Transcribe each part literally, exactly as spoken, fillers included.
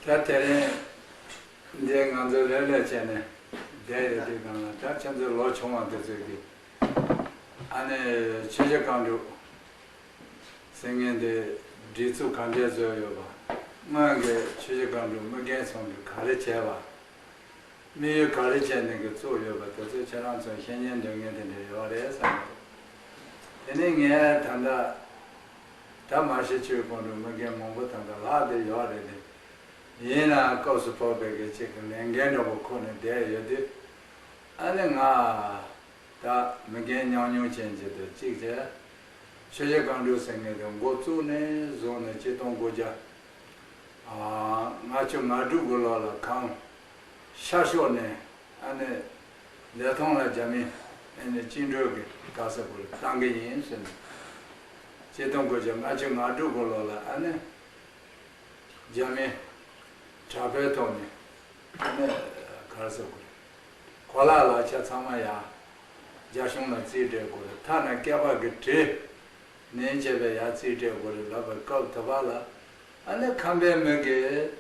ད་དེ་རིང་འདི་ང་ཚོ་ལས་ལས་བྱས་ནས་བསྡད་ཡོད་དུས་སྒང་ལ། ད་ཁྱེད་ཚོའི་ལོ་ཆུང་བ་དེ་ཚོས་ཀྱིས་ཨ་ནི་ཆོས་རྗེ་གང་དྲུག་ཟེར་མཁན་དེ་སྒྲིག་འཛུགས་ག་འདྲས་བཟོས་ཡོད་པ། སྔོན་གྱི་ཆོས་རྗེ་གང་དྲུག་མི་རྒན་ཚང་གིས་ག་རེ་བྱས་པ། དམིགས་ཡུལ་ག་རེ་བྱས་ནས་ཀྱི་བཙུགས་ཡོད་པ་དེ་ཚོ་ཁྱེད་རང་ཚོས་ཤེས་ཉན་འདོད་མཁན་དེ་འདྲ་ཡོད་རེད་བསམ་གི་འདུག་དེ་ནས་ངས་ད་ལྟ་ད་མ་གཞི་ཆོས་ཀྱི་གང་དྲུག་མི་རྒན་མང་པོ་ད་ལྟ་ལྷག་བསྡད་ཡོད་རེད་དེ། ཡིན་ནའང་སྐབས་སུ་བབས་པའི་གི་ཅིག་གི་ལས་འགན་འདྲ་པོ་ཁུར་ནས་བསྡད་ཡོད་དུས། ཨ་ནི་ང་ད་མི་རྒན་ཉམས་མྱོང་ཅན་ཅིག་ཏུ་གཅིག་བྱས། ཆོས་རྗེ་གང་དྲུག་ཟེར་མཁན་དེ་འགོ་བཙུགས་ནས་བཟུང་ནས་ཆིག་སྟོང་དགུ་བརྒྱ་ལྔ་བཅུ་ང་དྲུག་གི་ལོ་ལ་གངས་ཤར་ཕྱོགས་ནས་ཨ་ནི་ལི་ཐང་ལ་རྒྱ་མི་ཨ་ནི་བཅིངས་འགྲོལ་གྱི་ག་ས་གུ་ལ་བཏང་གི་ཡིན་ཟེར་ནས། ཆིག་སྟོང་དགུ་བརྒྱ་ལྔ་བཅུ་ང་དྲུག་གི་ལོ་ལ་ཨ་ནི་རྒྱ་མི་དྲག་པོའི་ཐོག་ནས་ཨ་ནི་ག་རེ་ཟེར་དགོས་རེད། གོ་ལ་ལག་ཆ་ཚང་མ་ཡང་རྒྱ་གཞུང་ལ་རྩིས་སྤྲད་དགོས་རེད། ཐ་ན་སྐྱེས་པ་གི་གྲས་ནས་བྱས་པའི་ཡང་རྩིས་སྤྲད་དགོས་རེད་ལབ་པའི་སྐབས་དེ་བ་ལ། ཨ་ནི་ཁམས་པའི་མི་གིས་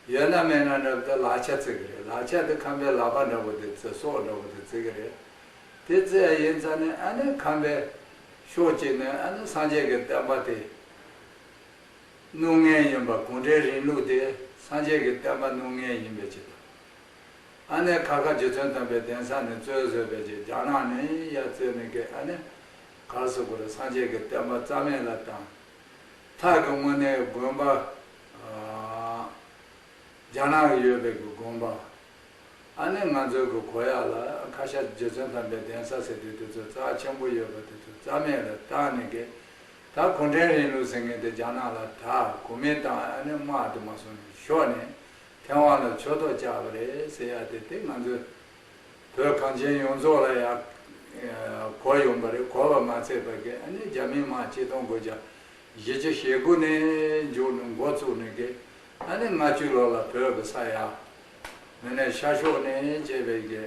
ཡོད་ན་མེད་ན་འདྲ་བོ་དེ་ལག་ཆ་བརྩི་གི་རེད། ལག་ཆ་དེ་ཁམས་པའི་ལག་པ་འདྲ་བོ་དེ་བརྩི། སྲོག་འདྲ་བོ་དེ་བརྩི་གི་རེད། དེ་བརྩི་ཡ་ཡིན་ཙང་ནས་ཨ་ནི་ཁམས་པའི་ཕྱོགས་གཅིག་ནས་ཨ་ནི་སངས་རྒྱས་ཀྱི་བསྟན་པ་དེ་སྣུབ་མཁན་ཡིན་པ། གུང་ཁྲན་རིང་ལུགས་དེ་སངས་རྒྱས་ཀྱི་བསྟན་པ་སྣུབ་མཁན་ཡིན་པའི་ཆེད་དུ། ཨ་ནི་ཁ་ཁ་རྗེ་བཙུན་དམ་པའི་གདན་ས་ནས་གཙོས་བཟོས་པའི་ཅིག་རྒྱ་ནག་ནས་ཡར་བཙལ་ནས་ཀྱི་ཨ་ནི་ག་རེ་ཟེར་དགོས་རེད། སངས་རྒྱས་ཀྱི་བསྟན་པ་རྩ་མེད་ལ་བཏང་། ཐག་གི་དངོས་གནས་དགོན་པ། ཨ་རྒྱ་ནག་གི་ཡོད་པའི་གི་དགོན་པ། ཨ་ནི་ང་ཚོའི་གི་གོ་ཡག་ལ་ཁ་ཤས་རྗེ་བཙུན་དམ་པའི་གདན་ས་ཟེར་དུས་དེ་ཚོ་རྩ་ཆེན་པོ་ཡོད་པ་དེ་ཚོ་རྩ་མེད་ལ་བཏང་ནས་ཀྱི། ད་གུང་ཁྲན་རིང་ལུགས་ཟེར་མཁན་དེ་རྒྱ་ནག་ལ་ད་གོ་མིན་ཏང་། ཨ་ནི་དམག་དེ་མ་སོང་ནས་ཤོར་ནས་ཐེ་ཝན་ལ་ཆོས་ཐོག་བཅག་པ་རེད་ཟེར་ཡ་དེ། དེ་ང་ཚོའི་བོད་གངས་ཅན་ཡོངས་རྫོགས་ལ་ཡང་གོ་ཡོང་པ་རེད། གོ་བ་མ་ཚད་པ་གི་ཨ་ནི་རྒྱ་མིའི་དམག་ཆིག་སྟོང་དགུ་བརྒྱ་བཞི་བཅུ་ཞེ་དགུ་ནས་མཇུག་ནས་འགོ་བཙུགས་ནས་གི་ཨ་ནི་ལྔ་བཅུ་ལོ་ལ་བོད་ཀྱི་ས་ཡ་མི་ནས་ཤར་ཕྱོགས་ནས་བཅད་པའི་གི་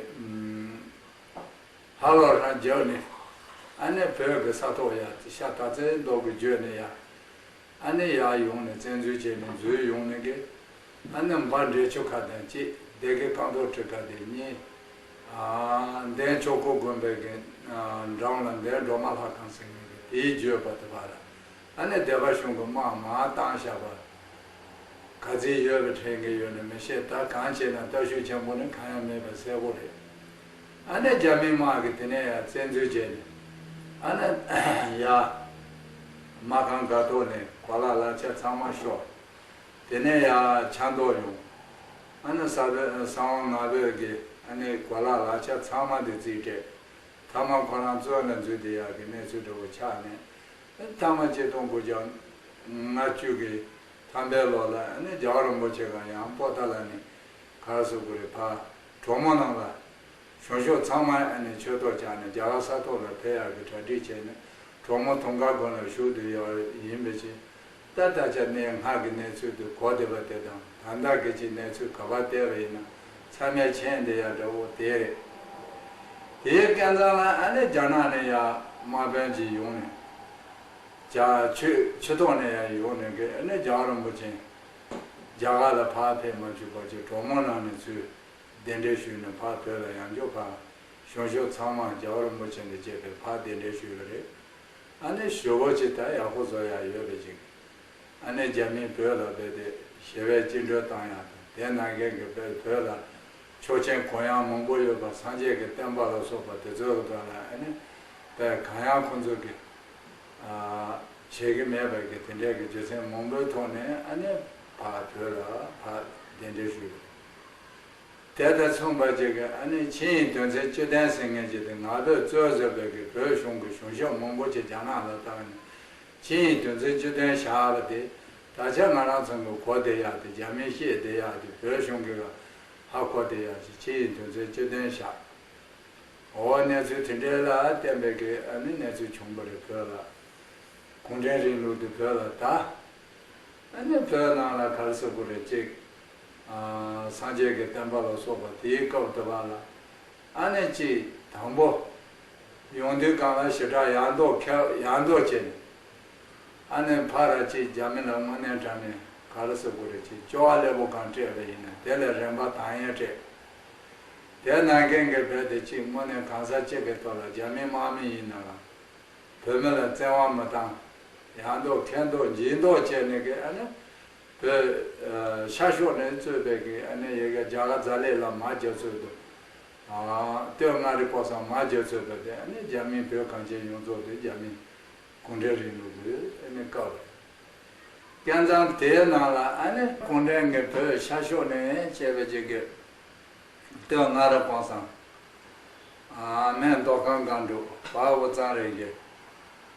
ཧ་ལོ་རང་རྒྱབ་ནས་ཨ་ནི་བོད་ཀྱི་ས་ཐོག་ཡ་ཤ་སྟག་བཙན་མདོག་གི་བརྗོད་ནས་ཡ། ཨ་ནི་ཡར་ཡོང་ནས་བཙན་འཛུལ་བྱས་ནས་འཛུལ་ཡོང་ནས་གི། ཨ་ནི་འབའ་འབྲས་ཆུ་ཁ་དང་གཅིག་སྡེ་དགེ་རྐང་རྡོ་ཁྲི་ཁ་དེ་གཉིས། ཨ་འདན་ཆོས་འཁོར་དགོན་པའི་གི་ཨ་འགྲམ་ལ་འདན་སྒྲོལ་མ་ལྷ་ཁང་ཟེར་མཁན་གི་དེའི་བརྗོད་པ་དེ་བར། ཨ་ནི་སྡེ་པ་གཞུང་གི་དམག་མར་བཏང་བཞག་པ། ག་ཚོད་ཡོད་པ་དྲན་གི་ཡོད་ན་མི་ཤེས། ད་གང་བྱས་ན་སྟོབས་ཤུགས་ཆེན་པོ་ནི་གང་ཡང་མེད་པ་གསལ་པོ་རེད། ཨ་ནི་རྒྱ་མིའི་དམག་གིས་དེ་ནས་ཡང་བཙན་འཛུལ་བྱས་ནས་ཨ་ནི་ཡ་མ་ཁང་སྒར་ཐོག་ནས་གོ་ལ་ལག་ཆ་ཚང་མ་ཤོར། དེ་ནས་ཡ་ཆབ་མདོ་ཡོང་། ཨ་ནི་ས་བོད་ས་དབང་ང་ཕོད་ཀྱི་ཨ་ནི་གོ་ལ་ལག་ཆ་ཚང་མ་དེ་རྩིས་སྤྲད། མཐའ་མ་ཁོ་རང་བཙོན་ལ་འཛུལ་བསྡད་ཡག་གི་གནས་ཚུལ་འདྲ་བོ་ཆགས་ནས། མཐའ་མ་ཆིག་སྟོང་དགུ་བརྒྱ་ལྔ་བཅུ་གི་ཐམ་པའི་ལོ་ལ་ཨ་ནི་རྒྱལ་བ་རིན་པོ་ཆེ་ག་ཡང་པོ་ཏཱ་ལ་ནས་ག་རེ་ཟེར་དགོས་རེད། ཕར་གྲོ་མོ་ནང་ལ་གཞུང་ཕྱོགས་ཚང་མ་ཨ་ནི་ཆོས་ཐོག་བཅག་ནས་རྒྱ་གར་ས་ཐོག་ལ་ཕེབས་ཡག་གི་གྲ་སྒྲིག་བྱས་ནས་གྲོ་མོ་དུང་དཀར་དགོན་ལ་བཞུགས་བསྡད་ཡོད་ཡིན་པའི་ཕྱིར། ད་ད་ཆ་གནས་སྔར་གྱི་གནས་ཚུལ་དེ་གོ་བསྡད་པ་དེ་དང་ད་ལྟ་གི་ཅིག་གནས་ཚུལ་ག་པར་བལྟས་པ་ཡིན་ན་ཚང་མས་མཁྱེན་བསྡད་ཡག་འདྲ་བོ་དེ་རེད། དེའི་སྐབས་ལ་ཨ་ནི་རྒྱ་ནག་ནས་ཡང་དམག་དཔོན་ཅིག་ཡོང་ནས། རྒྱ་ཆོས་ཆོས་ཐོག་ནས་ཡང་ཡོང་ནས་གི་ཨ་ནི་རྒྱལ་བ་རིན་པོ་ཆེ་རྒྱ་གར་ལ་ཕར་ཕེབས་མ་བཅུག་པ་ཅིག་གྲོ་མོ་ནང་ནས་ཚུར་གདན་འདྲེན་ཞུས་ནས་ཕར་བོད་ལ་ཡང་བསྐྱར་ཕར་གཞུང་ཕྱོགས་ཚང་མ་རྒྱལ་བ་རིན་པོ་ཆེ་འདི་བཅས་པས་ཕར་གདན་འདྲེན་ཞུས་པ་རེད། ཨ་ནི་ཞོར་བོ་ཅིག་ད་ཡག་པོ་བཟོ་ཡག་ཡོད་པ་ཅིག་ཨ་ནི་རྒྱ་མིས་བོད་ལ་རྦད་དེ་ཞི་བའི་བཅིངས་འགྲོལ་བཏང་ཡག་དང་། དེ་ནང་བཞིན་གྱི་བོད་བོད་ལ་ཆོག་མཆན་གུ་ཡངས་མང་པོ་ཡོད་པ། སངས་རྒྱས་ཀྱི་བསྟན་པ་ལ་སོགས་པ་དེ་ཚོའི་ཐོག་ལ་ཨ་ནི་བོད་གང་ཡང་ཁོང་ཚོ་གིས་ཨ་བྱེད་ཀྱི་མེད་པ་གི་དེ་འདྲའི་གི་རྒྱུ་མཚན་མང་པོའི་ཐོག་ནས་ཨ་ནི་ཕར་བོད་ལ་ཕར་གདན་འདྲེན་ཞུས་པ་རེད། དེ་དང་མཚུངས་པ་ཅིག་གི་ཨ་ནི་ཆིངས་ཡིག་དོན་ཚན་བཅུ་བདུན་ཟེར་མཁན་ཅིག་དེ་ང་ཕོད་གཙོས་བཟོས་པའི་གི་བོད་གཞུང་གི་གཞུང་ཞབས་མང་པོ་ཅིག་རྒྱ་ནག་ལ་བཏང་ནས་ཆིངས་ཡིག་དོན་ཚན་བཅུ་བདུན་བཞག་པ་དེ། ད་ཆ་ང་རང་ཚོ་གི་གོ་བསྡད་ཡག་དེ། རྒྱ་མིས་བཤད་བསྡད་ཡག་དེ། བོད་གཞུང་གིས་ཧ་གོ་བསྡད་ཡག་ཅིག་ཆིངས་ཡིག་དོན་ཚན་བཅུ་བདུན་བཞག་འོ་གནས་ཚུལ་དེ་འདྲའི་ལ་བརྟེན་པའི་གི་ཨ་ནི་གནས་ཚུལ་བྱུང་བ་རེད། བོད་ལ་གུང་ཁྲན་རིང་ལུགས་དེ་བོད་ལ་དར། ཨ་ནི་བོད་ནང་ལ་ག་རེ་ཟེར་དགོས་རེད། ཅིག་ཨ་སངས་རྒྱས་ཀྱི་བསྟན་པ་ལ་སོགས་པ་དེའི་སྐབས་དེ་བ་ལ་ཨ་ནི་ཅིག་དང་པོ་ཡོང་དུས་སྒང་ལ་ཞེ་དྲག་ཡག་མདོག་ཁ་ཡག་མདོག་བྱས་ནས། ཨ་ནི་ཕར་ཅིག་རྒྱ་མི་ལ་དངོས་གནས་དྲང་གནས་ག་རེ་ཟེར་དགོས་རེད། ཅིག་སྐྱོ་བ་སླེ་པོ་གང་སྤྲད་པ་ཡིན་ན་དེ་ལ་རིམ་པ་དང་ཡང་སྤྲད། དེ་ནང་བཞིན་གྱི་བོད་དེ་ཅིག་དངོས་གནས་གང་ཟག་གཅིག་གི་ཐོག་ལ་རྒྱ་མི་དམག་མི་ཡིན་ན་རང་བོད་མི་ལ་བཙན་དབང་མི་བཏང་། ཡག་མདོག་ཁེངས་མདོག་འཇིགས་མདོག་བྱས་ནས་གི་ཨ་ནི་བོད་ཨ་ཤར་ཕྱོགས་ནས་གཙོས་པའི་གི་ཨ་ནི་ཡ་གི་རྒྱ་གར་རྫ་ལེབ་ལ་མར་རྒྱབ་ཚུལ་དུ། ཨ་སྟོད་མངའ་རིས་ཀོང་ས་མར་རྒྱབ་ཚུལ་དུ་དེ་ཨ་ནི་རྒྱ་མིས་བོད་གངས་ཅན་ཡོངས་རྫོགས་དེ་རྒྱ་མི་གུང་ཁྲན་རིང་ལུགས་ཀྱི་ཨ་ནི་བཀའ་བར། སྐལ་བཟང་དེའི་ནང་ལ་ཨ་ནི་གུང་ཁྲན་གྱིས་བོད་ཤར་ཕྱོགས་ནས་བྱས་པའི་ཅིག་གི་སྟོད་མངའ་རིས་ཀོང་ས། ཨ་སྨད་མདོ་ཁམས་སྒང་དྲུག་བར་དབུས་གཙང་རེད་གི།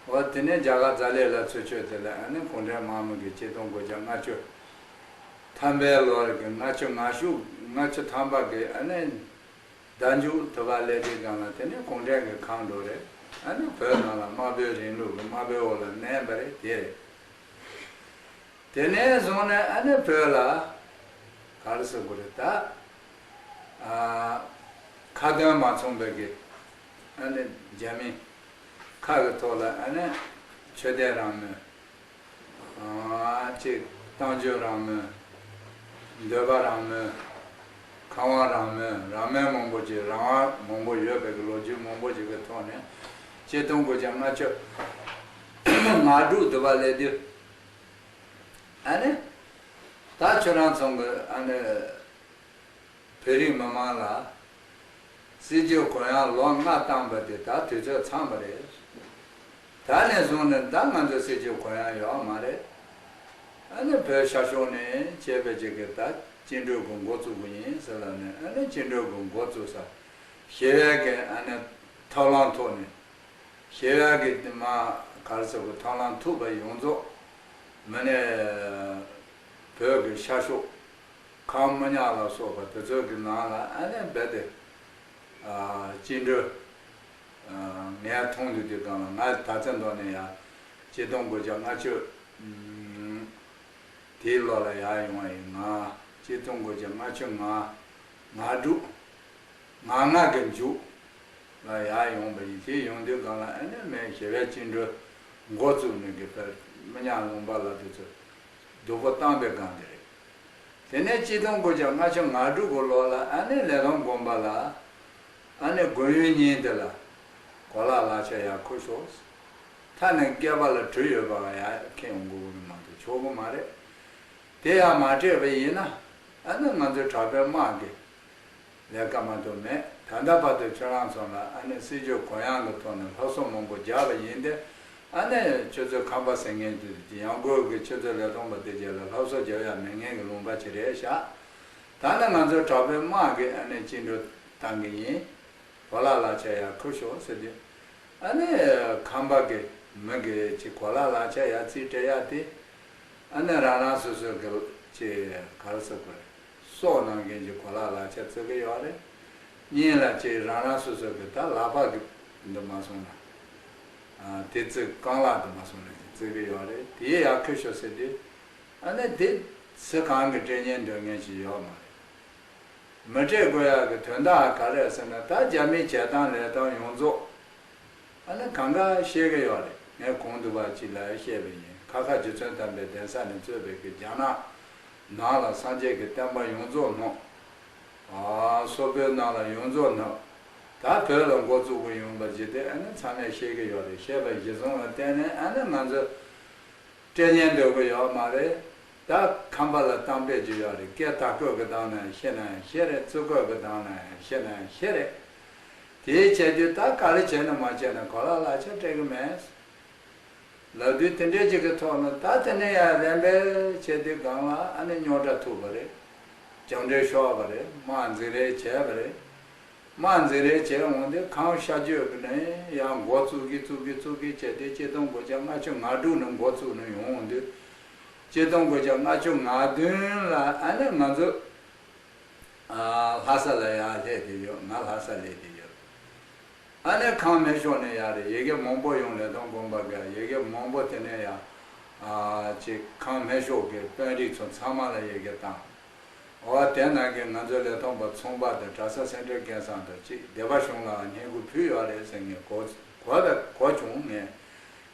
འོ་དེ་ནས་རྒྱ་གར་རྫ་ལེབ་ལ་ཚུར་བསྐྱོད། དེ་ལ་ཨ་ནི་གུང་ཁྲན་དམག་མི་གིས་ཆིག་སྟོང་དགུ་བརྒྱ་ལྔ་བཅུ་ཐམ་པའི་ལོ་རེད་གི། ལྔ་བཅུ་ང་བཅུ་ལྔ་བཅུ་ཐམ་པ་གི་ཨ་ནི་ཟླ་མཇུག་དུ་བ་སླེབས་དུས་སྒང་ལ་དེ་ནས་གུང་ཁྲན་གྱིས་གང་འགྲོ་རེད། ཨ་ནི་བོད་ནང་ལ་དམར་པོའི་རིང་ལུགས་ཀྱི་དམར་པོའི་འོག་ལ་མནན་པ་རེད། དེ་རེད། དེ་ནས་བཟུང་ནས་ཨ་ནི་བོད་ལ་ག་རེ་ཟེར་དགོས་རེད། ད་ཨ་ཁ་འདོན་མ་ཚོམས་པའི་གི་ཨ་ནི་རྒྱ་མི་ཁ་གི་ཐོག་ལ་ཨ་ནི་ཆོས་དད་རང་མོས། ཨ་ཅིག་ བཏང་སྤྱོད་རང་མོས། འདོད་པ་རང་མོས། ཁམས་དབང་རང་མོས། རང་མོས་མང་པོ་ཅིག་རང་དབང་མང་པོ་ཡོད་པའི་གི་ལོ་རྒྱུས་མང་པོ་ཅིག་གི་ཐོག་ནས་གཅིག་སྟོང་དགུ་བརྒྱ་ལྔ་བཅུ་ང་དྲུག་དུ་བ་ལས་དུས། ཨ་ནི་ད་ཁྱོད་རང་ཚོང་གི་ཨ་ནི་བོད་རིགས་མི་མང་ལ་སྲིད་ཇུས་གུ་ཡངས་ལོ་ལྔ་བཏང་པ་དེ་ད་དུས་ཚོད་ཚང་པ་རེད། ད་ནས་བཟུང་ནས་ད་ང་ཚོ་སྲིད་ཇུས་གུ་ཡངས་ཡོད་མ་རེད། ཨ་ནི་བོད་ཤར་ཕྱོགས་ནས་བྱས་པའི་ཅིག་གི་ད་བཅིངས་འགྲོལ་གྱི་འགོ་བཙུགས་པ་ཡིན་ཟེར་ལབ་ནས། ཨ་ནི་བཅིངས་འགྲོལ་གྱི་འགོ་བཙུགས་ས་ཞི་བའི་གི་ཨ་ནི་ཐབས་ལམ་ཐོག་ནས། ཞི་བའི་གི་དེ་མ་ག་རེ་ཟེར་གི་ཐབས་ལམ་ཐུག་པ་ཡོངས་རྫོགས་མི་ནས་བོད་ཀྱི་ཤར་ཕྱོགས་ཁམས་སྨུག་ཉག་ལ་སོགས་པ་དེ་ཚོའི་གི་ནང་ལ་ཨ་ནི་རྦད་དེ་ཨ་བཅིངས་འགྲོལ་ཨ་ངས་མཐོང་དུས་དེ་གང་ལ། ང་ད་ཚེ་མདོ་ནས་ཡ་གཅིག་སྟོང་དགུ་བརྒྱ་ལྔ་བཅུ་ཨ་དེའི་ལོ་ལ་ཡར་ཡོང་བ་ཡིན། ང་གཅིག་སྟོང་དགུ་བརྒྱ་ལྔ་བཅུ་ང་ང་དྲུག་ང་ལྔ་གི་མཇུག་ལ་ཡར་ཡོང་བ་ཡིན། དེ་ཡོང་དུས་གང་ལ་ཨ་ནི་མི་ཞི་བའི་བཅིངས་འགྲོལ་འགོ་བཙུགས་ནས་གི་བོད་སྨུག་ཉག་ལུང་པ་ལ་དེ་ཚོ་སྡུག་པོ་བཏང་པའི་སྒང་དེ་རེད། དེ་ནས་གཅིག་སྟོང་དགུ་བརྒྱ་ལྔ་བཅུ་ང་དྲུག་གི་ལོ་ལ་ཨ་ནི་ལི་སྟོང་དགོན་པ་ལ་ཨ་ནི་དགོན་ཡུལ་གཉིས་དེ་ལ་གོ་ལ་ལག་ཆ་ཡར་ཁུར་ཤོག་མཐའ་ནས་བསྐལ་པ་ལ་གྲུ་ཡོད་པ་ཡར་འཁྱེར་ཡོང་དགོས་ཀྱི་མ་གཏོགས་ཆོག་གི་མ་རེད། དེ་ཡང་མ་སྤྲད་པ་ཡིན་ན་ཨ་ནི་ང་ཚོའི་དྲག་པོའི་དམག་གིས་ལས་ཀ་མ་ཐུབ་མེད། ད་ལྟ་བར་དུ་ཁྱོད་རང་ཚོ་ལ་ཨ་ནི་སྲིད་ཇུས་གུ་ཡངས་ཀྱི་ཐོག་ནས་སློབ་གསོ་མང་པོ་བརྒྱབ་པ་ཡིན་ཏེ། ཨ་ནི་ཁྱོད་ཚོའི་ཁམས་པ་ཟེར་མཁན་དེ་ཡང་སྒོས་ཀྱི་ཁྱོད་ཚོའི་ལས་སྟོང་པ་དེ་རྗེས་ལ་སློབ་གསོ་རྒྱབ་ཡ་མེད་མཁན་གྱི་ལུང་པ་ཅིག་རེད་ཤག་ད་ནི་ང་ཚོའི་དྲག་པོའི་དམག་གིས་ཨ་ནི་བཅིངས་འགྲོལ་བཏང་གི་ཡིན། གོ་ལ་ལག་ཆ་ཡར་ཁུར་ཤོག་ཟེར་དུས། ཨ་ནི་ཁམས་པ་གི་མི་གི་ཅིག་གོ་ལ་ལག་ཆ་ཡར་རྩིས་སྤྲད་ཡ་དེ། ཨ་ནི་རང་རང་སོ་སོ་གི་ཅིག་ག་རེ་ཟེར་དགོས་རེད། སྲོག་གནང་མཁན་གྱི་གོ་ལ་ལག་ཆ་བརྩི་གི་ཡོད་རེད། གཉིས་ལ་ཅིག་རང་རང་སོ་སོ་གི་ད་ལག་པ་གི་འདི་མ་སོང་ན། ཨ་དེ་བརྩི། རྐང་ལག་འདི་མ་སོང་ན་ཅིག་བརྩི་གི་ཡོད་རེད། དེ་ཡར་ཁུར་ཤོག་ཟེར་དུས། ཨ་ནི་དེ་སུ་གང་གི་སྤྲད་ཉན་འདོད་མཁན་ཞིག་ཡོད་མ་རེད། མི་སྤྲད་དགོས་ཡག་གི་དོན་དག་ག་རེ་ཟེར་ན། ད་རྒྱ་མིའི་བྱེད་སྟངས་ལས་སྟངས་ཡོངས་རྫོགས་ཨ་ནི་གང་ག་ཤེས་ཀྱི་ཡོད་རེད། ངས་གོང་དུ་བ་ཅིག་ལ་བཤད་པ་ཡིན། ཁ་ཁ་རྗེ་བཙུན་དམ་པའི་གདན་ས་ནས་གཙོས་པའི་གི་རྒྱ་ནག་ནང་ལ་སངས་རྒྱས་ཀྱི་བསྟན་པ་ཡོངས་རྫོགས་ནང་། ཨ་སོག་པོའི་ནང་ལ་ཡོངས་རྫོགས་ནང་། ད་བོད་ལ་འགོ་བཙུགས་ཀྱི་ཡོང་བ་ཇི་སྟེ་ཨ་ནི་ཚང་མས་ཤེས་ཀྱི་ཡོད་རེད། ཤེས་པ་གཞིར་བཟུང་ལ་བརྟེན་ནས་ཨ་ནི་ང་ཚོ་སྤྲད་ཉན་འདོད་ཀྱི་ཡོད་མ་རེད། ད་ཁམས་པ་ལ་གཏམ་དཔེ་ཅིག་ཡོད་རེད། སྐད་དག་སྐོད་ཀྱི་གདངས་ན་བཤད་ན་ཡང་བཤད་རེད། རྩུབ་སྐོད་ཀྱི་གདངས་ན་ཡང་བཤད་ན་ཡང་བཤད་རེད། དེའི་བྱས་དུས་ད་ག་རེ་བྱས་ན་མ་བྱས་ན་གོ་ལ་ལག་ཆ་སྤྲད་ཀྱི་མེད་ལབ་དུས། དེ་འདྲའི་ཅིག་གི་ཐོག་ནས་ད་དེ་ནས་ཡང་རན་པས་བྱས་དུས་སྒང་ལ་ཨ་ནི་རྙོག་དྲ་ཐུག་པ་རེད། རྒྱང་འབྲེལ་ཤོར་བ་རེད། དམག་འཛིང་རེས་བྱས་པ་རེད། དམག་འཛིང་རེས་བྱས་འོང་དུས་ཁམས་ཤར་ཕྱོགས་ཀྱི་ནས་ཡང་འགོ་བཙུགས་ཀྱི་བཙུགས་ཀྱི་བཙུགས་ཀྱི་བྱས་ཏེ་གཅིག་སྟོང་དགུ་བརྒྱ་ལྔ་བཅུ་ང་དྲུག་ནས་འགོ་བཙུགས་ནས་ཡོང་འོང་དུས། གཅིག་སྟོང་དགུ་བརྒྱ་ལྔ་བཅུ་ང་བདུན་ལ་ཨ་ནི་ང་ཚོ་ཨ་ལྷ་ས་ལ་ཡར་སླེབས་ཏེ་ཡོད། ང་ལྷ་ས་སླེབས་ཏེ་ཡོད། ཨ་ནི་ཁམས་སྨད་ཕྱོགས་ནས་ཡར་ཡི་གེ་མང་པོ་ཡོང་། ལི་སྟོང་དགོན་པ་གི་ཡི་གེ་མང་པོ། དེ་ནས་ཡར་ཨ་ཅིག་ཁམས་སྨད་ཕྱོགས་ཀྱི་དཔོན་རིགས་ཚོ་ཚང་མ་ལ་ཡི་གེ་བཏང་། འོ་དེ་ནང་གི་ང་ཚོ་ལི་སྟོང་པ་ཚོང་པ་དང་གྲྭ་ས་སེ་འབྲས་དགེ་གསང་དང་ཅིག་སྡེ་པ་གཞུང་ལ་བསྙེན་བཀུར་ཕུལ་ཡོད་རེད་ཟེར་མཁན་གོ་གོ་ད་གོ་བྱུང་ངས།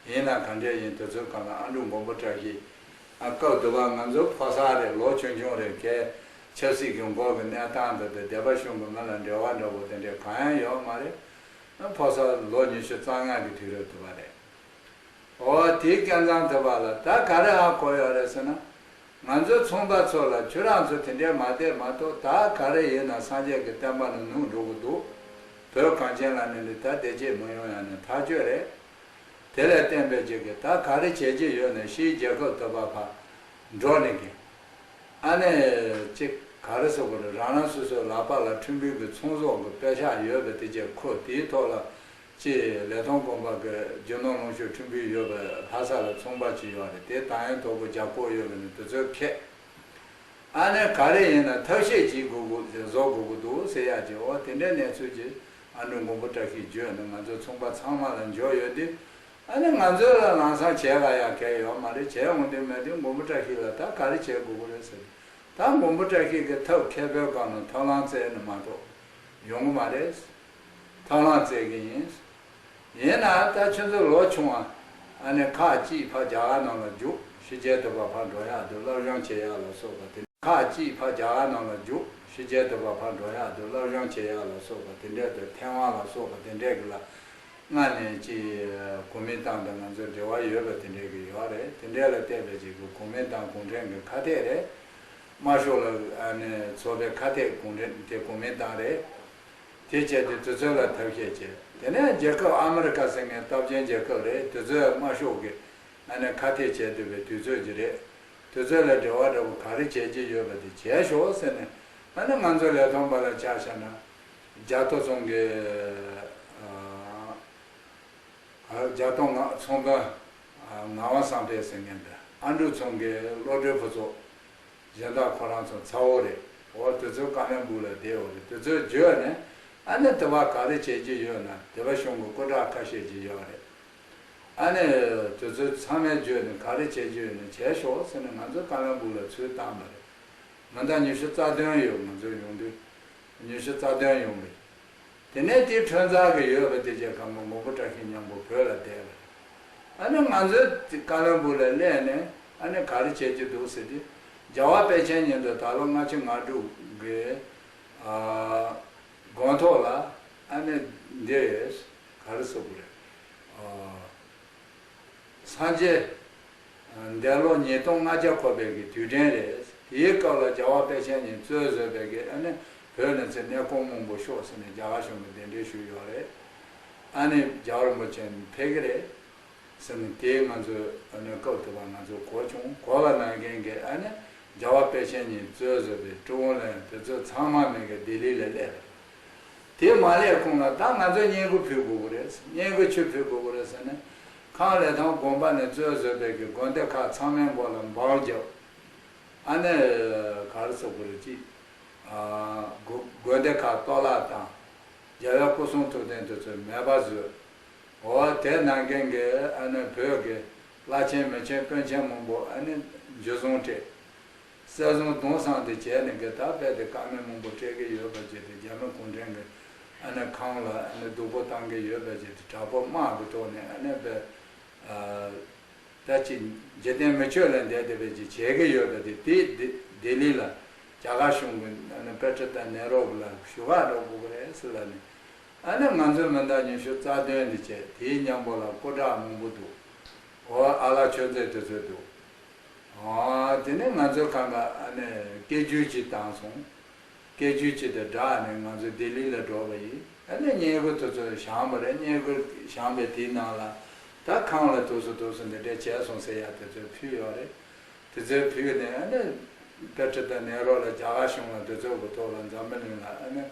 ཡིན་ན་ག་འདྲས་ཡིན། དེ་ཚོའི་སྒང་ལ་ཨ་འབྲུག་མགོན་པོ་བཀྲ་ཤིས་ཨ་སྐབས་དུ་བ་ང་ཚོ་ཕོ་གསར་རེད། ལོ་ཆུང་ཆུང་རེད། གས་ཆབ་སྲིད་ཀྱི་འགོ་གི་གནས་སྟངས་དེ་དང་སྡེ་པ་གཞུང་གི་ང་ལ་འབྲེལ་བ་འདྲ་བོ་དེ་འདྲས་གང་ཡང་ཡོད་མ་རེད། ཕོ་གསར་ལོ་ཉི་ཤུ་རྩ་ལྔ་གི་དུས་རབས་དུ་བ་རེད། འོ་དེའི་སྐལ་བཟང་དུ་བ་ལ་ད་ག་རེ་ཧ་གོ་ཡོད་རེད་ཟེར་ན། ང་ཚོའི་ཚོང་པ་ཚོ་ལ་ཁྱོད་རང་ཚོ་དེ་འདྲས་མ་བསྡད་མ་གཏོགས་ད་ག་རེ་ཡིན་ན་སངས་རྒྱས་ཀྱི་བསྟན་པ་ནི་ནུབ་འགྲོ་གི་འདུག་བོད་གངས་ཅན་ལ་ནི་ནི་ད་བདེ་སྐྱིད་མི་ཡོང་ཡ་ནི་ཐག་ཆོད་རེད། དེ་ལས་བརྟེན་པའི་ཅིག་གི་ད་ག་རེ་བྱེད་ཀྱི་ཡོད་ན་ཕྱིའི་རྒྱལ་ཁབ་དུ་བ་ཕར་འགྲོ་ནས་ཀྱི། ཨ་ནི་ཅིག་ག་རེ་ཟེར་དགོས་རེད། རང་རང་སོ་སོའི་ལག་པ་ལ་ཁྲིམས་དཔོན་གྱི་ཚོང་ཟོག་གི་པེ་ཤག་ཡོད་པ་དེ་བཅས་ཁོ་དེའི་ཐོག་ལ་ཅིག་ལི་སྟོང་དགོན་པ་གི་རྒྱུ་ནོར་ལོངས་སྤྱོད་ཁྲིམས་དཔོན་ཡོད་པ་ལྷ་ས་ལ་ཚོང་པ་ཅིག་ཡོད་རེད། དེ་ད་ཡོན་དོ་པོ་རྒྱབ་སྐོར་ཡོད་པ་ནི་དེ་ཚོའི་ཁེ། ཨ་ནི་ག་རེ་ཡིན་ན་ཐབས་ཤེས་ཅིག་དགོས་དགོས་བཟོ་དགོས་ཀྱི་འདུག་ཟེར་ཡ་ཅིག་འོ་དེ་འདྲའི་གནས་ཚུལ་ཅིག་ཨ་འབྲུག་མགོན་པོ་བཀྲ་ཤིས་བརྗོད་ནས་ང་ཚོ་ཚོང་པ་ཚང་མ་ལ་འབྱོར་ཡོད་དུས། ཨ་ནི་ང་ཚོ་ལ་ལམ་སང་བྱེད་ལ་ཡ་གལ་ཡོད་མ་རེད། བྱེད་འོང་དུས་མེད་དུས་མགོན་པོ་བཀྲ་ཤིས་ལ་ད་ག་རེ་བྱེད་དགོས་ཀྱི་རེད་ཟེར། ད་མགོན་པོ་བཀྲ་ཤིས་ཀྱི་ཐབས་མཁས་པའི་སྒང་ནས་ཐབས་ལམ་བཙལ་ནས་མ་གཏོགས་ཡོང་གི་མ་རེད། ཐབས་ལམ་བཙལ་གི་ཡིན། ཡིན་ན་ད་ཁྱོད་ཚོ་ལོ་ཆུང་བ་ཨ་ནི་ཁག་ཅིག་ཕར་རྒྱ་གར་ནང་ལ་རྒྱུགས། ཕྱི་རྒྱལ་དུ་བ་ཕར་འགྲོ་ཡག་དུ་སློབ་སྦྱོང་བྱེད་ཡག་ལ་སོགས་པ་དེ་ཁག་ཅིག་ཕར་རྒྱ་གར་ནང་ལ་རྒྱུགས། ཕྱི་རྒྱལ་དུ་བ་ཕར་འགྲོ་ཡག་དུ་སློབ་སྦྱོང་བྱེད་ཡག་ལ་སོགས་པ་དེ་འདྲས་དུ་ཐེ་ཝན་ལ་སོགས་པ་དེ་འདྲས་ཀྱི་ལ་སྔ་ནས་ཅིག་གོ་མིན་ཏང་དང་ང་ཚོ་འབྲེལ་བ་ཡོད་པ་དེ་འདྲས་ཀྱི་ཡོད་རེད། དེ་འདྲས་ལ་བལྟས་པའི་ཅིག་གི་གོ་མིན་ཏང་གུང་ཁྲན་གྱི་ཁ་གཏད་རེད། དམར་ཤོག་ལ་ཨ་ནི་ཚོགས་པའི་ཁ་གཏད་གུང་ཁྲན་དེ་གོ་མིན་ཏང་རེད། དེ་བྱས་ཏེ་དུས་ཚོད་ལ་ཐབས་ཤེས་བྱས། དེ་ནས་རྒྱལ་ཁབ་ཨ་མི་རི་ཀ་ཟེར་མཁན་སྟོབས་ཆེན་རྒྱལ་ཁབ་རེད། དུས་ཚོད་དམར་ཤོག་གི་ཨ་ནི་ཁ་གཏད་བྱས་བསྡད་པའི་དུས་ཚོད་ཅིག་རེད། དུས་ཚོད་ལ་འབྲེལ་བ་འདྲ་པོ་ག་རེ་བྱེད་ཀྱི་ཡོད་པ་དེ་བྱས་ཤོག་ཟེར་ནས། ཨ་ནི་ང་ཚོ་ལས་ཐོན་པ་ལ་ཆ་བཞག་ན་རྒྱ་ཐོ་ཚང་གི་ཨ་རྒྱ་ཐོ་ང་ཚོང་དཔོན་ཨ་ངག་དབང་བསམ་འཕེལ་ཟེར་མཁན་དང་། ཨ་འབྲུག་ཚང་གི་བློ་གྲོས་ཕུན་ཚོགས། གཞན་དག་ཁོ་རང་ཚོ་ཚ་བོ་རེད། འོ་དེ་ཚོ་བཀའ་བློན་སྦུག་ལ་བསྡད་ཡོད་རེད། དེ་ཚོས་བརྗོད་ནས་ཨ་ནི་དེ་བ་ག་རེ་བྱེད་ཀྱི་ཡོད་ན། དེ་བ་གཞུང་གི་སྐུ་དྲག་ཁ་ཤས་ཀྱི་ཡོད་རེད། ཨ་ནི་དེ་ཚོས་ཚང་མས་བརྗོད་ནས་ག་རེ་བྱེད་ཀྱི་ཡོད་ན་བྱས་ཤོག་ཟེར་ནས་ང་ཚོ་བཀའ་བློན་སྦུག་ལ་ཚུར་བཏང་བ་རེད། མི་འདང་ཉི་ཤུ་རྩ་བདུན་ཡོད། ང་ཚོ་ཡོང་དུས་ཉི་ཤུ་རྩ་བདུན་ཡོང་བས། དེ་ནས་དེའི་ཁྲོན་ཚང་གི་ཡོད་པ་དེ་རྗེས་ཁམས་པ་མགོན་པོ་བཀྲ་ཤིས་མཉམ་པོ་བོད་ལ་བསྡད་པ་རེད། ཨ་ནི་ང་ཚོའི་བཀའ་བློན་སྦུག་ལ་སླེབས་ནས་ཨ་ནི་ག་རེ་བྱེད་ཀྱི་འདུག་ཟེར་དུས། རྒྱལ་བ་དཔལ་ཆེན་ཉིད་དུ་ད་ལོ་ལྔ་བཅུ་ང་དྲུག་གི་ཨ་དགོང་ཐོག་ལ་ཨ་ནི་འདི་ག་རེ་ཟེར་དགོས་རེད། ཨ་སངས་རྒྱས་འདས་ལོ་ཉིས་སྟོང་ལྔ་བརྒྱ་འཁོར་བའི་གི་དུས་དྲན་རེད། དེའི་སྐབས་ལ་རྒྱལ་བ་དཔལ་ཆེན་ཉིད་གཙོས་བཟོས་པའི་གི་ཨ་ནི་བོད་ནང་ཚོ་གནས་སྐོར་མང་པོ་ཤོག་ཟེར་ནས་རྒྱ་གར་གཞུང་གི་གདན་འདྲེན་ཞུས་ཡོད་རེད། ཨ་ནི་རྒྱལ་བ་རིན་པོ་ཆེ་ཕེབས་ཀྱི་རེད་ཟེར་ནས་དེ་ང་ཚོས་ཨ་ནི་སྐབས་དེ་བ་ང་ཚོས་གོ་བྱུང་། གོ་བ་ནང་བཞིན་གི་ཨ་ནི་རྒྱལ་བ་དཔལ་ཆེན་ཉིད་གཙོས་བཟོས་པའི་ཀྲུང་ཨུ་ལྷན་དེ་ཚོ་ཚང་མ་མི་གི་ལྡི་ལི་ལ་སླེབས་རེད། དེ་མ་སླེབས་གོང་ལ་ད་ང་ཚོས་བསྙེན་བཀུར་ཕུལ་དགོས་ཀྱི་རེད། བསྙེན་བཀུར་ཆུ་ཕུལ་དགོས་ཀྱི་རེད་ཟེར་ནས། ཁང་ལས་དང་དགོན་པ་ནས་གཙོས་བཟོས་པའི་གི་དགོན་སྡེ་ཁག་ཚང་མའི་མགོ་ལ་འབངས་བརྒྱབ། ཨ་ནི་ག་རེ་ཟེར་དགོས་རེད། ཅིག་ཨ་དགོན་དགོན་སྡེ་ཁག་གཏོར་བརླག་བཏང་། རྒྱལ་བའི་སྐུ་གསུང་ཐུགས་རྟེན་དེ་ཚོ་མེད་པ་བཟོས། འོ་དེ་ནང་བཞིན་གི་ཨ་ནི་བོད་ཀྱི་བླ་ཆེན་མི་ཆེན་དཔོན་ཆེན་མང་པོ་ཨ་ནི་འཇུ་བཟུང་སྤྲད། བསད་བཟུང་རྡུང་གསུམ་དེ་བྱས་ནས་གི་ད་རྦད་དེ་དཀའ་ངལ་མང་པོ་སྤྲད་ཀྱི་ཡོད་པ་བྱས་ཏེ། རྒྱ་མི་གུང་ཁྲན་གྱི་ཨ་ནི་ཁང་ལ་ཨ་ནི་སྡུག་པོ་བཏང་གི་ཡོད་པ་བྱས་ཏེ། དྲག་པོ་དམག་གི་ཐོག་ནས་ཨ་ནི་རྦད་ཨ་ད་ཅིག་འཇིག་རྟེན་མི་ཆོས་ལ་འདས་ཏེ་རྦད་ཅིག་བྱེད་ཀྱི་ཡོད་པ་དེ། དེ་ལྡི་ལྡི་ལི་ལ་རྒྱ་གར་གཞུང་གི་ཨ་ནི་པེ་ཏྲི་ཏ་ནེ་རོ་ལ་ཞུ་ག་འགྲོ་དགོས་ཀྱི་རེད་ཟེར་ལབ་ནས། ཨ་ནི་ང་ཚོའི་མི་འདང་ཉི་ཤུ་རྩ་བདུན་འདི་བྱས། དེའི་མཉམ་པོ་ལ་སྐུ་དྲག་མང་པོ་འདུག། འོ་ཨ་ལགས་ཆོས་མཛད་དེ་ཚོ་འདུག། ཨ་དེ་ནས་ང་ཚོའི་ཁང་ག་ཨ་ནི་སྐད་བསྒྱུར་ཅིག་བཏང་སོང་། སྐད་བསྒྱུར་ཅིག་དང་སྦྲགས་ནས་ང་ཚོ་ལྡི་ལི་ལ་འགྲོ་བ་ཡིན། ཨ་ནི་བསྙེན་བཀུར་དེ་ཚོ་བཞེངས་པ་རེད། བསྙེན་བཀུར་བཞེངས་པའི་དེའི་ནང་ལ་ད་ཁང་ལ་དུས་སུ་དུས་སུ་འདི་འདྲས་བྱས་སོང་ཟེར་ཡག་དེ་ཚོ་ཕུལ་ཡོད་རེད། དེ་ཚོའི་བུས་ནས་ཨ་ནི་པེ་ཏྲི་ཏ་ནེ་རོ་ལ་རྒྱ་གར་གཞུང་ལ་དེ་ཚོ་གི་ཐོག་ལ་འཛམ་བུ་གླིང་ལ་ཨ་ནི་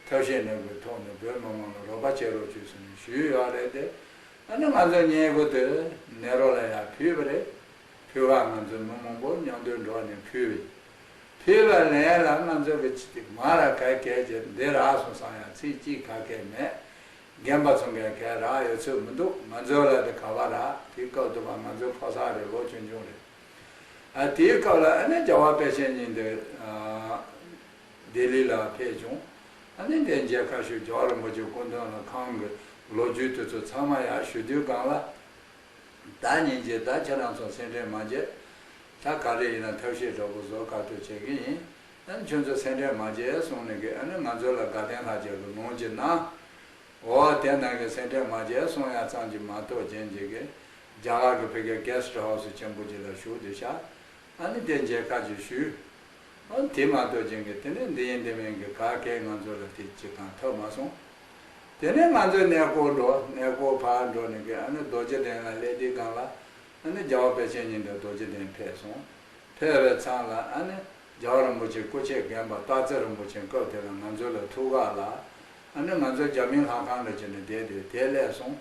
ཐབས་ཤེས་གནང་གི་ཐོག་ནས་བོད་མི་མང་ལ་རོགས་པ་བྱེད་རོགས་བྱོས་ཟེར་ནས་ཞུས་ཡོད་རེད་དེ། ཨ་ནི་ང་ཚོ་བསྙེན་བཀུར་དེ་ནེ་རོ་ལ་ཡང་ཕུལ་བ་རེད། ཕུལ་བ་ང་ཚོ་མི་མང་པོ་མཉམ་དུ་འགྲོགས་ནས་ཕུལ་བས། ཕུལ་བ་ལན་ལ་ང་ཚོ་གི་ཅི་ཏིག་མ་ར་ག་གལ་ཅི་འདི་རག་སོང་བསམ་ཡང་ཚིག་གཅིག་ག་གལ་མེད། རྒན་པ་ཚོ་ག་གལ་རག་ཡོད་ཚོད་མི་འདུག། ང་ཚོ་ལ་དེ་ག་བ་རག། དེ་སྐབས་དུ་བ་ང་ཚོ་ཕོ་གསར་རེད། ལོ་ཆུང་ཆུང་རེད། ཨ་དེའི་སྐབས་ལ་ཨ་ནི་རྒྱལ་བ་དཔལ་ཆེན་ཉིད་དེ་ཨ་ལྡི་ལི་ལ་ཕེབས་བྱུང་། ཨ་ནི་དེ་མཇལ་ཁ་ཞུས། རྒྱལ་བ་རིན་པོ་ཆེ་སྐུ་མདུན་ལ་ཁང་གི་ལོ་རྒྱུས་དེ་ཚོ་ཚང་མ་ཡར་ཞུ་དུས་སྒང་ལ། ད་སྙིང་རྗེ། ད་ཁྱེད་རང་ཚོ་སེམས་ཁྲལ་མ་བྱེད། ད་ག་རེ་ཡིན་ན་ཐབས་ཤེས་འདྲ་པོ་བཟོ་ག་ཐུབ་བྱེད་ཀྱི་ཡིན། ཨ་ནི་ཁྱོད་ཚོ་སེམས་ཁྲལ་མ་བྱེད་གསུངས་ནས་གི་ཨ་ནི་ང་ཚོ་ལ་དགའ་ལྡན་ལྷ་རྒྱལ་གྱི་ལུང་ཅིག་གནང་། འོ་དེ་ནང་གི་སེམས་ཁྲལ་མ་བྱེད་གསུང་ཡ་ཙམ་གྱིས་མ་གཏོགས་རྒྱན་གྱི་གི་རྒྱ་གར་གྱི་ཕ་གིའི་གེ་སི་ཊི་ཧའུ་སི་ཆེན་པོ་ཅིག་ལ་བཞུགས་ཏེ་ཤག། ཨ་ནི་དེ་མཇལ་ཁ་ཅིག་ཞུས། ཨ་ནི་དེ་མ་གཏོགས་རྒྱན་གྱི་དེ་ནས་འདི་ཡིན་འདི་མིན་གྱི་ག་གེ་ང་ཚོ་ལ་དེ་ཅིག་གང་ཐོབ་མ་སོང་། དེ་ནས་ང་ཚོ་གནས་སྐོར་འགྲོ། གནས་སྐོར་ཕར་འགྲོ་ནས་གི་ཨ་ནི་རྡོ་རྗེ་གདན་ལ་སླེབས་དུས་སྒང་ལ། ཨ་ནི་རྒྱལ་བ་དཔལ་ཆེན་ཉིད་དུ་རྡོ་རྗེ་གདན་ཕེབས་སོང་། ཕེབས་པའི་མཚམས་ལ་ཨ་ནི་རྒྱལ་བ་རིན་པོ་ཆེ་སྐུ་མཆེད་རྒན་པ་སྟག་རྩེ་རིན་པོ་ཆེ་སྐབས་དེ་ལ་ང་ཚོ་ལ་ཐུགས་ཁག་ལ། ཨ་ནི་ང་ཚོ་རྒྱ་མིའི་ལྷ་ཁང་ལ་བྱས་ནས་བསྡད་དེ་དེ་སླེབས་སོང་།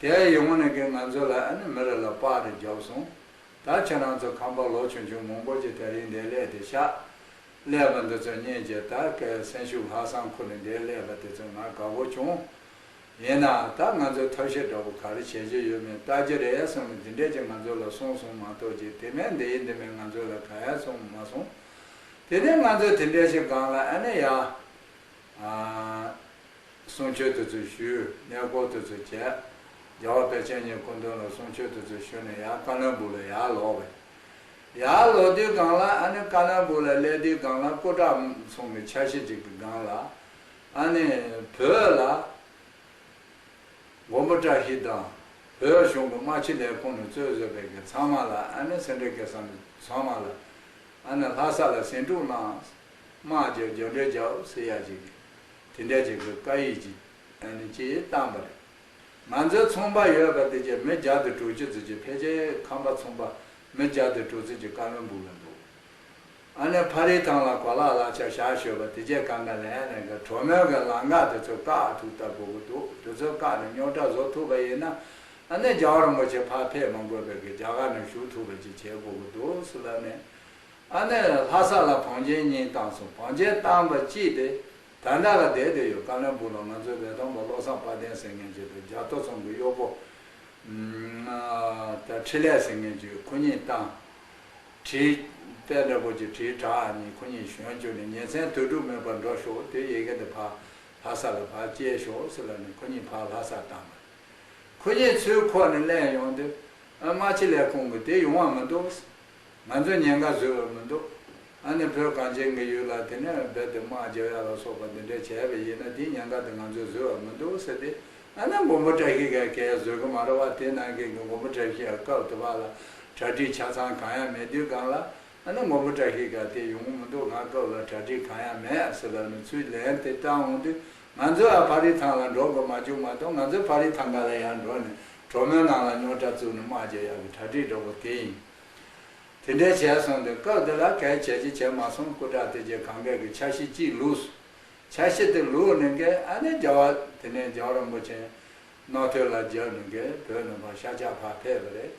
དེ་ཡོང་ནས་ཀྱི་ང་ཚོ་ལ་ཨ་ནི་མི་རེ་ལ་པར་རེ་བརྒྱབ་སོང་། ད་ཁྱེད་རང་ཚོ་ཁམས་པ་ལོ་ཆུང་ཆུང་མང་པོ་ཅིག་དེ་རིང་འདིར་སླེབས་ཏེ་ཤག། སླེབས་པ་འདི་ཚོ་སྙིང་རྗེ། ད་ཀའི་སེམས་ཤུགས་ལྷག་བསམ་ཁུར་ནས་འདིར་སླེབས་པ་དེ་ཚོ་ང་དགའ་པོ་བྱུང་། ཡིན་ནའང་ད་ང་ཚོས་ཐབས་ཤེས་འདྲ་པོ་ག་རེ་བྱེད་རྒྱུ་ཡོད་མེད་ལྟ་རྒྱུ་རེད་གསུངས་ནས་འདི་འདྲས་ཀྱི་ང་ཚོ་ལ་གསུངས་སོང་མ་གཏོགས་ཀྱི་དེ་མིན་འདི་ཡིན་འདི་མིན་ང་ཚོ་ལ་ག་ཡང་གསུངས་མ་སོང་། དེ་ནས་ང་ཚོས་དེ་འདྲས་ཞིག་སྒང་ལ་ཨ་ནི་ཡ། ཨ། གསུང་ཆོས་དེ་ཚོ་ཞུས། གནས་སྐོར་དེ་ཚོ་བྱས། རྒྱལ་བ་དཔལ་ཆེན་ཉིད་སྐུ་མདུན་ལ་གསུང་ཆོས་དེ་ཚོ་ཞུས་ནས་ཡར་བཀའ་བློན་སྦུག་ལ་ཡར་ལོག་པས། ཡར་ལོག་དུས་སྒང་ལ་ཨ་ནི་ཀ་ལོན་སྦུག་ལ་སླེབས་དུས་སྒང་ལ་སྐུ་དྲག་ཚོང་གི་འཆར་གཞི་ཅིག་གི་སྒང་ལ་ཨ་ནི་བོད་ལ་མགོན་པོ་བཀྲ་ཤིས་དང་བོད་གཞུང་གི་དམག་སྤྱི་ལས་ཁུངས་ནས་གཙོས་བཟོས་པའི་གི་ཚང་མ་ལ་ཨ་ནི་སེ་འབྲས་དགེ་གསུམ་ཚང་མ་ལ་ཨ་ནི་ལྷ་ས་ལ་ཟིང་འཁྲུག་གནང་། དམག་རྒྱབ་རྒྱབ་འདྲེ་རྒྱབ་ཟེར་ཡ་ཅིག་དེ་འདྲ་ཅིག་གི་བཀའ་ཡིག་ཅིག་ཨ་ནི་ཅིག་བཏང་པ་རེད། ང་ཚོའི་ཚོང་པ་ཡོད་པ་དེ་གྱད་མི་བརྒྱ་དང་དྲུག་ཅུ་ཙམ་ཅིག་ཕལ་ཆེར་ཁམས་པ་ཚོང་པ་མི་བརྒྱ་དང་དྲུག་ཅུ་ཅིག་ཀ་ལོན་སྦུག་ལ་འདུག་ཨ་ནི་ཕ་རི་ཐང་ལ་གོ་ལག་ལག་ཆ་བཞག་ཞོར་བ་དེ་གྱད་གང་ག་ལེན་ནས་གི་གྲོ་མོའི་གི་ལམ་ཁ་དེ་ཚོ་བཀག་ཐུབ་ལྟ་དགོས་ཀྱི་འདུག་དེ་ཚོ་བཀག་ནས་རྙོག་དྲ་བཟོ་ཐུབ་པ་ཡིན་ན་ཨ་ནི་རྒྱལ་བ་རིན་པོ་ཆེ་ཕར་ཕེབས་མ་དགོས་པའི་གི་རྒྱ་གར་ནས་བཞུགས་ཐུབ་པ་ཅིག་བྱེད་དགོས་ཀྱི་འདུག་ཟེར་ལབ་ནས། ཨ་ནི་ལྷ་ས་ལ་བང་ཆེན་གཉིས་བཏང་སོང་། བང་ཆེན་བཏང་པ་གཅིག་དེ་ད་ལྟ་ག་བསྡད་དེ་ཡོད། ཀ་ལོན་སྦུག་ལ་ང་ཚོའི་ལས་ཐོག་པ་བློ་བཟང་དཔལ་ལྡན་ཟེར་མཁན་ཅིག་དང་རྒྱ་ཐོ་ཚང་གི་གཡོག་པོ་ད་འཕྲིན་ལས་ཟེར་མཁན་ཅིག་ཁོ་གཉིས་བཏང་། བྲིས་དཔེ་འདྲ་པོ་ཅིག་བྲིས་དྲ་ཨ་ནི་ཁོ་གཉིས་གཞོན་བཅུག་ནས་ཉིན་མཚན་དུས་དྲུག་མེད་པར་འགྲོ་ཤོག་དེ་ཡི་གེ་འདི་ཕར་ལྷ་ས་ལ་ཕར་སྐྱེལ་ཤོག་ཟེར་ལབ་ནས་ཁོ་གཉིས་ཕར་ལྷ་ས་བཏང་བ། ཁོ་གཉིས་ཚུར་འཁོར་ནས་སླེབས་ཡོང་དུས་ཨ་དམག་སྤྱི་ལས་ཁུངས་ཀྱིས་དེ་ཡོང་བ་མི་འདུག་ང་ཚོ་ཉེན་ཁ་བཟོས་པ་མི་འདུག་ཨ་ནི་བོད་གངས་ཅན་གྱི་ཡུལ་ལ་དེ་ནས་རྦད་དེ་དམག་རྒྱག་ཡ་ལ་སོགས་པ་འདི་འདྲ་བྱས་པ་ཡིན་ན་དེའི་ཉེན་ཁ་དེ་ང་ཚོས་བཟོས་པ་མི་འདུག་ཟེར་ཏེ། ཨ་ནི་མགོན་པོ་བཀྲ་ཤིས་ཀྱིས་གལ་བཟོད་ཀྱི་མ་རེད་བ། དེ་ནང་གི་མགོན་པོ་བཀྲ་ཤིས་ཡང་སྐབས་དེ་བ་ལ་གྲ་སྒྲིག་ཆ་ཚང་གང་ཡང་མེད་དུས་སྒང་ལ་ཨ་ནི་མགོན་པོ་བཀྲ་ཤིས་ཀྱིས་དེ་ཡོང་གི་མི་འདུག་ང་སྐབས་ལ་གྲ་སྒྲིག་གང་ཡང་མེད་ཟེར་ལབ་ནས་ཚུར་ལན་དེ་བཏང་འོང་དུས་ང་ཚོ་ཡང་ཕ་རི་ཐང་ལ་འགྲོ་དགོས་མ་བྱུང་མ་གཏོགས་ང་ཚོ་ཕ་རི་ཐང་ག་ལ་ཡང་འགྲོ་ནས་གྲོ་མོའི་ནང་ལ་རྙོག་དྲ་བཙུགས་ནས་དམག་རྒྱག་ཡག་གི་གྲ་སྒྲིག་འདྲ་པོ་དེ་ཡིན། དེ་འདྲ་བྱས་སོང་དུས་སྐབས་དེ་ལ་གལ་བྱས་ཀྱི་བྱས་མ་སོང་། སྐུ་དྲག་དེ་གྱད་གང་གས་ཀྱི་འཆར་གཞི་གཅིག་ལུགས། འཆར་གཞི་དེ་ལུགས་ནས་གི་ཨ་ནི་རྒྱལ་བ་དེ་ནས་རྒྱལ་བ་རིན་པོ་ཆེ་རྣམ་ཐོས་ལ་རྒྱབ་ནས་གི་བོད་ནས་ཕར་ཤར་ཕྱོགས་ཕར་ཕེབས་པ་རེད།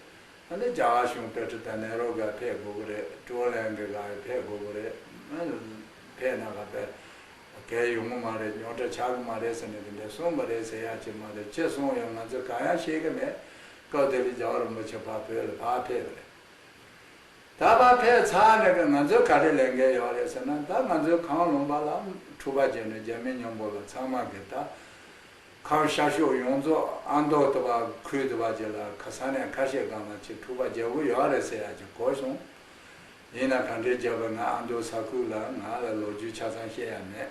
ཨ་ནི་རྒྱ་གར་གཞུང་དཔེ་ཁྲིད་དང་ནེ་རུ་ག་ཕེབས་དགོས་ཀྱི་རེད། ཀྲོ་ལན་གི་ག་ཕེབས་དགོས་ཀྱི་རེད། ཨ་ནི་ཕེབས་ན་ག་ཕེབས་གལ་ཡོང་གི་མ་རེད། རྙོག་དྲ་ཆགས་ཀྱི་མ་རེད་ཟེར་ནས་དེ་འདྲ་གསུངས་པ་རེད་ཟེར་ཡག་ཅིག་མ་རེད། ཅི་གསུངས་ཡང་ང་ཚོས་གང་ཡང་ཤེས་ཀྱི་མེད། སྐབས་དེ་ལ་རྒྱལ་བ་རིན་པོ་ཆེ་ཕར་བོད་ལ་ཕར་ཕེབས་པ་རེད། ད་ཕར་ཕེབས་ཚར་ནས་ཀྱི་ང་ཚོས་ག་རེ་ལས་འགན་ཡོད་རེད་ཟེར་ན། ད་ང་ཚོས་གངས་ལུང་པ་ལ་འཁྲུག་པ་བྱས་ནས་རྒྱ་མི་མཉམ་པོ་ལ་ཚང་མ་གི་ད་ཁམས་ཤར་ཕྱོགས་ཡོངས་རྫོགས་ཨ་མདོ་དུ་བ་ཁུལ་དུ་བ་ཅིག་ལ་ཁ་ས་གནས་ཁ་ཤས་སྒང་ལ་ཅིག་འཁྲུག་པ་རྒྱག་གི་ཡོད་རེད་ཟེར་ཡག་ཅིག་གོ་སོང་། ཡིན་ན་ག་འདྲས་རྒྱབ་པ་ང་ཨ་མདོ་ས་ཁུལ་ལ་ང་ལ་ལོ་རྒྱུས་ཆ་ཚང་བཤད་ཡ་མེད།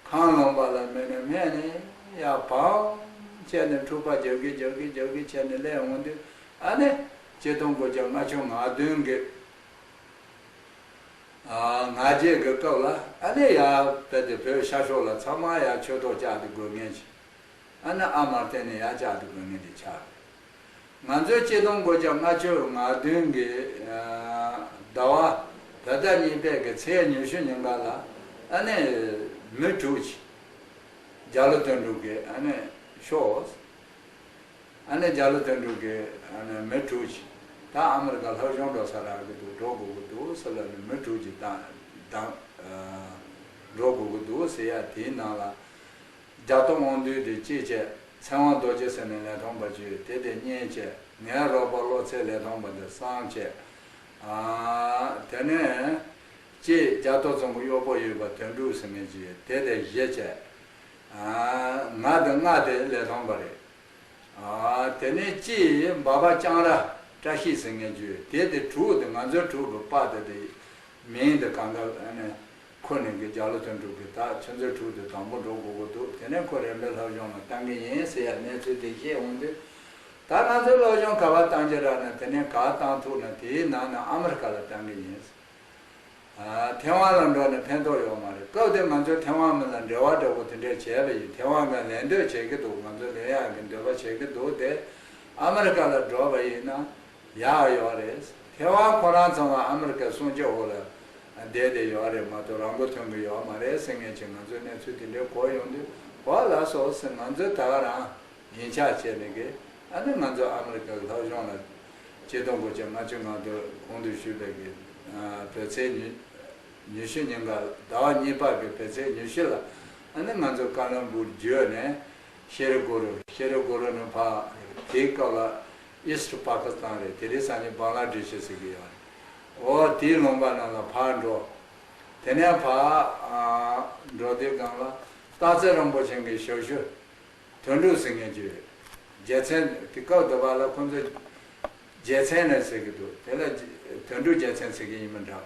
གངས་ལུང་པ་ལ་མེད་ནས་མེད་ནས་ཡར་བང་བྱས་ནས་འཁྲུག་པ་རྒྱག་གི་རྒྱག་གི་རྒྱག་གི་བྱས་ནས་སླེབས་འོང་དུས་ཨ་ནི་ཆིག་སྟོང་དགུ་བརྒྱ་ལྔ་བཅུ་ང་བདུན་གི་ཨ་ང་བརྒྱད་ཀྱི་སྐབས་ལ་ཨ་ནི་ཡར་བལ་ཏེ་བོད་ཤར་ཕྱོགས་ལ་ཚང་མ་ཡར་ཆོས་ཐོག་བཅག་སྟེ་དགོས་ངེས་ཀྱི། ཨ་ནི་ཨ་མར་བརྟེན་ནས་ཡར་བཅག་སྟེ་དགོས་ངེས་དེ་ཆགས་རེད། ང་ཚོའི་ཆིག་སྟོང་དགུ་བརྒྱ་ལྔ་བཅུ་ང་བདུན་གི་ཟླ་བ་བོད་ཟླ་གཉིས་པའི་གི་ཚེས་ཉི་ཤུ་ཉིན་ཀ་ལ་ཨ་ནི་མི་དྲུག་ཅིག་རྒྱ་ལོ་དོན་གྲུབ་ཀྱིས་ཨ་ནི་ཤོག་ཨ་ནི་རྒྱ་ལོ་དོན་གྲུབ་ཀྱིས་ཨ་ནི་མི་དྲུག་ཅིག་ད་ཨ་མི་རི་ཀ་ལྷོ་གཞུང་འགྲོ་ས་རག་གི་འདུག་འགྲོ་དགོས་ཀྱི་འདུག་ཟེར་ལབ་ནས་མི་དྲུག་ཅིག་བཏང་བཏང་འགྲོ་དགོས་ཀྱི་འདུག་ཟེར་ཡ་དེའི་ནང་ལ། རྒྱ་ཐོ་དབང་འདུས་དེ་གཅིག་བྱས། ཚེ་དབང་རྡོ་རྗེ་ཟེར་ནས་ལས་ཐོག་པ་ཅིག་ཡོད། དེ་དེ་གཉིས་བྱས། ངའི་རོགས་པ་བློ་ཚེ་ལས་ཐོག་པ་དེ་གསུམ་བྱས། ཨ་དེ་ནས་གཅིག་རྒྱ་ཐོ་ཚང་གི་གཡོག་པོ་ཡོད་པ་དོན་གྲུབ་ཟེར་མཁན་ཅིག་ཡོད། དེ་དེ་བཞི་བྱས། ཨ་ང་དེ་ལྔ་དེ་ལས་ཐོག་པ་རེད། ཨ་དེ་ནས་གཅིག་འབའ་པ་ལྕང་ར་བཀྲ་ཤིས་ཟེར་མཁན་ཅིག་ཡོད། དེ་དེ་དྲུག་དེ་ང་ཚོའི་དྲུག་གི་པ་དེ་དེ། མིང་དེ་གང་ག་ཨ་ནི་ཁོ་ནི་གི་རྒྱ་ལོ་དོན་གྲུབ་ཀྱི་ད་ཁྱོད་ཚོའི་དྲུག་དེ་དང་པོ་འགྲོ་དགོས་ཀྱི་འདུག་དེ་ནས་ཁོ་རིམ་པས་སློབ་སྦྱོང་ལ་བཏང་གི་ཡིན་ཟེར་ཡ་གནས་ཚུལ་དེ་བཤད་འོང་དུས། ད་ང་ཚོའི་སློབ་སྦྱོང་ག་པར་བཏང་རྒྱུ་རག་ན་དེ་ནས་ག་བཏང་ཐུབ་ན་དེའི་ནང་ནས་ཨ་མི་རི་ཀ་ལ་བཏང་གི་ཡིན། ཨ་ཐེ་ཝན་ལ་འགྲོ་ནས་ཕན་ཐོགས་ཡོད་མ་རེད། སྐབས་དེ་ང་ཚོས་ཐེ་ཝན་མི་ལ་འབྲེལ་བ་འདྲ་པོ་དེ་འདྲས་བྱས་པ་ཡིན། ཐེ་ཝན་ག་ལེན་འདོད་བྱེད་ཀྱི་འདུག་ང་ཚོ་ལེན་ཡག་གི་འདོད་པ་བྱེད་ཀྱི་འདུག་དེ་ཨ་མི་རི་ཀ་ལ་འགྲོ་བ་ཡིན་ན། ཡག་ཡོད་རེད། ཐེ་ཝན་ཁོ་རང་ཚང་མ་ཨ་མི་རི་ཀའི་སྲུང་སྐྱོབ་འོག་ལ་བསྡད་བསྡད་ཡོད་རེད་མ་གཏོགས་རང་མགོ་ཐོན་གྱི་ཡོད་མ་རེད་ཟེར་མཁན་ཅིག་ང་ཚོས་གནས་ཚུལ་དེ་འདྲའི་གོ་ཡོང་དུས། འོ་ལགས་སོ་ཟེར། ང་ཚོས་ད་ག་རང་ཡིད་ཆེས་བྱས་ནས་གི་ཨ་ནི་ང་ཚོ་ཨ་མི་རི་ཀའི་སློབ་སྦྱོང་ལ་ཆིག་སྟོང་དགུ་བརྒྱ་ལྔ་བཅུ་ང་བདུན་གོང་དུ་ཞུས་པའི་གི་ཨ་བོད་ཚེས་ཉི་ཉི་ཤུ་ཉིན་ཀ་ཟླ་བ་གཉིས་པ་གི་བོད་ཚེས་ཉི་ཤུ་ལ་ཨ་ནི་ང་ཚོ་ཀ་ལོན་སྦུག་བརྒྱུད་ནས་ཤེ་རི་གུ་རུ། ཤེ་རི་གུ་རུ་ནས་ཕར་དེའི་སྐབས་ལ། ཨིསྟ་པ་ཀི་སི་ཐན་རེད། དེ་རིང་སང་ཉིན་བང་ལ་དེ་ཤི་ཟེར་གྱི་ཡོད་རེད། འོ་དེའི་ལུང་པ་རྣམས་ལ་ཕར་འགྲོ། དེ་ནས་ཕར་ཨ་འགྲོ་དུས་སྒང་ལ་སྟག་འཚེར་རིན་པོ་ཆེ་གི་ཞབས་ཞུ་དོན་གྲུབ་ཟེར་མཁན་ཅིག་ཡོད། རྒྱལ་མཚན་དེ་སྐབས་དེ་བ་ལ་ཁོ་ཚོ་ རྒྱལ་མཚན་ནས་ཟེར་གྱི་འདུག་དེ་ལ་དོན་གྲུབ་རྒྱལ་མཚན་ཟེར་གྱི་ཡིན་མིན་འདྲ།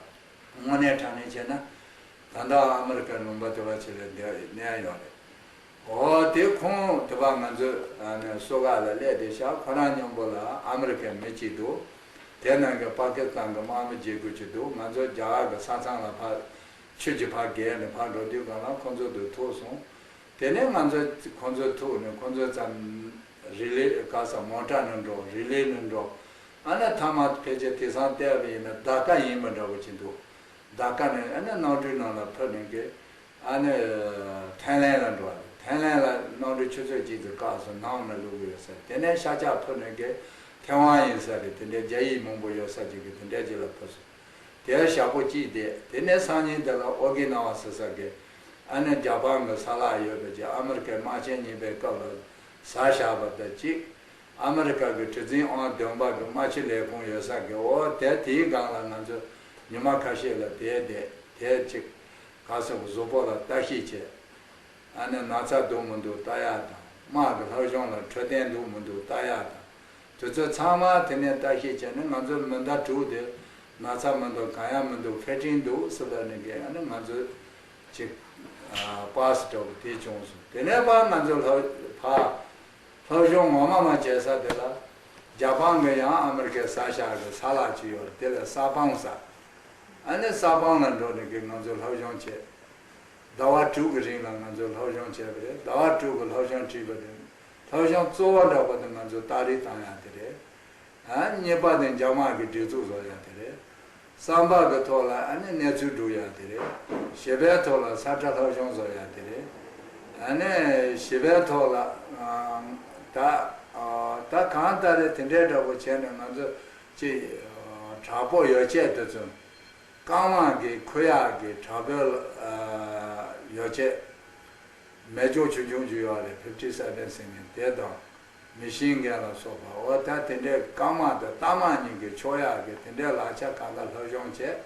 དངོས་གནས་དྲང་གནས་བྱས་ན་ད་ལྟ་ཨ་མི་རི་ཀའི་ལུང་པ་དེ་བ་ཆེ་ལ་བསྡད་གནས་ཡོད་རེད། འོ་དེ་ཁོང་དེ་བ་ང་ཚོ་ཨ་ནི་སོ་ག་ལ་སླེབས་བསྡད་ཤག་ཁོ་རང་མཉམ་པོ་ལ་ཨ་མི་རི་ཀའི་མི་གཅིག་འདུག་དེ་ནང་གི་པ་ཀི་སི་ཐན་གྱི་དམག་མི་བརྗེ་དགོས་ཀྱི་འདུག་ང་ཚོ་རྒྱ་གར་གྱི་ས་མཚམས་ལ་ཕར་ཆུ་གྱི་ཕར་བརྒལ་ནས་ཕར་འགྲོ་དུས་སྒང་ལ་ཁོང་ཚོ་དེ་ཐུག་སོང་། དེ་ནས་ང་ཚོ་ཁོང་ཚོ་ཐུག་ནས་ཁོང་ཚོ་ཙམ་རི་ལི་ག་ས་མོ་ཊ་ནས་འགྲོ་རི་ལི་ནས་འགྲོ། ཨ་ནི་མཐའ་མ་ཕལ་ཆེར་དེང་སང་བལྟས་པ་ཡིན་ན་ལྡ་ཀ་ཡིན་པ་འདྲ་པོ་ཅིག་འདུག་ལྡ་ཀ་ནས་ཨ་ནི་གནམ་གྲུའི་ནང་ལ་ཕུད་ནས་གི་ཨ་ནི་ཐའི་ལེན་ལ་འགྲོ་བ་རེད། ཐའི་ལེན་ལ་གནམ་གྲུ་ཆུ་ཚོད་གཅིག་ཙམ་བཀག་སོང་ནང་ལ་བླུགས་ཡོད་ས་རེད། དེ་ནས་ཤར་ཕྱོགས་ཕུད་ནས་གི་ཐེ་ཝན་ཡིན་ས་རེད། དེ་འདྲའི་རྒྱ་ཡིག་མང་པོ་ཡོད་ས་ཅིག་གི་དེ་འདྲའི་ཅིག་ལ་ཕུད་སོང་། དེར་ཞག་པོ་གཅིག་བསྡད། དེ་ནས་སང་ཉིན་དེ་ལ་ཨོ་ཀི་ན་ཝ་ཟེར་ས་གི་ཨ་ནི་ཇ་པན་གི་ས་ལ་ཡོད་པའི་ཅིག་ཨ་མི་རི་ཀའི་དམག་ཆེན་གཉིས་པའི་སྐབས་ལ་ཟ་བཞག་པ་དང་གཅིག་ཨ་མི་རི་ཀ་གི་གྲུ་འཛིན་ཨང་བདུན་པ་གི་དམག་སྤྱི་ལས་ཁུངས་ཡོད་ས་གི་འོ་དེ་དེའི་སྒང་ལ་ང་ཚོ་ཉི་མ་ཁ་ཤས་ལ་དེར་བསྡད། དེར་ཅིག་ག་ས་གཟུགས་པོ་ལ་ལྟ་ཞིབ་བྱས། ཨ་ནི་ན་ཚ་འདུག་མི་འདུག་ལྟ་ཡག་དང་དམག་གི་སློབ་སྦྱོང་ལ་འཕྲོད་བསྟེན་འདུག་མི་འདུག་ལྟ་ཡག་དང་། དེ་ཚོ་ཚང་མ་དེ་ནས་ལྟ་ཞིབ་བྱས་ནས་ང་ཚོ་མི་ཟླ་དྲུག་དེ་ན་ཚ་མི་འདུག་གང་ཡང་མི་འདུག་ཧྥེ་ཀྲིན་འདུག་ཟེར་ལབ་ནས་གི་ཨ་ནི་ང་ཚོ་ཅིག་པ་སི་འདྲ་པོ་དེ་བྱུང་སོང་། དེ་ནས་ཕར་ང་ཚོ་ལྷ་ཕར་སློབ་སྦྱོང་ངོ་མ་མ་བྱས་ས་དེ་ལ་ཇ་པན་གི་ཡང་ཨ་མི་རི་ཀའི་ས་ཤག་གི་ས་ལ་ཅིག་ཡོད་རེད། དེ་ལ་ས་པང་ཟེར། ཨ་ནི་ས་པང་ལ་འགྲོ་ནས་གི་ང་ཚོ་སློབ་སྦྱོང་བྱས། ཟླ་བ་དྲུག་གི་རིང་ལ་ང་ཚོས་སློབ་སྦྱོང་བྱས་པ་རེད། ཟླ་བ་དྲུག་གི་སློབ་སྦྱོང་བྱས་པ་དེ། སློབ་སྦྱོང་གཙོ་བོ་འདྲ་པོ་དེ་ང་ཚོས་རྟགས་རིས་བཏང་ཡག་དེ་རེད། ཨ་གཉིས་པ་དེ་འཇབ་དམག་གི་སྒྲིག་འཛུགས་བཟོ་ཡག་དེ་རེད། གསུམ་པ་གི་ཐོག་ལ་ཨ་ནི་གནས་ཚུལ་སྒྲུབ་ཡག་དེ་རེད། བཞི་པའི་ཐོག་ལ་ས་ཁྲ་སློབ་སྦྱོང་བཟོ་ཡག་དེ་རེད། ཨ་ནི་བཞི་པའི་ཐོག་ལ་ཨ་ད་ཨ་ད་གང་ལྟར་རེད། དེ་འདྲའི་འདྲ་པོ་བྱས་ནས་ང་ཚོས་ཅིག་དྲག་པོ་ཡོ་བྱད་དེ་ཚོ། རྐང་དམག་གི་འཁུར་ཡག་གི་དྲག་པོའི་ཨ་ཡོ་བྱད། མེ་སྒྱོགས་ཆུང་ཆུང་ཅིག་ཡོད་རེད། ཕིབ་ཊི་སེ་ཝེན་ཟེར་མཁན་དེ་དང་། མེ་ཤིན་གན་ལ་སོགས་པ། འོ་ད་དེ་འདྲའི་རྐང་དམག་དང་རྟ་དམག་གཉིས་ཀྱི་འཕྱོག་ཡག་གི་དེ་འདྲའི་ལག་ཆ་གང་ག་སློབ་སྦྱོང་བྱས།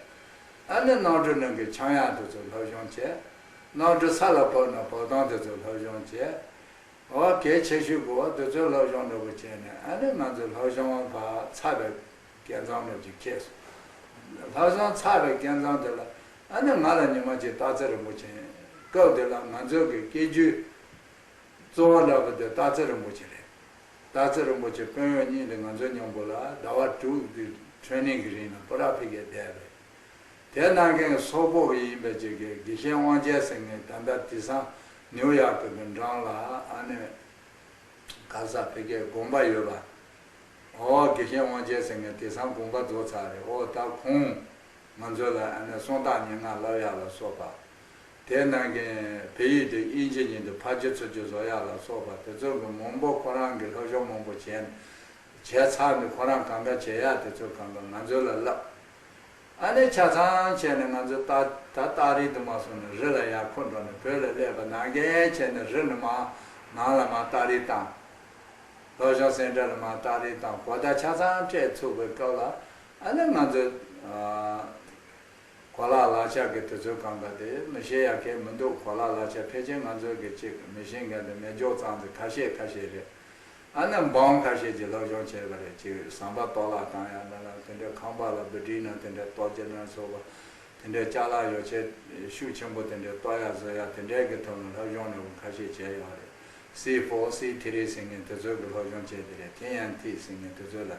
ཨ་ནི་གནམ་གྲུ་ནང་གི་འཆང་ཡག་དེ་ཚོ་སློབ་སྦྱོང་བྱས། གནམ་གྲུ་ས་ལ་བབས་ན་བབས་སྟངས་དེ་ཚོ་སློབ་སྦྱོང་བྱས། འོ་གལ་ཆེ་ཤོས་ཀྱི་འོ་དེ་ཚོའི་སློབ་སྦྱོང་འདྲ་པོ་བྱས་ནས་ཨ་ནི་ང་ཚོའི་སློབ་སྦྱོང་ཕར་ཚར་བའི་སྐབས་མཚམས་འདྲ་པོ་ཅིག་ཁེལ་སོང་། སློབ་སྦྱོང་ཚར་བའི་སྐབས་མཚམས་དེ་ལ་ཨ་ནི་ང་ལ་ཉི་མ་གཅིག་སྟག་འཚེར་རིན་པོ་ཆེ། སྐབས་དེ་ལ་ང་ཚོའི་གི་སྐད་སྒྱུར་གཙོ་བོ་འདྲ་པོ་དེ་སྟག་འཚེར་རིན་པོ་ཆེ་རེད། སྟག་འཚེར་རིན་པོ་ཆེ་དཔོན་གཡོག་གཉིས་དེ་ང་ཚོ་མཉམ་པོ་ལ་ཟླ་བ་དྲུག་གི་ཊེ་རེ་ནིང་གི་རིང་ལ་པུ་ར་ཕི་གའི་བསྡད་པ་རེད། དེ་ནང་གི་སོག་པོ་ཡིན་པའི་ཅིག་གི་དགེ་བཤེས་དབང་རྒྱལ་ཟེར་མཁན་ད་ལྟ་དེང་སང་ནིའུ་ཡོག་གི་འགྲམ་ལ་ཨ་ནི་ག་ས་ཕ་གིའི་དགོན་པ་ཡོད་པ། འོ་དགེ་བཤེས་དབང་རྒྱལ་ཟེར་མཁན་དེང་སང་དགོངས་པ་རྫོགས་ཚར་རེད། འོ་ད་ཁོང་ང་ཚོ་ལ་ཨ་ནི་གསུང་རྟགས་སྙན་ངག་བསླབ་ཡག་ལ་སོགས་པ། དེ་ནང་གི་བོད་ཡིག་དེ་དབྱིན་ཇི་ཡིན་དུས་ཕར་ཕྱིན་ཚུར་ཕྱིན་བཟོ་ཡག་ལ་སོགས་པ་དེ་ཚོ་གི་མང་པོ་ཁོ་རང་གི་སློབ་སྦྱོང་མང་པོ་བྱས་ནས་བྱས་ཚར་ནས་ཁོ་རང་གང་ག་བྱེད་ཡག་དེ་ཚོ་གང་ག་ང་ཚོ་ལ་བསླབ། ཨ་ནི་ཆ་ཚང་བྱས་ནས་ང་ཚོ་ད་ད་རྟགས་རིས་དུ་མ་སོང་ནས་རི་ལ་ཡར་འཁོར་འགྲོ་ནས་བོད་ལ་སླེབས་པ་ནང་བཞིན་བྱས་ནས་རི་ནས་མར་ནང་ལ་མར་རྟགས་རིས་བཏང་། སློབ་སྦྱོང་སེན་ཊར་ལ་མར་རྟགས་རིས་བཏང་། གོ་བརྡ་ཆ་ཚང་སྤྲད་ཚུགས་པའི་སྐབས་ལ་ཨ་ནི་ང་ཚོ་ཨ་གོ་ལག་ལག་ཆ་གི་དུས་ཚོད་གང་ག་དེ་མི་ཤེས་ཡག་གི་མི་འདུག་གོ་ལག་ལག་ཆ་ཕལ་ཆེར་ང་ཚོ་གི་ཅིག་མེ་ཤིན་གན་དང་མེ་སྒྱོགས་ཙམ་དེ་ཁ་ཤས་ཁ་ཤས་རེད། ཨ་ནི་འབུམ་ཁ་ཤས་ཀྱི་སློབ་སྦྱོང་བྱས་པ་རེད། ཅིག་ཟམ་པ་གཏོར་བརླག་བཏང་ཡག་ལ་ལ་དེ་འདྲའི་ཁང་པ་ལ་བུ་ཌི་ན་དེ་འདྲའི་གཏོར་རྒྱུ་ན་སོགས་པ་དེ་འདྲའི་ཅ་ལག་ཡོ་བྱད་ཤུགས་ཆེན་པོ་དེ་འདྲའི་གཏོར་ཡག་བཟོ་ཡག་དེ་འདྲའི་གི་ཐོག་ནས་སློབ་སྦྱོང་འདྲ་པོ་ཁ་ཤས་བྱས་ཡོད་རེད། སི་ཕོར་སི་ཐི་རི་ཟེར་མཁན་དེ་ཚོའི་གི་སློབ་སྦྱོང་བྱས་དེ་རེད། ཐི་ཨེན་ཐི་ཟེར་མཁན་དེ་ཚོ་ལ་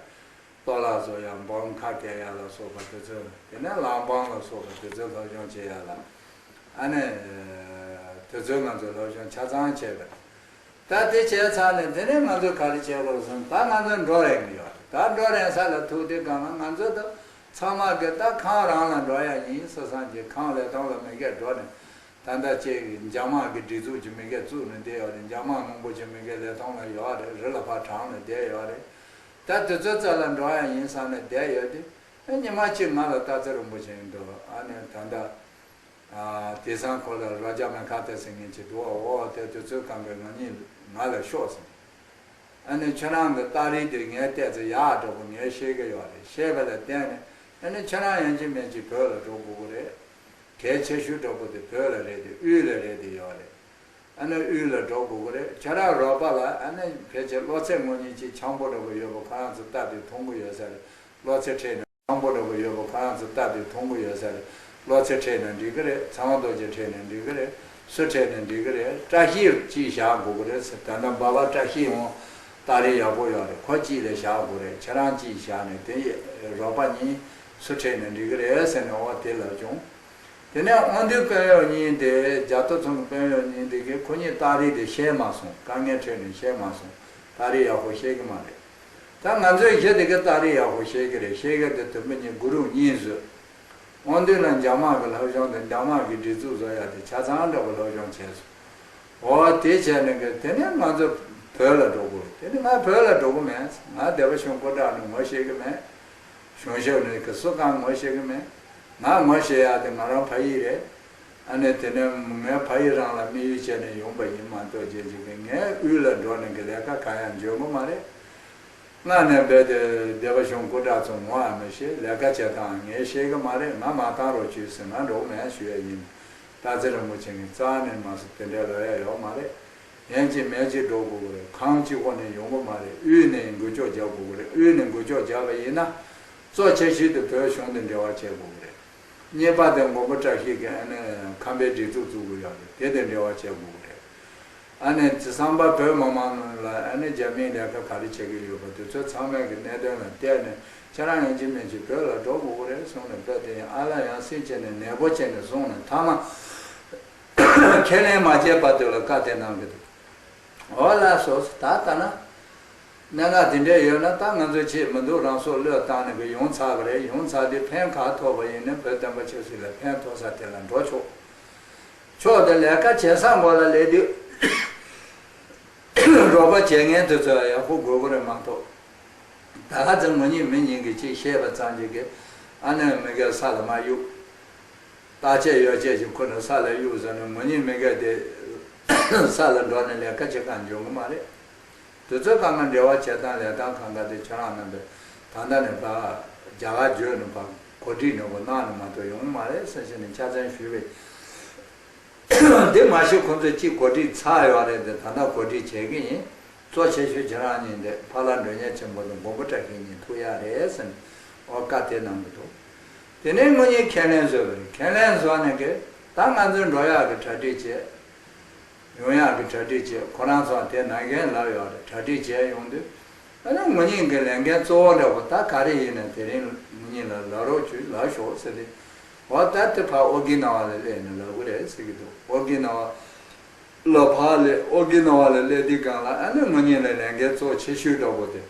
གཏོར་བརླག་བཟོ་ཡག་འབུམ་ཁ་བཀལ་ཡག་ལ་སོགས་པ་དེ་ཚོ། དེ་ནས་གླང་འབུམ་ལ་སོགས་པ་དེ་ཚོའི་སློབ་སྦྱོང་བྱེད་ཡག་ལ་ཨ་ནི་དེ་ཚོའི་ང་ཚོས་སློབ་སྦྱོང་ཆ་ཚང་བྱས་པ་རེད། ད་དེ་བྱས་ཚར་ནས་དེ་ནས་ང་ཚོས་ག་རེ་བྱེད་དགོས་སམ། ད་ང་ཚོ་འགྲོ་རན་གྱི་ཡོད་རེད། ད་འགྲོ་རན་ས་ལ་ཐུག་དུས་སྒང་ལ་ང་ཚོ་ད་ཚང་མ་གི་ད་ཁང་རང་ལ་འགྲོ་ཡག་ཡིན་བསམ་བསམ་གྱི་ཁང་ལས་ཐོག་ལ་མི་སྒེར་འགྲོ་ནས། ད་ལྟ་ཅིག་འཇབ་དམག་གི་སྒྲིག་འཛུགས་ཀྱི་མི་སྒེར་བཙུགས་ནས་བསྡད་ཡོད་རེད། འཇབ་དམག་མང་པོ་ཅིག་མི་སྒེར་ལས་ཐོག་ལ་ཡོད་རེད། རི་ལ་ཕར་དྲངས་ནས་བསྡད་ཡོད་རེད། ད་དེ་ཚོའི་རྩ་ལ་འགྲོ་ཡག་ཡིན་བསམ་ནས་བསྡད་ཡོད་དུས། ཨ་ཉི་མ་གཅིག་ང་ལ་སྟག་འཚེར་རིན་པོ་ཆེ་འདུག་ཨ་ནི་ད་ལྟ་ཨ་དེང་སང་ཁོ་ལ་ར་ཇ་མེ་ཁ་ཏེ་ཟེར་མཁན་ཅིག་འདུག་འོ་དེ་དུས་ཚོད་གང་གི་ང་གཉིས་ང་ལ་ཤོག་ཟེར། ཨ་ནི་ཁྱོད་རང་གི་རྟགས་རིས་དེ་ངས་བལྟས་ཚེ་ཡག་འདྲ་པོ་ངས་ཤེས་ཀྱི་ཡོད་རེད། ཤེས་པ་ལ་བརྟེན་ནས་ཨ་ནི་ཁྱོད་རང་ཡིན་གཅིག་མིན་གཅིག་བོད་ལ་འགྲོ་དགོས་ཀྱི་རེད། གལ་ཆེ་ཤོས་འདྲ་པོ་དེ་བོད་ལ་རེད་དེ་དབུས་ལ་རེད་དེ་ཡོད་རེད། ཨ་ནི་དབུས་ལ་འགྲོ་དགོས་ཀྱི་རེད། ཁྱེད་རང་རོགས་པ་ལ་ཨ་ནི་ཕལ་ཆེར་གློ་ཚད་ངོ་གཉིས་ཀྱི་འཆམ་པོ་འདྲ་པོ་ཡོད་པ་ཁོ་རང་ཚོ་ལྟ་དུས་མཐོང་གི་ཡོད་ས་རེད། གློ་ཚད་ཁྲིད་ནས་འཆམ་པོ་འདྲ་པོ་ཡོད་པ་ཁོ་རང་ཚོ་ལྟ་དུས་མཐོང་གི་ཡོད་ས་རེད། གློ་ཚད་ཁྲིད་ན་འགྲིག་གི་རེད། ཚངས་པ་རྡོ་རྗེ་ཁྲིད་ན་འགྲིག་གི་རེད། སུ་ཁྲིད་ན་འགྲིག་གི་རེད། བཀྲ་ཤིས་གཅིག་བཞག་དགོས་ཀྱི་རེད་ཟེར། ད་ལྟ་འབའ་པ་བཀྲ་ཤིས་འོང་། སྟ་རེ་ཡག་པོ་ཡོད་རེད། ཁོ་གཅིག་ལ་བཞག་དགོས་རེད། ཁྱེད་རང་གཅིག་བཞག་ནས་དེ་རོགས་པ་གཉིས་སུ་ཁྲིད་ན་འགྲིག་གི་རེད་ཟེར་ནས་འོ་དེ་ལབ་བྱུང་། དེ་ནས་དབང་འདུས་དཔོན་གཡོག་གཉིས་དེ་རྒྱ་ཐོ་ཚང་གི་དཔོན་གཡོག་གཉིས་དེ་གིས་ཁོ་གཉིས་སྟ་རེ་དེ་ཤེས་མ་སོང་། དཀའ་ངལ་འཕྲད་ནས་ཤེས་མ་སོང་། སྟ་རེ་ཡག་པོ་ཤེས་གི་མ་རེད། ད་ང་ཚོའི་གཞི་དེ་གིས་སྟ་རེ་ཡག་པོ་ཤེས་གི་རེད། ཤེས་གི་དེ་དུམ་བུ་གཉིས་གུ་རུབ་གཉིས་བཟོས། དབང་འདུས་ལ་འཇབ་དམག་གི་སློབ་སྦྱོང་དང་འཇབ་དམག་གི་སྒྲིག་འཛུགས་བཟོ་ཡག་དེ་ཆ་ཚང་འདྲ་པོ་སློབ་སྦྱོང་བྱས་སོང་། འོ་དེ་བྱས་ནས་གི་དེ་ནས་ང་ཚོ་བོད་ལ་འགྲོ་དགོས། དེ་ནས་ང་བོད་ལ་འགྲོ་གི་མེད། ང་སྡེ་པ་གཞུང་སྐུ་དྲག་ནི་ངོ་ཤེས་གི་མེད། གཞུང་ཞབས་ནི་གི་སུ་གང་ངོ་ཤེས་གི་མེད། ང་ངོ་ཤེས་ཡག་དེ་ང་རང་ཕ་ཡུལ་རེད། ཨ་ནི་དེ་ནས་ངའི་ཕ་ཡུལ་རང་ལ་དམིགས་ཡུལ་བྱས་ནས་ཡོང་པ་ཡིན་མ་གཏོགས་རྗེས་ཅིག་གི་ངའི་དབུས་ལ་འགྲོ་ནས་གི་ལས་ཀ་གང་ཡང་འཇོན་གི་མ་རེད། སྔ་ནས་རྦད་དེ་སྡེ་པ་གཞུང་སྐུ་དྲག་ཚོ་ངོ་ཡང་མི་ཤེས། ལས་ཀ་བྱེད་སྟངས་ངས་ཤེས་གི་མ་རེད། ང་མ་བཏང་རོགས་བྱོས་ཟེར། ང་འགྲོ་གི་མེད་ཞུ་ཡ་ཡིན། སྟག་འཚེར་རིན་པོ་ཆེ་གིས་རྩ་ནས་མ་སོ་དེ་འདྲའི་ལབ་ཡ་ཡོད་མ་རེད། ཡིན་གཅིག་མིན་གཅིག་འགྲོ་དགོས་ཀྱི་རེད། གང་གཅིག་པོ་ནས་ཡོང་གི་མ་རེད། དབུས་ནས་འགུལ་སྐྱོད་རྒྱག་དགོས་ཀྱི་རེད། དབུས་ནས་འགུལ་སྐྱོད་རྒྱག་པ་ཡིན་ན་གཙོ་ཆེ་ཤོས་དེ་བོད་གཞུང་དང་འབྲེལ་བ་བྱེད་དགོས་ཀྱི་རེད། གཉིས་པ་དེ་མགོན་པོ་བཀྲ་ཤིས་ཀྱིས་ཨ་ནི་ཁམས་པའི་སྒྲིག་འཛུགས་བཙུགས་དགོས་ཡོད་རེད། དེ་དང་འབྲེལ་བ་བྱེད་དགོས་ཀྱི་རེད། ཨ་ནི་བསམ་པ་བོད་མི་མང་ལ་ཨ་ནི་རྒྱ་མིས་ལས་ཀ་ག་རེ་བྱེད་ཀྱི་ཡོད་པ་དེ་ཚོ་ཚང་མས་ཀྱི་གནད་དོན་ལ་བལྟས་ནས་ཁྱེད་རང་ཡིན་གཅིག་མིན་གཅིག་བོད་ལ་འགྲོ་དགོས་ཀྱི་རེད་གསུངས་ནས་བོད་དེ་ཡང་ཨ་ལ་ཡང་སེ་བྱས་ནས་ནན་པོ་བྱས་ནས་གསུངས་ནས་མཐའ་མ་ཁས་ལེན་མ་བྱས་བར་དུ་ལ་བཀའ་དེ་གནང་གི་འདུག་འོ་ལགས་སོ། ད་ལྟ་ན་གནད་འགག་དེ་འདྲ་ཡོད་ན་ད་ང་ཚོ་ཆེས་མི་འདུག་རང་སྲོག་བློས་བཏང་ནས་གི་ཡོང་ཚར་བ་རེད། ཡོང་ཚར་དུས་ཕན་ག་ཐོགས་པ་ཡིན་ན་བོད་བསྟན་པ་ཆབ་སྲིད་ལ་ཕན་ཐོགས་ས་དེ་ལ་འགྲོ་ཆོག་ཆོག་དེ་ལས་ཀ་བྱེད་ས་མགོ་ལ་སླེབས་དུས་རོགས་པ་བྱེད་མཁན་དེ་ཚོ་ཡག་པོ་དགོས་ཀྱི་རེད་མ་གཏོགས། ད་ག་ཚོད་ངོ་གཉིས་མི་གཉིས་ཀྱིས་ཅིག་བཤད་པ་ཙམ་ཅིག་གིས་ཨ་ནི་མི་སྒེར་ས་ལ་མ་གཡུག་བརྟག་དཔྱད་ཡོ་བྱད་ཅིག་ཁུར་ནས་ས་ལ་གཡུག་ཟེར་ནས་ངོ་གཉིས་མི་སྒེར་དེ་ས་ལ་འགྲོ་ནས་ལས་ཀ་བྱེད་ག་འཇོན་གི་མ་རེད། དེ་ཚོ་གང་ག་འབྲེལ་བ་བྱེད་སྟངས་ལས་སྟངས་གང་ག་དེ་ཁྱེད་རང་རྣམ་པས་ད་ལྟ་ནས་ཕར་རྒྱ་གར་བརྗོད་ནས་ཕར་གོ་སྒྲིག་ནོར་བུ་གནང་ནས་མ་གཏོགས་ཡོང་གི་མ་རེད་ཟེར་བྱས་ནས་ཆ་ཚང་ཞུས་པས། དེ་མ་གཞི་ཁོང་ཚོས་གཅིག་གོ་སྒྲིག་ཚར་ཡོད་རེད་དེ་ད་ལྟ་གོ་སྒྲིག་བྱེད་ཀྱི་ཡིན། གཙོ་ཆེ་ཤོས་ཁྱེད་རང་གཉིས་དེ་ཕ་ལྷ་མགྲོན་གཉེར་ཆེན་པོ་དང་མགོན་པོ་བཀྲ་ཤིས་གཉིས་ཐུག་ཡག་རེད་ཟེར་ནས་འོ་བཀའ་དེ་གནང་གི་འདུག་དེ་ནས་ངོ་གཉིས་ཁས་ལེན་བཟོས་པ་རེད། ཁས་ལེན་བཟོས་ནས་གི་ད་ང་ཚོའི་འགྲོ་ཡག་གི་གྲ་སྒྲིག་བྱས། ཡོང་ཡག་གི་གྲ་སྒྲིག་བྱས། ཁོ་རང་ཚོ་དེ་ནང་འགན་ལབ་ཡོད་རེད། གྲ་སྒྲིག་བྱས་ཡོང་དུས་ཨ་ནི་ངོ་གཉིས་ཀྱི་ལས་འགན་གཙོ་བོ་འདྲ་པོ་ད་ག་རེ་ཡིན་ན་དེ་རིང་ངོ་གཉིས་ལ་ལབ་རོགས་བྱོས་ལབ་ཤོག་ཟེར་ཏེ། འོ་ད་དེ་ཕར་ཨོ་ཀི་ན་ཝ་ལ་སླེབས་ནས་ལབ་དགོས་རེད་ཟེར་གྱི་འདུག་ཨོ་ཀི་ན་ཝ་ལ་ཕར་སླེབས། ཨོ་ཀི་ན་ཝ་ལ་སླེབས་དུས་སྒང་ལ་ཨ་ནི་ངོ་གཉིས་ལ་ལས་འགན་གཙོ་ཆེ་ཤོས་འདྲ་པོ་དེ།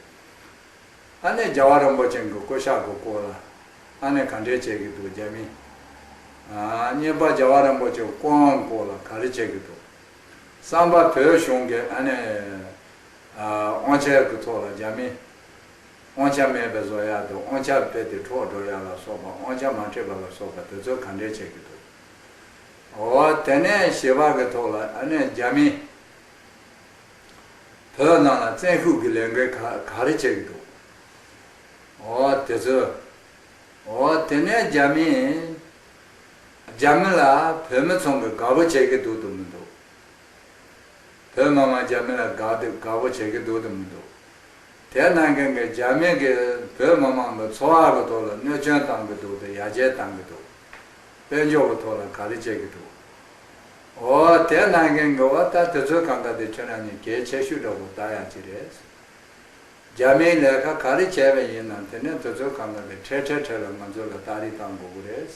ཨ་ནི་རྒྱལ་བ་རིན་པོ་ཆེ་གི་སྐུ་ཞབས་ཀྱི་སྐོར་ལ་ཨ་ནི་ག་འདྲས་བྱེད་ཀྱི་འདུག་རྒྱ་མི། ཨ་གཉིས་པ་རྒྱལ་བ་རིན་པོ་ཆེ་སྐུ་དབང་སྐོར་ལ་ག་རེ་བྱེད་ཀྱི་འདུག་བསམ་པ་བོད་གཞུང་གི་ཨ་ནི་ཨ་དབང་ཆ་གི་ཐོག་ལ་རྒྱ་མི་དབང་ཆ་མེད་པའི་བཟོ་ཡག་དང་དབང་ཆ་རྦད་དེ་འཕྲོག་འགྲོ་ཡག་ལ་སོགས་པ་དབང་ཆ་མ་འཕྲོད་པ་ལ་སོགས་པ་དེ་ཚོ་ག་འདྲས་བྱེད་ཀྱི་འདུག་འོ་དེ་ནས་བཞི་པ་གི་ཐོག་ལ་ཨ་ནི་རྒྱ་མི་བོད་ནང་ལ་བཙན་ཤུགས་ཀྱི་ལས་འགུལ་ག་ག་རེ་བྱེད་ཀྱི་འདུག་འོ་དེ་ཚོ། འོ་དེ་ནས་རྒྱ་མི་རྒྱ་མི་ལ་བོད་མི་ཚང་གི་དགའ་པོ་བྱེད་ཀྱི་འདུག་དང་མི་འདུག་བོད་མི་མང་རྒྱ་མི་ལ་དགའ་དེ་དགའ་པོ་བྱེད་ཀྱི་འདུག་དང་མི་འདུག་དེ་ནང་བཞིན་གྱི་རྒྱ་མི་གིས་བོད་མི་མང་གི་འཚོ་བ་གི་ཐོག་ལ་གནོད་སྐྱོན་བཏང་གི་འདུག་དང་ཡར་རྒྱས་བཏང་གི་འདུག་དཔལ་འབྱོར་གྱི་ཐོག་ལ་ག་རེ་བྱེད་ཀྱི་འདུག་འོ་དེ་ནང་བཞིན་གྱི་འོ་ད་དེ་ཚོའི་གང་ག་དེ་ཁྱོད་རང་གཉིས་གལ་ཆེ་ཤོས་འདྲ་པོ་ལྟ་ཡག་ཅིག་རེད། རྒྱ་མིའི་ལས་ཀ་ག་རེ་བྱས་པ་ཡིན་ནའང་དེ་ནས་དེ་ཚོའི་གང་ག་གི་འཕྲལ་འཕྲལ་འཕྲལ་ལ་ང་ཚོ་ལ་བརྡ་རིས་བཏང་དགོས་ཀྱི་རེད།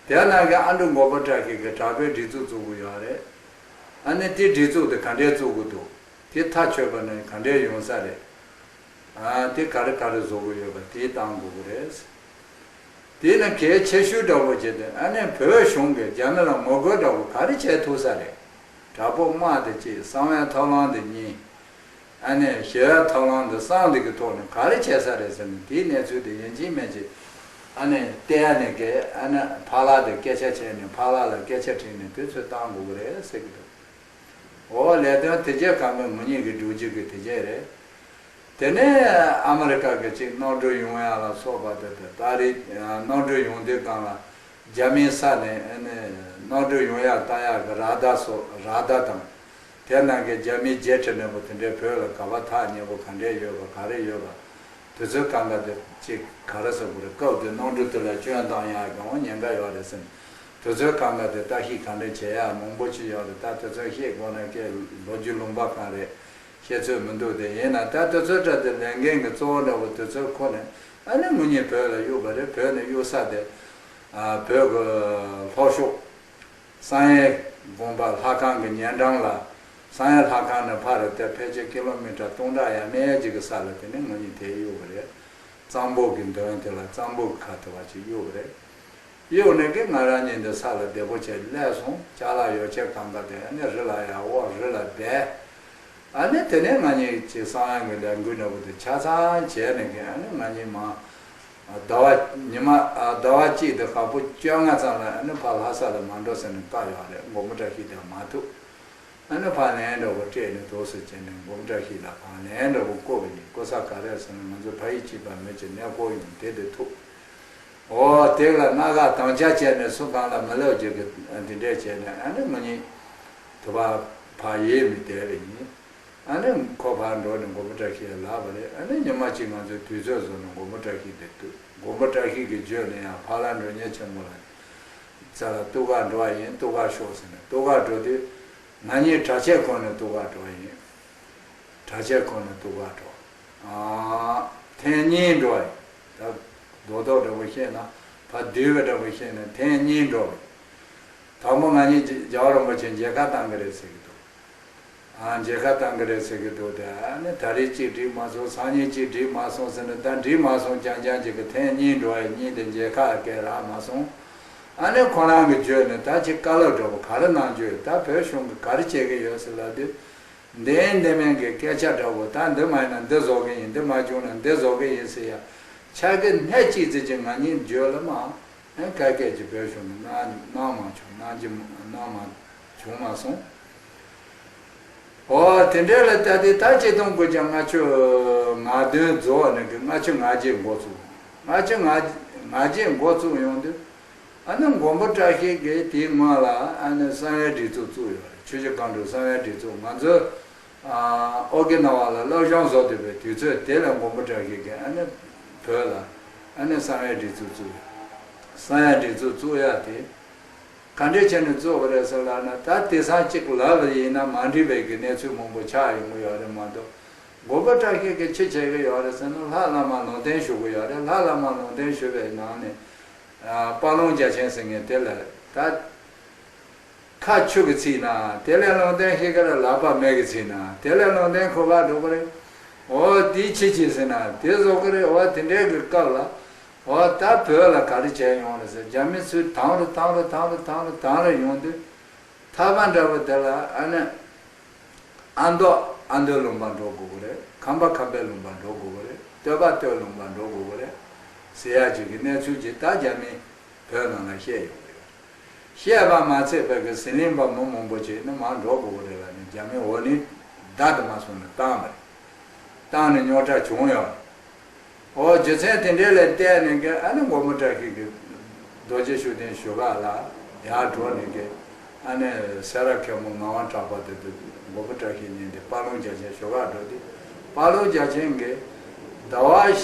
དེ་ནང་གི་ཨ་འབྲུག་མགོན་པོ་བཀྲ་ཤིས་ཀྱིས་དྲག་པོའི་སྒྲིག་འཛུགས་བཙུགས་ཀྱི་ཡོད་རེད། ཨ་ནི་དེ་སྒྲིག་འཛུགས་དེ་ག་འདྲས་བཙུགས་ཀྱི་འདུག་དེ་མཐའ་ཆོད་པ་ནི་ག་འདྲས་ཡོང་ས་རེད། ཨ་དེ་ག་རེ་ག་རེ་བཟོ་གི་ཡོད་པ་དེ་བཏང་དགོས་ཀྱི་རེད། དེ་ནི་གལ་ཆེ་ཤོས་འདྲ་པོ་བྱས་ཏེ་ཨ་ནི་བོད་གཞུང་གིས་རྒྱ་མི་ལ་ངོ་རྒོལ་འདྲ་པོ་ག་རེ་བྱེད་ཐུབ་ས་རེད། དྲག་པོ་དམག་དེ་གཅིག་གསང་བའི་ཐབས་ལམ་དེ་གཉིས། ཨ་ནི་ཞི་བའི་ཐབས་ལམ་དེ་གསུམ་དེ་གི་ཐོག་ནས་ག་རེ་བྱེད་ས་རེད་ཟེར་ནས་དེའི་གནས་ཚུལ་དེ་ཡིན་གཅིག་མིན་གཅིག་ཨ་ནི་བལྟས་ནས་གི་ཨ་ནི་ཕ་ལགས་དེ་སྐད་ཆ་བྱས་ནས་ཕ་ལགས་ལ་སྐད་ཆ་དྲིས་ནས་དུས་ཚོད་བཏང་དགོས་ཀྱི་རེད་ཟེར་གི་འདུག་འོ་ལས་དོན་དེ་རྗེས་གང་གི་ངོ་གཉིས་ཀྱི་སྒྲུབ་བྱེད་ཀྱི་དེ་རྗེས་རེད། དེ་ནས་ཨ་མི་རི་ཀ་གི་ཅིག་གནམ་གྲུ་ཡོང་ཡ་ལ་སོགས་པ་དེ་དེ་ད་རེས་གནམ་གྲུ་ཡོང་དུས་སྒང་ལ་རྒྱ་མིའི་ས་ནས་ཨ་ནི་ གནམ་གྲུ་ཡོང་ཡག་བཏང་ཡག་གི་ར་ད་སོགས་ར་ད་དང་། དེ་ནང་གི་རྒྱ་མི་རྗེས་ཁྲིད་མཁན་པོ་དེ་འདྲའི་བོད་ལ་ག་པར་ཐག་ཉེ་པོ་ག་འདྲས་ཡོད་པ་ག་རེ་ཡོད་པ། དུས་ཚོད་གང་ག་དེ་ཅིག་ག་རེ་ཟེར་དགོས་རེད། སྐབས་དེ་གནམ་གྲུ་དེ་ལ་སྐྱོན་བཏང་ཡག་གི་འོང་ཉེན་ཁ་ཡོད་རེད་ཟེར་ནས། དུས་ཚོད་གང་ག་དེ་བརྟག་ཞིབ་ག་འདྲས་བྱེད་ཡག་མང་པོ་ཅིག་ཡོད་རེད། ད་དུས་ཚོད་ཤེས་དགོས་ན་ཀྱེ་ལོ་རྒྱུས་ལུང་པ་གང་རེད་ཤེས་ཚོད་མི་འདུག་དེ་ཡིན་ན་ད་དུས་ཚོད་འདྲ་དེ་ལས་འགན་གྱི་གཙོ་བོ་འདྲ་བོ་དུས་ཚོད་ཁོ་ནས་ཨ་ནི་ངུ་གཉིས་བོད་ལ་གཡུགས་པ་རེད། བོད་ནས་གཡུགས་ས་དེ་ཨ་བོད་ཀྱི་ལྷོ་ཕྱོགས། བསམ་ཡས་དགོན་པ་ལྷ་ཁང་གི་ཉེ་འགྲམ་ལ། བསམ་ཡས་ལྷ་ཁང་ནས་ཕར་རེ་དེ་ཕལ་ཆེར་ཀི་ལོ་མི་ཊར་སྟོང་ཕྲག་ཡས་མས་ཅིག་གི་ས་ལ་དེ་ནས་ང་གཉིས་དེར་གཡུགས་པ་རེད། གཙང་པོ་གི་མདུན་དེ་ལ་གཙང་པོ་གི་ཁ་ཐུག་པ་ཅིག་གཡུགས་པ་རེད། གཡུགས་ནས་ཀྱི་ང་རང་གཉིས་འདི་ས་ལ་བདེ་པོ་བྱས་སླེབས་སོང་། ཅ་ལག་ཡོ་བྱད་གང་ག་དེ་ཨ་ནི་རི་ལ་ཡར་འོག་རི་ལ་སྦས། ཨ་ནི་དེ་ནས་ང་གཉིས་ཀྱི་བསམ་ཡས་ཀྱི་ལས་འགུལ་འདྲ་བོ་དེ་ཆ་ཚང་བྱས་ནས་ཀྱི་ཨ་ནི་ང་གཉིས་མ་ཟླ་བ་ཉི་མ་ཨ་ཟླ་བ་གཅིག་དང་ཞག་པོ་བཅོ་ལྔ་ཙམ་ལ་ཨ་ནི་ཕར་ལྷ་ས་ལ་མ་འགྲོ་ཟེར་ནས་བཀག་ཡོད་རེད། མགོན་པོ་བཀྲ་ཤིས་དང་མ་ཐུག་ཨ་ནི་ཕར་ལན་འདྲ་བོ་སྤྲད་ནས་འདུག་སེ་བྱས་ནས་མགོན་པོ་བཀྲ་ཤིས་ལ་ཕར་ལན་འདྲ་བོ་བསྐུར་བ་ཡིན། བསྐུར་ས་ག་རེ་ཟེར་ན་ང་ཚོ་ཕ་ཡུལ་གཅིག་པ་མི་གཅིག་གནས་སྐོར་ཡོང་དེ་དེ་ཐུག་འོ་དེ་ལ་སྣ་ཁ་དམ་བཅའ་བྱས་ནས་སུ་གང་ལ་མི་ལབ་རྒྱུ་གི་འདི་འདྲས་བྱས་ནས་ཨ་ནི་ང་གཉིས་དུ་བ་ཕར་ཡེ་མི་བསྡད་པ་ཡིན། ཨ་ནི་ཁོ་ཕར་འགྲོ་ནས་མགོན་པོ་བཀྲ་ཤིས་ལ་ལབ་པ་རེད། ཨ་ནི་ཉི་མ་གཅིག་ང་ཚོས་དུས་ཚོད་བཟོས་ནས་མགོན་པོ་བཀྲ་ཤིས་དེ་འདུག་མགོན་པོ་བཀྲ་ཤིས་ཀྱིས་བརྗོད་ནས་ཡང་ཕ་ལྷ་མགྲོན་གཉེར་ཆེན་མོ་ལ་རྩ་ལ་ཏུ་ག་འགྲོ་བ་ཡིན། ཏུ་ག་ཤོག་ཟེར་ནས་ཏུ་ག་འགྲོ་དུས་ང་གཉིས་གྲྭ་ཆས་གོན་ནས་ཏུ་ག་འགྲོ་བ་ཡིན། གྲྭ་ཆས་གོན་ནས་ཏུ་ག་འགྲོ། ཨ་ཐེངས་གཉིས་འགྲོ་བ་ཡིན། ད་རྡོག་རྡོག་འདྲ་བོ་བཤད་ན་ཕར་བསྡུས་པ་འདྲ་བོ་བཤད་ན་ཐེངས་གཉིས་འགྲོ་བ་ཡིན། དང་པོ་ང་གཉིས་རྒྱལ་བ་རིན་པོ་ཆེ་མཇལ་ཁ་བཏང་གི་རེད་ཟེར་གི་འདུག་ཨ་མཇལ་ཁ་བཏང་གི་རེད་ཟེར་གི་འདུག་དེ་ཨ་ནི་ད་རེས་གཅིག་འགྲིག་མ་སོང་། སང་ཉིན་གཅིག་འགྲིག་མ་སོང་ཟེར་ནས་ད་འགྲིག་མ་སོང་རྐྱང་རྐྱང་ཅིག་གི་ཐེངས་གཉིས་འགྲོ་བའི་གཉིས་དེ་མཇལ་ཁ་སྐད་རག་མ་སོང་། ཨ་ནི་ཁོ་རང་གིས་བརྗོད་ནས་ད་ཅིག་བཀའ་སློབ་འདྲ་བོ་ག་རེ་གནང་རྒྱུ་ཡོད། ད་བོད་གཞུང་གིས་ག་རེ་བྱེད་ཀྱི་ཡོད་ཟེར་ལབ་དུས། འདི་ཡིན་འདི་མིན་གྱི་སྐད་ཆ་འདྲ་བོ། ད་འདི་མ་ཡིན་ན་འདི་བཟོ་གི་ཡིན། འདི་མ་བྱུང་ན་འདི་བཟོ་གི་ཡིན་ཟེར་ཡ་ཆ་གི་སྣེ་གཅིག་ཙམ་ཅིག་ང་གཉིས་བརྗོད་ལ་མ། ཨེ་ག་སྐད་ཀྱི་བོད་གཞུང་གི་གནང་གནང་མ་བྱུང་། གནང་རྒྱུ་གནང་མ་བྱུང་མ་སོང་། འོ་དེ་འདྲ་ལ་ད་དེ་ད་ཆིག་སྟོང་དགུ་བརྒྱ་ལྔ་བཅུ་ང་བདུན་རྫོགས་ནས་གི་ལྔ་བཅུ་ང་བརྒྱད་འགོ་བཙུགས། ལྔ་བཅུ་ང་ང་བརྒྱད་འགོ་བཙུགས་ཡོང་དུས་ཨ་ནི་མགོན་པོ་བཀྲ་ཤིས་ཀྱིས་དེའི་སྔོན་ལ་ཨ་ནི་གསང་བའི་སྒྲིག་འཛུགས་བཙུགས་ཡོད་རེད། ཆུ་བཞི་སྒང་དྲུག་གསང་བའི་སྒྲིག་འཛུགས། ང་ཚོ་ཨ་ཨོ་ཀི་ན་ཝ་ལ་སློབ་སྦྱོང་བཟོ་བསྡད་པའི་དུས་ཚོད་དེ་ལ་མགོན་པོ་བཀྲ་ཤིས་ཀྱིས་ཨ་ནི་བོད་ལ་ཨ་ནི་གསང་བའི་སྒྲིག་འཛུགས་བཙུགས་ཡོད། གསང་བའི་སྒྲིག་འཛུགས་བཙུགས་ཡ་དེ་ག་འདྲས་བྱས་ནས་བཙུགས་པ་རེད་ཟེར་ལབ་ན། ད་དེང་སང་གཅིག་ལབ་པ་ཡིན་ན་མ་འགྲིག་པའི་གི་གནས་ཚུལ་མང་པོ་ཆགས་ཡོང་གི་ཡོད་རེད་མ་གཏོགས། མགོན་པོ་བཀྲ་ཤིས་ཀྱིས་ཅི་བྱེད་ཀྱི་ཡོད་རེད་ཟེར་ན། ལྷ་བླ་མ་ལུང་བསྟན་ཞུ་གི་ཡོད་རེད། ལྷ་བླ་མ་ལུང་བསྟན་ཞུ་བའི་ནང་ནས་ཨ་དཔལ་ལུང་རྒྱ་ཆེན་ཟེར་མཁན་དེ་ལ་ད་ཁ་ཆུ་གིས་ཚིག་ན་དེ་ལས་ལུང་བསྟན་ཤེས་ཀྱི་རེད། ལག་པ་མེ་གིས་ཚིག་ན་དེ་ལས་ལུང་བསྟན་ཁུ་བ་འགྲོ་གི་རེད། འོ་དེ་ཅི་བྱེད་ཟེར་ན་དེ་བཟོ་གི་རེད། འོ་དེ་འདྲའི་གི་སྐབས་ལ་འོ་ད་བོད་ལ་ག་རེ་བྱས་ཡོང་རེད་ཟེར། རྒྱ་མི་ཚོས་དང་རུ་དང་རུ་དང་རུ་དང་རུ་དང་རུ་ཡོང་དུས་ཐར་པ་འདྲ་བོ་དེ་ལ་ཨ་ནི་ཨ་མདོ་ཨ་མདོའི་ལུང་པར་འགྲོ་དགོས་ཀྱི་རེད། ཁམས་པ་ཁམས་པའི་ལུང་པར་འགྲོ་དགོས་ཀྱི་རེད། སྟོད་པ་སྟོད་ལུང་པར་འགྲོ་དགོས་ཀྱི་རེད་ཟེར་ཡ་ཅིག་གི་གནས་ཚུལ་ཅིག་ད་རྒྱ་མི་བོད་ནང་ལ་བཤད་ཡོང་གི་ཡོད། བཤད་པ་མ་ཚད་བོད་ཀྱི་ཟི་ལིང་པ་མི་མང་པོ་ཅིག་ནི་མར་འགྲོ་དགོས་ཀྱི་རེད་ལབ་ནས་རྒྱ་མི་འོ་ནི་བརྡ་དུ་མ་སོང་ནས་བཏང་བ་རེད། བཏང་ནས་རྙོག་དྲ་བྱུང་ཡོད་རེད། འོ་རྒྱུ་མཚན་དེ་འདྲའི་ལ་བལྟས་ནས་ཀྱི་ཨ་ནི་མགོན་པོ་བཀྲ་ཤིས་ཀྱིས་རྡོ་རྗེ་ཤུགས་ལྡན་ཞོལ་ཁ་ལ་ཡར་འགྲོ་ནས་ཀྱི་ཨ་ནི་སེ་ར་མཁན་པོ་ངག་དབང་གྲགས་པ་དེ་དུ་མགོན་པོ་བཀྲ་ཤིས་ཉིད་དེ་དཔལ་ལུང་རྒྱ་ཆེན་ཞོལ་ཁ་འགྲོ་དུས་དཔལ་ལུང་རྒྱ་ཆེན་གྱིས་ཟླ་བ་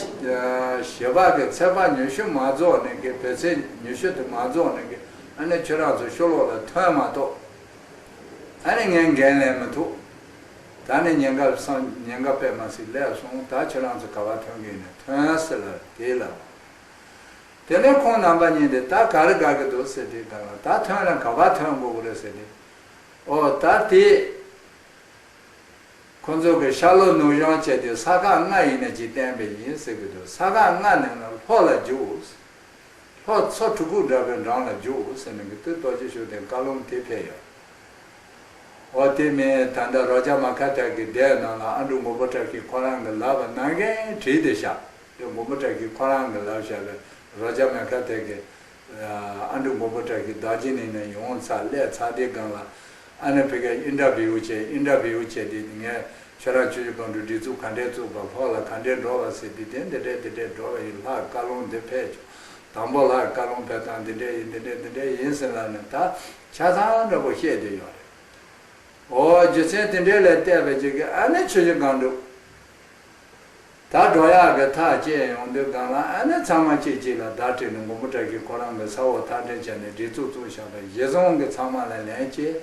བཞི་པ་གི་ཚེས་པ་ཉི་ཤུ་མ་རྫོགས་ནས་ཀྱི་བོད་ཚེས་ཉི་ཤུ་དེ་མ་རྫོགས་ནས་ཀྱི་ཨ་ནི་ཁྱོད་རང་ཚོ་ཤོ་ལོག་ལ་ཐོན་མ་གཏོགས། ཨ་ནི་ངས་འགན་ལེན་མི་ཐུབ། ད་ནི་ཉེན་ཁ་སང་ཉེན་ཁ་དཔེ་མ་སྲིད་སླེབས་སོང་། ད་ཁྱེད་རང་ཚོ་ག་པར་ཐོན་གི་ཡིན་ན་ཐོན་ཟེར་ལབ་དེ་ལབ། དེ་ནས་ཁོང་རྣམ་པ་གཉིས་དེ་ད་ག་རེ་དགའ་གི་འདུག་ཟེར་དུས་ད་ལ་ད་ཐོན་ན་ག་པར་ཐོན་དགོས་གི་རེད་ཟེར་དུས། ཨོ་ད་དེ་ཁོང་ཚོ་གི་ཤར་ལྷོ་ནུབ་བྱང་བྱས་ཏེ་ས་ཁག་ལྔ་ཡིན་ན་ཅིག་བསྟན་པ་ཡིན་ཟེར་གི་འདུག་ས་ཁག་ལྔ་ནས་ན་ལྷོ་ལ་རྒྱུགས། ལྷོ་མཚོ་གྲུ་གུ་འདྲ་བའི་འགྲམ་ལ་རྒྱུགས་ཟེར་ནས་གི་དུས་རྡོ་རྗེ་ཤུགས་ལྡན་བཀའ་ལུང་དེ་ཕེབས་ཡོད། འོ་དེ་མིན་ད་ལྟ་རོ་ཇ་མ་ཁ་ཐག་གི་སྡེ་ནང་ལ་ཨ་འབྲུག་མགོན་པོ་བཀྲ་ཤིས་ཁོ་རང་གི་ལབ་པ་ནང་བཞིན་བྲིས་ཏེ་བཞག་དེ་མགོན་པོ་བཀྲ་ཤིས་ཁོ་རང་གི་ལབ་བཞག་པའི་རོ་ཇ་མ་ཁ་ཐག་གི་ཨ་འབྲུག་མགོན་པོ་བཀྲ་ཤིས་རྡོ་རྗེ་གླིང་ནས་ཡོང་ཚར་སླེབས་ཚར་དེ་སྒང་ལ་ཨ་ནི་ཕ་གིར་ཨིན་ཊར་བིའུ་བྱས། ཨིན་ཊར་བིའུ་བྱས་དེ་ངས་ཁྱོད་རང་ཆུ་བཞི་སྒང་དྲུག་སྒྲིག་འཛུགས་ག་འདྲས་བཙུགས་པ། ལྷོ་ལ་ག་འདྲས་འགྲོ་བ་ཟེར་དུས་དེ་འདི་འདྲས་འདི་འདྲས་འགྲོ་བ་ཡིན། ལྷ་བཀའ་ལུང་འདི་ཕེབས་བྱུང་། དང་པོ་ལྷའི་བཀའ་ལུང་ཕེབས་སྟངས་འདི་འདྲ་ཡིན་འདི་འདྲ་འདི་འདྲ་ཡིན་ཟེར་ལབ་ནས་ད་ཆ་ཚང་འདྲ་པོ་བཤད་དེ་ཡོད་རེད། འོ་རྒྱུ་མཚན་དེ་འདྲའི་ལ་བལྟས་པའི་ཅིག་གི་ཨ་ནི་ཆོས་རྗེ་སྒང་དྲུག་ད་འགྲོ་ཡག་གི་ཐག་བཅད་ཡོང་དུས་སྒང་ལ་ཨ་ནི་ཚང་མ་གཅིག་གཅིག་ལ་བརྡ་སྤྲད་ནས་མགོན་པོ་བཀྲ་ཤིས་ཁོ་རང་གི་ས་འོག་མཐའ་འདྲེན་བྱས་ནས་སྒྲིག་འཛུགས་བཙུགས་བཞག་པ་གཞི་བཟུང་གི་ཚང་མ་ལ་ལན་བྱས།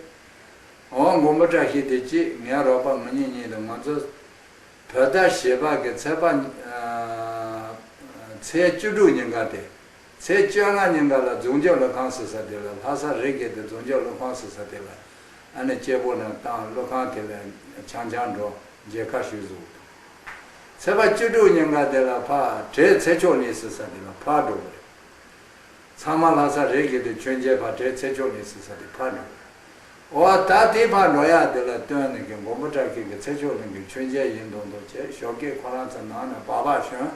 འོ་མགོན་པོ་བཀྲ་ཤིས་དེ་གཅིག་ངའི་རོགས་པ་ང་གཉིས་གཉིས་དང་ང་ཚོ་བོད་ཟླ་བཞི་པ་གི་ཚེས་པ་ཨ་ཚེས་བཅུ་དྲུག་ཉིན་ཀ་དེ། ཚེས་བཅོ་ལྔ་ཉིན་ཀ་ལ་རྫོང་རྒྱབ་ཀླུ་ཁང་ཟེར་ས་དེ་ལ་ལྷ་ས་རི་བརྒལ་ཏེ་རྫོང་རྒྱབ་ཀླུ་ཁང་ཟེར་ས་དེ་ལ་ཨ་ནི་སྐྱེ་བོ་རྣམས་བཏང་ཀླུ་ཁང་དེ་ལ་ཆང་ཆང་འགྲོ་མཇལ་ཁ་ཞུས་ཟུག་ཚེས་པ་བཅུ་དྲུག་ཉིན་ཀ་དེ་ལ་ཕ་བྲེ་ཚེ་མཆོག་གླིང་ཟེར་ས་དེ་ལ་ཕར་འགྲོ་གི་རེད། ཚང་མ་ལྷ་ས་རི་བརྒལ་ཏེ་མཆོད་མཇལ་ཕར་བྲེ་ཚེ་མཆོག་གླིང་ཟེར་ས་དེ་ཕར་འགྲོ་གི་རེད། འོ་ད་དེ་ཕར་འགྲོ་ཡག་དེ་ལ་བསྟུན་ནས་གི་མགོན་པོ་བཀྲ་ཤིས་ཀྱི་ཚེ་མཆོག་གླིང་གི་མཆོད་མཇལ་ཡིན་མདོག་མདོག་བྱས་ཞོགས་ཀས་ཁོ་རང་ཚོ་ནང་ནས་སྦག་སྦག་ཞོན།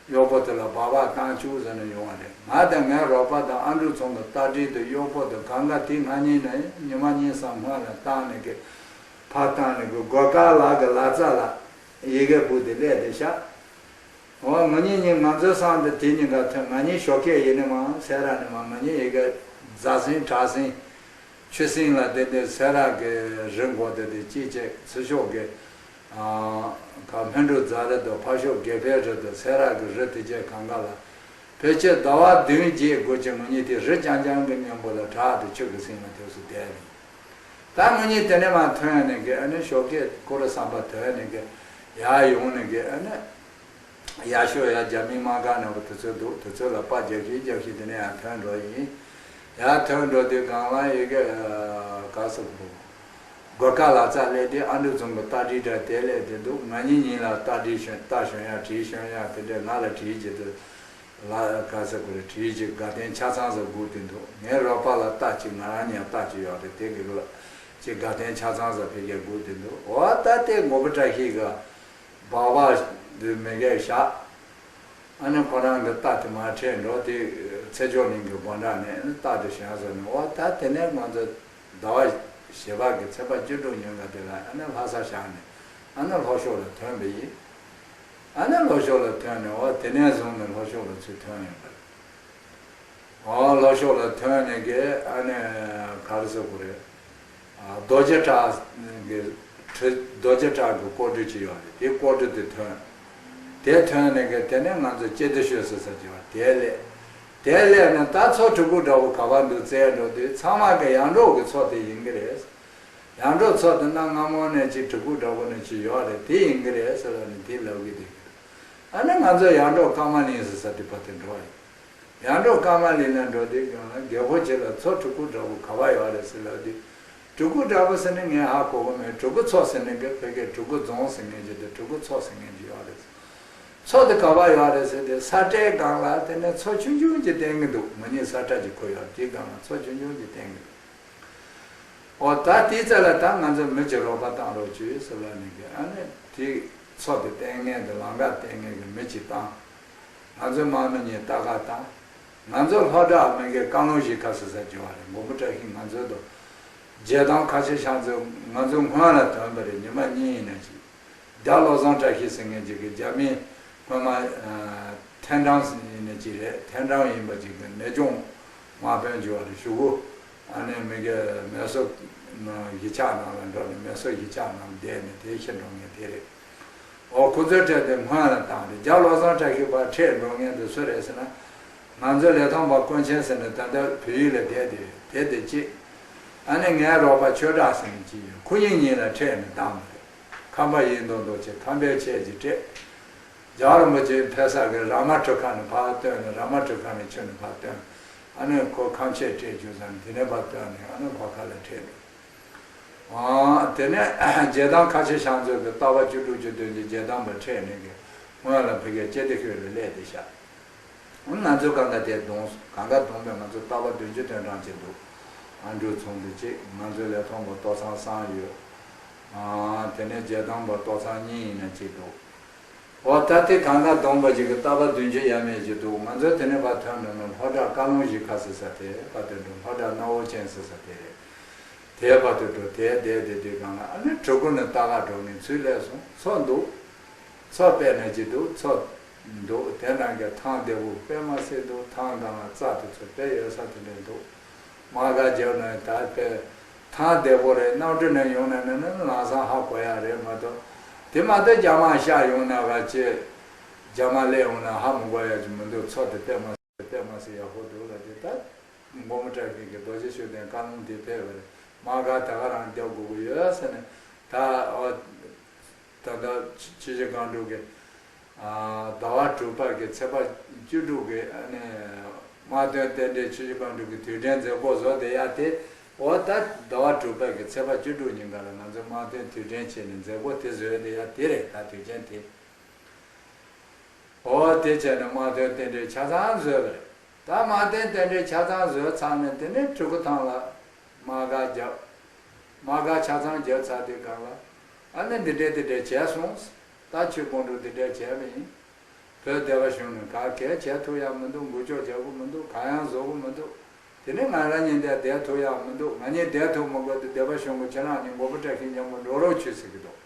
གཡོག་པོ་དེ་ལ་སྦག་སྦག་བཏང་བཅུག་ཟེར་ནས་ཡོང་བ་རེད། ང་དང་ངའི་རོགས་པ་དང་ཨ་འབྲུག་ཚང་གི་རྟ་དྲེལ་དང་གཡོག་པོ་དང་གང་ག་དེ་ང་གཉིས་ནས་ཉི་མ་གཉིས་གསུམ་སྔོན་ལ་བཏང་ནས་གི་ཕར་བཏང་ནས་གི་སྒོ་དཀར་ལ་གི་ལ་རྩ་ལ་ཡི་གེ་སྦུག་དེ་སླེབས་ཏེ་ཤག་འོ་ང་གཉིས་གཉིས་ང་ཚོའི་སང་དེ་དེ་གཉིས་ཀ་ཐོན། ང་གཉིས་ཞོགས་ཀས་ཡིན་ནི་མ་སེ་ར་ནི་མ་ང་གཉིས་ཡི་གེ་རྫ་སེང་བྲག་སེང་ཆུ་སེང་ལ་དེ་དེ་སེ་ར་གི་རི་མགོ་དེ་དེ་ཅི་བྱེད་ཚུར་ཤོག་གི་ཨ་ག་སྨིན་དྲུག་རྫ་རི་དང་ཕར་ཕྱོགས་དགེ་འཕེལ་རི་དང་སེ་ར་གི་རི་དེ་བཅས་གང་ག་ལ་ཕལ་ཆེར་ཟླ་བ་བདུན་བརྒྱད་དགུ་ཅིག་ང་གཉིས་དེ་རི་རྐྱང་རྐྱང་གི་སྙིང་པོ་ལ་བྲག་དེ་ཆུ་གི་སེང་ལ་དེ་སུ་བསྡད་ནས་ད་ང་གཉིས་དེ་ནས་མར་ཐོན་ནས་གི་ཨ་ནི་ཞོགས་ཀས་ཀུ་རུ་བསམ་པ་ཐོན་ནས་གི་ཡར་ཡོང་ནས་གི་ཨ་ནི་ཡར་ཤོག་ཡར་རྒྱ་མི་དམག་སྒར་ནང་དུ་དེ་ཚོ་འདུག་དེ་ཚོ་ལ་པར་རྒྱག་ཤིག་རྒྱག་ཤིག་དེ་ནས་ཡར་ཐོན་འགྲོ་ཡིན། ཡར་ཐོན་འགྲོ་དུས་སྒང་ལ་ཡི་གེ་ག་ས་གོ་སྒོ་ཁ་ལ་རྩ་སླེབས་དུས་ཨ་འབྲུག་ཚང་གི་རྟ་དྲེལ་འདྲ་དེ་སླེབས་དེ་འདུག་ང་གཉིས་གཉིས་ལ་རྟ་དྲེལ་ཞོན་རྟ་ཞོན་ཡག་དྲེལ་ཞོན་ཡག་དེ་འདྲ་ང་ལ་དྲེལ་གྱི་འདུག་ལ་ག་ས་གོ་རེ་དྲེལ་གྱི་དགའ་སྟོན་ཆ་ཚང་ཟ་སྒུག་དེ་འདུག་ངའི་རོགས་པ་ལ་རྟ་གཅིག་ང་རང་ཉལ་རྟ་གཅིག་ཡོད་རེད་དེ་གི་རུ་ལ་གཅིག་དགའ་སྟོན་ཆ་ཚང་ཟ་ཕེབས་ཀྱི་སྒུག་དེ་འདུག་འོ་ད་དེ་མགོན་པོ་བཀྲ་ཤིས་གི་སྦག་སྦག་འདི་མི་གས་བཞག་ཨ་ནི་ཁོ་རང་གི་རྟ་དེ་མར་ཁྲིད་འགྲོ་དེ་ཚེ་མཆོག་གླིང་གི་སྒོ་འགྲམ་ནས་ཨ་ནི་རྟ་དེ་ཞོན་སོང་ནས་འོ་ད་དེ་ནས་ང་ཚོ་ཟླ་བ་བཞི་པ་གི་ཚེས་པ་བཅུ་དྲུག་ཉིན་ཀ་དེ་ལ་ཨ་ནི་ལྷ་ས་བཞག་ནས་ཨ་ནི་ལྷོ་ཕྱོགས་ལ་ཐོན་པ་ཡིན། ཨ་ནི་ལྷོ་ཕྱོགས་ལ་ཐོན་ནས་འོ་དེ་ནས་བཟུང་ནས་ལྷོ་ཕྱོགས་ལ་ཚུར་ཐོན་ཡོང་པ་རེད། འོ་ལྷོ་ཕྱོགས་ལ་ཐོན་ནས་གི་ཨ་ནི་ག་རེ་ཟེར་དགོས་རེད། རྡོ་རྗེ་བྲག་གི་ཁྲི་རྡོ་རྗེ་བྲག་གི་ཀོ་གྲུ་ཅིག་ཡོད་རེད། དེ་ཀོ་གྲུ་དེ་ཐོན། དེ་ཐོན་ནས་གི་དེ་ནས་ང་ཚོ་ལྕེ་བདེ་ཤོད་ཟེར་ས་ཅིག་ཡོད་རེད། དེ་སླེབས། དེ་སླེབས་ནས་ད་མཚོ་གྲུ་གུ་འདྲ་བོ་ག་པར་འདུག་བཙལ་འགྲོ་དུས་ཚང་མ་གི་ཡར་འབྲོག་གི་མཚོ་དེ་ཡིན་གི་རེད། ཡར་འབྲོག་མཚོ་དེ་གནའ་སྔ་མོ་ནས་ཅིག་གྲུ་གུ་འདྲ་བོ་ནས་ཅིག་ཡོད་རེད། དེ་ཡིན་གི་རེད་ཟེར་ལབ་ནས་དེ་ལབ་གི་འདུག་ཨ་ནི་ང་ཚོ་ཡར་འབྲོག་ཀརྨ་གླིང་ཟེར་ས་དེ་བར་དུ་འགྲོ་ཡིན། ཡར་འབྲོག་ཀརྨ་གླིང་ལ་འགྲོ་དུས་སྒང་ལ་རྒད་པོ་ཅིག་ལ་མཚོ་གྲུ་གུ་འདྲ་བོ་ག་པར་ཡོད་རེད་ཟེར་ལབ་དུས། གྲུ་གུ་འདྲ་བོ་ཟེར་ནས་ངས་ཧ་གོ་གི་མེད། གྲུ་གུ་མཚོ་ཟེར་ནས་གི་ཕ་གིར་གྲུ་གུ་རྫོང་ཟེར་མཁན་ཅིག་དང་གྲུ་གུ་མཚོ་ཟེར་མཁན་ཅིག་ཡོད་རེད། མཚོ་དེ་ག་པར་ཡོད་རེད་ཟེར་དུས་ས་ཁྲའི་སྒང་ལ་དེ་ནས་མཚོ་ཆུང་ཆུང་ཅིག་བསྟན་གི་འདུག་ང་གཉིས་ས་ཁྲ་ཅིག་ཁུར་ཡོད་རེད། དེའི་སྒང་ལ་མཚོ་ཆུང་ཆུང་ཅིག་བསྟན་གི་འདུག་འོ་ད་དེའི་རྩ་ལ་ད་ང་ཚོ་མི་གཅིག་རོགས་པ་བཏང་རོགས་བྱོས་ཟེར་ལབ་ནས་གི་ཨ་ནི་དེ་མཚོ་དེ་བསྟན་མཁན་དེ་ལམ་ཁ་བསྟན་མཁན་གི་མི་གཅིག་བཏང་། ང་ཚོ་དམག་མི་གཉིས་རྟ་ཁ་བཏང་། ང་ཚོ་ལྷོ་བྲག་མི་གི་བཀའ་ལུང་གཞིས་ཁ་ཟེར་ས་ཅིག་ཡོད་རེད། མགོན་པོ་བཀྲ་ཤིས་ང་ཚོ་དང་རྗེ་དམ་ཁ་ཆེ་ཤང་ཚོ་ང་ཚོ་སྔོན་ལ་ཐོན་པ་རེད། ཉི་མ་གཉིས་ཡིན་ན་ཅིག་རྒྱ་བློ་བཟང་བཀྲ་ཤིས་ཟེར་མཁན་ཅིག་གིས་རྒྱ་མི་སྔོན་མ་ཨ་ཐན་ཀྲང་ཡིན་ནི་ཅིག་རེད། ཐན་ཀྲང་ཡིན་པ་ཅིག་གི་ནད་སྐྱོང་དམག་དཔོན་ཅིག་ཡོད་རེད། གཞུག་གུ་ཨ་ནི་མི་གི་མེ་སོར་གཞིས་ཆགས་ནང་ལ་འགྲོ་ནས་མེ་སོར་གཞིས་ཆགས་ནང་བསྡད་ནས་དེ་ཤི་འགྲོ་མཁན་དེ་རེད། འོ་ཁོ་ཚོའི་གྲས་དེ་སྔོན་ལ་བཏང་རེད། རྒྱ་བློ་བཟང་བཀྲ་ཤིས་ཕར་ཁྲིད་འགྲོ་མཁན་དེ་སུ་རེད་ཟེར་ན། ང་ཚོའི་ལི་ཐང་པ་དཀོན་ཆེན་ཟེར་ནས་ད་ལྟ་བལ་ཡུལ་ལ་བསྡད་དེ་དེ་དེ་གཅིག་ཨ་ནི་ངའི་རོགས་པ་ཆོས་གྲགས་ཟེར་ནས་གཅིག་ཡོད། ཁོ་གཉིས་གཉིས་ལ་ཁྲིད་ནས་བཏང་བ་རེད། ཁམས་པ་ཡིན་མདོག་མདོག་བྱས་ཁམས་པའི་ཆས་ཀྱིས་ཁྲིད། རྒྱལ་བ་རིན་པོ་ཆེ་ཕེབས་ས་གི་ར་མ་གྲུ་ཁ་ནས་ཕར་བཏོན་ནས་ར་མ་གྲུ་ཁ་ནས་ཁྱོན་ནས་ཕར་བཏོན། ཨ་ནི་ཁོ་ཁམས་ཆས་སྤྲད་བཅུག་ཙང་དེ་ནས་ཕར་བཏོན་ནས་ཨ་ནི་ལྷོ་ཁ་ལ་ཁྲིད་འགྲོ། ཨ་དེ་ནས་རྗེ་དམ་ཁ་ཆེ་ཤང་ཚོ་གི་རྟ་པ་བཅུ་དྲུག་ཅུ་བདུན་ཅུ་རྗེ་དམ་པ་ཁྲིད་ནས་གི་སྔོན་ལ་ཕ་གིར་ལྕེ་བདེ་ཤོད་ལ་སླེབས་ཏེ་བཞག་ང་ཚོ་གང་ག་དེ་བརྡུངས་སོང་། གང་ག་བརྡུངས་པས་ང་ཚོ་རྟ་པ་བདུན་ཅུ་དོན་གྲངས་ཅིག་འདུག་ཨ་འབྲུག་ཚང་དེ་གཅིག་ང་ཚོའི་ལི་ཐང་པ་ཏོག་ཚང་གསུམ་ཡོད། ཨ་དེ་ནས་རྗེ་དམ་པ་ཏོག་ཚང་གཉིས་ཡིན་ན་གཅིག་འདུག་འོ་ད་དེ་གང་ག་བརྡུངས་པ་ཅིག་གི་རྟ་པ་བདུན་ཅུ་ཡས་མས་ཅིག་འདུག་ང་ཚོ་དེ་ནས་ཕར་ཐོན་འགྲོ་ན་ལྷོ་བྲག་བཀའ་ལུང་གཞིས་ཁ་ཟེར་ས་དེ་ཕར་ཐོན་འགྲོ། ལྷོ་བྲག་སྣ་བོ་ཆེན་ཟེར་ས་དེ་རེད། དེའི་བར་དུ་འགྲོ། དེའི་བསྡད་བསྡད་དུས་སྒང་ལ་ཨ་ནི་གྲུ་གུ་ནས་རྟ་ཁ་འགྲོ་མཁན་ཚུར་སླེབས་སོང་། མཚོ་འདུག་མཚོ་དཔེར་ན་ཅིག་འདུག་མཚོ་ འདུག། དེ་ནང་གི་ཐང་བདེ་པོ་དཔེ་མ་སྲིད་འདུག། ཐང་སྒང་ལ་རྩྭ་དེ་ཚོ་དཔེ་ཡོད་ས་དེ་འདྲ་འདུག། མ་ག་རྒྱབ་ན་ད་དཔེ་ཐང་བདེ་པོ་རེད། གནམ་གྲུ་ནས་ཡོང་ན་ནི་ནི་ལམ་སང་ཧ་གོ་ཡ་རེད་མ་གཏོགས། དེ་མ་གཏོགས་རྒྱ་མ་ཤར་ཡོང་ན་ག་ཅེ་རྒྱ་མ་སླེབས་ཡོང་ན་ཧ་མི་གོ་ཡ་ཅིག་མི་འདུག། མཚོ་དེ་དཔེ་མ་དཔེ་མ་སྲིད་ཡག་པོ་འདུག་ལ། དེ་ད་མགོན་པོ་བཀྲ་ཤིས་ཀྱི་རྡོ་རྗེ་ཤུགས་ལྡན་བཀའ་ལུང་དེ་ཕེབས་པ་རེད། མ་ག་ད་ག་རང་རྒྱབ་དགོས་ཀྱི་ཡོད་ཟེར་ནས། ད་ཨོ། ད་ལྟ་ཆུ་བཞི་སྒང་དྲུག་གི་ཨ་ཟླ་བ་དྲུག་པ་གི་ཚེས་པ་བཅུ་དྲུག་གི་ཨ་ནི་དམག་དོན་རྟེན་འབྲེལ་ཆུ་བཞི་སྒང་དྲུག་གི་དུས་དྲན་མཛད་སྒོ་བཟོ་བསྡད་ཡ་དེ། འོ་ད་ཟླ་བ་དྲུག་པ་གི་ཚེས་པ་བཅུ་དྲུག་ཉིན་ཀ་ལ་ང་ཚོས་དམག་དོན་དུས་དྲན་བྱས་ནས་མཛད་སྒོ་དེ་བཟོས་བསྡད་ཡ་དེ་རེད། ད་དུས་ཆེན་དེ། འོ་དེ་བྱས་ནས་དམག་དོན་རྟེན་འབྲེལ་ཆ་ཚང་བཟོས་པ་རེད། ད་དམག་དོན་རྟེན་འབྲེལ་ཆ་ཚང་བཟོས་ཚར་ནས་དེ་ནས་གྲི་གུ་ཐང་ལ་དམག་སྒར་བརྒྱབ། དམག་སྒར་ཆ་ཚང་བརྒྱབ་ཚར་དུས་སྒང་ལ་ཨ་ནི་འདི་འདྲས་འདི་འདྲས་བྱས་སོང་། ད་ཆུ་སྒང་དྲུག་འདི་འདྲས་བྱས་པ་ཡིན། བོད་སྡེ་པ་གཞུང་ནས་ག་གེ་བྱས་ཐུབ་ཡག་མི་འདུག། འགུལ་སྐྱོད་བྱེད་དགོས་མི་འདུག། ག་ཡང་བཟོ་དགོས་མི་འདུག། དེ་ནས་ང་རང་ཉིད་འདིར་བསྡད་ཐུབ་ཡག་མི་འདུག། ང་གཉིས་བསྡད་ཐུབ་མི་དགོས་དུས་སྡེ་པ་གཞུང་གིས་ཁྱེད་རང་གཉིས་མགོན་པོ་བཀྲ་ཤིས་མཉམ་པོ་འགྲོ་རོགས་བྱོས་ཟེར་གྱི་འདུག།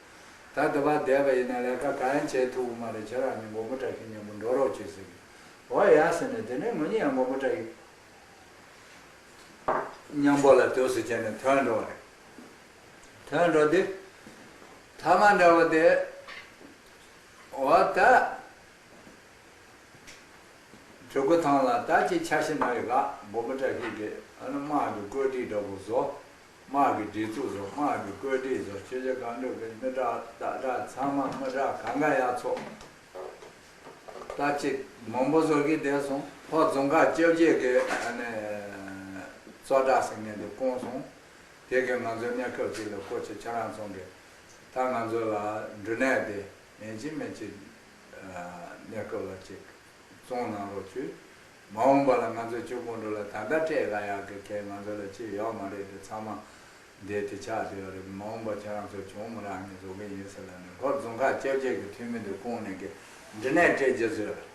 ད་འདི་པར་བསྡད་པ་ཡིན་ན་ལས་ཀ་གང་ཡང་བྱེད་ཐུབ་ཀྱི་མ་རེད། ཁྱེད་རང་གཉིས་མགོན་པོ་བཀྲ་ཤིས་མཉམ་པོ་འགྲོ་རོགས་བྱོས་ཟེར་གྱི། འོ་ཡ་ཟེར་ནས་དེ་ནས་ང་གཉིས་ཡང་མགོན་པོ་བཀྲ་ཤིས་མཉམ་པོ་ལ་དུས་སུ་བྱས་ནས་ཐོན་འགྲོ་བ་རེད། ཐོན་འགྲོ་དུས་ཐ་མ་འདྲ་བོ་དེ། འོ་ད། གྲི་གུ་ཐང་ལ་ད་ཅིག་འཆར་གཞི་ནང་ཡོད་ག། མགོན་པོ་བཀྲ་ཤིས་ཀྱིས་ཨ་ནི་དམག་གི་བཀོད་སྒྲིག་འདྲ་པོ་བཟོ། དམག་གི་སྒྲིག་འཛུགས་བཟོ། དམག་གི་བཀོད་སྒྲིག་བཟོ། ཆུ་བཞི་སྒང་དྲུག་གི་མི་དྲག་སྟག་དྲག་ཚང་མ་མི་དྲག་གང་ག་ཡར་ཚོགས། ད་ཅིག་མང་པོ་བཟོ་གི་བསྡད་སོང་། ལྷོ་རྫོང་ཁག་བཅོ་བརྒྱད་ཀྱི་ཨ་ནི་གཙོ་བདག་ཟེར་མཁན་དེ་བསྐོངས་སོང་། དེ་གིས་ང་ཚོའི་གནས་སྐབས་ཅིག་ལ་ཁོ་ཆེ་ཁྱེད་རང་ཚོ་གིས་ད་ང་ཚོ་ལ་འབྲུ་གནས་དེ་ཡིན་གཅིག་མིན་གཅིག་གནས་སྐབས་ལ་ཅིག་བཙོང་གནང་རོགས་བྱོས། མ་འོངས་པ་ལ་ང་ཚོ་ཆུ་སྒང་དྲུག་ལ་ད་ལྟ་སྤྲད་ག་ཡག་གི་གལ་ང་ཚོ་ལ་ཅི་ཡོད་མ་རེད་དེ། ཚང་མ་འདས་དེ་ཆགས་བསྡད་ཡོད་རེད། མ་འོངས་པ་ཁྱེད་རང་ཚོ་བྱུང་མི་རག་མཁན་བཟོ་གི་ཡིན་ཟེར་ལབ་ནས། ལྷོ་རྫོང་ཁག་བཅོ་བརྒྱད་ཀྱི་འཐུས་མི་འདི་བསྐོངས་ནས་གི་འབྲུ་གནས་སྤྲད་རྒྱུ་བཟོས་པ་རེད།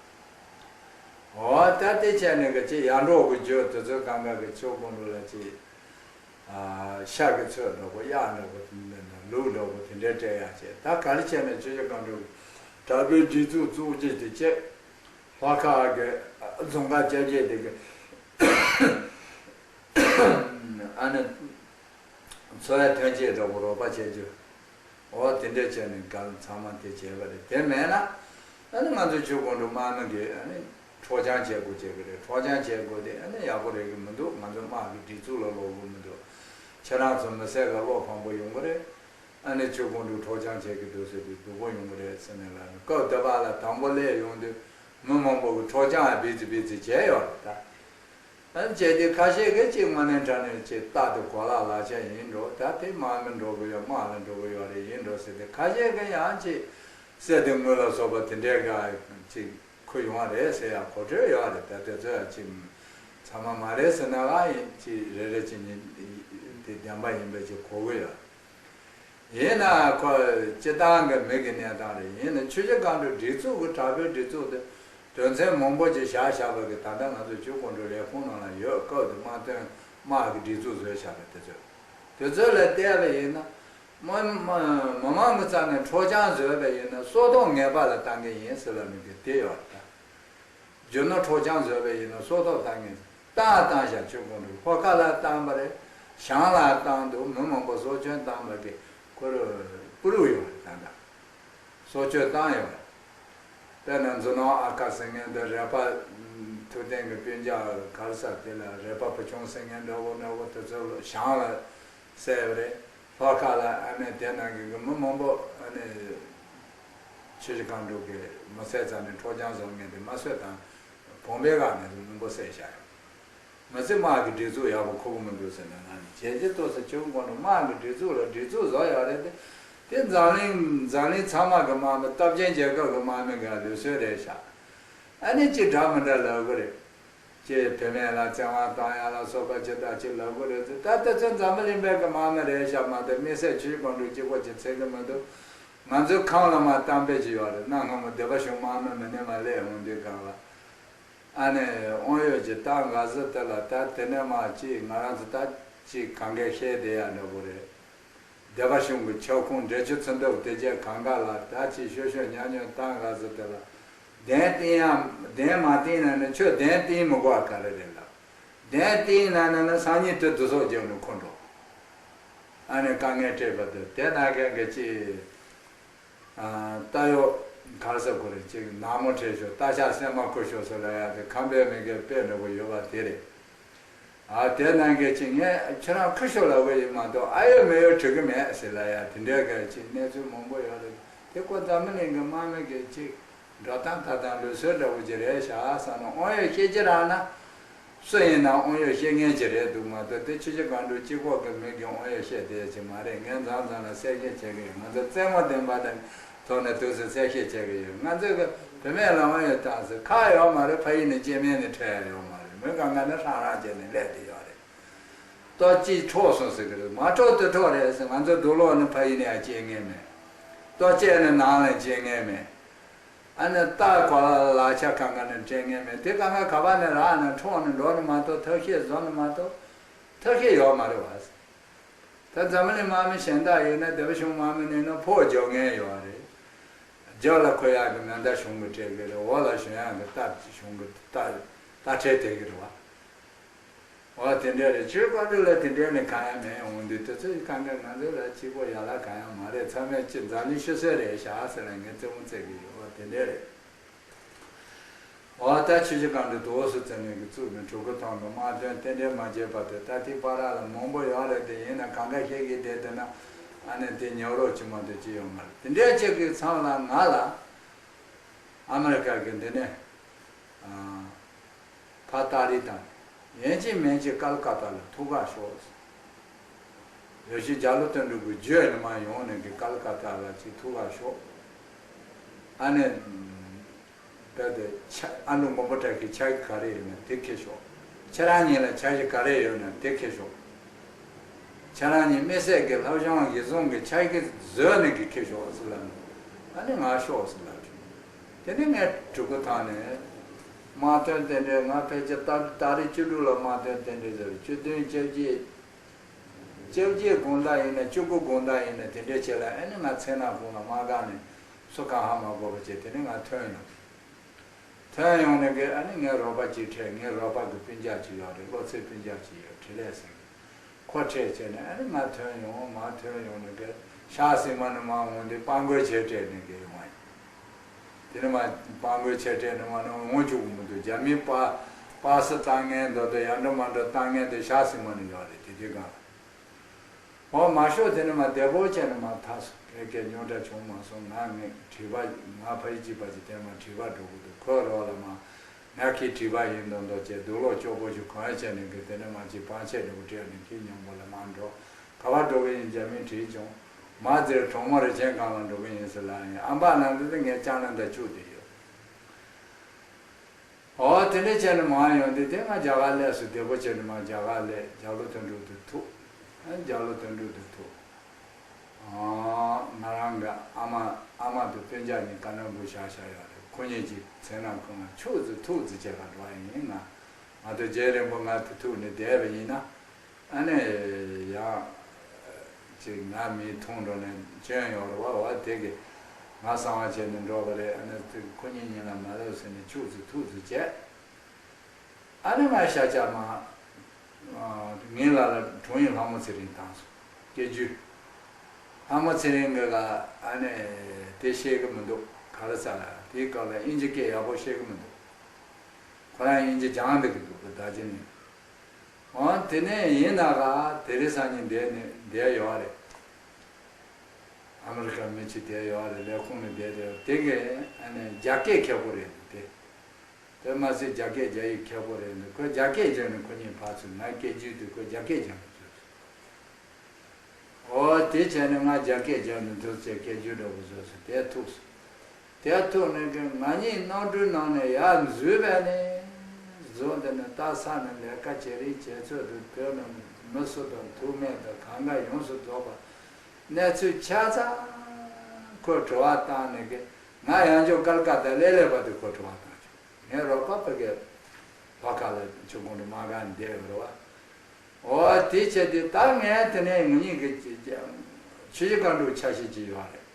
འོ་ད་དེ་བྱས་ནས་གི་ཅི་ཡར་འབྲོག་གི་རྒྱུ་དེ་ཚོ་གང་ག་གི་ཆུ་སྒང་དྲུག་ལ་ཅི། ཨ་ཤ་གི་ཚོད་འདྲ་པོ། གཡག་འདྲ་པོ། ལུག་འདྲ་པོ་དེ་འདྲས་སྤྲད་ཡག་བྱས། ད་ག་རེ་བྱས་ནས་ཆུ་བཞི་སྒང་དྲུག་དྲག་པོའི་སྒྲིག་འཛུགས་བཙུགས་རྒྱུ་དེ་བྱས། ལྷོ་ཁ་གི་རྫོང་ཁག་བཅོ་བརྒྱད་དེ་གི་ཨ་ནི་འཚོ་བའི་ཐོན་སྐྱེད་འདྲ་པོ་རོགས་པ་བྱེད་རྒྱུ། འོ་དེ་འདྲས་བྱས་ནས་གང་ཚང་མ་དེ་བྱས་པ་རེད། དེ་མེད་ན་ཨ་ནི་ང་ཚོ་ཆུ་སྒང་དྲུག་དམག་མི་གིས་ཨ་ནི་འཕྲོག་བཅོམ་བྱེད་དགོས་བྱེད་ཀྱི་རེད། འཕྲོག་བཅོམ་བྱེད་དགོས་དེ་ཨ་ནི་ཡག་པོ་རེད་གི་མི་འདུག། ང་ཚོ་དམག་གི་སྒྲིག་འཛུགས་ལ་ལོག་དགོས་མི་འདུག། ཁྱེད་རང་ཚོ་མི་སེར་ག་བློ་ཕམ་པོ་ཡོང་གི་རེད། ཨ་ནི་ཆུ་སྒང་དྲུག་འཕྲོག་བཅོམ་བྱེད་ཀྱི་འདུག་ཟེར་དུས་སྡུག་པོ་ཡོང་གི་རེད་ཟེར་ནས་ལབ་ནས། སྐབས་དེ་བ་ལ་དང་པོ་སླེབས་ཡོང་དུས་མི་མང་པོ་གིས་འཕྲོག་བཅོམ་ཡང་བིས་ཙི་བིས་ཙི་བྱས་ཡོད་རེད་ད། ཨ་ནི་བྱས་དུས་ཁ་ཤས་ཀྱིས་ཅིག་དངོས་གནས་དྲང་གནས་ཅིག་རྟག་ཏུ་གོ་ལག་ལག་ཆ་ཡིན་འགྲོ། ད་དེ་དམག་མི་འགྲོ་གི་ཡོད། དམག་ལ་འགྲོ་གི་ཡོད་རེད་ཡིན་འགྲོ་ཟེར་ཏེ། ཁ་ཤས་ཀྱིས་ཡང་ཅིག་གསེར་དེ་དངུལ་ལ་སོགས་པ་དེ་འདྲའི་ག་ཅིག་ཁུར་ཡོང་བ་རེད་ཟེར་ཡ་གོ་ཐོས་ཡོད་རེད། ད་དེ་ཚོ་ཡང་ཅིག་ཚང་མ་མ་རེད་ཟེར་ན་ག་ཡིན། ཅིག་རེ་རེ་ཅིག་ནི་དེ་བདེན་པ་ཡིན་པའི་ཅིག་གོ་གི་ཡོད། ཡིན་ན་ཁོ་སྤྱི་བཏང་གི་མི་གི་གནས་སྟངས་རེད། ཡིན་ན་ཆུ་བཞི་སྒང་དྲུག་སྒྲིག་འཛུགས་ཀྱི་དྲག་པོའི་སྒྲིག་འཛུགས་དེ་དོན་ཚན་མང་པོ་ཅིག་བཞག་བཞག་པ་གི་ད་ལྟ་ང་ཚོ་ཆུ་སྒང་དྲུག་ལས་ཁུངས་ནང་ལ་ཡོད། སྐབས་དེ་དམག་དོན་དམག་གི་སྒྲིག་འཛུགས་བཟོས་བཞག་པ་དེ་ཚོ། དེ་ཚོ་ལ་བལྟས་པ་ཡིན་ན་མི་མི་མང་གི་རྩ་ནས་འཕྲོག་བཅོམ་བཟོས་པ་ཡིན་ན་སྲོག་ཐོག་ངེས་པ་ལ་བཏང་གི་ཡིན་ཟེར་ལབ་མི་གི་དེ་ཡོད་རེད་ད། རྒྱུ་ནོར་འཕྲོག་བཅོམ་བཟོས་པ་ཡིན་ན་སྲོག་ཐོག་བཏང་ངེས། བཏང་བཏང་བཞག་ཆུ་སྒང་དྲུག་ལྷོ་ཁ་ལ་བཏང་པ་རེད། བྱང་ལ་བཏང་འདུག། མི་མང་པོ་སྲོག་སྐྱོན་བཏང་པ་གི་ཁོ་རུ་སྤུ་རུ་ཡོད་རེད། ད་ལྟ་སྲོག་སྐྱོན་བཏང་ཡོད་རེད། དཔེར་ན་མཛོ་ནོར་ཨ་ཁ་ཟེར་མཁན་དེ་རེ་པ་ཐུབ་བསྟན་གྱི་སྤུན་ཀྱག་ག་རེ་ཟེར་དེ་ལ་རེ་པ་བུ་ཆུང་ཟེར་མཁན་འདྲ་བོ་འདྲ་བོ་དེ་ཚོ་བྱང་ལ་བསད་པ་རེད། ལྷོ་ཁ་ལ་ཨ་ནི་དེ་ནང་གི་མི་མང་པོ་ཨ་ནི་ཆུ་བཞི་སྒང་དྲུག་གི་མི་སེར་རྩ་ནས་འཕྲོག་བཅོམ་བཟོ་མཁན་དེ་དམར་གསོད་དང་བོད་པའི་སྒང་ནས་མང་པོ་བསད་བཞག་ཡོད། མི་ཚེ་དམག་གི་སྒྲིག་འཛུགས་ཡག་པོ་ཁུག་གི་མི་འདུག་ཟེར་ནས་ང་ནི་བྱས་རྗེས་ཐོབ་ས་ཆུ་སྒང་དྲུག་དམག་གི་སྒྲིག་འཛུགས་ལ་སྒྲིག་འཛུགས་བཟོ་ཡག་རེད་དེ། དེ་འཛམ་གླིང་འཛམ་གླིང་ཚང་མ་གི་དམག་མི་སྟོབས་ཆེན་རྒྱལ་ཁབ་ཀྱི་དམག་མི་གི་ལུགས་སྲོལ་རེད་ཤག། ཨ་ནི་ཅི་འདྲ་མི་འདྲ་ལབ་གི་རེད། ཅེས་བུད་མེད་ལ་བཙན་དབང་བཏང་ཡ་ལ་སོགས་པ་ཅི་དང་ཅི་ལབ་དགོས་རེད་ཟེར། ད་ལྟ་ཚུན་འཛམ་བུ་གླིང་པའི་གི་དམག་མི་རེད་ཤག་མ་གཏོགས་དམིགས་བསལ་ཆུ་སྒང་དྲུག་གཅིག་པོ་ཅིག་འཚོལ་གི་མི་འདུག། ང་ཚོའི་ཁམས་ལ་མར་གཏམ་དཔེ་ཅིག་ཡོད་རེད། གནའ་སྔ་མོ་སྡེ་པ་གཞུང་དམག་མི་མི་ནི་མར་སླེབས་འོང་དུས་སྒང་ལ། ཨ་ནི་དབང་ཡོད་ཀྱི་རྟ་འགའ་ཟིག་དེ་ལ་ད་དེ་ནས་མར་ཅིག་ང་རང་ཚོ་ད་ཅིག་གང་གས་བཤད་བསྡད་ཡ་འདྲ་པོ་རེད། སྡེ་པ་གཞུང་གི་ཁྱབ་ཁོངས་འབྲེལ་ཆོད་ཚུན་ཐུབ་དེ་རྗེས་གང་ག་ལ་ད་ཅིག་ཤོད་ཤོད་ཉག་ཉོག་རྟ་འགའ་ཟིག་དེ་ལ། གདན་བཏིང་ཡང་གདན་མ་བཏིང་ན་ནི་ཁྱོད་གདན་བཏིང་མི་དགོས་ག་རེ་རེད་ལ། གདན་བཏིང་ན་ན་ནི་སང་ཉིན་དེ་བསྡུ་གསོག་རྒྱབ་ནས་འཁོར་འགྲོ། ཨ་ནི་དཀའ་ངལ་འཕྲད་པ་དེ་དེ་ན་གན་གི་ཅི། ཨ། རྟ་གཡོག་གར་ས་ཁོ་རེ་ཅིག་ནག་མོ་འཕྲད་ཤོག་རྟ་ཤག་སྲན་མ་ཁུར་ཤོག་ཟེར་ལ་ཡ་དེ་ཁམས་པའི་མི་གི་དཔེ་འདྲ་པོ་ཡོད་པ་དེ་རེད། ཨ། དེ་ནང་གི་ཅིག་ངས་ཁྱེད་རང་ཁུར་ཤོག་ལབ་གི་ཡིན་མ་གཏོགས་ཨ་ཡོད་མེ་ཡོད་དྲི་གི་མེད་ཟེར་ལ་ཡ་དེ་འདྲའི་གི་ཅིག་གནས་ཚུལ་མང་པོ་ཡོད་རེད། དེ་ཁོ་འཛམ་བུ་གླིང་གི་དམག་མི་གི་ཅིག་འགྲོ་སྟངས་ད་དང་ལུགས་སྲོལ་འདྲ་པོ་ཅིག་རེད་ཤག་བསམ་ན་དབང་ཡོད་བཤད་ཀྱི་རག་ན། སུ་ཡིན་ན་དབང་ཡོད་བཤད་མཁན་ཅིག་རེད་འདུག་མ་གཏོགས་དེ་ཆུ་བཞི་སྒང་དྲུག་གཅིག་པོ་གི་མི་གི་དབང་ཡོད་བཤད་བསྡད་ཀྱི་མ་རེད། ངས་མཚམས་མཚམས་ལ་གསལ་བཤད་བྱེད་ཀྱི་ཡོད། ང་ཚོ་རྩེད་མོ་ལྡན་པ་དང་ཐོག་ནས་དུས་སུ་གསལ་བཤད་བྱེད་ཀྱི་ཡོད། ང་ཚོས་གི་བུད་མེད་ལ་དབང་ཡོད་བཏང་ཟེར་ཁག་ཡོད་མ་རེད། ཕ་ཡུལ་ནས་སྐྱེ་དམན་ནས་ཁྲལ་ཡོད་མ་རེད། མི་གང་ག་ནི་ཧྲང་ཧྲང་བྱས་ནས་སླེབས་བསྡད་ཡོད་རེད། ལྟོ་ཅིག་འཕྲོག་སོང་ཟེར་གི་རེད། མ་འཕྲོག་དེ་འཕྲོག་རེད་ཟེར། ང་ཚོ་དུག་ལོག་ནི་ཕ་ཡུལ་ནས་ཡང་སྐྱེ་མཁན་མེད། ལྟོ་བཅད་ནི་ནང་ལ་སྐྱེ་མཁན་མེད། ཨ་ནི་རྟ་གོ་ལ་ལག་ཆ་གང་ག་ནས་འདྲེན་མཁན་མེད། དེ་གང་ག་ག་པ་ནས་རག་ནས་འཕྲོག་ནས་འགྲོ་ནི་མ་གཏོགས་ཐབས་ཤེས་བཟོ་ནི་མ་གཏོགས་ཐབས་ཤེས་ཡོད་མ་རེད་བ། ད་འཛམ་གླིང་དམག་མི་གཞན་དག་ཡིན་ན་སྡེ་པ་གཞུང་དམག་མི་ནས་ན་ཕོགས་རྒྱག་མཁན་ཡོད་རེད། རྒྱབ་ལ་འཁོར་ཡག་གི་མེ་མདའ་གཞུང་གིས་སྤྲད་གི་རེད། འོག་ལ་ཞོན་ཡག་གི་རྟ་གཞུང་གིས་རྟ་རྟ་ཁྲལ་སྤྲད་གི་རེད་བ། འོ་དེ་འདྲ་རེད། ཆོས་བཀའ་འགྲོ་ལ་དེ་འདྲ་ནི་གང་ཡང་མེད། འོང་དུས་དེ་ཚོའི་གང་ག་ང་ཚོ་ལ་གཅིག་པོ་ཡ་ལ་གང་ཡང་མ་རེད། ཚང་མས་ཅི་འཛམ་གླིང་ཤི་གསོན་རེད་ཤག་ཟེར་ལ་ངས་རྩེད་མོ་རྩེ་གི་ཡོད། འོ་དེ་འདྲ་རེད། འོ་ད་ཆུ་བཞི་སྒང་དྲུག་དུ་འོ་སུ་བཙན་ནས་གི་བཙུགས་ནས་གྲུ་གུ་ཐང་གི་དམག་དོན་རྟེན་འབྲེལ་མ་བྱས་པ་དེ་ད་ཐིག་པ་ར་ལ་མང་པོ་ཡོད་རེད། དེ་ཡིན་ན་གང་ག་ཤེས་གི་བསྡད་དེ་ན་ཨ་ནི་དེ་ཉོ་རོགས་ཅི་མ་གཏོགས་ཅི་ཡོད་མ་རེད། དེ་འདྲ་ཅིག་གི་མཚམས་ལ་ང་ལ་ཨ་མི་རི་ཀ་གི་འདི་ནས། ཨ། ཕ་སྟག་རི་དང་། ཡིན་གཅིག་མིན་གཅིག་ཀལ་ཀ་ཏ་ལ་ཐུག་ག་ཤོག་ཡོ་ཤི་རྒྱ་ལོ་དོན་གྲུབ་ཀྱི་བརྒྱུད་ནས་མར་ཡོང་ནས་ཀྱི་ཀལ་ཀ་ཏ་ལ་ཅིག་ཐུག་ག་ཤོག་ཨ་ནི། ད་དེ་ཆ་ཨ་ནུ་མགོན་པོ་བཀྲ་ཤིས་ཆ་གི་ག་རེ་ཡོད་ན་དེ་ཁྱེར་ཤོག་ཁྱེད་རང་ཉིད་ལ་ཆ་གི་ག་རེ་ཡོད་ན་དེ་ཁྱེར་ཤོག་ཁྱེད་རང་ཉིད་མི་སེར་གྱི་ལྷ་བྱང་ཡིད་བཟུང་གི་ཆ་གི་བཟོས་ནས་ཀྱི་ཁྱེར་ཤོག་ཟེར་ལབ་ནས། ཨ་ནི་ང་ཤོག་ཟེར་ལབ་བྱུང་། དེ་ནས་ངས་གྲུ་གུ་ཐང་ནས་དམག་དོན་རྟེན་འབྲེལ། ང་ཕལ་ཆེར་ཏ་ཏ་རིག་བཅུ་དྲུག་ལ་དམག་དོན་རྟེན་འབྲེལ་ཟེར། བཅུ་བདུན་བཅོ་བརྒྱད། བཅོ་བརྒྱད་དགོང་དག་ཡིན་ན་བཅུ་དགུ་དགོང་དག་ཡིན་ན་དེ་འདྲའི་ཆེད་ལ་ཨ་ནི་ང་མཚན་ནག་ཁོང་ལ་དམག་སྒར་ནས་སུ་གང་ཧ་མ་གོ་བ་བྱས་དེ་ནས་ང་ཐོན་ཡོང་། ཐོན་ཡོང་ནས་གི་ཨ་ནི་ངའི་རོགས་པ་གཅིག་འཕྲད། ངའི་རོགས་པ་གི་སྤུན་ཀྱག་གཅིག་ཡོད་རེད། བློ་རྩེ་སྤུན་ཀྱག་གཅིག་ཡོད། འཕྲིན་ལས་ཟེར་གི། ཁོ་ཁྲིད་བྱས་ནས་ཨ་ནི་ང་ཐོན་ཡོང་། མར་ཐོན་ཡོང་ནས་གི་ཤག་སི་མ་ནས་མར་འོང་དུས་སྤང་གོས་ཆེ་སྤྲད་ནས་གི་ཡོང་བ་ཡིན། དེ་ནས་མར་སྤང་གོས་ཆེ་སྤྲད་ནས་མར་ནས་འོང་བཅུག་གི་མི་འདུག་རྒྱ་མིའི་པ་པ་སི་བཏང་མཁན་འདྲ་དང་ཡར་འགྲོ་མར་འགྲོ་བཏང་མཁན་དེ་ཤག་སི་མ་ནས་ཡོད་རེད། དེ་དུས་སྒང་ལ། འོ་མ་ཤོག་དེ་ནས་མར་བདེ་པོ་བྱས་ནས་མར་ཐར་སོང་། གལ་གལ་རྙོག་དྲ་བྱུང་མ་སོང་། ང་ངས་དྲི་བ་ང་ཕ་ཡུལ་གཅིག་པ་ཅིག་དེ་མར་དྲི་བ་འགྲོ་གི་འདུག་ཁོའི་རོགས་ལ་མར་ང་ཁྱེད་དྲི་བ་ཡིན་མདོག་མདོག་བྱས་དུག་ལོག་སྐྱོ་པོ་ཞིག་གང་ཡང་བྱས་ནས་གི་དེ་ནས་མར་ཅིག་བང་ཆེ་འགྲོ་གི་སྤྲད་ནས་ཁྱེད་མཉམ་པོ་ལ་མར་འགྲོ། ག་པར་འགྲོ་གི་ཡིན་རྒྱ་མིས་དྲིས་བྱུང་། མ་ཟེར། གྲོགས་མོ་རེ་ཆེན་སྒང་ལ་འགྲོ་གི་ཡིན་ཟེར་ལབ་ཡིན། ཨམ་བག་ལངས་དུས་དེ་ངས་ལྕགས་ལམ་དང་བཅུག་བསྡད་ཡོད། འོ་དེ་འདྲ་བྱས་ནས་མར་ཡོང་དུས་དེ་ང་རྒྱ་གར་སླེབས་སོང་། བདེ་པོ་བྱས་ནས་མར་རྒྱ་གར་སླེབས། རྒྱ་ལོ་དོན་གྲུབ་དེ་ཐུག་ཨ་རྒྱ་ལོ་དོན་གྲུབ་དེ་ཐུག་ཨ་ང་རང་གི་ཨ་མ་ཨ་མ་དང་སྤུན་ཀྱག་གཉིས་ཀ་ན་བུ་བཞག་བཞག་ཡོད་རེད། ཁོ་གཉིས་ཀྱི་མཚན་ནང་ཁོ་ང་ཆུ་ཚོད་ཐུག་ཚོད་བྱས་ལ་འགྲོ་བ་ཡིན། ང་ང་ཚོ་རྗེ་རིན་པོ་ང་དེ་ཐུག་ནས་བསྡད་པ་ཡིན་ན། ཨ་ནི་ཡང་ཅིག་ང་མི་ཐུང་འགྲོ་ནས་སྐྱོན་ཡོང་རུ་བ་བ་དེ་གི་ང་གསང་བ་བྱས་ནས་འགྲོ་བ་རེད། ཨ་ནི་དེ་ཁོ་གཉིས་གཉིས་ལ་མ་ལབ་ཟེར་ནས་ཆུ་ཚོད་ཐུག་ཚོད་བྱས། ཨ་ནི་ང་ཤ་ཆ་མ་ངའི་ལ་ལ་དྲུང་ཡིག་ལྷ་མོ་ཚེ་རིང་བཏང་སོང་། སྐད་སྒྱུར། ལྷ་མོ་ཚེ་རིང་གི་ལ་ཨ་ནི་དེ་ཤེས་གི་མི་འདུག་ག་རེ་ཟེར་ལ་དེའི་སྐབས་ལ་དབྱིན་ཇི་སྐད་ཡག་པོ་ཤེས་གི་མི་འདུག་ཁོ་རང་དབྱིན་ཇི་སྦྱངས་བསྡད་ཀྱི་འདུག་གི་ད་ཅི་ནས། འོ་དེ་ནས་ཡིན་ན་ག་དེ་རིང་སང་ཉིན་བསྡད་ནས་བསྡད་ཡོད་རེད། ཨ་མི་རི་ཀ་མི་གཅིག་བསྡད་ཡོད་རེད། ལས་ཁུངས་ནས་བསྡད་དེ་དེ་གས་ཨ་ནི་རྒྱ་སྐད་མཁས་པོ་རེད་འདུག་དེ། དེ་མ་ཟད་རྒྱ་སྐད་རྒྱ་ཡིག་མཁས་པོ་རེད་འདུག་ཁོས་རྒྱ་སྐད་སྦྱངས་ནས་ཁོ་གཉིས་ཕར་ཚུར། ང་སྐད་སྒྱུར་དུས་ཁོས་རྒྱ་སྐད་སྦྱངས་ནས་ཚུར། འོ་དེ་བྱས་ནས་ང་རྒྱ་སྐད་སྦྱངས་ནས་ཐུགས་རྗེ་སྐད་སྒྱུར་འདྲ་པོ་བཟོས་སོང་། དེ་ཐུག་སོང་། དེ་ཐུག་ནས་ཀྱི་ང་གཉིས་གནམ་གྲུའི་ནང་ནས་ཡར་འཛུལ་བས་ནས་བཟུང་དེ་ནས་ད་ས་ནས་ལས་ཀ་བྱེད་རིང་བྱེད་ཚོད་དུ་བོད་ནང་མི་སུ་དང་ཐུག་མེད་དང་གང་ག་ཡོངས་སུ་རྫོགས་པ་གནས་ཚུལ་ཆ་ཚང་ཁོས་དྲི་བ་བཏང་ནས་ཀྱི་ང་ཡང་ཅུང་སྐལ་དཀའ་དང་ལེ་ལེ་བ་དེ་ཁོས་དྲི་བ་བཏང་བྱུང་། ངའི་རོགས་པ་ཕ་གི་ལྷོ་ཁ་ལ་ཆུ་ཁུང་དུ་དམག་སྒར་བསྡད་ཡོད་རེད་བ། འོ་དེ་བྱས་ཏེ་ད་ངས་དེ་ནས་ངེད་གཉིས་ཀྱི་ཆུ་བཞི་སྒང་དྲུག་ཆ་ཤས་ཅིག་ཡོད་རེད།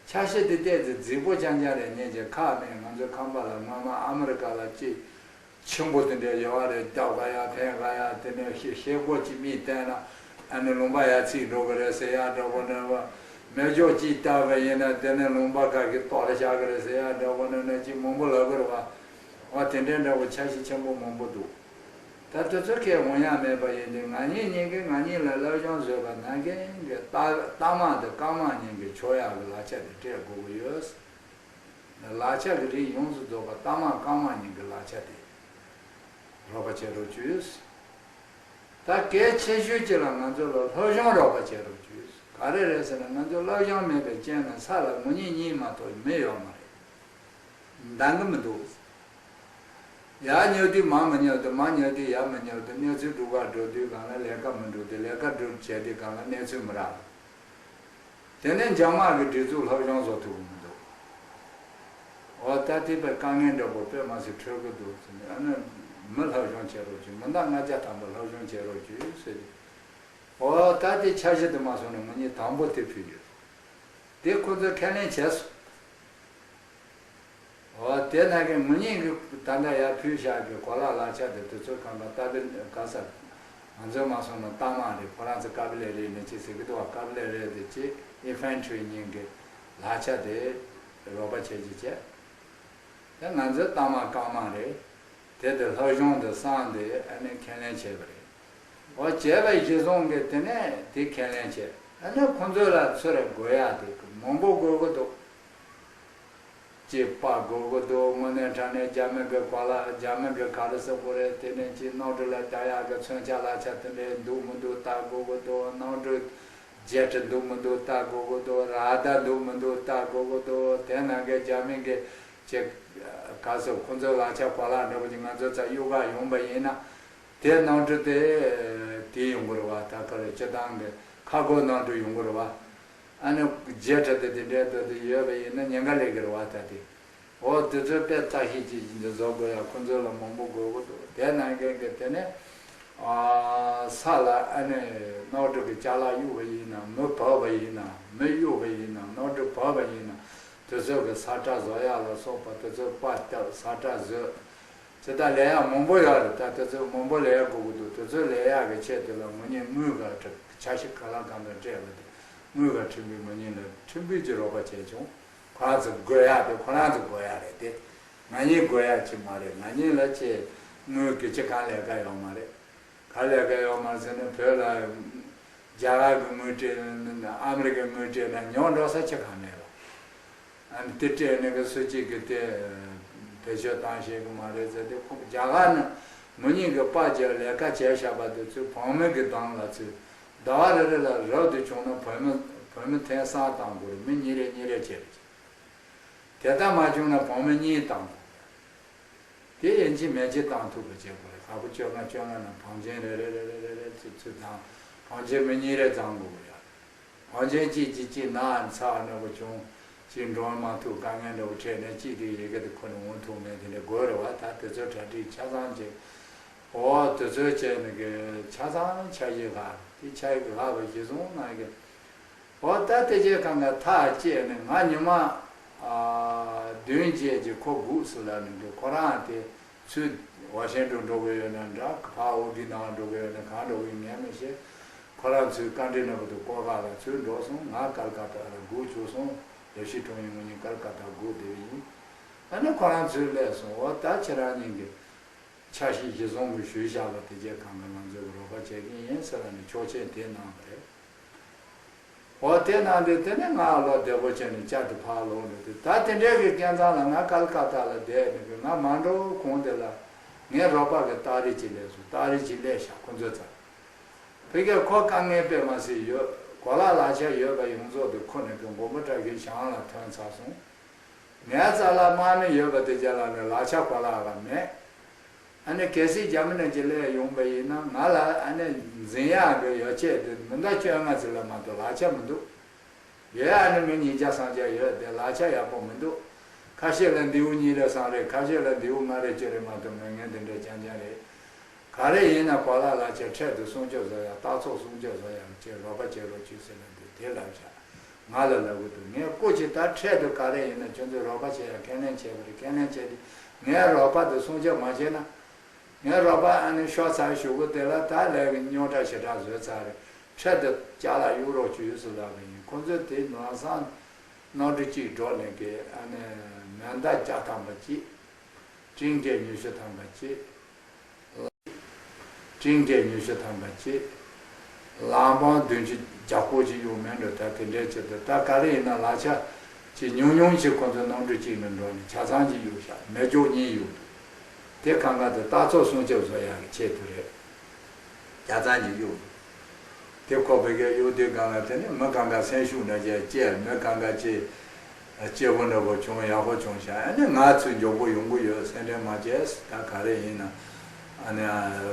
འཆར་གཞི་དེ་ཏོག་ཙམ་རྫིག་པོ་རྐྱང་རྐྱང་རེད། ཉན་ཅིག་ཁག་མེད། ང་ཚོའི་ཁམས་པ་ལ་སྔོན་མ་ཨ་མི་རི་ཀ་ལ་ཅིག་ཆེན་པོ་དེ་འདྲའི་ཡོད་རེད། རྒྱབ་ག་ཡ་འཐེན་ག་ཡ་དེ་ནས་ཤེལ་ཤེལ་སྒོ་ཅིག་མིས་བསྟན་ན་ཨ་ནི་ལུང་པ་ཡར་ཚིག་འགྲོ་གི་རེད་ཟེར་ཡ་འདྲ་པོ་ནས་བ། མེ་སྒྱོགས་ཅིག་བཏབ་པ་ཡིན་ན་དེ་ནས་ལུང་པ་ག་གི་ལྟོགས་ལ་བཞག་གི་རེད་ཟེར་ཡ་འདྲ་པོ་ནས་ནས་ཅིག་མང་པོ་ལབ་གི་རེད་བ། བ་དེ་འདྲའི་འདྲ་པོ་འཆར་གཞི་ཆེན་པོ་མང་པོ་འདུག། ད་དེ་ཚོ་ཁས་འོང་ཡ་མེད་པ་ཡིན་ཏེ། ང་གཉིས་གཉིས་ཀྱིས་ང་གཉིས་ལ་སློབ་སྦྱོང་བཟོས་པ་ནང་བཞིན་གྱི་རྟ་རྟ་དམག་དང་རྐང་དམག་གཉིས་ཀྱིས་འཕྱོག་ཡག་གི་ལག་ཆ་དེ་སྤྲད་དགོས་ཀྱི་ཡོད། ལག་ཆ་གི་རིགས་ཡོངས་སུ་རྫོགས་པ་རྟ་དམག་རྐང་དམག་གཉིས་ཀྱི་ལག་ཆ་དེ་རོགས་པ་བྱེད་རོགས་བྱོས། ད་གལ་ཆེ་ཤོས་ཅིག་ལ་ང་ཚོ་ལ་སློབ་སྦྱོང་རོགས་པ་བྱེད་རོགས་བྱོས། ག་རེ་རེད་ཟེར་ན། ང་ཚོ་སློབ་སྦྱོང་མེད་པའི་རྐྱེན་ལ་ས་ལ་ངོ་གཉིས་གཉིས་མ་གཏོགས་མི་ཡོད་མ་རེད། འདང་གི་མི་འདུག། ཡར་ཉོ་དུས་མར་མི་ཉོ་དུས། མར་ཉོ་དུས་ཡར་མི་ཉོ་དུས། གནས་ཚུལ་སྒྲུབ་ག་འགྲོ་དུས་སྒང་ལ་ལས་ཀ་མི་འགྲུབ་དུས། ལས་ཀ་སྒྲུབ་བྱས་དུས་སྒང་ལ་གནས་ཚུལ་མི་རག། དེ་ནས་འཇབ་དམག་གི་སྒྲིག་འཛུགས་སློབ་སྦྱོང་བཟོ་ཐུབ་ཀྱི་མི་འདུག། འོ་ད་དེ་བས་དཀའ་ངལ་འདྲ་པོ་དཔེ་མ་སྲིད་འཕྲད་ཀྱི་འདུག་ཟེར་ནས། ཨ་ནི་མི་སློབ་སྦྱོང་བྱེད་རོགས་བྱོས། མི་ཟླ་ལྔ་བརྒྱ་ཐམ་པ་སློབ་སྦྱོང་བྱེད་རོགས་བྱོས་ཟེར་ཏེ། འོ་ད་དེ་འཆར་གཞི་དེ་མ་སོང་ནས་ངོ་གཉིས་དང་པོ་དེ་ཕུལ་ཡོད། དེ་ཁོ་ཚོས་ཁས་ལེན་བྱས་སོང་། འོ་དེ་ནང་གི་ངོ་གཉིས་ཀྱིས་ད་ལྟ་ཡར་ཕུལ་བཞག་གི་གོ་ལག་ལག་ཆ་དེ་དུས་ཚོད་གང་ག་ད་བིལ་ག་ས་ང་ཚོས་མ་སོང་ན་རྟ་དམག་རེད། ཁོ་རང་ཚོ་ཀ་བི་ལེ་རི་ནས་ཅི་ཟེར་གི་འདུག་བ། ཀ་བི་ལེ་རི་དེ་ཅི་ཨིན་ཕན་ཊི་རི་གཉིས་ཀྱི་ལག་ཆ་དེ་རོགས་པ་བྱེད་ཀྱི་བྱས། དེ་ང་ཚོའི་རྟ་དམག་རྐང་དམག་རེད། དེ་དེ་སློབ་སྦྱོང་དེ་གསང་དེ་ཨ་ནི་ཁས་ལེན་བྱས་པ་རེད། འོ་བྱས་པའི་གཞི་བཟུང་གི་དེ་ནས་དེ་ཁས་ལེན་བྱས། ཨ་ནི་ཁོང་ཚོ་ལ་ཚུར་དགོས་ཡ་དེ་མང་པོ་དགོས་ཀྱི་འདུག། ཅེས་པ་དགོས་ཀྱི་འདུག། དངོས་གནས་དྲང་གནས་རྒྱ་མི་གི་གོ་ལ། རྒྱ་མི་གི་ག་རེ་ཟེར་དགོས་རེད། དེ་ནས་ཅིག་གནམ་གྲུ་ལ་རྒྱག་ཡག་གི་མཚོན་ཆ་ལག་ཆ་དེ་འདྲས་འདུག་མི་འདུག་ལྟ་དགོས་ཀྱི་འདུག། གནམ་གྲུ་ཇེ་ཊི་འདུག་མི་འདུག་ལྟ་དགོས་ཀྱི་འདུག། ར་ཌར་འདུག་མི་འདུག་ལྟ་དགོས་ཀྱི་འདུག། དེ་ནང་གི་རྒྱ་མི་གི་ཅིག་ག་ཟེར། ཁོང་ཚོའི་ལག་ཆ་གོ་ལ་འདྲ་པོ་ཅིག་ང་ཚོ་ཚ་གཡུག་ག་ཡོང་པ་ཡིན་ན། དེ་གནམ་གྲུ་དེ་དེ་ཡོང་གི་རེད་བ། ད་ག་རེ་སྤྱིར་བཏང་གི་ཁ་སྒོ་གནམ་གྲུ་ཡོང་གི་རེད་བ། ཨ་ནི་ཇེ་ཊི་དེ་དེ་འདྲའི་དེ་དེ་ཡོད་པ་ཡིན་ན་ཉེན་ཁ་སླེབས་ཀྱི་རེད་བ། ད་དེ་འོ་དེ་ཚོའི་དཔེ་བརྟག་ཞིབ་ཅིག་ཅིག་འདི་བཟོ་དགོས་ཡ། ཁོ་ཚོ་ལ་མང་པོ་དགོས་ཀྱི་འདུག། དེ་ནང་གི་གི་དེ་ནས་ཨ་ས་ལ་ཨ་ནི་གནམ་གྲུ་གི་ཅ་ལག་གཡུག་པ་ཡིན་ན། མི་བབས་པ་ཡིན་ན། མི་གཡུག་པ་ཡིན་ན། གནམ་གྲུ་བབས་པ་ཡིན་ན། དེ་ཚོ་གི་ས་ཁྲ་བཟོ་ཡག་ལ་སོགས་པ་དེ་ཚོ་པར་བཏབ། ས་ཁྲ་བཟོས། ཇི་ལྟར་ལས་ཡག་མང་པོ་ཡོད་རེད། ད་དེ་ཚོ་མང་པོ་ལས་ཡག་དགོས་ཀྱི་འདུག། དེ་ཚོ་ལས་ཡག་གི་ཆེད་དུ་ལ་ངོ་གཉིས་དངུལ་ག་ཁྲི་འཆར་གཞི་གང་ལ་གང་འདྲ་སྤྲད་པ་དེ། དངུལ་ག་ཁྲི་འབུལ། ངོ་གཉིས་ལ་ཁྲི་འབུལ་གྱི་རོགས་པ་བྱས་བྱུང་། ཁོ་རང་ཚོ་དགོས་ཡག་དེ་ཁོ་རང་ཚོ་དགོས་ཡག་རེད་དེ། ང་གཉིས་དགོས་ཡག་ཅིག་མ་རེད། ང་གཉིས་ལ་ཅིག་དངུལ་གི་ཅི་གང་ལས་ཀ་ཡོད་མ་རེད། ག་ལས་ཀ་ཡོད་མ་རེད་ཟེར་ན། བོད་ལ་རྒྱ་གར་གི་དངུལ་སྤྲད་ན། ཨ་མི་རི་ཀའི་དངུལ་སྤྲད་ན་ཉོ་འགྲོ་ས་ཅི་གང་མེད་ལ། ཨ་ནི་དེ་སྤྲད་ནས་གི་སུ་གཅིག་གིས་དེ་བེད་སྤྱོད་བཏང་ཤེས་གི་མ་རེད་ཟེར་ཏེ། ཁོ་རྒྱ་གར་ནས་ངོ་གཉིས་ཀྱི་པར་རྒྱབ་ལས་ཀ་བྱས་བཞག་པ་དེ་ཚོ་བོད་མི་གི་གདོང་ལ་ཚུད། ཟླ་བ་རེ་རེ་ལ་རབ་ཏུ་བྱུང་ན་བོད་མི་བོད་མི་ཐེངས་གསུམ་བཏང་དགོས་རེད། མི་གཉིས་རེ་གཉིས་རེ་བྱས་རེད། དེ་ལྟར་མ་བྱུང་ན་བོད་མི་གཉིས་བཏང་དགོས། དེ་ཡིན་གཅིག་མིན་གཅིག་བཏང་ཐུབ་པ་བྱེད་དགོས་རེད། ཁ་པོ་བཅོ་ལྔ་བཅོ་ལྔ་ནང་བང་ཆེན་རེ་རེ་རེ་རེ་རེ་རེ་ཚུད་ཚུད་དང་། བང་ཆེན་མི་གཉིས་རེ་བཙོང་དགོས་ཀྱི་ཡོད། བང་ཆེན་གཅིག་གཅིག་གཅིག་ན་ཚ་ན་པོ་བྱུང་། གཅིག་འགྲོ་མ་ཐུབ། དཀའ་ངལ་འདྲ་པོ་འཕྲད་ནས་གཅིག་དེ་ཡི་གེ་དེ་ཁུར་ནས་འོང་ཐུབ་མེད། དེ་འདྲ་དགོས་རེད་བ། ད་དེ་ཚོ་གྲ་སྒྲིག་ཆ་ཚང་བྱས། འོ་དེ་ཚོ་བྱས་ནས་གི་ཆ་ཚང་འཆར་གཞི་ལྷག་དེ། འཆར་གཞི་ལྷག་པ་གཞི་བཟུང་གནང་གི། འོ་ད་དེ་རྗེས་གང་ག་ཐག་བཅད་ནས། ང་ཉི་མ་ཨ་བདུན་བརྒྱད་ཀྱི་ཁོ་སྒུག་སུ་ལ་ནི་འདུག། ཁོ་རང་དེ་ཚུར་ཝ་ཤིང་ཊོན་འགྲོ་གི་ཡོད་ན་འདྲ། ཕར་ཨོ་གི་ནང་འགྲོ་གི་ཡོད་ན། གང་འགྲོ་གི་ངས་མི་ཤེས། ཁོ་རང་ཚུར་ཀ་འདྲི་ནང་དུ་ཀོ་ཁ་ལ་ཚུར་འགྲོ་སོང་། ང་ཀལ་ཀ་ཏ་ལ་སྒུག་བཅུག་སོང་། ལས་བྱེད་དྲུང་ཡིན་ངོ་གཉིས་ཀལ་ཀ་ཏ་སྒུག་བསྡད་པ་ཡིན། ཨ་ནི་ཁོ་རང་ཚུར་སླེབས་སོང་། འོ་ད་ཁྱེད་རང་གཉིས་ཀྱི་འཆར་གཞི་གཞི་བཟུང་གི་ཞུས་བཞག་པ་དེ་རྗེས་གང་ག་ང་ཚོས་རོགས་པ་བྱེད་ཀྱི་ཡིན་ཟེར་ལ་ནི་ཆོག་མཆན་དེ་གནང་བ་རེད། འོ་དེ་གནང་སྟེ་དེ་ནས་ང་ལོ་བདེ་པོ་བྱས་ནས་བསྐྱར་དུ་ཕར་ལོག་འགྲོ་དུས། ད་དེ་འདྲའི་གི་སྐལ་བཟང་ལ་ང་ཀལ་ཀ་ཏ་ལ་བསྡད་ནས་གི། ང་མ་འགྲོ་གོང་དེ་ལ་ངའི་རོགས་པ་གི་སྟ་རེ་ཅིག་སླེབས་སོང་། སྟ་རེ་ཅིག་སླེབས་ཤག་ཁོ་ཚོ་ཚ། ཕ་གིར་ཁོ་དཀའ་ངལ་དཔེ་མ་སྲིད་ཡོད། གོ་ལག་ལག་ཆ་ཡོད་པ་ཡོངས་རྫོགས་དེ་ཁུར་ནས་གི་མགོན་པོ་བཀྲ་ཤིས་ཞང་ལ་ཐོན་ཚར་སོང་། ངའི་རྩ་ལ་དམག་མི་ཡོད་པ་དེ་རྒྱ་ལ་ནི་ལག་ཆ་གོ་ལག་ལ་མེད། ཨ་ནི་གལ་སྲིད་རྒྱ་མི་རྣམས་ཀྱིས་སླེབས་ཡོང་པ་ཡིན་ན། ང་ལ་ཨ་ནི་འཛིང་ཡག་གི་ཡོ་ཆས་དེ་མི་འདྲ་བཅོ་ལྔ་ཙམ་ལས་མ་གཏོགས་ལག་ཆ་མི་འདུག། ཡོད་ཨ་ནི་མི་ཉིས་བརྒྱ་སུམ་བརྒྱ་ཡོད་དེ། ལག་ཆ་ཡག་པོ་མི་འདུག། ཁ་ཤས་ལ་མདེའུ་གཉིས་རེ་གསུམ་རེ། ཁ་ཤས་ལ་མདེའུ་ལྔ་རེ་བཅུ་རེ་མ་གཏོགས་མེད། ངས་འདི་འདྲ་རྐྱང་རྐྱང་རེད། ག་རེ་ཡིན་ན་གོ་ལག་ལག་ཆ་འཕྲལ་དུ་སྲུང་སྐྱོབ་བཟོ་ཡག། སྟག་ཚོགས་སྲུང་སྐྱོབ་བཟོ་ཡག་ཅེས་རོགས་པ་བྱེད་རོགས་བྱོས་ཟེར་ལབ་དུས་དེ་ལབ་བཞག། ང་ལ་ལབ་གི་འདུག་ངས་སྐུ་མཁྱེན། ད་འཕྲལ་དུ་ག་རེ་ཡིན་ན་ཁྱོད་ཚོས་རོགས་པ་བྱེད་ཡ་ཁས་ལེན་བྱས་པ་རེད། ཁས་ལེན་བྱས་ཏེ་ངའི་རོགས་པ་དེ་སྲུང་སྐྱོབ་མ་བྱས་ན། ངའི་རོགས་པ་ཨ་ནི་ཤོག་ཚ་ཞུ་གི་དེ་ལ་ད་ལས་ཀྱི་རྙོག་དྲ་ཞེ་དྲག་བཟོས་ཚར་རེད། འཕྲལ་དུ་ཅ་ལག་གཡུག་རོགས་བྱོས་ཟེར་ལབ་པ་ཡིན། ཁོང་ཚོས་དེ་ནང་སང་གནམ་གྲུ་གཅིག་འགྲོ་ནས་ཀྱི་ཨ་ནི་མེ་མདའ་བརྒྱ་ཐམ་པ་གཅིག་སྤྲིན་བརྒྱད་ཉི་ཤུ་ཐམ་པ་གཅིག་སྤྲིན་བརྒྱད་ཉི་ཤུ་ཐམ་པ་གཅིག་གླང་བམ་བདུན་ཅུ་བརྒྱ་སྐོར་ཅིག་གཡུག་མིན་འགྲོ། ད་དེ་འདྲའི་ཆེད་དུ་ད་ག་རེ་ཡིན་ན་ལག་ཆ་ཅིག་ཉུང་ཉུང་ཅིག་ཁོང་ཚོ་གནམ་གྲུ་གཅིག་ནང་འགྲོ་ནས་ཆ་ཚང་ཅིག་གཡུག་བཞག་མེ་སྒྱོགས་གཉིས་གཡུག་འདུག་དེ་གང་ག་དེ་སྟག་ཚང་སྲུང་སྐྱོབ་བཟོ་ཡག་གི་ཆེད་དུ་རེད། ཆ་ཚང་ཅིག་གཡུག་འདུག་དེ་ཁོ་བོད་སྐད་གཡུག་དུས་སྒང་ལ་དེ་ནི་མི་གང་ག་སེམས་ཤུགས་འདྲ་ཅིག་སྐྱེས། མི་གང་ག་ཅིག་སྐྱིད་པོ་འདྲ་པོ་བྱུང་། ཡག་པོ་བྱུང་ཤག་ཨ་ནི་ང་ཚོས་མགྱོགས་པོ་ཡོང་གི་ཡོད། སེམས་ཁྲལ་མ་བྱེད། ད་ག་རེ་ཡིན་ན་ཨ་ནི་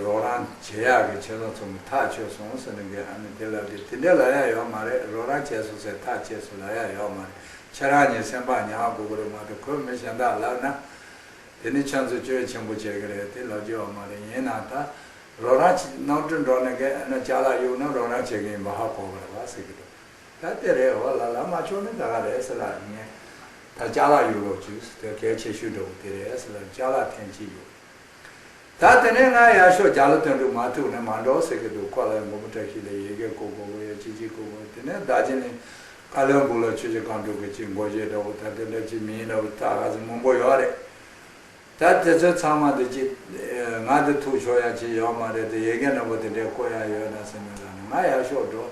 རོགས་རམ་བྱེད་ཡག་གི་ཆེད་དུ་ཚོགས་མི་ཐག་ཆོད་སོང་ཟེར་ནས་གི་ཨ་ནི་དེ་ལབ་དུས་དེ་འདྲ་ལབ་ཡག་ཡོད་མ་རེད། རོགས་རམ་བྱས་སོང་ཟེར་ཐག་ཆོད་སོང་ལབ་ཡག་ཡོད་མ་རེད། ཁྱེད་རང་གཉིས་སེམས་པ་ཉར་དགོས་ཀྱི་རེད་མ་གཏོགས་ཁོས་མི་གཞན་དག་ལབ་ན། དེ་ནི་ཁྱེད་ཚོ་སྐྱོན་ཆེན་པོ་བྱེད་ཀྱི་རེད། དེ་ལབ་རྒྱུ་ཡོད་མ་རེད། ཡིན་ན་ད་རོགས་རམ་གྱི་གནམ་གྲུ་འགྲོ་ནས་གི་ཨ་ནི་ཅ་ལག་གཡུག་ན་རོགས་རམ་བྱེད་ཀྱི་ཡིན་པ་ཧ་གོ་གི་རེད་བ་ཟེར་གི་འདུག་ད་དེ་རེད། འོ་ལ་ལ་མ་ཆོག་ནི་ད་ག་རེད་ཟེར་ལ་ངས་ད་ཅ་ལག་གཡུག་རོགས་བྱོས་ཟེར། དེ་གལ་ཆེ་ཤོས་འདྲ་བོ་དེ་རེད་ཟེར་ལ་ཅ་ལག་ཐེངས་གཅིག་གཡུག་ད་དེ་ནས་ང་ཡར་ཤོག་རྒྱ་ལོ་དོན་གྲུབ་མ་ཐུག་ནས་མ་འགྲོ་ཟེར་གི་འདུག་ཁོ་ལ་མགོན་པོ་བཀྲ་ཤིས་ལ་ཡི་གེ་བསྐུར་དགོས་ཀྱི་ཡོད། ཅི་ཅི་བསྐུར་དགོས། དེ་ནས་ཟླ་གཅིག་ནས་བཀའ་བློན་སྦུག་ལ་ཆུ་བཞི་སྒང་དྲུག་གི་ཅིག་སྒོ་འབྱེད་འདྲ་བོ་ད་དེ་འདྲ་ཅིག་མིན་འདྲ་བོ་ད་ག་ཚོད་མང་པོ་ཡོད་རེད། ད་དེ་ཚོ་ཚང་མ་དེ་ཅིག་ང་དེ་ཐུག་ཆོག་ཡ་ཅིག་ཡོད་མ་རེད། དེ་ཡི་གེ་འདྲ་བོ་དེ་འདྲས་བསྐུར་ཡ་ཡོད་ན་ཟེར་ནས་ལ་ནི་ང་ཡར་ཤོག་འགྲོ་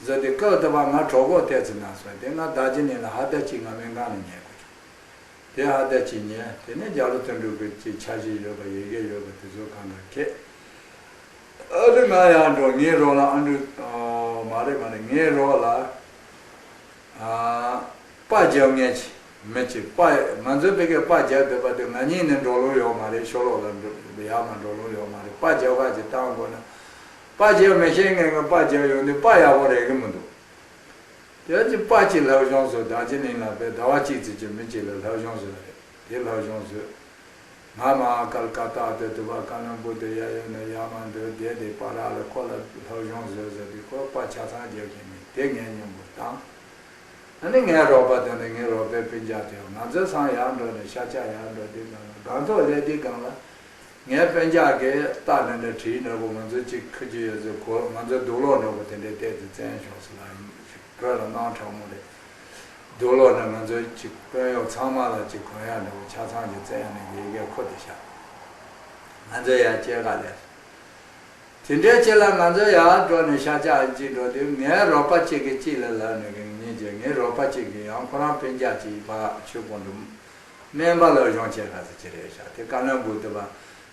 ཟེར་དུས་སྐབས་དེ་བ་ང་གྲོད་ཁོག་ཏོག་ཙམ་ན་སོང་། དེ་ང་ཟླ་གཅིག་ནས་ལ་ཧ་ད་ཅིག་ང་སྨན་ཁང་ལ་ཉལ་དགོས་བྱུང་། དེ་ཧ་ད་ཅིག་ཉལ། དེ་ནས་རྒྱ་ལོ་དོན་གྲུབ་ཀྱི་ཅིག་འཆར་གཞི་ཡོད་པ་ཡི་གེ་ཡོད་པ་དེ་ཚོ་གང་ག་ཁེ། ཨ་རི་ང་ཡར་འགྲོ། ངའི་རོགས་ལ་ཨ་འབྲུག་ཨ་མ་རེད་མ་རེད། ངའི་རོགས་ལ་ཨ་པར་རྒྱག་མཁན་ཅིག་མི་ཅིག་པར་ང་ཚོའི་བོད་སྐད་པར་རྒྱག་བསྡད་པ་དེ་ང་གཉིས་ནས་འགྲོ་ལོང་ཡོད་མ་རེད། ཤོ་ལོག་ལ་འགྲོ་ཡར་མར་འགྲོ་ལོང་ཡོད་མ་རེད། པར་རྒྱག་པ་ཅིག་བཏང་དགོས་ན་པར་རྒྱག་མི་ཤེས་མཁན་གྱིས་པར་རྒྱག་ཡོང་དུས་པར་ཡག་པོ་རེག་གི་མི་འདུག་དེ་ཅིག་པར་ཅིག་ལྷབ་བྱུང་ཟེར། ཟླ་གཅིག་ནང་ལ་བས་ཟླ་བ་གཅིག་ཙམ་ཅིག་མི་གཅིག་ལ་ལྷབ་བྱུང་ཟེར་རེད། དེ་ལྷབ་བྱུང་ཟེར། ང་མར་ཀལ་ཀ་ཏ་དེ་དུ་བ་ཀ་ལོན་སྦུག་དེ་ཡར་ཡོང་ནས་ཡར་མར་འདུག་བསྡད་དེ་པར་རག་ལ་ཁོ་ལ་ལྷབ་བྱུང་ཟེར་ཟེར་དུས་ཁོས་པར་ཆ་ཚང་རྒྱབ་ཤེས་མེད། དེ་ངས་སྙན་པོ་བཏང་། ཨ་ནི་ངའི་རོགས་པ་དེ་ནི་ངའི་རོགས་པའི་སྤུན་ཀྱག་དེ་ང་ཚོའི་སང་ཡར་འགྲོ་ནས་ཤར་ཕྱོགས་ཡར་འགྲོ་དུས་སྒང་ལ་སྒང་ཐོག་སླེབས་དུས་སྒང་ལ་ངའི་སྤུན་ཀྱག་གིས་རྟ་འདྲ་འདྲ་བྲིས་འདྲ་པོ་ང་ཚོ་གཅིག་ཁུར་གྱི་ཡོད་ཚེ་གོ་ང་ཚོའི་དུག་ལོག་འདྲ་པོ་དེ་འདྲའི་བལྟས་ཏེ་བཙན་བྱུང་ཟེར་ལ་ཡིན་བོད་ལ་སྣང་དྲག་མོ་རེད། དུག་ལོག་ནི་ང་ཚོའི་གཅིག་དཔོན་གཡོག་ཚང་མ་ལ་གཅིག་གོན་ཡག་འདྲ་པོ་ཆ་ཚང་གཅིག་བཙན་ཡག་ནི་ཡི་གེ་ཁུར་ཏེ་བཞག་ང་ཚོའི་ཡར་སྐྱེལ་ག་ལས། དེ་འདྲའི་ཆེད་ལ་ང་ཚོ་ཡར་འགྲོ་ནས་ཤར་ཕྱོགས་གཅིག་འགྲོ་དུས་ངའི་རོགས་པ་གཅིག་གིས་གཅིག་ལ་ལབ་ནས་གི་ངེད་ཀྱི་ངའི་རོགས་པ་གཅིག་གིས་ཡང་ཁོ་རང་སྤུན་ཀྱག་གཅིག་ཕར་ཆོས་ཁོང་དུ་སྨན་པ་ལ་སྦྱོང་བྱེད་ག་ཚོད་ཅི་རེད་ཤག་དེ་བཀའ་བློན་སྦུག་དུ་བ་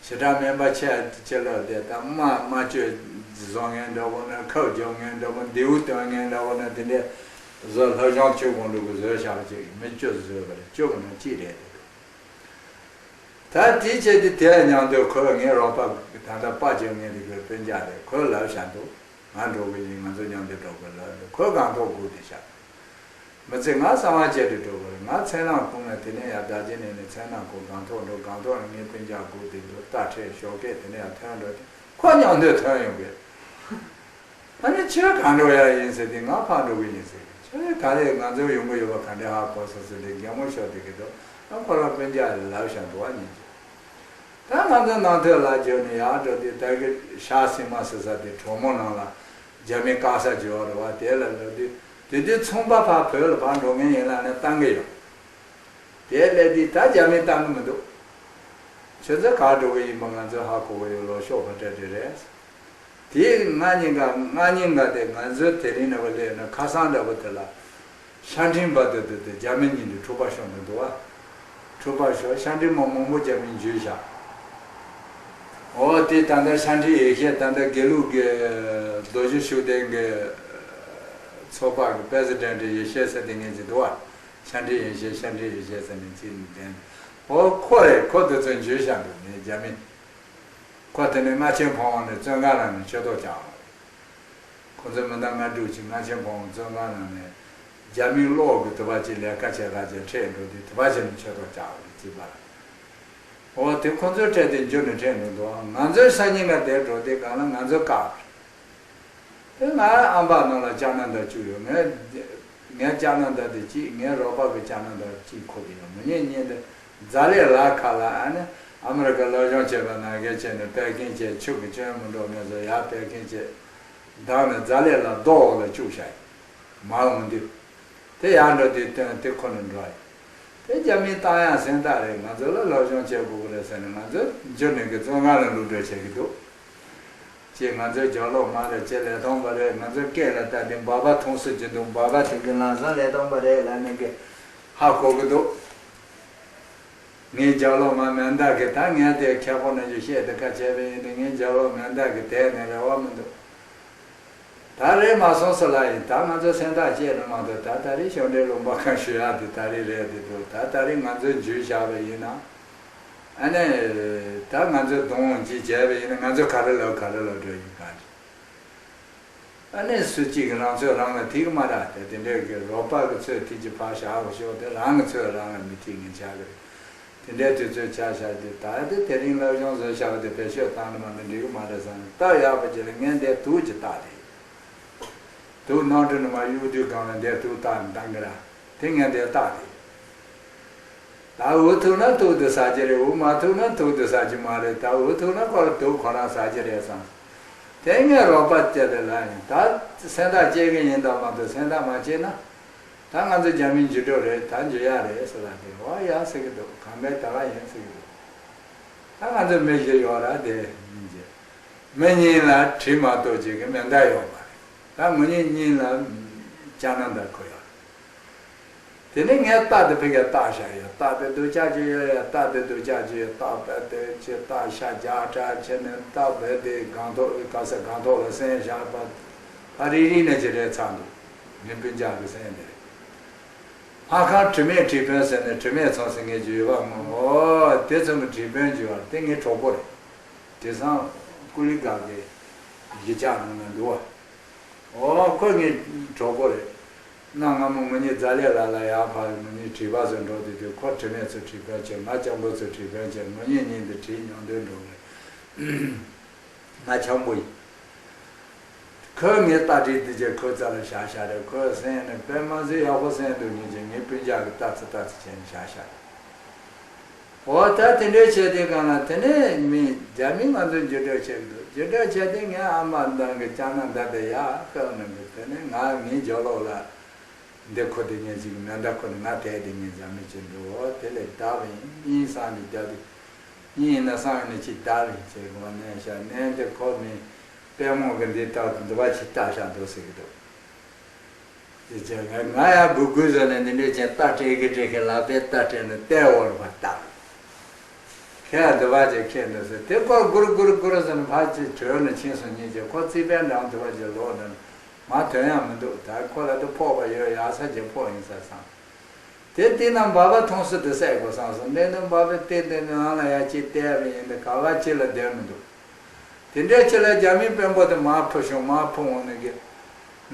ཞེ་དྲག་སྨན་པ་ཆེ་ཆེ་ལབ་དེ་ད་རྨ་རྨ་བཅོས་བཟོ་མཁན་འདྲ་པོ་ན་ཁབ་རྒྱག་མཁན་འདྲ་པོ་མདེའུ་སྟོན་མཁན་འདྲ་པོ་ན་དེ་འདྲའི་བཟོ་ལྷབ་སྦྱོང་ཆོས་ཁོང་དུ་གི་བཟོས་བཞག་པ་ཅིག་མི་བཅུ་བཟོས་པ་རེད། བཅུ་གི་ནང་གཅིག་རེད་དེ། ད་དེའི་ཆེད་དུ་དེ་མཉམ་དུ་ཁོས་ངའི་རོགས་པ་ད་ལྟ་པར་རྒྱག་མཁན་དེ་གི་སྤུན་ཀྱག་རེད། ཁོས་ལབ་བཞག་འདུག་ང་འགྲོ་གི་ཡིན། ང་ཚོ་མཉམ་དུ་འགྲོ་དགོས་ལབ་འདུག་ཁོས་སྒང་ཐོག་སྒུག་བསྡད་བཞག་མི་ཚེ་ང་གསང་བ་བྱས་ཏེ་འགྲོ་དགོས་རེད། ང་མཚན་ནང་ཁུག་ནས་དེ་ནས་ཡར་ཟླ་གཅིག་ནས་ནས་མཚན་ནང་ཁུག་སྒང་ཐོག་འགྲོ། སྒང་ཐོག་ནས་ངའི་སྤུན་ཀྱག་སྒུག་བསྡད་འདུག་རྟ་ཁྲིད་ཞོགས་ཀས་དེ་ནས་ཡར་ཐོན་འགྲོ་དུས་ཁོ་མཉམ་དུ་ཐོན་ཡོང་གི་ཨ་ནི་ཁྱོད་གང་འགྲོ་ཡ་ཡིན་ཟེར་དུས་ང་ཕར་འགྲོ་གི་ཡིན་ཟེར་གི་ཁྱོད་ག་རེ་ང་ཚོའི་ཡོང་གི་ཡོད་པ་ག་འདྲ་ཧ་གོ་སོང་ཟེར་དུས་གད་མོ་ཤོར་བསྡད་ཀྱི་འདུག་ཨ་ཁོ་རང་སྤུན་ཀྱག་ལ་ལབ་བཞག་འདུག་བ་ཉིན་གྱི། ད་ང་ཚོ་ནང་ཐོག་ལ་འབྱོར་ནས་ཡར་འགྲོ་དུས་ད་གི་ཤར་སིལ་མ་ཟེར་ས་དེ་གྲོ་མོ་ནང་ལ་རྒྱ་མི་བཀག་ས་འབྱོར་བ་རེད་བ། དེ་ལ་ལབ་དུས་དེ་དུས་ཚོང་པ་ཕར་བོད་ལ་ཕར་འགྲོ་མཁན་ཡིན་ལབ་ནས་བཏང་གི་ཡོད། དེ་སླེབས་དུས་ད་རྒྱ་མིས་བཏང་གི་མི་འདུག་ཁྱོད་ཚོ་ག་འགྲོ་གི་ཡིན་པ་ང་ཚོས་ཧ་གོ་གི་ཡོད། ལོ་ཤོག་ཁ་སྤྲད་དེ་རེད། དེའི་སྔ་ཉིན་ག་སྔ་ཉིན་ག་དེ་ང་ཚོའི་དེ་རིང་ནས་བ་སླེབས་ན་ཁ་སང་འདྲ་པོ་དེ་ལ་ཤ་འཕྲིན་པ་དེ་དེ་དེ་རྒྱ་མི་གཉིས་དེ་འཁྲུག་པ་ཤོར་འདུག་འདུག་བ། འཁྲུག་པ་ཤོར་ཤ་འཕྲིན་མ་མང་པོ་རྒྱ་མིས་འཇུས་བཞག་འོ་དེ་ད་ལྟ་ཤ་འཕྲིན་ཡེ་ཤེས་ད་ལྟ་དགེ་ལུགས་ཀྱི་རྡོ་རྗེ་ཤུགས་ལྡན་གྱི་ཚོགས་པ་གི་པེ་སི་ཌེན་ཊི་ཡེ་ཤེས་ཟེར་དེ་ངེད་ཀྱི་འདུག་བ། ཤ་འཕྲིན་ཡེ་ཤེས་ཤ་འཕྲིན་ཡེ་ཤེས་ཟེར་ནས་ཚིག་ནས་བསྟན། འོ་ཁོ་རེད། ཁོ་དེ་ཚོ་འཇུས་བཞག་འདུག་ནས་རྒྱ་མི། ཁོ་དེ་ནས་རྔ་ཆེན་ཕང་བ་ནས་བཙོན་ཁང་ནང་ནས་ཆོས་ཐོག་བཅར་བ་རེད། ཁོ་ཚོ་མི་ཟླ་ལྔ་དྲུག་ཅིག་རྔ་ཆེན་ཕང་བ་བཙོན་ཁང་ནང་ནས་རྒྱ་མིའི་གློག་གི་དུ་བ་ཅིག་ལས་ཀ་བྱེད་ག་ཅིག་ཁྲིད་འགྲོ་དུས་དུ་བ་ཅིག་ནས་ཆོས་ཐོག་བཅར་བ་རེད་ཅེས་པ་རེད། འོ་དེ་ཁོ་ཚོའི་ཁྲིད་དེ་འཇུ་ནས་ཁྲིད་འགྲོ་འདུག་ང་ཚོའི་སང་ཉིན་ག་དེར་འགྲོ་དུས་གང་ལ་ང་ཚོ་བཀག་པ་རེད། དེ་ང་ཨམ་བག་ནང་ལ་ལྕགས་སྣ་འདྲ་བཅུག་ཡོད། ངས་ ངའི་ལྕགས་སྣ་འདྲ་དེ་གཅིག། ངའི་རོགས་པ་གི་ལྕགས་སྣ་འདྲ་གཅིག་ཁུར་དེ་ཡོད། མི་ཉན་ཉན་དེ་ཛ་ལེ་ལ་ཁ་ལ་ཨ་ནི་ཨ་མི་རི་ཀ་སློབ་སྦྱོང་བྱས་པ་ན་གལ་ཆེ་ནས་པེ་ཀིན་བྱས། ཆུ་གི་སྐྱོན་མི་འགྲོ་མེད་བཟོ་ཡར་པེ་ཀིན་བྱས་བདག་ནི་ཛ་ལེ་ལ་རྡོ་འོག་ལ་བཅུག་བཞག་ཡིན། མ་འོང་དུས་དེ་ཡར་འགྲོ་དུས་སྟོན་དེ་ཁོ་ནི་འགྲོ་ཡིན། དེ་རྒྱ་མིའི་བཏང་ཡང་སེམས་ཐག་རེད། ང་ཚོ་ལ་སློབ་སྦྱོང་བྱེད་དགོས་ཀྱི་རེད་ཟེར་ནས་ང་ཚོ་འཇུ་ནས་གི་བཙོན་ཁང་ལ་བླུག་འགྲོ་བྱེད་ཀྱི་འདུག་ཅེས་ང་ཚོའི་རྒྱབ་ལོགས་མ་རེད། ཅེས་ལས་མཐོང་པ་རེད། ང་ཚོའི་སྐད་ལ་ལྟ་སྟེ་འབའ་པ་མཐོང་སྲིད་ཀྱི་འདུག་འབའ་པ་དེ་གི་ལམ་སང་ལས་མཐོང་པ་རེད་ལབ་ནས་གི་ཧ་གོ་གི་འདུག་ངའི་རྒྱབ་ལོགས་མ་མེ་མདའ་གི་ད་ངས་དེ་ཁྱེད་ཁོ་ན་ཅིག་བཤད་དེ་ཁ་བྱས་པ་ཡིན་ཏེ། ངའི་རྒྱབ་ལོགས་མེ་མདའ་གི་དེ་ནས་རེ་བ་མི་འདུག་ད་རེད་མ་སོང་ཟེར་ལ་ཡིན། ད་ང་ཚོ་སེམས་ཐག་བཅད་ནས་མ་གཏོགས། ད་ད་རེས་ཞོན་འདྲེ་ལུང་པ་གང་ཞུ་ཡག་དེ་ད་རེས་རེད་དེ་འདུག་ད་ད་རེས་ང་ཚོས་འཇུས་བཞག་པ་ཡིན་ན། ཨ་ནི་ད་ང་ཚོས་གདོང་ཅིག་བྱས་པ་ཡིན་ན་ང་ཚོ་ག་རེ་ལབ་ག་རེ་ལབ་འགྲོ་ཡིན་གང་ཅི། ཨ་ནི་སུ་གཅིག་གིས་རང་ཚོད་རང་ལ་ཐིག་མ་རག་དེ་དེ་འདྲའི་གི་རོགས་པ་གི་ཚོད་ཐིག་ཅིག་ཕར་བཞག་གོ་ཤོག་དེ་རང་གི་ཚོད་རང་ལ་མི་ཐིག་ངན་ཆགས་གི་རེད། དེ་འདྲའི་དུས་ཚོད་ཆ་བཞག་དེ་ད་དེ་དེ་རིང་སློབ་སྦྱོང་བཟོས་བཞག་པ་དེ་བེད་སྤྱོད་བཏང་ན་མ་གཏོགས་འགྲིག་གི་མ་རེད་བསམ་ནས། སྟབས་ཡག་པོ་ཅིག་ལ་ངས་འདིར་དུག་ཅིག་བཏགས་དེ། དུག་ནང་དུ་ནི་མ་གཡུག་དུས་སྒང་ལ་འདིར་དུག་བཏགས་ནས་བཏང་གི་ར། དེ་ངས་འདིར་བཏགས་དེ། ད་འུ་ཐུག་ན་དུག་དེ་ཟ་རྒྱུ་རེད། འུ་མ་ཐུག་ན་དུག་དེ་ཟ་རྒྱུ་མ་རེད། ད་འུ་ཐུག་ན་ཁོ་ལ་དུག་ཁོ་རང་ཟ་རྒྱུ་རེད་བསམ། དེ་ངས་རོགས་པ་བྱས་ཏེ་ལབ་ཡིན། ད་སེམས་ཐག་བཅད་གི་ཡིན་ད་མ་གཏོགས་སེམས་ཐག་མ་བཅད་ན། ད་ང་ཚོ་རྒྱ་མི་འཇུ་འགྲོ་རེད། ད་འཇུ་ཡག་རེད་ཟེར་ལ་དེ་འོ་ཡག་ཟེར་གི་འདུག་གང་གའི་ད་ག་ཡིན་ཟེར་གི་འདུག་ད་ང་ཚོ་མི་བཞི་ཡོད་ར་དེ་ཡིན་གྱི། མི་གཉིས་ལ་གྲི་མ་གཏོགས་ཅིག་གི་མེ་མདའ་ཡོད་མ་རེད། ད་ངོ་གཉིས་གཉིས་ལ་ལྕགས་སྣ་འདྲ་ཁུར་ཡོད་རེད། དེ་ནས་ངས་རྟ་དེ་ཕ་གིར་བཏགས་བཞག་ཡོད། རྟ་དེ་སྡུག་ཅག་ཅིག་ཡོད་ཡ། རྟ་དེ་སྡུག་ཅག་ཅིག་ཡོད། རྟ་བེད་དེ་ཅི་རྟ་ཤ་རྒྱག་དྲག་ཆེ་ནས་རྟ་བེད་དེ་སྒང་ཐོག་ག་ས་སྒང་ཐོག་ལ་སེམས་བཞག་པ་ཕ་རི་རི་ནས་ཅི་རེད་ཚར་འདུག་ངའི་སྤུན་ཀྱག་གི་སེམས་དེ་རེད། ལྷ་ཁང་དྲི་མེད་དྲིལ་བུ་ཟེར་ནས་དྲི་མེད་ཚང་ཟེར་ངས་བརྗོད་པ་མོ། འོ་དེ་ཚང་གི་དྲིལ་བུ་བརྗོད་པ་དེ་ངའི་གྲོགས་པོ་རེད། དེང་སང་ཀུ་ལི་ག་གི་གཞིས་ཆགས་ནང་ན་འདུག་བ། འོ་ཁོ་ངའི་གྲོགས་པོ་རེད། གནའ་སྔ་མོ་ང་གཉིས་ཛ་ལེ་ལ་ལ་ཡར་ཕར་ང་གཉིས་དྲིལ་བུ་ཟེར་འགྲོ་དུས་དུས་ཁོ་དྲི་མེད་ཚོ་དྲིལ་བུ་བྱེད། ང་སྤྱང་པོ་ཚོ་དྲིལ་བུ་བྱེད། ང་གཉིས་གཉིས་འདི་དྲིལ་མཉམ་དུ་འགྲོ་གི་རེད། ང་སྤྱང་པོ་ཡིན། ཁོས་ངའི་རྟ་དྲེལ་འདི་བྱས་ཁོའི་རྩ་ལ་བཞག་བཞག་རེད། ཁོའི་སེམས་ནི་དཔེ་མ་སྲིད་ཡག་པོ་སེམས་སྡུག་ཉེས་བྱས་ངའི་སྤུན་ཀྱག་གི་ལྟ་ཚུལ་ལྟ་ཚུལ་བྱས་ནས་བཞག་བཞག་རེད། འོ་ད་དེ་འདྲའི་བྱས་དེ་གང་ལ་དེ་ནས་མི་རྒྱ་མི་ང་ཚོ་འགྱུར་འགྲོས་བྱེད་ཀྱི་འདུག་འགྱུར་འགྲོས་བྱས་དེ་ངའི་ཨ་མ་འདང་གི་ལྕགས་སྣ་འདྲ་དེ་ཡར་བཀབ་གནང་གི། དེ་ནས་ང་ངའི་རྒྱབ་ལོགས་ལ་འདི་ཁོ་དེ་ཉིན་ཅིག་མེ་མདའ་ཁོ་ནི་ང་དེ་དེ་ཉིན་ཟ་མི་བྱེད་འགྲོ། འོ་དེ་ལས་བདག་ཡིན་ཡིན་བསམ་ནས་བསྡད་དེ། ཡིན་ན་བསམ་ནས་ཅིག་བདག་ཡིན་ཟེར་གི་བ་ནས་ཤ་ནས་འདི་ཁོ་མི་དཔེ་མོ་གི་འདི་ལྟ་འདི་བ་ཅིག་ལྟ་ཤ་འདུག་ཟེར་གི་འདུག་དེ་བྱས་ང་ང་ཡང་སྒུག་སྒུག་བཟོ་ནས་འདི་འདྲས་ཅན་རྟ་སྤྲད་གི་སྤྲད་གི་ལག་པས་རྟ་སྤྲད་ནས་རྟའི་འོག་ལ་ཕར་བཏགས། ཁྱེད་འདི་བ་ཅིག་ཁྱེད་འདི་ཟེར་དེ་སྐོར་སྒུར་སྒུར་སྒུར་ཟེར་ནས་ཕར་ཅིག་བྲོས་ནས་ཕྱིན་སོང་། ཉིན་ཅིག་ཁོ་རྩིག་པའི་འགྲམ་དུ་བ་ཅིག་ལོག་ནས་མ་ཐོན་ཡང་མི་འདུག་ད་ཁོ་ལ་དེ་ཕོག་པ་ཡོད་ཡག་ས་ཅིག་ཕོག་ཡིན་ས་བསམ། དེ་དེ་ན་འབའ་པ་མཐོང་སྲིད་དེ་བསད་དགོས་བསམ་སོང་། དེ་ན་འབའ་པའི་རྟེན་དེ་ནང་ལ་ཡ་ཅིག་བལྟས་པ་ཡིན་ཏེ་ག་བ་ཅི་ལ་བསྡད་མི་འདུག་དེ་འདྲའི་ཅི་ལ་རྒྱ་མིའི་དཔོན་པོ་དེ་མར་འཕུར་བྱུང་། མར་འཕུར་འོང་ནས་གི་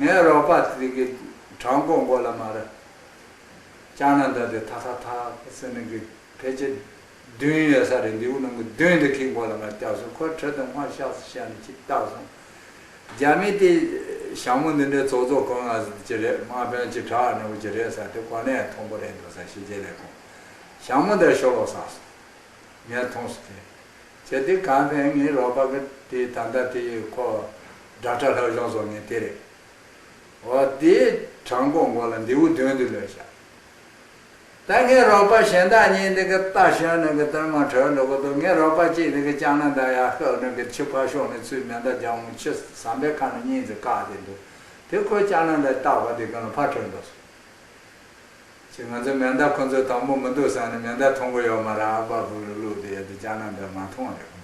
ངའི་རོགས་པ་དེ་གི་བྲང་ཁོག་མགོ་ལ་མར་ལྕགས་སྣ་འདྲ་དེ་ཐག་ཐག་ཐག་ཟེར་ནས་གི་ཕལ་ཆེར་མདུན་ཡོད་ས་རེད། མདེའུ་ནང་གི་མདུན་དེ་ཁེངས་པོ་ལ་མར་བརྒྱབ་སོང་། ཁོ་ཁྲི་དེ་སྔོན་ཤག་ཤག་ནས་ཅིག་བཏགས་སོང་། རྒྱ་མི་དེ་ཞྭ་མོ་འདི་འདྲའི་ཙོག་ཙོག་གོན་ཡག་ཅིག་རེད། དམག་དཔོན་ཅིག་དྲག་ནོ་ཅིག་རེད་ས་དེ་གོ་གནས་མཐོན་པོ་རེད་འདུག་ས་ཕྱི་རྒྱལ་ལས་ཁུངས་ཞྭ་མོ་འདི་ཤོར་ལོག་བསགས་སོང་། ངས་མཐོང་སོང་དེ། བྱས་དེ་གང་ཕན་ངའི་རོགས་པ་གི་དེ་ད་ལྟ་དེ་ཁོ་སྒྲ་གྲགས་ལྷ་གཞུང་བཟོ་མཁན་དེ་རེད། འོ་དེ་བྲང་ཁོག་མགོ་ལ་མདེའུ་མདུན་དུ་ལོས་བཞག་ད་ངའི་རོགས་པ་གཞན་དག་གཉིས་འདི་གི་རྟ་ཞོན་ནས་གི་ལྟར་མ་བྲོས་འགྲོ་གི་འདུག་ངའི་རོགས་པ་གཅིག་འདི་གི་ལྕགས་སྣ་འདྲ་ཡར་བཀབ་ནས་གི་ཕྱི་ཕར་ཤོག་ནས་ཚུར་མེ་མདའ་རྒྱག་འོང་། ཕྱི་ཟམ་པའི་ཁ་ནས་གཉིས་ཙམ་བཀག་དེ་འདུག་དེ་ཁོས་ལྕགས་སྣ་འདྲ་བཏགས་པ་དེ་གང་ལ་ཕར་བྲོས་འགྲོ་སོང་། ཅེས་ང་ཚོའི་མེ་མདའ་ཁོ་ཚོའི་དང་པོ་མི་འདུག་བསམ་ནས་མེ་མདའ་མཐོང་གི་ཡོད་མ་རེད། ཨ་ཕ་བུ་ལ་བླུགས་དེ་ཡ་དེ་ལྕགས་སྣ་འདྲ་མ་མཐོང་བ་རེད་ཁོ་ཚོས།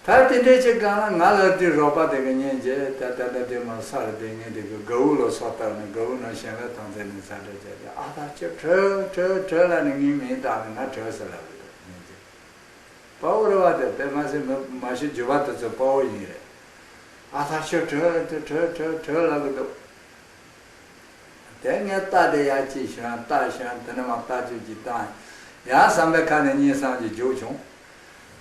ད་དེ་འདྲའི་ཅིག་གང་ལ་ང་ལ་དེ་རོགས་པ་དེ་གི་ཉན་རྗེས་ད་ད་ད་དེ་མ་ས་རེད། དེ་ངས་དེ་གི་གའུ་ལ་སོ་བཏབ་ནས་གའུ་ནང་ཞལ་ལག་བཏང་ཚེ་ནས་ས་འདྲ་བྱས་ཏེ་ཨ་ད་ཁྱོད་བྲོས་བྲོས་བྲོས་ལ་ནི་ངའི་མིང་བཏགས་ནས་ང་བྲོས་ཟེར་ལབ་གི་འདུག་ཉན་རྗེས། དཔའ་བོ་རེད་བ་དེ་དཔེ་མ་སྲིད་མི་མ་གཞི་རྒྱུད་པ་དེ་ཚོ་དཔའ་བོ་ཡིན་རེད། ཨ་ད་ཁྱོད་བྲོས་དེ་བྲོས་བྲོས་བྲོས་ལབ་གི་འདུག་དེ་ངས་རྟ་དེ་ཡར་ཅིག་ཞོན། རྟ་ཞོན། དེ་ནས་མར་རྟ་ཅིག་ཅིག་བཏང་། ཡང་ཟམ་པའི་ཁ་ནས་གཉིས་སམ་ཅིག་རྒྱུག་བྱུང་།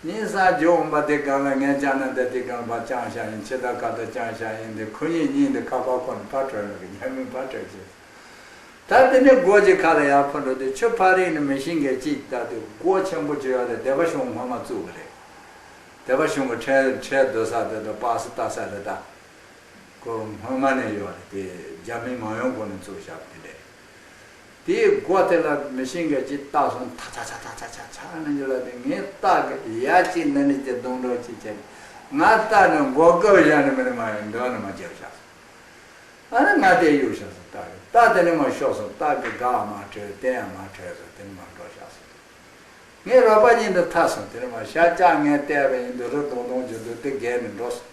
ཉིན་སང་ཇོ་འོང་པ་དེ་གང་ལ་ངས་ཅང་ན་འདི་དེ་གང་པ་ཅང་ཤ་ཡིན་ཕྱི་ད་ཀ་ད་ཅང་ཤ་ཡིན་དེ་ཁོ་གཉིས་གཉིས་འདི་ཁ་པར་ཁོ་ནས་ཕར་བྲོས་ར་གི་ཉམས་མིན་ཕར་བྲོས་ཅེས། ད་དེ་ནས་སྒོ་གཅིག་ཁ་ལ་ཡར་འཕུར་འགྲོ་དུས་ཆུ་ཕ་རི་ནས་མི་ཤིང་གི་གཅིག་ལྟ་དུས་སྒོ་ཆེན་པོ་ཅིག་ཡོད་དེ་སྡེ་པ་གཞུང་སྔོན་མ་བཙུགས་གི་རེད། སྡེ་པ་གཞུང་གི་ཁྲལ་ཁྲལ་བསྡུ་ས་དེ་དང་པ་སེ་ལྟ་ས་རེད་ད། ཁོ་སྔོན་མ་ནས་ཡོད་རེད་དེ་རྒྱ་མི་མ་ཡོང་གོང་ནས་བཙུགས་བཞག་པ་དེ་འདྲས། དེའི་སྒོ་དེ་ལ་མི་ཤིང་གི་གཅིག་བཏགས་སོང་ཐ་ཆ་ཆ་ཆ་ཆ་ཆ་ཆ་ནས་ཡོད་ལ་དེ་ངས་སྟག་གི་ཡ་གཅིག་འདི་ནས་ཀྱི་སྡོང་གྲོགས་གཅིག་བྱས་ང་སྟག་ནས་མགོ་བཀབ་བཞག་ནས་མི་ནས་མ་ཡོང་འདོན་ནས་མ་བརྒྱབ་བཞག་སོང་། ཨ་ནི་ང་དེ་གཡུག་བཞག་སོང་། སྟག་གི་སྟག་དེ་ནས་མ་ཤོག་སོང་། སྟག་གི་སྒ་མ་བྲལ་སྟེ་ཡང་མ་བྲལ་སོང་། དེ་ནས་མ་འགྲོ་བཞག་སོང་། ངའི་རོགས་པ་གཉིས་འདི་ཐར་སོང་། དེ་ནས་མ་ཤ་ལྕགས་ངས་བལྟས་པ་ཡིན་འདུག་རི་དོང་དོང་གྱི་འདུག་དེ་བརྒལ་ནས་འགྲོ་སོང་།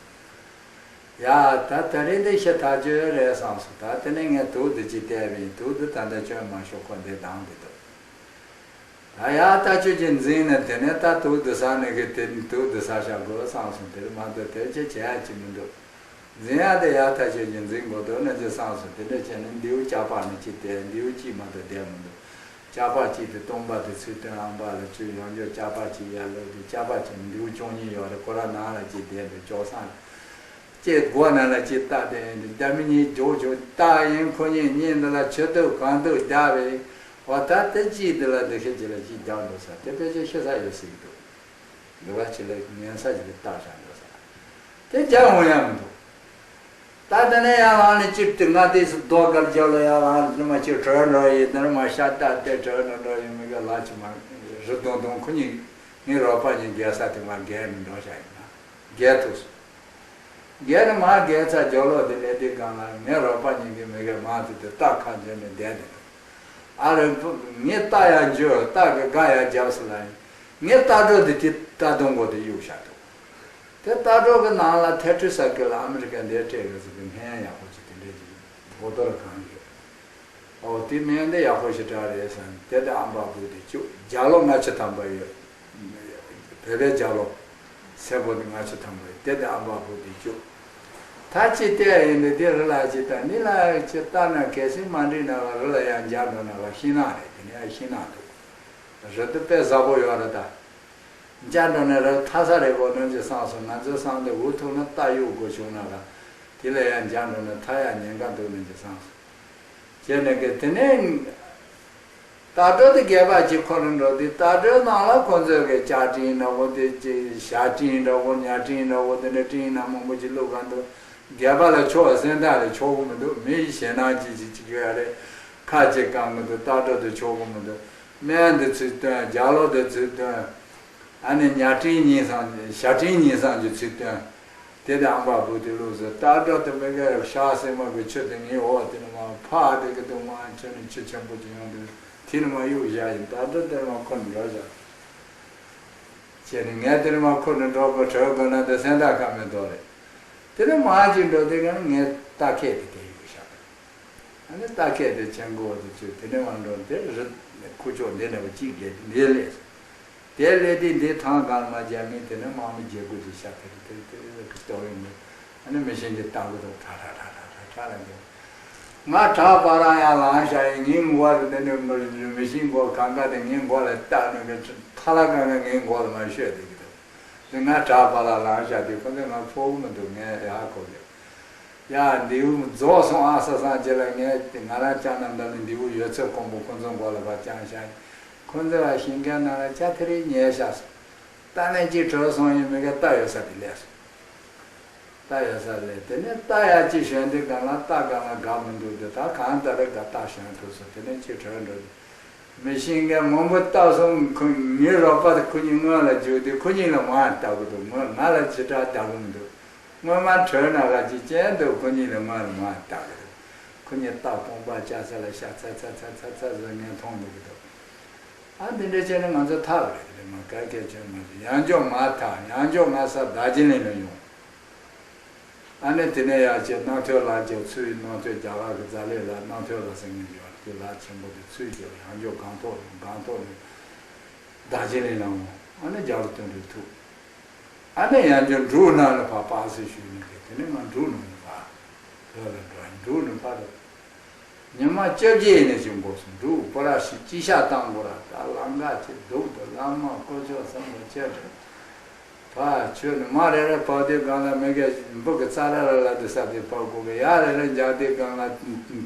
ཡ། ད་དེ་རིང་འདི་ཤི་ཐག་ཆོད་རེད་བསམ་སོང་། ད་དེ་ནས་ངས་དུག་འདི་ཅིག་བལྟས་པ་ཡིན། དུག་འདི་ད་ལྟ་སྐྱོན་མ་ཤོག་ཁོ་འདི་སྡང་གི་འདུག་ད་ཡ་ད་ཁྱོད་ཀྱིས་འཛིན་ནས་དེ་ནས་ད་དུག་འདི་ཟ་ནས་གི་དེ་དུག་འདི་ཟ་བཞག་དགོས་བསམ་སོང་། དེ་མ་གཏོགས་དེ་ཅི་བྱེད་ཡ་ཅི་མི་འདུག་འཛིན་ཡ་དེ་ཡ་ད་ཁྱོད་ཀྱིས་འཛིན་དགོས་འདུག་ན་ཅི་བསམ་སོང་། དེ་འདྲ་བྱས་ནས་མདེའུ་ལྕགས་པ་ནས་ཅི་བལྟས། མདེའུ་གཅིག་མ་གཏོགས་བསྡད་མི་འདུག་ལྕགས་པ་གཅིག་དེ་སྟོང་པ་དེ་ཚུར་བཏོན། ཨམ་པ་ལ་ཁྱོད་ཡང་བསྐྱར་ལྕགས་པ་གཅིག་ཡར་སླེབས་དུས་ལྕགས་པ་གཅིག་མདེའུ་བཅུ་གཉིས་ཡོད་རེད། ཁོ་ར་ནང་ལ་གཅིག་བསྡད་འདུག་ཅོག་སང་ལ་གཅིག་སྒོ་ནང་ལ་གཅིག་བཏགས་བསྡད་ཡིན་འདུག་རྒྱ་མི་གཉིས་ཇོ་ཇོ་བཏགས་ཡིན། ཁོ་གཉིས་གཉིས་འདི་ལ་ཆུ་དུག་གང་དུག་བརྒྱབ་པས། འོ་ད་དེ་གཅིག་འདི་ལ་འདི་ཤེད་ཅིག་ལ་གཅིག་བརྒྱབ་འགྲོ་ས་དེ་ཕལ་ཆེར་ཤི་ས་ཡོད་སྲིད་འདུག་འདི་བ་ཅིག་ལ་ཉན་ས་ཅིག་ལ་བཏགས་བཞག་འགྲོ་ས་དེ་རྒྱག་འོང་ཡ་མི་འདུག་ད་དེ་ནས་ཡང་ལང་ནས་ཅིབ་ཏི་ང་དེ་སུ་རྡོ་དཀར་རྒྱབ་ལ་ཡང་ལང་དེ་མ་ཅིག་བྲོས་འགྲོ་ཡི། དེ་ནས་མ་ཤ་སྟག་དེ་བྲོས་འགྲོ་འགྲོ་ཡི། མི་ག་ལ་ཅི་མ་རི་དོང་དོང་ཁོ་གཉིས་ངའི་རོགས་པ་གཉིས་བརྒལ་ས་དེ་མ་བརྒལ་ནས་འགྲོ་བཞག་ཡིན་ན་བརྒལ་ཐུབ་སོང་། བརྒལ་ནས་མ་བརྒལ་ཚར་རྒྱབ་ལོག་དེ་ལས་དེ་སྒང་ལ་ངའི་རོགས་པ་གཉིས་ཀྱིས་མི་ག་མ་དེ་དེ་སྟག་ཁ་འཇོན་ནས་བསྡད་དེ་འདུག་ཨ་རེ་ངས་སྟག་ཡར་འཇོ་སྟག་གི་སྒ་ཡར་རྒྱབ་སོང་ལ་ཡིན། ངས་ལྟ་གྲུ་འདི་དེ་ལྟ་སྡོང་མགོ་དེ་གཡུག་བཞག་འདུག་དེ་ལྟ་གྲུ་གི་ནང་ལ་ཐེ་ཊི་རི་སི་ལ་ཨ་མི་རི་ཀ་འདིར་སྤྲད་ཡོད་ཟེར་གི་སྨན་ཡག་པོ་ཅིག་དེ་འདྲས་ཅིག་བོ་ཏོ་ལ་གང་ཡོད། ཨོ་དེ་སྨན་འདི་ཡག་པོ་ཞེ་དྲག་རེད་བསམ། དེ་དེ་ཨམ་པ་བུ་དེ་བཅུག་རྒྱ་ལོ་ལྔ་བཅུ་ཐམ་པ་ཡོད། བོད་པའི་རྒྱ་ལོ་སེར་པོ་དེ་ལྔ་བཅུ་ཐམ་པ་ཡོད། དེ་དེ་ཨམ་པ་བུ་དེ་བཅུག་ད་ཅི་བལྟས་ཡིན་འདི་དེ་རི་ལ་ཅི་ལྟ་འདི་ལ་ཅི་ལྟ་ན་གལ་སྲིད་མ་འགྲིག་ན་རི་ལ་ཡར་འཇགས་འགྲོ་ན་ཤིང་ནགས་རེད། དེ་ནས་ཡང་ཤིང་ནགས་འདུག་རི་དེ་དཔེ་གཟབ་པོ་ཡོད་རེད་ད། འཇགས་འགྲོ་ནས་ར་ཐ་ས་རེ་གོ་ནོན་གྱི་བསམ་སོང་། ང་ཚོའི་བསམ་དེ་འུ་ཐུག་ན་རྟ་གཡུག་དགོས་བྱུང་ན་ར་དེ་ལ་ཡང་འཇགས་འགྲོ་ནས་ཐ་ཡག་ཉེན་ཁ་འདུག་ནོན་གྱི་བསམ་སོང་། བྱས་ནས་གི་དེ་ནས་རྟ་སྒྲོ་དེ་སྒལ་པ་གཅིག་ཁོ་ན་འགྲོ་དུས་རྟ་སྒྲོའི་ནང་ལ་ཁོ་ཚོས་གི་ལྕགས་སྤྲིན་འདྲ་བོ་དེ་ཅི་ཞྭ་སྤྲིན་འདྲ་བོ་ཉ་སྤྲིན་འདྲ་བོ་དེ་འདྲ་སྤྲིན་སྣ་མང་པོ་ཅིག་བླུགས་ག་འདུག་སྒལ་པ་ལ་ཆོག་སེམས་ཐག་ལ་ཆོག་གི་མི་འདུག་མི་ཡི་ཞེད་སྣང་ཅིག་ཅིག་ཅིག་ཡོད་རེད། ཁ་ཅིག་གང་གི་འདུག་རྟ་སྒྲོ་དེ་ཆོག་གི་མི་འདུག་སྨན་འདི་ཚུར་བཏོན། རྒྱ་ལོ་འདི་ཚུར་བཏོན། ཨ་ནི་ཉ་སྤྲིན་གཉིས་སམ་ཞྭ་སྤྲིན་གཉིས་སམ་གྱི་ཚུར་བཏོན། དེ་དེ་ཨམ་པ་བུ་དེ་ལུགས་སུ་རྟ་སྒྲོ་དེ་མི་དགེ་ཤ་སེ་མ་གི་ཆུ་དེ་ངའི་འོག་དེ་ནས་མ་ཕག་དེ་གི་དུ་མ་ཆུ་ནི་ཆུ་ཆེན་པོ་ཅིག་ཡོང་དུས་དེ་ནས་མ་གཡུག་བཞག་ཡིན། རྟ་སྒྲོ་དེ་ནས་མ་ཁུར་ནས་འགྲོ་བཞག་བྱས་ནས་ངས་དེ་ནས་མ་ཁུར་ནས་འགྲོ་དགོས་བྲོས་དགོས་ན་དེ་སེམས་ཐག་ཁ་མེད་དོ་རེད། དེ་ནས་མ་ཅིག་འགྲོ་དེ་ག་ནས་ངས་རྟ་ཁལ་དེ་དེ་གཡུག་བཞག་ཨ་ནི་རྟ་ཁལ་དེ་ཆེན་པོ་དེ་ཚུར་དེ་ནས་མ་འགྲོ་དེ་རི་ཁུག་ཀྱོག་འདི་ནས་བ་གཅིག་སླེབས་འདི་སླེབས། དེ་སླེབས་དུས་འདི་ཐང་གང་མ་རྒྱ་མི་དེ་ནས་དམག་མི་རྒྱལ་སྒོ་དེ་ཤ་དེ་དེ་དེ་དེ་གི་ལྟོ་ཡིན་མོད། ཨ་ནི་མི་ཤིང་གི་རྟ་མགོ་དང་ཁྲ་ཁྲ་ཁྲ་ཁྲ་ཁྲ་ཁྲ་ལ་འདི་ང་བྲག་པ་རང་ཡང་ལངས་ཤག་ཡིན། ངའི་མགོ་ལ་དེ་ནས་མི་ཤིང་མགོ་གང་ག་དེ་ངའི་མགོ་ལ་བཏགས་ནས་གི་ཐ་ལ་གང་ག་ངའི་མགོ་ལ་མ་ཤོད་དེ་གི་འདུག་དེ་ང་བྲག་པ་ལ་ལངས་ཤག་དེ་ཁོ་ཚོས་ང་ཕོག་གི་མི་འདུག་ངས་ཡ་ཧ་གོ་གི་ཡ་མདེའུ་རྫོགས་སོང་ཨ་ས་སང་རྗེས་ལ་ངས་ང་རང་ཅག་རྣམས་འདི་ནས་མདེའུ་ཡོད་ཚད་ཀོང་པོ་ཁོ་ཚོའི་མགོ་ལ་ཕར་བརྐྱངས་ཤག་ཁོ་ཚོ་ལ་ཤིང་ཁང་ནང་ལ་ལྕགས་ཐེ་རེ་ཉལ་ཤག་སོང་། རྟ་ནས་ཅིག་བྲོས་སོང་ཡིན་མི་ག་རྟ་ཡོད་ས་དེ་སླེབས་སོང་། རྟ་ཡོད་ས་སླེབས། དེ་ནས་རྟ་ཡ་ཅིག་ཞོན་དུས་སྒང་ལ་རྟ་སྒང་ལ་འགག་མི་འདུག་དེ་ད་གང་ལྟར་རེ་འགག་རྟ་ཞོན་ཐུབ་སོང་། དེ་ནས་ཅིག་བྲོས་འགྲོ་དུས། མི་ཤིང་གི་མང་པོ་བཏགས་སོང་། ཁོ་ངའི་རོགས་པ་དེ་ཁོ་གཉིས་སྔོན་ལ་འཇུག་དུས་ཁོ་གཉིས་ལ་མར་ལྟ་གི་འདུག་ང་ང་ལ་ཅི་དྲག་ལྟ་གི་མི་འདུག་སྔོན་མ་བྲོས་ན་ག་ཅི་ཅན་འདུག་ཁོ་གཉིས་ལ་སྔོན་ལ་མར་ལྟ་གི་འདུག་ཁོ་གཉིས་རྟ་དཔུང་པ་བཅག་ས་ལ་ཤ་ཚ་ཚ་ཚ་ཚ་ཚ་ཟེར་ངས་མཐོང་འདུག་གི་འདུག་ཨ་འདི་འདྲ་བྱས་ན་ང་ཚོ་ཐབས་རེད་དེ་མ་གལ་གལ་ཆེན་མ་རེད། ཡང་འཇོག་མ་ཐག་ཡང་འཇོག་ང་ས་རྡོ་རྗེ་གླིང་ལ་ཡོང་། ཨ་ནི་དེ་ནས་ཡར་བྱས་རྣམ་ཐོས་ལ་རྒྱབ་ཚུར་རྣམ་ཐོས་རྒྱ་གར་གྱི་རྫ་ལེ་ལ་རྣམ་ཐོས་ལ་ཟེར་མཁན་ཡོད་དེ་ལ་ཆེན་པོ་དེ་ཚུར་རྒྱབ་ཡང་འཇོག་སྒང་ཐོག་ནས་སྒང་ཐོག་ནས་རྡོ་རྗེ་གླིང་ལ་འོང་། ཨ་ནི་རྒྱ་རུ་སྟོན་པས་ཐུག་ཨ་ནི་ཡང་འཇོག་འབྲུག་ནང་ལ་ཕར་པ་སེ་ཞུས་ནས་དེ་ནས་ང་འབྲུག་ནང་ལ་ཕར་བོད་ལ་འགྲོ། འབྲུག་ནས་ཕར་ཉི་མ་བཅོ་བརྒྱད་ནས་ཅིག་འགོར་སོང་། འབྲུག་པོ་ར་ཞིག་ཅི་ཤ་བཏང་དགོས་ར་ད་ལམ་ཁ་ཅིག་སྡུག་འདུག་བླ་མ་དཀོན་མཆོག་གསུམ་ལ་ཆོས་དྲིས། ཨ་ཁྱོད་ནི་མ་རེ་རེ་བབས་དུས་སྒང་ལ་མི་ག་འབུ་གི་རྩ་ར་ར་ལ་དེ་ས་དེ་བབས་དགོས་གི། ཡ་རེ་རེ་འཇགས་དུས་སྒང་ལ་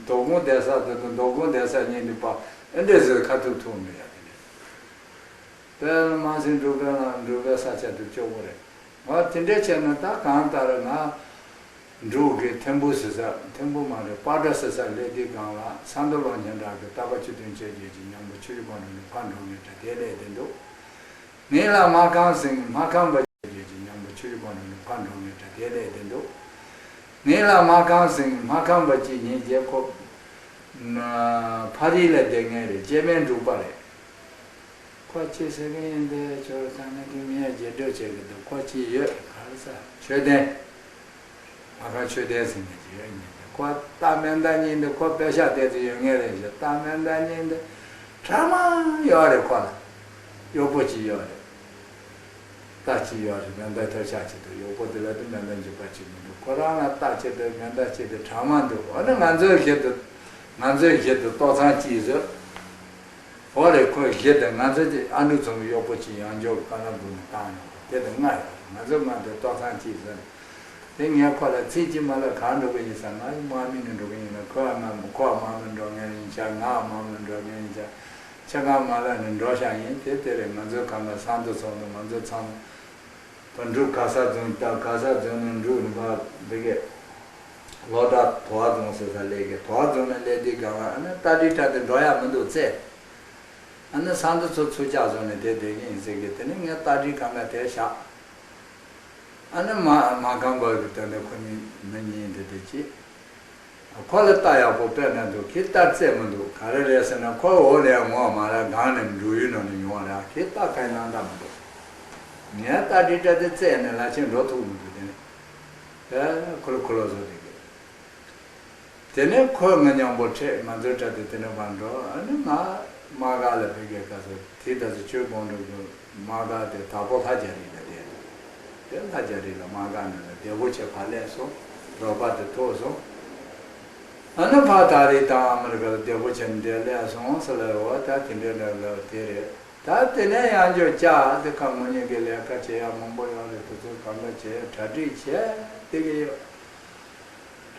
དོ་དགོང་དེ་ས་དེ་དང་དོ་དགོང་དེ་ས་གཉིས་དེ་བབས། ཨེ་འདྲས་ཟེར་ཁ་ཐུག་ཐུག་མི་ཡ་དེ་རེད། དཔེར་ན་མ་སྲིང་འབྲུག་པའི་ནང་འབྲུག་པའི་ས་ཆ་དེ་སྐྱོ་པོ་རེད། ང་དེ་འདྲས་བྱས་ན་ད་གང་ལྟར་ང་འབྲུག་གི་ཐིམ་ཕུ་ཟེར་ས། ཐིམ་ཕུ་མ་རེད། སྤ་གྲོ་ཟེར་ས་སླེབས་དུས་སྒང་ལ་ས་མདོ་ལོ་ཉན་གྲགས་ཀྱི་རྟ་པ་ཆུ་བདུན་ཆོས་རྒྱལ་གྱི་མཉམ་པོ་ཆུ་བཞི་སྒང་དྲུག་ནས་ཕར་འགྲོ་ངེས་དྲ་དེ་སླེབས་དེ་འདུག་ངེད་ལ་མ་ཁང་སེང་མ་ཁང་པ་ཆོས་རྒྱལ་གྱི་མཉམ་པོ་ཆུ་བཞི་སྒང་དྲུག་ནས་ཕར་འགྲོ་ངེས་དྲ་དེ་སླེབས་དེ་འདུག་ངེད་ལ་མ་ཁང་སེང་མ་ཁང་པ་ཅིག་ཉིད་རྗེ་ཁོ་ཕ་རི་ལ་བསྡད་ངེས་རེད། སྐྱེ་དམན་འབྲུག་པ་རེད། ཁོ་ཅི་ཟེར་གི་ཡིན་དེ་ཁྱོད་ད་ནི་གི་མི་ཡ་རྗེས་འགྲོ་བྱེད་གི་འདུག་ཁོ་ཅི་ཡོད་ག་རེ་ཟ་ཆོས་ལྡན། ཨ་ཁ་ཆོས་ལྡན་ཟེར་ནས་ཅི་ཡོད་ཉིན་དེ་ཁོ་ལྟ་མེ་མདའ་ཉིན་དེ་ཁོ་པེ་ཤ་དེ་ཚོ་ཡོད་ངེས་རེད་ཞེས། ལྟ་མེ་མདའ་ཉིན་དེ་གྲ་མ་ཡོད་རེད། ཁོ་ལ་གཡོག་པོ་ཅི་ཡོད་རེད། རྟ་ཅི་ཡོད་རེད། མེ་མདའ་ཐབས་ཆག་ཅིག་འདུག་གཡོག་པོ་དེ་ལ་དུ་མེ་མདའ་འཇུག་པ་ཅིག་མི་འདུག་ཁོ་རང་ལ་རྟ་ཅིག་འདུག་མེ་མདའ་ཅིག་འདུག་གྲ་མ་འདུག་འོ་ན་ང་ཚོའི་གཞི་དུ་ང་ཚོའི་གཞི་དུ་ལྟོ་ཚང་ཅིག་བཟོས། འོ་རེད། ཁོ་གཞི་དེ་ང་ཚོ་ཅི་ཨ་འབྲུག་ཚང་གི་གཡོག་པོ་ཅིག་ཡང་འཇོག་ཀ་ན་འབུ་ནས་བཏང་ཡོང་གི་དེ་དེ་ལྔ་ཡོད་རེད། ང་ཚོ་ལྔ་དེ་ལྟོ་ཚང་ཅིག་བཟོས་ནས། དེ་ངས་ཁོ་ལ་ཚིག་གཅིག་མ་ལབ། གང་འགྲོ་གི་ཡིན་ཟེར། ང་དམག་མི་ནས་འགྲོ་གི་ཡིན་ལ། ཁོ་ཡང་ང་ཁོ་དམག་མི་འགྲོ་མཁན་ཡིན་ཤག་ང་དམག་མི་འགྲོ་མཁན་ཡིན་ཤག་ཁྱེད་ང་མ་ལབ་ནས་འགྲོ་ཤག་ཡིན། དེ་དེ་རེད། ང་ཚོ་གང་ག་སང་དུ་སོང་དུ་ང་ཚོ་ཚང་མ་འབྲུག་ག་ས་རྫོང་ད་ག་ས་རྫོང་ནས་འབྲུག་ནས་ཕར་འདི་གས་ལོ་ད་དོ་བ་རྫོང་ཟེར་ས་སླེབས་གས། དོ་བ་རྫོང་ནས་སླེབས་དུས་སྒང་ལ་ཨ་ནི་རྟ་དྲེལ་ཁྲིད་དེ་འགྲོ་ཡག་མི་འདུག་ཚེ། ཨ་ནི་སང་དུ་ཚོ་ཚུར་བཅག་བཟོ་ནས་དེ་བསྡད་ཀྱི་ཡིན་ཟེར་གི། དེ་ནས་ངས་རྟ་དྲེལ་གང་ག་དེ་བཞག་ཨ་ནི་མ་མ་ཁང་པ་གི་དོན་དུ་ཁོ་གཉིས་མི་གཉིས་འདི་དེ་ཅི། ཁོ་ལ་རྟ་ཡག་པོ་དཔེར་ན་འདུག་ཁྱེད་རྟ་རྩེད་མི་འདུག་ག་རེ་རེད་ཟེར་ན་ཁོ་འོག་ལས་ངོ་མ་ར་སྒང་ནས་འགྲོ་ཡུལ་ནང་ནས་ཡོང་བ་ར། ཁྱེད་རྟ་ཁ་ནང་རྟ་མི་འདུག་ངས་རྟ་དྲེལ་ཁྲིད་དེ་རྩེད་ནས་ལ་ཆེན་འགྲོ་ཐུབ་མི་འདུག་དེ་ནས་ཨེ་ཁོ་ལོ་ཁོ་ལོ་བཟོ་དེ་གི། དེ་ནས་ཁོ་ང་མཉམ་པོ་ཁྲིད། ང་ཚོའི་གྲྭ་དེ་དེ་ནས་ཕར་འགྲོ། ཨ་ནི་ང་དམག་སྒར་ལ་ཕེབས་གི། ག་ཚོད་དེ་ད་ཚོད་ཆོས་སྒང་དྲུག་གི་དམག་སྒར་དེ་དྭགས་པོ་ལྷ་རྒྱ་རི་ལ་བསྡད་འདུག་དེ་ལྷ་རྒྱ་རི་ལ་དམག་སྒར་ནང་ལ་བདེ་པོ་བྱས་ཕར་སླེབས་སོང་། རོགས་པ་དེ་ཐུག་སོང་། ཨ་ནི་ཕར་ད་རེས་ད་ཨ་མི་རི་ཀ་ལ་བདེ་པོ་བྱས་ནས་འདིར་སླེབས་སོང་ཟེར་ལབ་པ། ད་དེ་འདྲའི་འདྲ་ལབ་དེ་རེད། ད་དེ་ནས་ཡང་འཇོག་བྱ་དེ་ཁ་ངོ་ཉེས་ཀྱི་ལས་ཀ་བྱེད་ཡག་མང་པོ་ཡོད་རེད། དེ་ཚོ་གང་ག་བྱས་གྲ་སྒྲིག་བྱས་བསྡད་ཀྱི་ཡོད།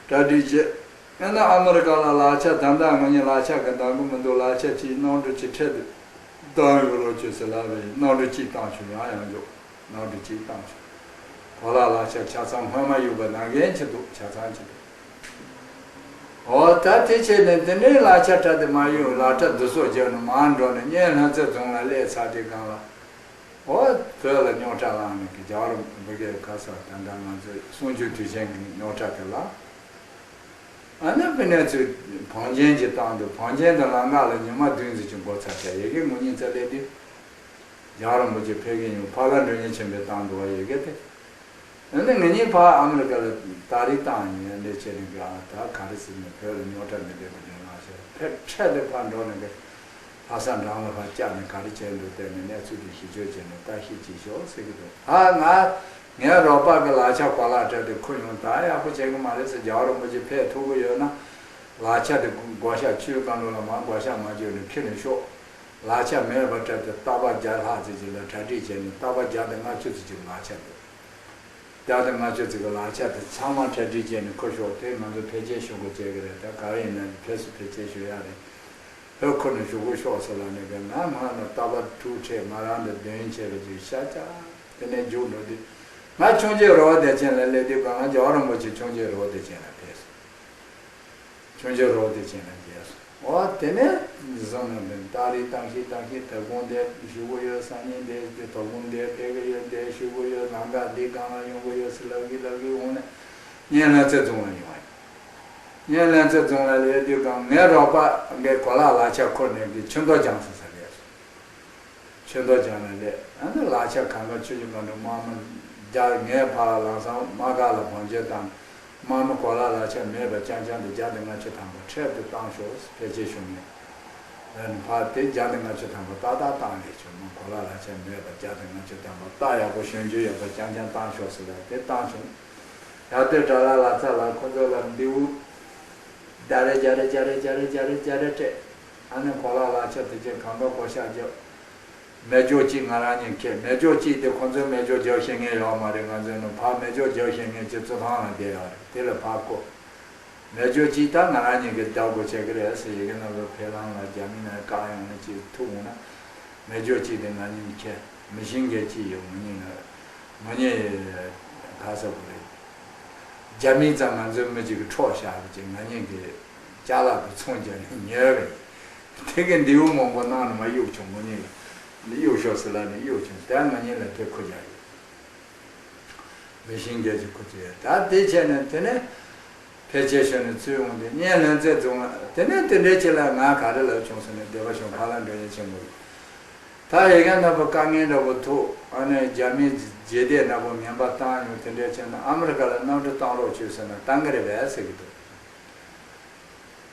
གྲ་སྒྲིག་བྱས། ཡང་ན་ཨ་མི་རི་ཀ་ལ་ལག་ཆ་ད་ལྟ་ང་གཉིས་ལག་ཆ་གི་འདང་གི་མི་འདུག་ལག་ཆ་ཅིག་གནམ་གྲུ་ཅིག་ཁྲིད་དེ་བཏང་ཡོད་རོགས་བྱོས་ཟེར་ལབ་པས། གནམ་གྲུ་གཅིག་བཏང་བྱུང་། ཡང་ཡང་འཇོག་གནམ་གྲུ་གཅིག་བཏང་བྱུང་། གོ་ལ་ལག་ཆ་ཆ་ཚང་སྔོན་མ་ཡོད་པ་ནང་འགན་ཅིག་འདུག་ཆ་ཚང་ཅིག་འདུག་འོ་ད་དེ་བྱས་ནས་དེ་འདྲའི་ལག་ཆ་ཁྲིད་དེ་མ་ཡོང་། ལག་ཁྲིད་འདི་ཚོ་བརྒྱབ་ནས་མར་འགྲོ་ནས་གཉན་ལྷུན་རྩེ་རྫོང་ལ་སླེབས་ཚར་དུས་སྒང་ལ། འོ་བོད་ལ་རྙོག་དྲ་ལངས་ནས་གི་རྒྱལ་བ་རིན་པོ་ཆེ་ག་ས་ད་ལྟ་ང་ཚོའི་གསུང་ཆོས་དུས་ཆེན་གྱི་རྙོག་དྲ་དེ་ལ། ཨ་ནི་ཕ་ནས་ཚུར་བང་ཆེན་ཅིག་བཏང་འདུག་བང་ཆེན་དེ་ལམ་ཁ་ལ་ཉི་མ་བདུན་ཙམ་ཅིག་འགོར་ཚར་བྱས། ཡ་གི་ངོ་གཉིས་ཚེ་སླེབས་དུས་རྒྱལ་བ་རིན་པོ་ཆེ་ཕེབས་ཀྱི་ཡོད། ཕ་ལ་མགྲོན་གཉེར་ཆེན་པོས་བཏང་འདུག་བ། ཡ་གི་དེ། ཨ་ནི་ང་གཉིས་ཕར་ཨ་མི་རི་ཀ་ལ་ད་རེས་བཏང་ཡིན། ཨ་འདྲ་བྱས་ནས་གི་ཨ་ད་ག་རེ་ཟེར་ནས་བོད་ལ་རྙོག་དྲ་འདི་འདྲ་འདི་འདྲ་ལངས་ཤག་ཕེབས་འཕྲལ་དུ་ཕར་འགྲོ་ནས་གི་ལྷ་ས་འགྲམ་ལ་ཕར་བཅར་ནས་ག་རེ་བྱས་འདུག་བལྟས་ནས་གནས་ཚུལ་དེ་ཞིབ་འཇུག་བྱས་ནས་ལྟ་ཞིབ་བྱེད་ཤོག་ཟེར་གི་འདུག་ད་ང་ངའི་རོགས་པ་གི་ལག་ཆ་གོ་ལ་སྤྲད་དེ་ཁུར་ཡོང་། ད་ཡག་པོ་བྱེད་གི་མ་རེད་ཟེར། རྒྱལ་བ་རིན་པོ་ཆེ་ཕེབས་ཐུབ་གི་ཡོད་ན་ལག་ཆ་དེ་བགོ་བཤའ་ཆུའི་ཀ་ལོ་ལ་མར་བགོ་བཤའ་མ་བཅོས་ནས་ཁྱེར་ནས་ཤོག་ལག་ཆ་མེད་པ་སྤྲད་དེ་རྟ་པ་བརྒྱ་ལྷག་ཙམ་ཅིག་ལ་གྲ་སྒྲིག་བྱས་ནས་རྟ་པ་བརྒྱ་དང་ལྔ་བཅུ་ཙམ་ཅིག་ལག་ཆ་འདུག་བརྒྱ་དང་ལྔ་བཅུ་ཙམ་གྱི་ལག་ཆ་དེ་ཚང་མ་གྲ་སྒྲིག་བྱས་ནས་ཁུར་ཤོག་དེ་ང་ཚོ་ཕལ་ཆེར་ཞུ་དགོས་བྱེད་ཀྱི་རེད། ད་ག་རེ་ཡིན་ན་ཕེབས་སུ་ཕལ་ཆེར་ཞུ་ཡག་རེད། བོད་ཁུལ་ནས་ཞུ་དགོས་ཤོག་ཟེར་ལབ་ནས་གི་ང་མ་ན་རྟ་པ་དྲུག་ཁྲིད། ང་རང་དང་བདུན་བྱས་པ་ཅིག་ཤ་ཆ་དེ་ནས་རྒྱུགས་འགྲོ་དུས་ང་ཆུང་ཆེ་རོ་བདེ་ཆེན་ལ་སླེབས་དུས་གང་ལ་རྒྱལ་བ་རིན་པོ་ཆེ་ཆུང་ཆེ་རོ་བདེ་ཆེན་ལ་ཕེབས་སོང་། ཆུང་ཆུང་རོགས་དེ་བྱས་ན་རྒྱལ་སོང་། འོ་དེ་ནས་བཟུང་ནས་འདི་ཏ་རིག་བཏང་ཤིག་བཏང་ཤིག་དོ་དགོང་དེ་བཞུགས་གི་ཡོད། སང་ཉིན་དེ་དེ་དོ་དགོང་དེ་ཕེབས་གི་ཡོད། དེ་བཞུགས་གི་ཡོད། ལམ་ཁ་འདི་སྒང་ལ་ཡོང་གི་ཡོད་ཟེར་ལབ་གི་ལབ་གི་འོང་ནས་གཉན་ལྷུན་རྩེ་རྫོང་ལ་ཡོང་བ་ཡིན། གཉན་ལྷུན་རྩེ་རྫོང་ལ་སླེབས་དུས་སྒང་ངའི་རོགས་པ་གིས་གོ་ལ་ལག་ཆ་ཁུར་ནས་གི་ཆུ་མདོ་རྒྱང་ས་ས་སླེབས་སོང་། ཆུ་མདོ་རྒྱང་ལ་སླེབས། ཨ་ནི་ལག་ཆ་གང་ག་ཆུ་ཆུ་གང་འགྲོ་དམག་མི་བརྒྱ། ངས་ཕར་ལམ་སང་དམག་སྒར་ལ་བང་བྱེད་བཏང་། དམག་མི་གོ་ལ་ལག་ཆ་མེད་པ་རྐྱང་རྐྱང་དེ་བརྒྱ་དང་ལྔ་བཅུ་ཐམ་པ་ཁྲིད་དེ་བཏང་ཤོག་ཕལ་ཆེར་ཞུ་ངེས། ཨ་ནི་ཕར་དེ་བརྒྱ་དང་ལྔ་བཅུ་ཐམ་པ་ཏག་ཏག་བཏང་རེད། ཆུ་མོ་གོ་ལ་ལག་ཆ་མེད་པ་བརྒྱ་དང་ལྔ་བཅུ་ཐམ་པ་ཏག་ཡག་པོ་ཞོན་རྒྱུ་ཡོད་པ་རྐྱང་རྐྱང་བཏང་ཤོག་ཟེར་ལབ་དེ་བཏང་བྱུང་། ཡར་དེ་དགྲ་ལྷ་ལྷ་ས་ལ་ཁོ་ཚོ་ལ་མདེའུ་རྒྱ་རེ་རྒྱ་རེ་རྒྱ་རེ་རྒྱ་རེ་རྒྱ་རེ་རྒྱ་རེ་སྤྲད། ཨ་ནི་གོ་ལ་ལག་ཆ་དེ་ཚོ་གང་ག་བགོ་བཤའ་བརྒྱབ། མེ་སྒྱོགས་གཅིག་ང་རང་ཉིད་ཁྱེར། མེ་སྒྱོགས་གཅིག་དེ་ཁོང་ཚོས་མེ་སྒྱོགས་རྒྱག་ཤེས་མཁན་ཡོད་མ་རེད། ང་ཚོས་ནི་ཕར་མེ་སྒྱོགས་རྒྱག་ཤེས་མཁན་གྱི་གཙུག་ཐང་ལ་བསྡད་ཡོད་རེད། དེ་ལ་ཕར་བསྐོར། མེ་སྒྱོགས་གཅིག་ད་ང་རང་ཉིད་ཀྱིས་རྒྱག་དགོས་བྱེད་ཀྱི་རེད་ཟེར། ཡི་གེ་ནང་ལ་ཕེབས་ལམ་ལ་རྒྱ་མི་ནས་བཀག་ཡོང་ནས་ཅིག་ཐུག་འོང་ན། མེ་སྒྱོགས་གཅིག་དེ་ང་ཉིད་ཁྱེར། མི་ཤིང་གི་གཅིག་ཡོད། ང་ཉིད་ང་ཉིད་ག་ཟེར་དགོས་རེད། རྒྱ་མི་ཙམ་ང་ཚོའི་མི་གཅིག་གིས་འཕྲོག་བཞག་པ་ཅིག་ང་ཉིད་ཀྱིས་ཅ་ལག་གི་ཚོང་རྒྱག་ནས་ཉོས་པ་ཡིན། དེ་གི་མདེའུ་མང་པོ་གནང་ནས་མར་གཡུགས་བྱུང་། ང་ཉིད་ལ་གཡུགས་ཤོག་ཟེར་ལབ་ནས་གཡུགས་བྱུང་། དེ་ང་ཉིད་ལ་དེ་ཁུར་རྒྱག་ཡོད། མི་ཤིང་གི་གཅིག་ཁུར་རྒྱག་ཡོད། ད་དེ་བྱས་ནས་དེ་ནས་ཕལ་ཆེར་ཤོར་ནས་ཚུར་འོང་དུས་ངས་ལྷུན་རྩེ་རྫོང་ལ། དེ་ནས་དེ་འདྲའི་ཆེད་ལ་ང་ག་རེ་ལབ་བྱུང་ཟེར་ན། སྡེ་པ་གཞུང་ཕར་ལ་འགྲོ་ཡ་ཆེན་པོ་ཡོད། ད་ཡི་གེ་ནག་པོ་དཀའ་ངལ་འདྲ་པོ་ཐུག་ཨ་ནི་རྒྱ་མིའི་རྗེས་འདེད་ནག་པོ་ངན་པ་བཏང་ཡོང་། དེ་འདྲ་བྱས་ན་ཨ་མི་རི་ཀ་ལ་གནམ་གྲུ་བཏང་རོགས་བྱོས་ཟེར་ན་བཏང་གི་རེད་པས་ཟེར་གྱི་འདུག་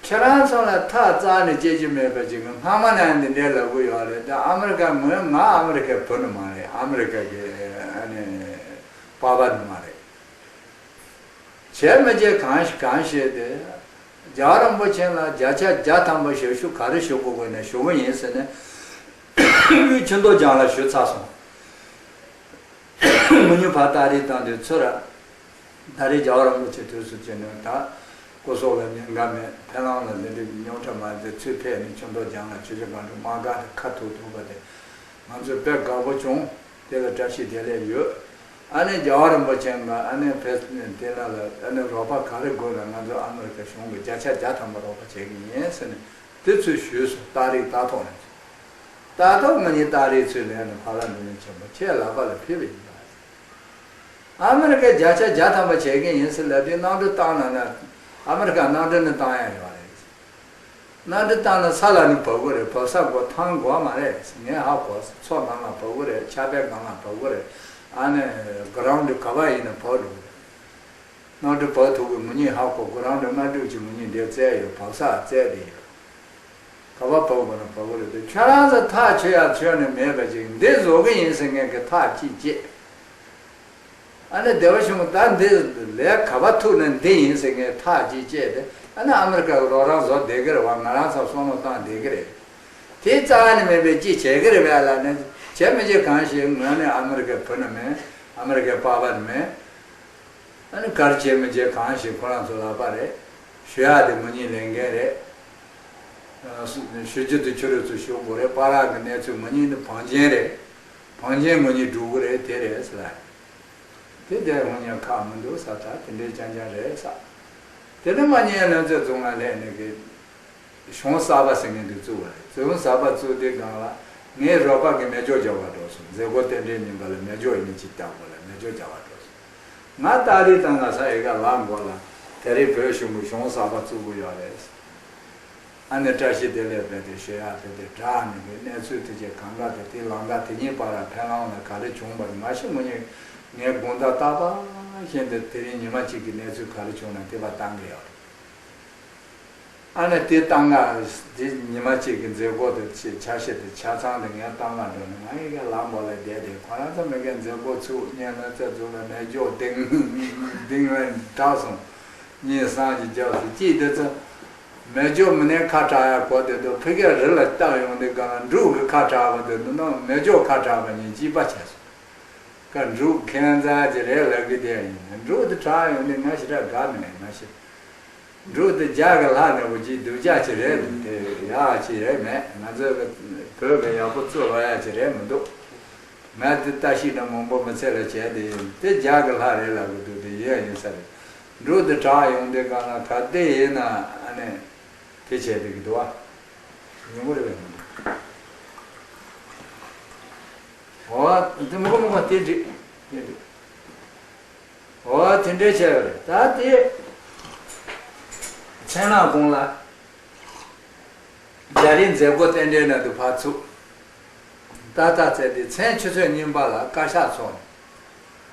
ཁྱེད་རང་ཚོ་ལ་ཐག་རྩ་ནས་བཅད་རྒྱུ་མེད་པ་ཅིག་སྔ་མ་ནས་འདི་འདྲའི་ལབ་གི་ཡོད་རེད། ད་ཨ་མི་རི་ཀ་ངོས་ང་ཨ་མི་རི་ཀའི་བུ་ནི་མ་རེད། ཨ་མི་རི་ཀ་གི་ཨ་ནི་པ་ཕ་ནི་མ་རེད། བྱས་མི་བྱས་གང་གང་བྱས་ཏེ། རྒྱལ་བ་རིན་པོ་ཆེ་ལ་བརྒྱ་ཆ་བརྒྱ་ཐམ་པ་ཞབས་ཞུ་ག་རེ་ཞུ་དགོས་དགོས་ན་ཞུ་གི་ཡིན་ཟེར་ནས་དབུས་ཆུ་མདོ་རྒྱང་ལ་ཞུས་ཚར་སོང་། ང་གཉིས་ཕར་རྟ་རེས་བཏང་དུས་ཚུར་ར། ད་རེས་རྒྱལ་བ་རིན་པོ་ཆེ་དུས་སུ་བྱས་ནས་ད་སྐུ་སྲོག་ལ་ཉེན་ཁ་མེད། ཕེབས་ལམ་ལ་འདི་འདྲའི་རྙོག་དྲ་མ་མཛད། ཚུར་ཕེབས་ནས་ཆུ་མདོ་རྒྱང་ལ་ཆུ་བཞི་སྒང་དྲུག་དམག་སྒར་དེ་ཁ་ཐུག་ཐུག་པ་དེ། ང་ཚོས་དཔེ་དགའ་པོ་བྱུང་། དེ་ལ་བཀྲ་ཤིས་བདེ་ལེགས་ཡོད། ཨ་ནི་རྒྱལ་བ་རིན་པོ་ཆེ་ལ་ཨ་ནི་ཕེབས་དེ་ལ་ལ་ཨ་ནི་རོགས་པ་ག་རེ་དགོས་ན་ང་ཚོ་ཨ་མི་རི་ཀ་གཞུང་གིས་བརྒྱ་ཆ་བརྒྱ་ཐམ་པ་རོགས་པ་བྱེད་ཀྱི་ཡིན་ཟེར་ནས་དེ་ཚོས་ཞུས་སོང་། རྟ་རེས་རྟ་ཐོག་ནས། རྟ་ཐོག་ང་གཉིས་རྟ་རེས་ཚུར་ལེན་ནས་ཕ་ལ་འགྲོ་མཁན་ཆེན་པོ་ཁྱེད་ལག་པ་ལ་ཕུལ་བ་ཡིན་པ། ཨ་མི་རི་ཀས་བརྒྱ་ཆ་བརྒྱ་ཐམ་པ་བྱེད་ཀྱི་ཡིན་ཟེར་ལབ་དུས་གནམ་གྲུ་བཏང་ན་ན་ཨ་མི་རི་ཀ་གནམ་གྲུ་ནི་བཏང་ཡ་ཡོད་རེད། གནམ་གྲུ་བཏང་ན་ས་ལ་ནི་བབས་ཀྱི་རེད། བབས་ས་སྒོ་ཐང་དགོས་མ་རེད། ངས་ཧ་གོ། མཚོ་སྒང་ལ་བབས་ཀྱི་རེད། ཆར་པའི་སྒང་ལ་བབས་ཀྱི་རེད། ཨ་ནི་གྷི་རའུན་ཌི་ག་པར་ཡིན་ན་བབས་འགྲོ་གི་རེད། གནམ་གྲུ་བབས་ཐུབ་ཀྱི་མི་ཉིད་ཧ་གོ། གྷི་རའུན་ཌི་ལྔ་དྲུག་ཅིག་མི་ཉིད་འདིར་བཙལ་ཡོད། བབས་ས་བཙལ་བསྡད་ཡོད། ག་པར་བབས་དགོས་ན་བབས་ཀྱི་རེད་དེ། ཁྱོད་རང་ཚོ་ཐག་ཆོད་ཡ་ཆོད་ནས་མེད་པ་ཅིག་འདི་བཟོ་གི་ཡིན་ཟེར་མཁན་གྱི་ཐག་གཅིག་བཅད། ཨ་ནི་སྡེ་པ་ཆུང་ད་འདི་ལས་ག་པར་ཐུག་ན་འདི་ཡིན་ཟེར་མཁན་ཐག་གཅིག་བཅད་དེ། ཨ་ནི་ཨ་མི་རི་ཀ་གི་རོགས་རམ་བཟོ་བསྡད་ཀྱི་རེད་བ། ང་རང་ཚོ་བསམ་བློ་བཏང་བསྡད་ཀྱི་རེད། དེ་རྩ་བ་ནས་མེད་པའི་ཅི་བྱེད་ཀྱི་རེད་པས་ལབ་ན། བྱས་མི་བྱས་གང་ཞིག་ངོས་ནས་ཨ་མི་རི་ཀའི་བུ་ནི་མིན། ཨ་མི་རི་ཀའི་པ་ཕ་ནི་མིན། ཨ་ནི་ག་རེ་བྱས་མི་བྱས་གང་ཞིག་ཁོ་རང་ཚོ་ལག་པ་རེད། ཞུ་ཡག་དེ་ང་གཉིས་ལས་འགན་རེད། ཨ་སུ་ཞུ་རྒྱུ་དེ་ཁྱོད་རང་ཚོས་ཞུ་དགོས་རེད། པཱ་ལགས་ཀྱི་གནས་ཚུལ་ང་གཉིས་ནི་བང་ཆེན་རེད། བང་ཆེན་ང་གཉིས་སྒྲུབ་དགོས་རེད། དེ་རེད་ཟེར་ལ། དེ་དེ་ང་གཉིས་ཁག་མི་འདུག་ཟེར། ད་དེ་འདྲའི་རྐྱང་རྐྱང་རེད་ཟེར། དེ་ནས་ང་གཉིས་ལྷུན་རྩེ་རྫོང་ལ་སླེབས་ནས་གི་གཞུང་གསར་པ་ཟེར་མཁན་དེ་བཙུགས་པ་རེད། གཞུང་གསར་པ་བཙུགས་དུས་སྒང་ལ་ངའི་རོགས་པ་གིས་མེ་སྒྱོགས་རྒྱག་པར་འགྲོ་སོང་། མཛད་སྒོ་རྟེན་འབྲེལ་ཉིན་པ་ལ་མེ་སྒྱོགས་ཡིན་ནི་ཅིག་བཏང་དགོས་ལ་མེ་སྒྱོགས་རྒྱག་པར་འགྲོ་སོང་། ང་རྟ་རེས་བཏང་ང་ས་ཡི་ག་ལམ་འགོ་ལ་དེ་རིང་བོད་གཞུང་གི་གཞུང་གསར་པ་བཙུགས་ཀྱི་ཡོད་རེད། ཨ་ནི་བཀྲ་ཤིས་བདེ་ལེགས་རྦད་དེ་ཞུ་ཡག་དེ་དེ་དྲག་ནས་གི་གནས་ཚུལ་དེ་བྱས་གང་ག་དེ་དེ་ལམ་ཁ་དེ་གཉིས་བར་ལ་ཕེབས་ལམ་ལ་ག་རེ་བྱུང་བ་རེད། མ་གཞི་ང་གཉིས་ངའི་དགོང་དག་རྟག་པར་བཞིན་དུ་དེ་རིང་ཉི་མ་གཅིག་གི་གནས་ཚུལ་ག་རེ་བྱུང་ན་དེ་བ་བཏང་གི་ཡོད་རེད། ཨ་ནི་དེ་བཏང་ག་དེ་ཉི་མ་གཅིག་གི་མཛད་སྒོ་དེ་ཆ་ཤས་དེ་ཆ་ཚང་དེ་ངས་བཏང་ག་འགྲོ་ནས་ང་ཡི་ག་ལམ་བར་ལ་བསྡད་དེ་ཁོ་རང་ཚོ་མི་གའི་མཛད་སྒོ་ཚུགས་ཉན་ལ་རྩེ་ཚུགས་ལ་མེ་སྒྱོགས་ལྡིང་ལྡིང་ལ་དྲག་སོང་། གཉིས་སང་གཅིག་རྒྱབ་སུ་གཅིག་དེ་ཚོ་མེ་སྒྱོགས་མི་ནས་ཁ་གྲག་ཡ་གོ་དེ་དུ་ཕི་གའི་རི་ལ་བཏགས་ཡོང་དེ་ག་ལ་འབྲུག་གི་ཁ་གྲག་པ་དེ་དུ་ནང་མེ་སྒྱོགས་ཁ་གྲག་པ་གཉིས་གཅིག་པ་བྱས་སོང་། ཀ་འབྲུག་ཁྱད་མཚར་གྱི་རེད་ལབ་གི་དེ་ཡིན། འབྲུག་དེ་གྲག་ཡོང་དེ་ང་ཞེ་དྲག་དགའ་མེད་མ་གཞི། འབྲུག་དེ་རྒྱ་གི་ལྷ་ནས་འོ་ཅི་སྡུག་ཅག་ཅིག་རེད་དེ་ཡག་ཅིག་རེད་མེད། ང་ཚོའི་བོད་པའི་ཡག་པོ་བཙུགས་ལོག་ཡག་ཅིག་རེད་མི་འདུག་ང་དེ་ལྟ་ཞིག་ན་མང་པོ་མི་ཚེ་ལ་བྱས་དེ་ཡིན། དེ་རྒྱ་གི་ལྷ་རེད་ལབ་གི་འདུག་དེ་ཡིན་ཡིན་ས་རེད། འབྲུག་དེ་གྲག་ཡོང་དེ་ག་ལ་ག་དེ་ཡིན་ན་ཨ་ནི་དེ་བྱས་དེ་གི་འདུག་ཨ། ཉུང་ངུ་རེད་པས་མི་འདུག་འོ་དེ་མི་གོ་མི་གོ་དེ་འགྲིག་དེ་འགྲིག་འོ་དེ་འདྲའི་བྱས་པ་རེད། ད་དེ་མཚན་ནག་གུང་ལ་རྒྱ་རིགས་མཛད་སྒོ་རྟེན་འབྲེལ་ནང་དུ་ཕར་ཚུགས། ཏག་ཏག་བཙལ་ཏེ་མཚན་ཆུ་ཚོད་གཉིས་པ་ལ་བཀའ་ཤག་ཚོགས་ནས།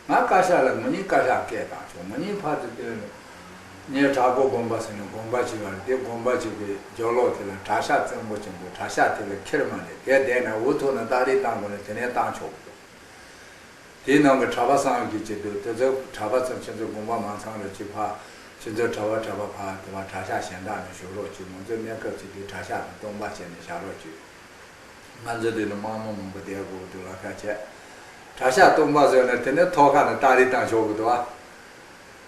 ང་བཀའ་ཤག་ལ་ང་གཉིས་བཀའ་ཤག་སྐད་བཏང་བྱུང་། ང་གཉིས་ཕར་ཚུར་བལྟས་ནས། ངས་བྲག་སྒོ་དགོན་པ་ཟེར་ནས་དགོན་པ་ཅིག་ཡོད་རེད། དེ་དགོན་པ་ཅིག་གི་སྦྱོར་ཀློག་དེ་ལ་གྲྭ་ཤག་བཙན་པོ་ཆེན་པོ། གྲྭ་ཤག་དེ་ལ་ཁྱེར་མ་རེད། དེ་བསྡད་ན་འུ་ཐུག་ན་རྟ་རེས་བཏང་དགོས་ན་དེ་ནས་བཏང་ཆོག་གི་འདུག་དེའི་ནང་གི་གྲྭ་པ་སངས་རྒྱས་ཅིག་འདུག་དེ་ཚོ་གྲྭ་པ་ཚོ་ཁྱེད་ཚོ་དགོན་པ་མ་ཚང་རོགས་ཅིག་ཕར་ཁྱེད་ཚོ་གྲྭ་པ་གྲྭ་པ་ཕར་དེ་བ་གྲྭ་ཤག་གཞན་དག་ནས་བཞུགས་རོགས་ཅིག་ང་ཚོའི་གནས་སྐབས་ཅིག་དེ་གྲྭ་ཤག་དང་སྟོང་པ་བྱས་ནས་བཞག་རོགས་ཅིག་ང་ཚོ་འདི་ནི་དམངས་མང་མང་པོ་བསྡད་དགོས་འདུག་ལ་ཁ་ཆེ། གྲྭ་ཤག་སྟོང་པ་བཟོས་ནས་དེ་ནས་ཐོག་ཁ་ནས་སྟ་རེ་བཏང་ཆོག་གི་འདུག་ཨ།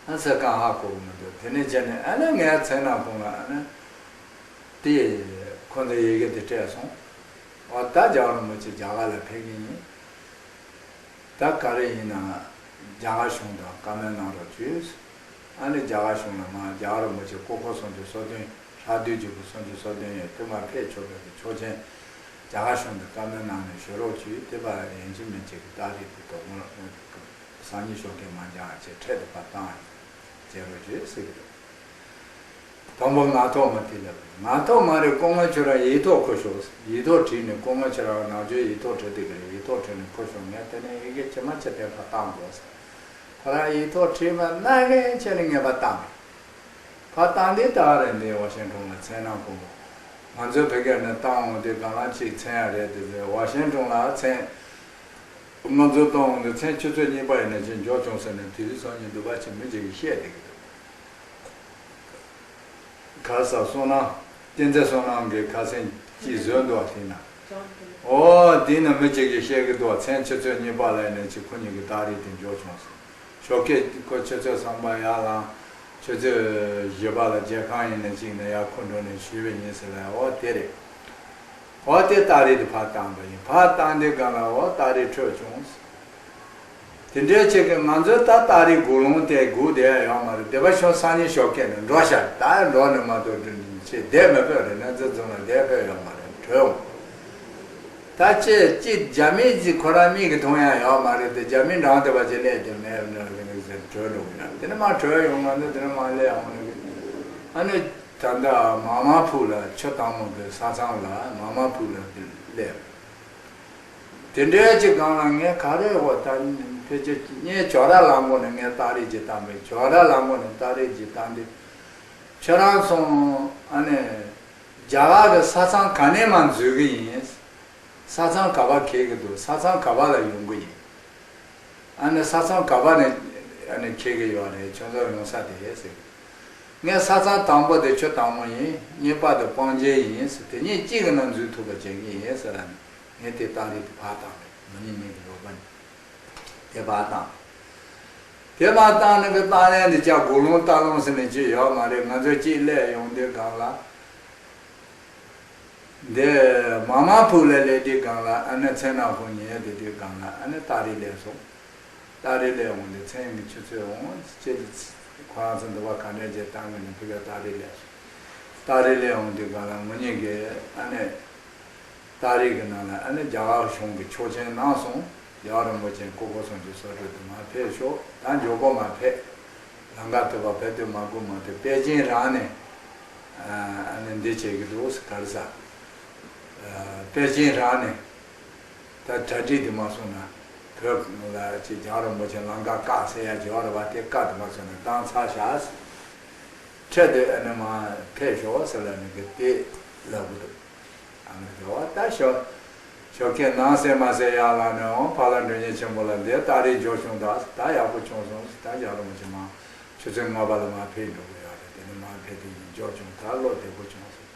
ཨ་ཚེ་གང་ཧ་གོ་གི་མི་འདུག་དེ་ནས་བྱས་ནས་ཨ་ནི་ངའི་མཚན་ནང་ཁོང་ལ་ཨ་ནི་དེ་ཁོ་ཚོ་ཡི་གེ་དེ་སྤྲད་སོང་། འོ་ད་རྒྱལ་བ་རིན་པོ་ཆེ་རྒྱ་གར་ལ་ཕེབས་ཀྱི་ཡིན། ད་ག་རེ་ཡིན་ན། རྒྱ་གར་གཞུང་དང་བཀའ་མོལ་གནང་རོགས་བྱོས། ཨ་ནི་རྒྱ་གར་གཞུང་ལ་མ་རྒྱལ་བ་རིན་པོ་ཆེ་སྐུ་འཁོར་སུམ་ཅུ་སོ་བདུན་ལྷག་བསྡུས་ཀྱི་སྐུ་སུམ་ཅུ་སོ་བདུན་ཡོད་དེ་མ་ཕེབས་ཆོག་པའི་གི་ཆོག་མཆན་རྒྱ་གར་གཞུང་དུ་བཀའ་མོལ་གནང་ནས་ཞུ་རོགས་བྱོས། དེ་བ་ཡིན་གཅིག་མིན་གཅིག་གི་སྟ་རེ་དེ་དོ་དགོང་ལ་སང་ཉིན་ཞོགས་ཀས་མ་འགྱངས་བྱས་འཕྲལ་དུ་ཕར་བཏང་བྱེད་རོགས་བྱོས་ཟེར་གི་འདུག་དང་པོ་ངག་ཐོག་མ་དེ་ལ་ངག་ཐོག་མ་རེད། སྐུ་ངོ་ཁྱོད་རང་ཡིག་ཐོག་ཁུར་ཤོག་ཡིག་ཐོག་བྲིས་ནས་སྐུ་ངོ་ཁྱོད་རང་ནང་ཆོས་ཡིག་ཐོག་བྲིས་དེ་གི་རེད། ཡིག་ཐོག་བྲིས་ནས་ཁུར་ཤོག་ངས་དེ་ནས་ཡི་གེ་ཇི་མ་ཇི་བདེ་ཕར་བཏང་དགོས་ཟེར། ཁོ་རང་ཡིག་ཐོག་བྲིས་པ་ན་གན་ཆེ་ནས་ངས་ཕར་བཏང་མེད། ཕར་བཏང་དེ་ད་རེད་འདི་ཝ་ཤིང་ཊོན་ལ་མཚན་ནང་སྐུ་ངོ་ང་ཚོའི་བོད་སྐད་ནས་བཏང་འོང་དེ་གང་ལ་ཅིག་མཚན་ཡ་རེད་དེ་ཟེར། ཝ་ཤིང་ཊོན་ལ་མཚན་ང་ཚོ་བཏང་འོང་དེ་མཚན་ཆུ་ཚོད་གཉིས་པ་ཡིན་ན་ཅིག་འཇོག་བྱུང་ཟེར་ནས་དེ་རིང་སང་ཉིན་འདུག་པ་ཅིག་མི་ཅིག་གིས་བཤད་བསྡད་ཀྱི་འདུག་ག་ས་བསོད་ནམས་བསྟན་འཛིན་བསོད་ནམས་ཀྱི་ཁ་སེང་ཅིག་བཟོས་འདུག་བ་དེ་ན། ཨོ་དེ་ན་མི་གཅིག་གིས་བཤད་ཀྱི་འདུག་བ། མཚན་ཆུ་ཚོད་གཉིས་པ་ལ་ནས་ཅིག་ཁོ་གཉིས་ཀྱི་སྟ་རེ་དེ་འབྱོར་བྱུང་ཟེར། ཞོགས་ཀས་ཁོ་ཆུ་ཚོད་གསུམ་པ་ཡར་ལངས། ཆུ་ཚོད་བཞི་པ་ལ་མཇལ་ཁང་ཡིན་ན་ཅིག་ན་ཡར་ཁོ་འགྲོ་ནས་ཞུས་པ་ཡིན་ཟེར་ལ། ཨོ་དེ་རེད། ཨོ་དེ་སྟ་རེ་དེ་ཕར་བཏང་པ་ཡིན། ཕར་བཏང་དུས་སྒང་ལ་ཨོ་སྟ་རེ་འཕྲོད་བྱུང་། དེ་འདྲའི་ཆེད་ཀྱི་ང་ཚོའི་ད་སྟ་རེ་དགུང་ལོང་དེ་སྒུག་བསྡད་ཡ་ཡོད་མ་རེད། སྡེ་པ་ཤོག་སང་ཉིན་ཞོགས་ཀས་ནས་འགྲོ་ཤག་ད་འགྲོ་ནས་མ་གཏོགས་ཅིག་བསྡད་མི་ཕོད་རེད། གནས་ཚུལ་ཚང་མ་བསྡད་ཕོད་ཡོད་མ་རེད། བྲོས་འོང་། ད་ཅི་ཅི་རྒྱ་མི་ཅིག་ཁོ་རང་མིག་གིས་མཐོང་ཡ་ཡོད་མ་རེད་དེ། རྒྱ་མི་འགྲམ་དེ་བ་ཅིག་སླེབས་ཀྱི་མེད་ནས་ཟེར་བྲོས་འགྲོ་གི་ན། དེ་ནས་མ་བྲོས་ཡོང་། ང་ཚོ་དེ་ནས་མ་སླེབས་ཡོང་ནས། ཨ་ནི་ད་ལྟ་མ་མ་ཕུག་ལ་ཆུ་དྭངས་མོ་གི་ས་མཚམས་ལ་མ་མ་ཕུག་ལ་སླེབས། དེ་འདྲའི་ཅིག་སྒང་ལ་ངས་ག་རེ་འོ་ད་ཕལ་ཆེར་ངས་ཇོ་ར་ལམ་གོ་ནས་ངས་སྟ་རེ་ཅིག་བཏང་པས། ཇོ་ར་ལམ་གོ་ནས་སྟ་རེ་ཅིག་བཏང་དུས་ཁྱེད་རང་ཚོ་ཨ་ནི་རྒྱ་གར་གྱི་ས་མཚམས་ག་ནས་མར་འཛུལ་གི་ཡིན། ས་མཚམས་ག་པར་འཁེལ་གི་འདུག་ས་མཚམས་ག་པ་ལ་ཡོང་གི་ཡིན། ཨ་ནི་ས་མཚམས་ག་པ་ནས་ཨ་ནི་འཁེལ་གི་ཡོད་རེད། ཁྱོད་ཚོ་ཡོང་ས་དེ་ཟེར། ངས་ས་མཚམས་དང་པོ་དེ་ཆུ་དྭངས་མོ་ཡིན། གཉིས་པ་དེ་སྤང་རྒྱན་ཡིན་ཟེར། དེ་གཉིས་གཅིག་གི་ནང་འཛུལ་ཐུབ་པ་བྱེད་ཀྱི་ཡིན་ཟེར་ལ་ནི། ངས་དེ་སྟ་རེ་དེ་ཕར་བཏང་རེད། མི་ཉིད་ཉིད་ཀྱི་རོགས་པ་ནི་དེ་ཕར་བཏང་། དེ་ཕར་བཏང་ནི་གི་སྟ་རེ་འདི་ཅག་དགུང་ལོང་སྟ་ལོང་ཟེར་ནས་ཅི་ཡོད་མ་རེད། ང་ཚོ་གཅིག་སླེབས་ཡོང་དུས་སྒང་ལ། འདི་མ་མ་ཕུག་ལ་སླེབས་དུས་སྒང་ལ་ཨ་ནི་མཚན་ནག་ཁུང་ཉལ་དེ་དུས་སྒང་ལ་ཨ་ནི་སྟ་རེ་སླེབས་སོང་། སྟ་རེ་སླེབས་འོང་དུས་མཚན་གྱི་ཆུ་ཚོད་འོང་སྤྱི་ཁོ་རང་ཚོ་འདི་བ་ག་འདྲ་ཅིག་བཏང་གི་ནས་ཕི་ག་སྟ་རེ་སླེབས་སོང་། སྟ་རེ་སླེབས་འོང་དུས་སྒང་ལ་ངུ་གཉིས་ཀྱིས་ཨ་ནི་སྟ་རེ་གི་ནང་ལ་ཨ་ནི་རྒྱ་གར་གཞུང་གི་ཆོག་མཆན་གནང་སོང་། རྒྱལ་བ་རིན་པོ་ཆེ་སྐུ་འཁོར་སུམ་ཅུ་སོ་དྲུག་དུ་མ་ཕེབས་ཤོག་ད་མགྱོགས་པོ་མ་ཕེབས། ལམ་ཁ་ཐུག་པ་ཕེབས་དུས་མ་སྒུག་མ་ཐུབ་པེ་ཅིན་རང་ནས་ཨ་ནི་འདི་བྱེད་ཀྱི་འདུག་ག་རེ་ཟ། པེ་ཅིན་རང་ནས་ད་གྲ་སྒྲིག་འདི་མ་སོང་ན་བོད་ལ་ཅིག་རྒྱལ་བ་རིན་པོ་ཆེ་ལམ་ཁ་བཀག་ཟེར་ཡ་རྒྱལ་བ་རིན་པོ་ཆེ་བཀག་འདི་མ་སོང་ན་བཏང་ཚར་ཤག་འཕྲལ་དུ་ཨ་ནི་མ་ཕེབས་ཤོག་ཟེར་ལ་ནི་གི་དེ་ལབ་གི་འདུག་ཨ་ནི་དེ་བ་ད་ཞོ་ཞོགས་ཀས་ནང་གསལ་མ་གསལ་ཡར་ལངས་ནས་འོང་ཕ་ལ་མགྲོན་གཉེར་ཆེན་པོ་ལ་འདི་སྟ་རེ་འབྱོར་བྱུང་། ད་ད་ཡག་པོ་བྱུང་སོང་། ད་རྒྱལ་བ་རིན་པོ་ཆེ་མ་ཆུ་ཚོད་ལྔ་པ་ལ་མ་ཕེབས་འགྲོ་གི་ཡོད་རེད། དེ་ནི་མ་ཕེབས་དུས་ཡིན་འབྱོར་བྱུང་། ད་བློ་བདེ་པོ་བྱུང་སོང་།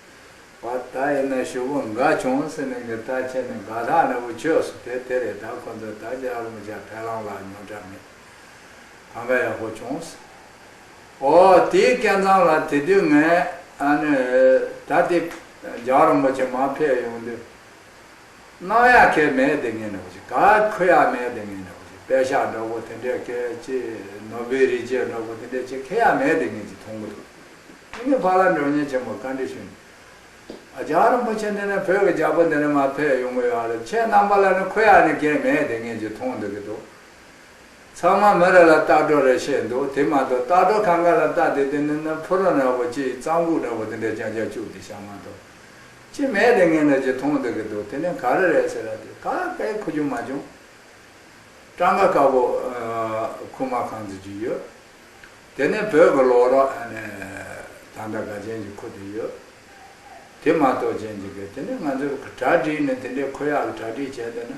བ་ད་ཡིན་ན་ཞུ་བོ་འགའ་བྱུང་ཟེར་ནས་གི་ད་ཁྱེད་ནི་དགའ་ཐག་ནི་བོ་ཆོས་སུ་དེ་དེ་རེད། ད་ཁོ་ཚོ་ད་རྒྱལ་བ་རིན་པོ་ཆེ་ཕེབས་ལམ་ལ་ཉོ་གྲ་མེད། གང་ག་ཡག་པོ་བྱུང་། ཨོ་དེའི་སྐལ་བཟང་ལ་དེ་དུས་ངས་ཨ་ནི་ད་དེ་རྒྱལ་བ་རིན་པོ་ཆེ་མར་ཕེབས་ཡོང་དུས་གནང་ཡག་གལ་མེད་དེ་ངས་ནོ་ཅིག་ག་ཁུར་ཡག་མེད་དེ་ངས་ནོ་ཅིག་དཔེ་ཤག་འདྲ་བོ་དེ་འདྲས་གལ་ཅི་ནོ་བེལ་རིག་བྱེད་འདྲ་བོ་དེ་འདྲས་ཅིག་ཁེ་ཡག་མེད་དེ་ངས་ཅིག་མཐོང་གི་འདུག་དེ་ངས་ཕ་ལ་མགྲོན་གཉེར་ཆེན་པོ་བཀའ་འདྲི་ཞུས་ནས། ཨ་རྒྱལ་བ་རིན་པོ་ཆེ་འདི་ནས་བོད་ཀྱི་རྒྱལ་པོ་འདི་ནས་མར་ཕེབས་ཡོང་གི་ཡོད་རེད། ཁྱེད་རྣམ་པ་ལ་ནི་ཁུར་ཡག་ནི་གལ་མེད་དེ་ངས་ཅིག་མཐོང་འདུག་གི་འདུག་ཚང་མ་མི་རེ་ལ་ལྟ་གྲུ་རེ་བཤད་འདུག་དེ་མ་གཏོགས་ལྟ་གྲུ་གང་ག་ལ་ལྟ་དེ་དེ་ནི་ནི་ཕུ་རུ་འདྲ་བོ་ཅིག་གཙང་ཁུག་འདྲ་བོ་དེ་འདྲ་རྐྱང་རྐྱང་བཅུག་དེ་བཞག་མ་གཏོགས་ཅི་མེད་དེ་ངས་ནི་ཅིག་མཐོང་འདུག་གི་འདུག་དེ་ནི་ག་རེ་རེད་ཟེར་ལ་དེ་ག་གའི་ཁུ་རྒྱུ་མ་བྱུང་། སྤྲང་ཀ་དཀར་པོ་ཁུག་མ་ཁང་ཚན་ཅིག་ཡོད། དེ་ནས་བོད་ཀྱི་ལོ་རོགས་ཨ་ནི་ད་ལྟ་དགའ་ཆེན་གྱི་ཁུ་དེ་ཡོད། དེ་མ་གཏོགས་ཅན་ཅིག་གི་དེ་ནས་ང་ཚོས་གྲ་སྒྲིག་ནས་དེ་འདྲའི་ཁོ་ཡག་གི་གྲ་སྒྲིག་བྱས་ཏེ་ན་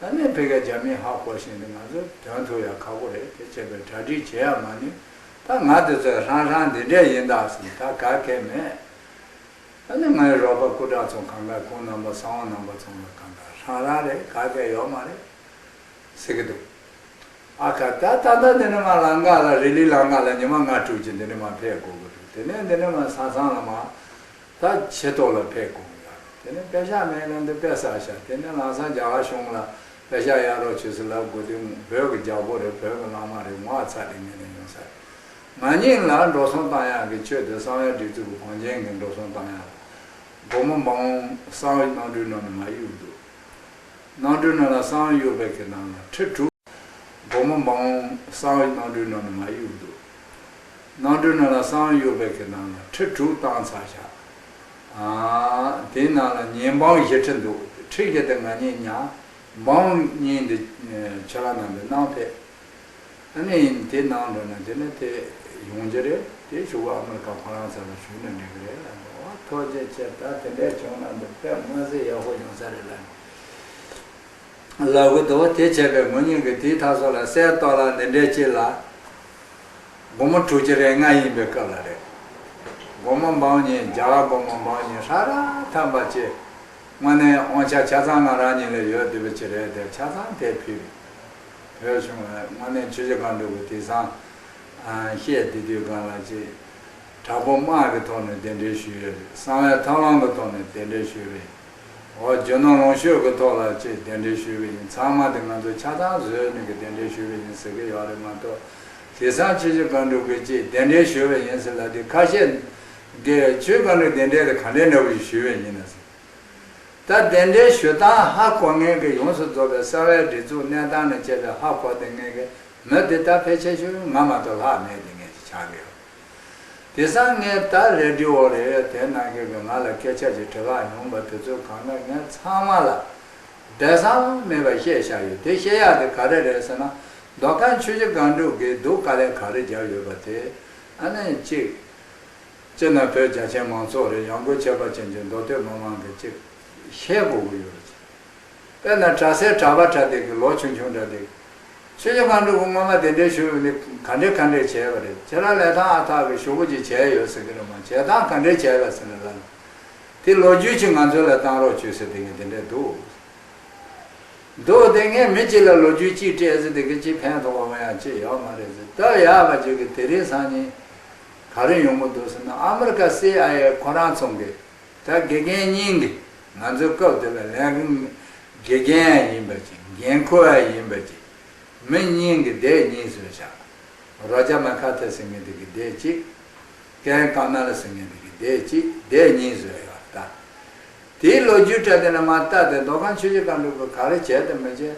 ཨ་ནི་ཕ་གིའི་རྒྱ་མི་ཧ་གོ་བཞིན་དུ་ང་ཚོ་དོན་ཐུབ་ཡག་ཁག་པོ་རེད། དེ་བྱས་པའི་གྲ་སྒྲིག་བྱེད་ཡག་མ་ནུས། ད་ང་དེ་ཚོས་ཧྲང་ཧྲང་འདི་འདྲས་ཡིན་ད་ཟེར་ད་ག་གེ་མེད། ཨ་ནི་ངའི་རོགས་པ་སྐུ་དྲག་ཚོ་གང་ག་ཁོང་རྣམ་པ་གསང་བ་རྣམ་པ་ཚོ་ལ་གང་ག་རང་རང་རེད། ག་གེ་ཡོད་མ་རེད་ཟེར་གི་འདུག་ཨ་ཁ་ད་ད་ལྟ་འདི་ནས་མར་ལམ་ཁ་ལ་རི་ལི་ལམ་ཁ་ལ་ཉི་མ་ལྔ་དྲུག་ཅིག་འདི་ནས་མར་ཕེབས་དགོས་ཀྱི་འདུག་དེ་ནས་འདི་ནས་མར་ས་མཚམས་ལ་མར་ད་ཆེ་ཏོག་ལ་ཕེབས་དགོས་ཀྱི་ཡོད་རེད། དེ་ནས་པེ་ཤག་མེད་ལ་འདི་པེ་ས་ཤ། དེ་ནས་ལམ་སང་རྒྱ་གར་གཞུང་ལ་པེ་ཤག་གཡར་རོགས་བྱོས་ཟེར་ལབ་དགོས་དུས་བོད་ཀྱི་རྒྱལ་པོ་རེད། བོད་ཀྱི་བླ་མ་རེད། ངོ་ཚ་དེ་ངས་ནས་ཡོང་ས་རེད། ང་གཉིས་ལ་འགྲོ་སོང་བཏང་ཡག་གི་ཆེད་དུ་གསང་བའི་སྒྲིག་འཛུགས་ཀྱི་བང་ཆེན་གྱི་འགྲོ་སོང་བཏང་ཡག་ལ་སྒོར་མོ་འབུམ་གསང་བའི་གནམ་གྲུའི་ནང་ནས་མར་གཡུགས་འདུག་གནམ་གྲུའི་ནང་ལ་གསང་བ་གཡུགས་པའི་གི་ནང་ལ་ཁྲི་དྲུག་སྒོར་མོ་འབུམ་གསང་བའི་གནམ་གྲུའི་ནང་ནས་མར་གཡུགས་འདུག་གནམ་གྲུའི་ནང་ལ་གསང་བ་གཡུགས་པའི་གི་ནང་ལ་ཁྲི་དྲུག་བཏང་ཚར་བཞག་ཨ། དེའི་ནང་ལ་ཉིས་འབུམ་བཞི་ཁྲི་འདུག་ཁྲི་བཞི་དེ་ང་གཉིས་ཉར། འབུམ་གཉིས་འདི་ཁྱེད་རང་རྣམ་པས་གནང་ཕེབས། ཨ་ནི་དེ་གནང་འགྲོ་ན་དེ་ནི་དེ་ཡོང་རྒྱུ་རེད། དེ་ཞུ་བ་ཨ་མི་རི་ཀ་ཁོ་རང་ཚོ་ལ་ཞུས་ན་འགྲིག་གི་རེད་ལ། འོ་ཐུགས་རྗེ་ཆེ། ད་དེ་འདྲས་བྱུང་ན་འདི་དཔེ་མངོན་གསལ་ཡག་པོ་ཡོང་ས་རེད་ལ། ལབ་གི་འདུག་དེ་བྱས་པའི་ངོ་ཉིད་ཀྱི་དེའི་ཐག་སོ་ལ་གསལ་ཏོག་ལ་འདི་འདྲས་ཅིག་ལ་སྒོར་མོ་དྲུག་ཅུ་རེ་ལྔ་ཡིན་པའི་སྐབས་ལ་རེད། སྒོར་མོ་འབུམ་གཉིས། རྒྱ་གར་སྒོར་མོ་འབུམ་གཉིས་ཧྲ་ར་ཐམ་པ་ཅིག་དངོས་གནས་དབང་ཆ་ཆ་ཚང་ང་རང་ཉིད་ལ་ཡོད་བསྡད་པ་ཅིག་རེད་དེ། ཆ་ཚང་དེ་ཕུལ་བའི་བོད་གཞུང་ལ་དངོས་གནས་ཆུ་བཞི་སྒང་དྲུག་གི་དེང་སང་ཨ་བཤད་བསྡད་དུས་སྒང་ལ་ཅིག་དྲག་པོ་དམག་གི་ཐོག་ནས་གདན་འདྲེན་ཞུས་ཡོད་རེད། གསང་བའི་ཐབས་ལམ་གི་ཐོག་ནས་གདན་འདྲེན་ཞུས་པ་ཡིན། འོ་རྒྱུ་ནོར་ལོངས་སྤྱོད་ཀྱི་ཐོག་ལ་ཅིག་གདན་འདྲེན་ཞུས་པ་ཡིན། ཚང་མ་དེ་ང་ཚོ་ཆ་ཚང་བཟོས་ནས་གི་གདན་འདྲེན་ཞུས་པ་ཡིན་ཟེར་གི་ཡོད་རེད་མ་གཏོགས། དེང་སང་ཆུ་བཞི་སྒང་དྲུག་གི་ཅིག་གདན་འདྲེན་ཞུས་པ་ཡིན་ཟེར་ལབ་དུས་ཁ་ཤས་ཀྱིས་ཆུ་བཞི་སྒང་དྲུག་གདན་འདྲེན་དེ་ག་འདྲའི་འདྲ་བོ་ཞིག་ཞུས་པ་ཡིན་ན་ཟེར། ད་གདན་འདྲེན་ཞུ་སྟངས་ཧ་གོ་མཁན་གྱི་ཡོངས་སུ་རྫོགས་པའི་གསང་བའི་སྒྲིག་འཛུགས་གནས་སྟངས་ནས་བཅས་པའི་ཧ་གོ་བསྡད་མཁན་གྱི་མི་དེ་ད་ཕལ་ཆེ་ཤོས་ང་མ་གཏོགས་ལྷག་མེད་དེ་ངེས་ཅིག་ཆགས་ཀྱི་ཡོད། དེང་སང་ངས་ད་རེ་ཌི་ཡོ་རེད། དེ་ནང་གི་ང་ལ་སྐད་ཆ་ཅིག་དྲི་བ་ཡོང་བ་དེ་ཚོ་གང་ལ་ངས་ཚང་མ་ལ་སྦས་གསང་མེད་པ་བཤད་བཞག་ཡོད། དེ་བཤད་ཡག་དེ་ག་རེ་རེད་ཟེར་ན། མདོ་ཁམས་ཆུ་བཞི་སྒང་དྲུག་གིས་སྡུག་དཀའ་ལས་ག་རེ་བརྒྱབ་ཡོད་པ་དེ་ཨ་ནི་གཅིག་སྤྱིར་ན་བོད་རྒྱ་ཆེའི་མང་ཚོགས་རེད། ཡང་སྒོས་ཁྱད་པར་ཅན་གྱི་མདོ་སྟོད་མི་མང་གིས་གཅིག་ཤེས་དགོས་ཀྱི་ཡོད་རེད། དཔེར་ན་གྲྭ་སའི་གྲྭ་པ་གྲྭ་སྡེ་གི་ལོ་ཆུང་ཆུང་གྲྭ་སྡེ་གི་ཆུ་བཞི་སྒང་དྲུག་གི་སྔོན་མ་གདན་འདྲེན་ཞུས་པ་ནི་ག་འདྲས་ག་འདྲས་བྱས་པ་རེད། ཁྱེད་རང་ལས་ཐང་ཨ་ཐག་གི་ཞུ་བོ་ཅིག་བྱས་ཡོད་ཟེར་གི་རེད་མ། བྱེད་སྟངས་ག་འདྲས་བྱས་པ་ཟེར་ན་ལ། དེ་ལོ་རྒྱུས་ཅིག་ང་ཚོ་ལ་བཏང་རོགས་བྱོས་ཟེར་དེ་ངས་དེ་འདྲས་འདུག་འདུག་དེ་ངས་མི་གཅིག་ལ་ལོ་རྒྱུས་གཅིག་སྤྲད་ཟེར་དེ་གི་གཅིག་ཕན་ཐོགས་པ་ཡང་གཅིག་ཡོད་མ་རེད་ཟེར། སྟབས་ཡག་པ་ཅིག་གི་དེ་རིང་སང་ཉིན་ག་རེ་ཡོང་གི་འདུག་ཟེར་ན། ཨ་མི་རི་ཀ་སི་ཨའི་ཨེ་ཁོ་རང་ཚོ་གི་ད་དགེ་རྒན་གཉིས་ཀྱིས་ང་ཚོའི་སྐབས་དེ་ལ་ལས་ཀ་དགེ་རྒན་ཡིན་པ་ཅིག་འགན་ཁུར་བ་ཡིན་པ་ཅིག་མི་གཉིས་ཀྱིས་སྡེ་གཉིས་བཟོས་བཞག་རོ་ཇར་མེ་ཁར་ཐེ་ཟེར་མཁན་དེ་གིས་སྡེ་གཅིག་ཀེན་ཀ་ན་ལ་ཟེར་མཁན་དེ་གིས་སྡེ་གཅིག་སྡེ་གཉིས་བཟོས་ཡོད་ད། དེའི་ལོ་རྒྱུས་སྤྲད་དེ་ནས་མ་ལྟ་དེ་མདོ་ཁམས་ཆུ་བཞི་སྒང་དྲུག་གིས་ག་རེ་བྱས་དེ་མི་བྱས།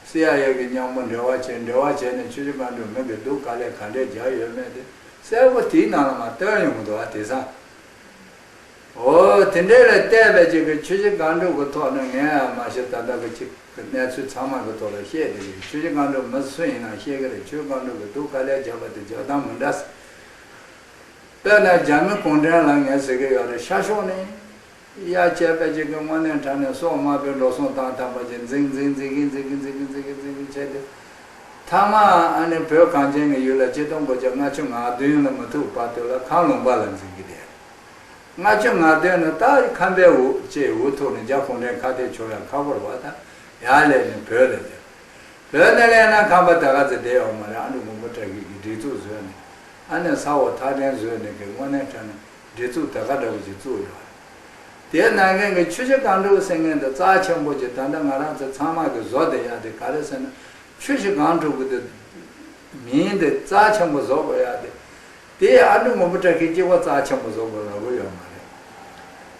སི་ཨའི་ཨེ་གི་མཉམ་པོ་འབྲེལ་བ་བྱས། འབྲེལ་བ་བྱས་ནས་ཆུ་བཞི་སྒང་དྲུག་མི་གི་སྡུག་དཀའ་ལས་ག་འདྲས་བརྒྱབ་ཡོད་མེད་དེ་གསལ་པོ་དེའི་ནང་ལ་མ་བཏོན་ཡོང་གི་འདུག་ཨ། དེང་སང་། འོ་དེ་འདྲས་ལ་བལྟས་པའི་ཅིག་གི་ཆུ་བཞི་སྒང་དྲུག་གི་ཐོག་ནས་ངས་མ་གཞི་ད་ལྟ་གི་ཅིག་གི་གནས་ཚུལ་ཚང་མ་གི་ཐོག་ལ་བཤད་དེ་རེད། ཆུ་བཞི་སྒང་དྲུག་མི་སུ་ཡིན་ན་ཤེས་གི་རེད། ཆུ་བཞི་སྒང་དྲུག་གི་སྡུག་དཀའ་ལས་བརྒྱབ་པ་དེ་རྒྱག་སྟངས་མི་འདྲ་ཟེར། དཔེར་ན་རྒྱ་མི་གུང་ཁྲན་ལ་ངས་ཟེར་གི་ཡོད་རེད། ཤར་ཕྱོགས་ནས་ཡར་བཅད་པའི་ཅིག་གི་དངོས་གནས་དྲང་གནས་སྲོག་དམར་པོའི་འགྲོ་སོང་བཏང་བཏང་པ་ཅིག་འཛིང་འཛིང་འཛིང་གིན་འཛིང་གིན་འཛིང་གིན་འཛིང་གིན་འཛིང་གིན་བྱས་ཏེ། མཐའ་མ་ཨ་ནི་བོད་གངས་ཅན་གྱི་ཡུལ་ལ་ཆིག་སྟོང་དགུ་བརྒྱ་ལྔ་བཅུ་ང་བདུན་ལ་མི་ཐུག་བར་དུ་ལ་གངས་ལུང་པ་ལ་འཛིང་གི་བསྡད། ལྔ་བཅུ་ང་བདུན་ནི་ད་ཁམས་པའི་འུ་ཅེ་འུ་ཐུག་ནས་རྒྱ་གུང་ཁྲན་ཁ་གཏད་གཅོག་ཡ་ཁག་པོ་རེད་བ། ད་ཡར་སླེབས་ནས་བོད་ལ་སླེབས། བོད་ནས་སླེབས་ན་ཁམས་པ་ད་ག་ཚོད་བསྡད་ཡོད་མ་རེད། ཨ་འབྲུག་མགོན་པོ་བཀྲ་ཤིས་ཀྱིས་སྒྲིག་འཛུགས་བཟོས་ནས་ཨ་ནི་ས་འོག་ཐག་འཐེན་བཟོས་ནས་གི་དངོས་གནས་དྲང་གནས་སྒྲིག་འཛུགས་ད་ག་འདྲ་བོ་ཞིག་བཙུགས་ཡོད་རེད། དེའི་ནང་གི་ཆུ་བཞི་སྒང་དྲུག་ཟེར་མཁན་དེ་རྩ་ཆེན་པོ་ཅིག་ད་ལྟ་ང་རང་ཚོ་ཚང་མ་གི་བཟོ་བསྡད་ཡ་དེ་ག་རེ་ཟེར་ན། ཆུ་བཞི་སྒང་དྲུག་གི་དེ་མིང་དེ་རྩ་ཆེན་པོ་བཟོ་དགོས་ཡ་དེ། དེ་ཨ་འབྲུག་མགོན་པོ་བཀྲ་ཤིས་གཅིག་པོ་རྩ་ཆེན་པོ་བཟོ་དགོས་ལབ་གི་ཡོད་མ་རེད།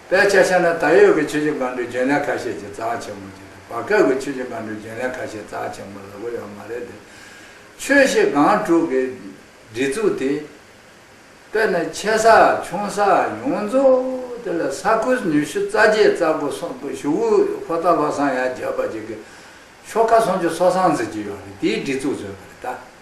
དཔེ་ཆ་བཞག་ན་ད་ཡོད་ཀྱི་ཆུ་བཞི་སྒང་དྲུག་རྒྱུན་ལས་ཁ་ཤས་ཀྱིས་རྩ་ཆེན་པོ་བྱེད་དང་། བར་སྐབས་ཀྱི་ཆུ་བཞི་སྒང་དྲུག་རྒྱུན་ལས་ཁ་ཤས་རྩ་ཆེན་པོ་ལབ་གི་ཡོད་མ་རེད་དེ། ཆུ་བཞི་སྒང་དྲུག་གི་སྒྲིག་འཛུགས་དེ། དཔེར་ན་ཆེ་ས་ཆུང་ས་ཡོངས་རྫོགས་དེ་ལ་ས་ཁུལ་ཉི་ཤུ་རྩ་བརྒྱད་རྩ་དགུ་སོགས་པའི་ཞུ་བོ་ཧོར་ཐག་ལྷོ་སང་ཡར་བརྒྱབ་པ་ཅིག་གི་ཆོལ་ཁ་སུམ་ཅུ་སོ་གསུམ་ཟེར་གྱི་ཡོད་རེད། དེའི་སྒྲིག་འཛུགས་བཟོས་པ་རེད་ད།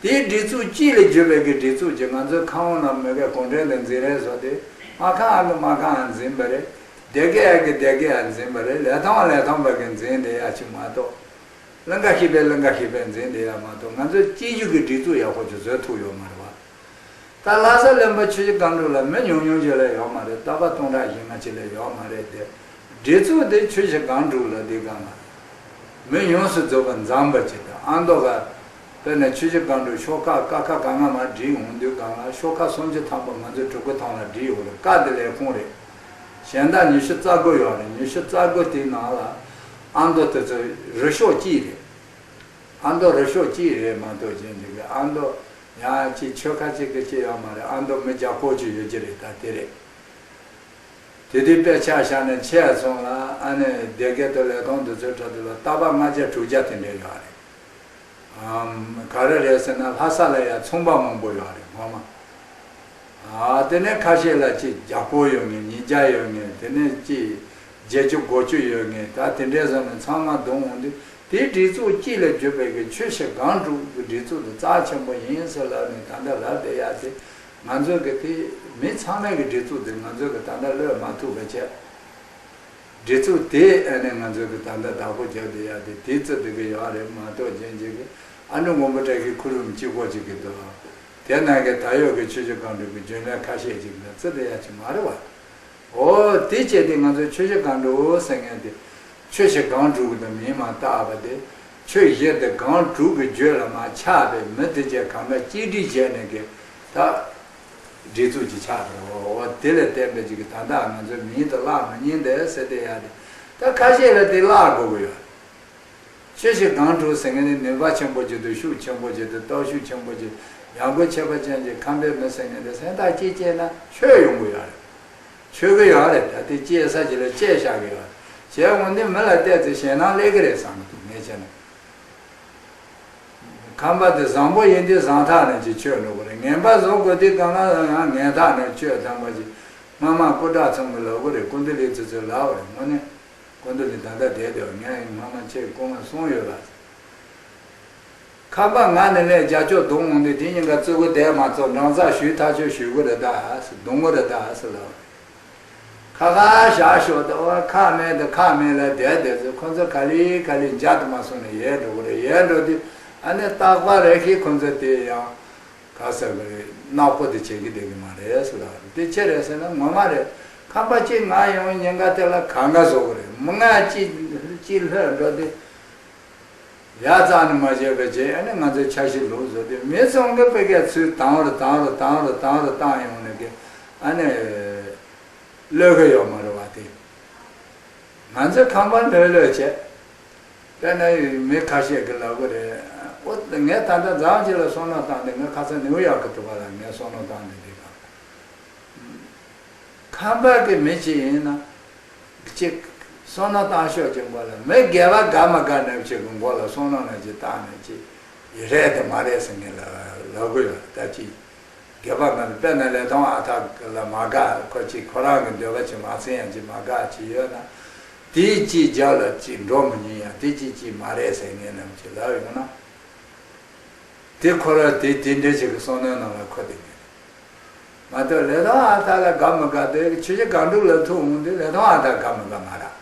དེའི་སྒྲིག་འཛུགས་གཅིག་ལས་གྱུར་པའི་གི་སྒྲིག་འཛུགས་ཀྱི་ང་ཚོའི་ཁ་དབང་ལ་མི་དགེ་གུང་ཁྲན་དང་འཛིན་རེས་བཟོ་སྟེ་དམག་ཁང་ཨ་གི་དམག་ཁང་ཨ་འཛིན་པ་རེད། སྡེ་དགེ་ཨ་གི་སྡེ་དགེ་ཨ་འཛིན་པ་རེད། ལས་ཐོག་ལས་ཐོག་པ་གི་འཛིན་བསྡད་ཡ་ཅིག་མ་གཏོགས། ལིང་ག་ཤི་པའི་ལིང་ག་ཤི་པའི་འཛིན་བསྡད་ཡ་མ་གཏོགས་ང་ཚོའི་སྤྱི་རྒྱུ་གི་སྒྲིག་འཛུགས་ཡག་པོ་ཅིག་བཟོ་ཐུབ་ཡོད་མ་རེད་བ། ད་ ད་ལྷ་ས་བློན་པོ་ཆུ་བཞི་སྒང་དྲུག་ལ་མི་ཉུང་ཉུང་ཅིག་ལས་ཡོད་མ་རེད། རྟ་པ་སྟོང་ཕྲག་བཞི་ལྔ་ཅིག་ལས་ཡོད་མ་རེད་དེ། སྒྲིག་འཛུགས་དེ་ཆུ་བཞི་སྒང་དྲུག་ལ་འདི་སྒང་ལ་མི་ཡོངས་སུ་རྫོགས་པ་འཛོམས་པ་ཅིག་དང་ཨ་མདོ་ག་དཔེར་ན་ཆུ་བཞི་སྒང་དྲུག་ཤོག་ཁག་ཀ་ཁ་ག་ང་མ་བསྒྲིགས་འོང་དུས་སྒང་ལ་ཤོག་ཁག་སུམ་ཅུ་ཐམ་པ་ང་ཚོའི་གྲུ་གུ་ཐང་ལ་བསྒྲིགས་ཡོད་རེད། ཀ་དེ་ལས་ཁུངས་རེད། གཞན་དག་ཉི་ཤུ་རྩ་དགུ་ཡོད་རེད། ཉི་ཤུ་རྩ་དགུ་དེའི་ནང་ལ་ཨ་མདོ་དེ་ཚོ་རུ་ཤོག་གཅིག་རེད། ཨ་མདོ་རུ་ཤོག་གཅིག་རེད་མ་གཏོགས་གཞན་གཅིག་གི་ཨ་མདོ་ཡང་གཅིག་ཆོལ་ཁ་གཅིག་གི་གཅིག་ཡོད་མ་རེད། ཨ་མདོ་མི་བརྒྱ་སྐོར་ཅིག་ཡོད་ཀྱི་རེད། ད་དེ་རེད། དེ་དུས་དཔེ་ཆ་བཞག་ནས་ཆེད་སོང་ལ་ཨ་ནི་སྡེ་དགེ་དང་ལས་ཐོག་འདི་ཚོའི་གྲས་དེ་ལ་རྟ་པ་ལྔ་བརྒྱ་དྲུག་བརྒྱ་དེ་འདྲས་ཡོད་རེད། ཨམ། ག་རེ་རེད་ཟེར་ན་ལྷ་ས་ལ་ཡང་ཚོང་པ་མང་པོ་ཡོད་རེད་ངོ་མ། ཨ། དེ་ནས་ཁ་ཤས་ལ་གཅིག་བརྒྱ་སྐོར་ཡོད་ངེས། ཉིས་བརྒྱ་ཡོད་ངེས། དེ་ནས་གཅིག་བརྒྱད་ཅུ་དགུ་བཅུ་ཡོད་ངེས། ད་དེ་འདྲས་བཟོ་ནས་ཚང་མ་བསྡོམས་འོང་དུས་དེའི་སྒྲིག་འཛུགས་གཅིག་ལས་གྱུར་པའི་གི་ཆུ་བཞི་སྒང་དྲུག་གི་སྒྲིག་འཛུགས་དེ་རྩ་ཆེན་པོ་ཡིན་ཟེར་ལབ་ནས་ད་ལྟ་ལབ་བསྡད་ཡ་དེ། ང་ཚོ་གི་དེ་མི་ཚང་མའི་གི་སྒྲིག་འཛུགས་དེ་ང་ཚོ་གི་ད་ལྟ་བློས་མ་ཐུབ་པ་བྱས། སྒྲིག་འཛུགས་དེ་ཨ་ནི་ང་ཚོ་གི་ད་ལྟ་བདག་པོ་རྒྱབ་བསྡད་ཡ་དེ་དེ་བརྩི་བསྡད་གི་ཡོད་རེད་མ་གཏོགས་གཞན་གཅིག་གི་ཨ་ནི་མགོན་པོ་བཀྲ་ཤིས་ཁུ་རུམ་གཅིག་པོ་གཅིག་གི་འདུག་དེ་ནང་གི་ད་ཡོད་གི་ཆུ་བཞི་སྒང་དྲུག་གི་རྒྱུན་ལས་ཁ་ཤས་ཅིག་ལ་བརྩི་བསྡད་ཡ་ཅིག་མ་རེད་བ། འོ་དེ་བྱས་ཏེ་ང་ཚོས་ཆུ་བཞི་སྒང་དྲུག་ཟེར་མཁན་དེ་ཆུ་བཞི་སྒང་དྲུག་གི་མིང་མ་བཏགས་པ་དེ་ཆུ་བཞི་དེ་སྒང་དྲུག་གི་རྒྱུད་ལ་མ་ཆགས་པའི་མི་དེ་བྱས་གང་ག་གཅིག་སྒྲིལ་བྱས་ནས་གི་ད་སྒྲིག་འཛུགས་ཀྱི་ཆགས་འགྲོ། འོ་དེ་ལས་བརྟེན་པའི་ཅིག་གི་ད་ལྟ་ང་ཚོའི་མིང་དེ་བརླག་མི་ཉན་དེ་ཟེར་དེ་ཡ་དེ་ད་ཁ་ཤས་ལ་དེ་བརླག་དགོས་ཀྱི་ཡོད། ཆུ་བཞི་སྒང་དྲུག་ཟེར་མཁན་ནི་ནུས་པ་ཆེན་པོ་ཅིག་འདུག་ཤུགས་ཆེན་པོ་ཅིག་འདུག་སྟོབས་ཤུགས་ཆེན་པོ་ཅིག་ཡང་སྒོས་ཁྱད་པར་ཅན་གྱི་ཁམས་པའི་མི་ཟེར་མཁན་དེ་སེམས་ཐག་གཅིག་བཅད་ན་ཆོད་ཡོང་གི་ཡོད་རེད། ཆོད་གི་ཡོད་རེད། ད་དེ་བཅད་ས་ཅིག་ལ་བཅད་བཞག་གི་ཡོད་རེད། བྱས་འོང་དུས་མི་ལ་བལྟས་ཚེ་ཞེད་སྣང་སླེབས་ཀྱི་རེད་བསམ་གི་འདུག་ངས་བྱས་ན། ཁམས་པ་དེ་བཟང་པོ་ཡིན་དུས་བཟང་ཐག་ནས་ཅིག་ཆོད་འགྲོ་གི་རེད། ངན་པ་བཟོ་དགོས་དུས་གང་ལ་ཡང་ངན་ཐག་ནས་ཆོད་ཐང་པ་ཅིག་སྔ་མ་སྐུ་དྲག་ཚང་གི་ལབ་གི་རེད། སྐུ་མདུན་ལས་ཚོ་ཚོས་ལབ་པ་རེད། དངོས་གནས། སྐུ་མདུན་ནི་ད་ལྟ་བསྡད་དེ་ངས་སྔོན་མ་ཁྱེད་སྐུ་ངོ་གསུངས་ཡོད་ལ། ཁམས་པ་ང་ནི་ལས་རྒྱ་ཆོག་རྡུང་འོང་དུས་དེ་གཉིས་ཀ་བཙུགས་གི་བསྡད་མ་ཚོགས་འབྲང་ཚ་ཞུས་ཐག་ཆོད་ཞུ་གི་རེད་ད་ཟེར། རྡུང་གི་རེད་ད་ཟེར་ལབ། ཁ་ཁ་བཞག་ཞོག་ད་བ་ཁ་མེད་དུ་ཁ་མེད་ལ་བསྡད་བསྡད་ཚོ་ཁོ་ཚོ་ག་ལེ་ག་ལེ་འཇག་ཏུ་མ་སོང་ནས་ཡལ་འགྲོ་གི་རེད། ཡལ་འགྲོ་དུས་ཨ་ནི་རྟག་པར་རེ་ཁི་ཁོ་ཚོ་དེ་ཡང་ག་ས་གི་རེད། ནག་པོ་དེ་བྱེད་ཀྱི་བསྡད་ཀྱི་མ་རེད་ཟེར་ལ། དེ་ཅི་རེད་ཟེར་ན་ངོ་མ་རེད། ཁམས་པ་གཅིག་ང་ཡོང་ཉེན་ཁ་དེ་ལ་གང་ག་བཟོ་གི་རེད། མི་ང་གཅིག་གཅིག་ལྷོད་འགྲོ་དུས་ཡ་རྩ་ནས་མ་བྱས་པའི་རྗེས་ཨ་ནི་ང་ཚོའི་འཆར་གཞི་ལུགས་བཟོ་དུས་མི་ཚང་གི་བོད་སྐད་ཚུར་དང་རུ་དང་རུ་དང་རུ་དང་རུ་བཏང་ཡོང་ནས་ཀྱི་ཨ་ནི་ལོས་གི་ཡོད་མ་རེད་བ། དེ་ང་ཚོའི་ཁམས་པ་ལོས་ལོས་བྱས། དཔེར་ན་མི་ཁ་ཤས་ཀྱིས་ལབ་གི་རེད། ཨོ་ངས་ད་ལྟ་འཛམ་གླིང་ལ་བསམ་བློ་བཏང་སྟེ་ངས་ཁ་སང་ནིའུ་ཡོག་གི་འདུག་པ་ལ་ངས་བསམ་བློ་བཏང་སྟེ་འདི་ག་ཁམས་པ་གི་མི་གཅིག་ཡིན་ན་གཅིག་བསམ་བློ་བཏང་ཤོག་ཅིག་མགོ་ལ་མི་སྒེར་པ་དགའ་མ་དགའ་ནས་ཅིག་གི་མགོ་ལ་བསམ་བློ་ནང་ཅིག་བཏང་ནས་ཅིག་རེད་དེ་མ་རེད་ཟེར་ངས་ལབ་ལབ་གི་ཡོད། ད་ཅིག་སྒེར་པ་ང་ཚོ་དཔེར་ན་ལས་མཐོང་ཨ་ཐག་ལ་མ་དགའ། ཁོ་ཅིག་ཁོ་རང་གི་འདོད་པ་ཅིག་མ་ཚིམ་ཡང་ཅིག་མ་དགའ་ཅིག་ཡོད་ན། དེ་ཅིག་རྒྱབ་ལ་ཅིག་འགྲོ་མི་ཉན་ཡང་དེ་ཅིག་ཅིག་མ་རེད་ཟེར་ངས་ནམ་ཅིག་ལབ་ཡོང་ན། དེ་ཁོ་རང་དེ་དེ་འདྲ་ཅིག་གི་བསམ་བློའི་ནང་ལ་འཁོར་བསྡད་ངེས་རེད། མ་གཏོགས་ལས་མཐོང་ཨ་ཐག་ལ་དགའ་མི་དགའ་དེ་ཆུ་བཞི་སྒང་དྲུག་ལ་ཐུག་འོང་དུས་ལས་མཐོང་ཨ་ཐག་དགའ་མི་དགའ་མ་རེད།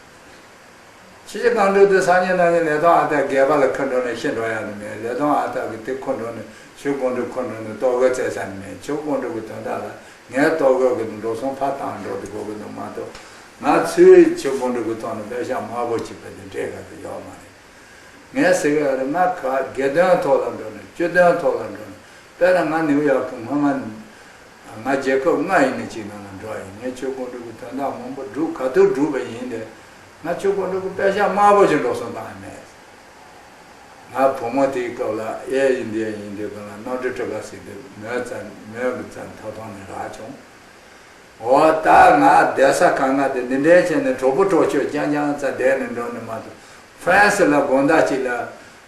ཆུ་བཞི་སྒང་དྲུག་དེ་སང་ཉིན་གནངས་ཉིན་ལས་མཐོང་ཨ་ཐག་སྒལ་པ་ལ་འཁུར་འགྲོ་ནས་ཤི་འགྲོ་ཡ་ནི་མེད། ལས་མཐོང་ཨ་ཐག་གིས་དེ་འཁུར་འགྲོ་ནས་ཆུ་སྒང་དྲུག་འཁུར་འགྲོ་ནས་ལྟོ་གོས་བཙལ་ས་ནི་མེད། ཆུ་སྒང་དྲུག་གི་དོན་དག་ལ་ངས་ལྟོ་གོས་གི་འགྲོ་སོང་ཕར་བཏང་འགྲོ་དེ་དགོས་གི་འདུག་མ་གཏོགས་ང་ཚོའི་ཆུ་སྒང་དྲུག་གི་ཐོག་ནས་པེ་ཤག་དམར་པོ་ཅིག་བེད་དེ་འབྲས་ག་ཚོད་ཡོད་མ་རེད། ངས་ཟེར་གི་ཡོད་རེད། ང་ག་དགེ་འདུན་ཐོག་ལ་འགྲོ་ནས་སྤྱི་དོན་ཐོག་ལ་འགྲོ་ནས་དཔེར་ན་ང་ནིའུ་ཡོག་གི་སྔོན་མ་ང་རྒྱལ་ཁབ་ལྔ་ཡིན་ནི་གཅིག་ནང་ལ་འགྲོ་ཡིན། ངས་ཆུ་སྒང་དྲུག་གི་དོན་དག་མང་པོ་བསྒྲུབས་ག་ཐུབ་བསྒྲུབས་པ་ཡིན་ཏེ་ང་ཆུ་སྒང་དྲུག་གི་པེ་ཤག་དམར་པོ་ཅིག་འགྲོ་སོང་བཏང་ཡ་མེད། ང་བུ་མོ་དེའི་སྐབས་ལ་ཨེ་ཡིན་དེ་ཡིན་དེ་གང་ལ་སྣོ་ཁྲི་ཁྲི་ཀ་ཟེར་དེ་མོའི་རྩ་མོའི་རྩ་ཐོག་ཐོག་ནས་རག་བྱུང་། འོ་ད་ང་བསྡད་ས་གང་ག་དེ་འདི་འདྲའི་བྱས་ནས་གྲོགས་པོ་གྲོགས་མཆོད་རྐྱང་རྐྱང་རྩ་བསྡད་ནས་འགྲོ་ནས་མ་གཏོགས་ཧྥ་རན་སི་ལ་དགོང་དག་ཅིག་ལ་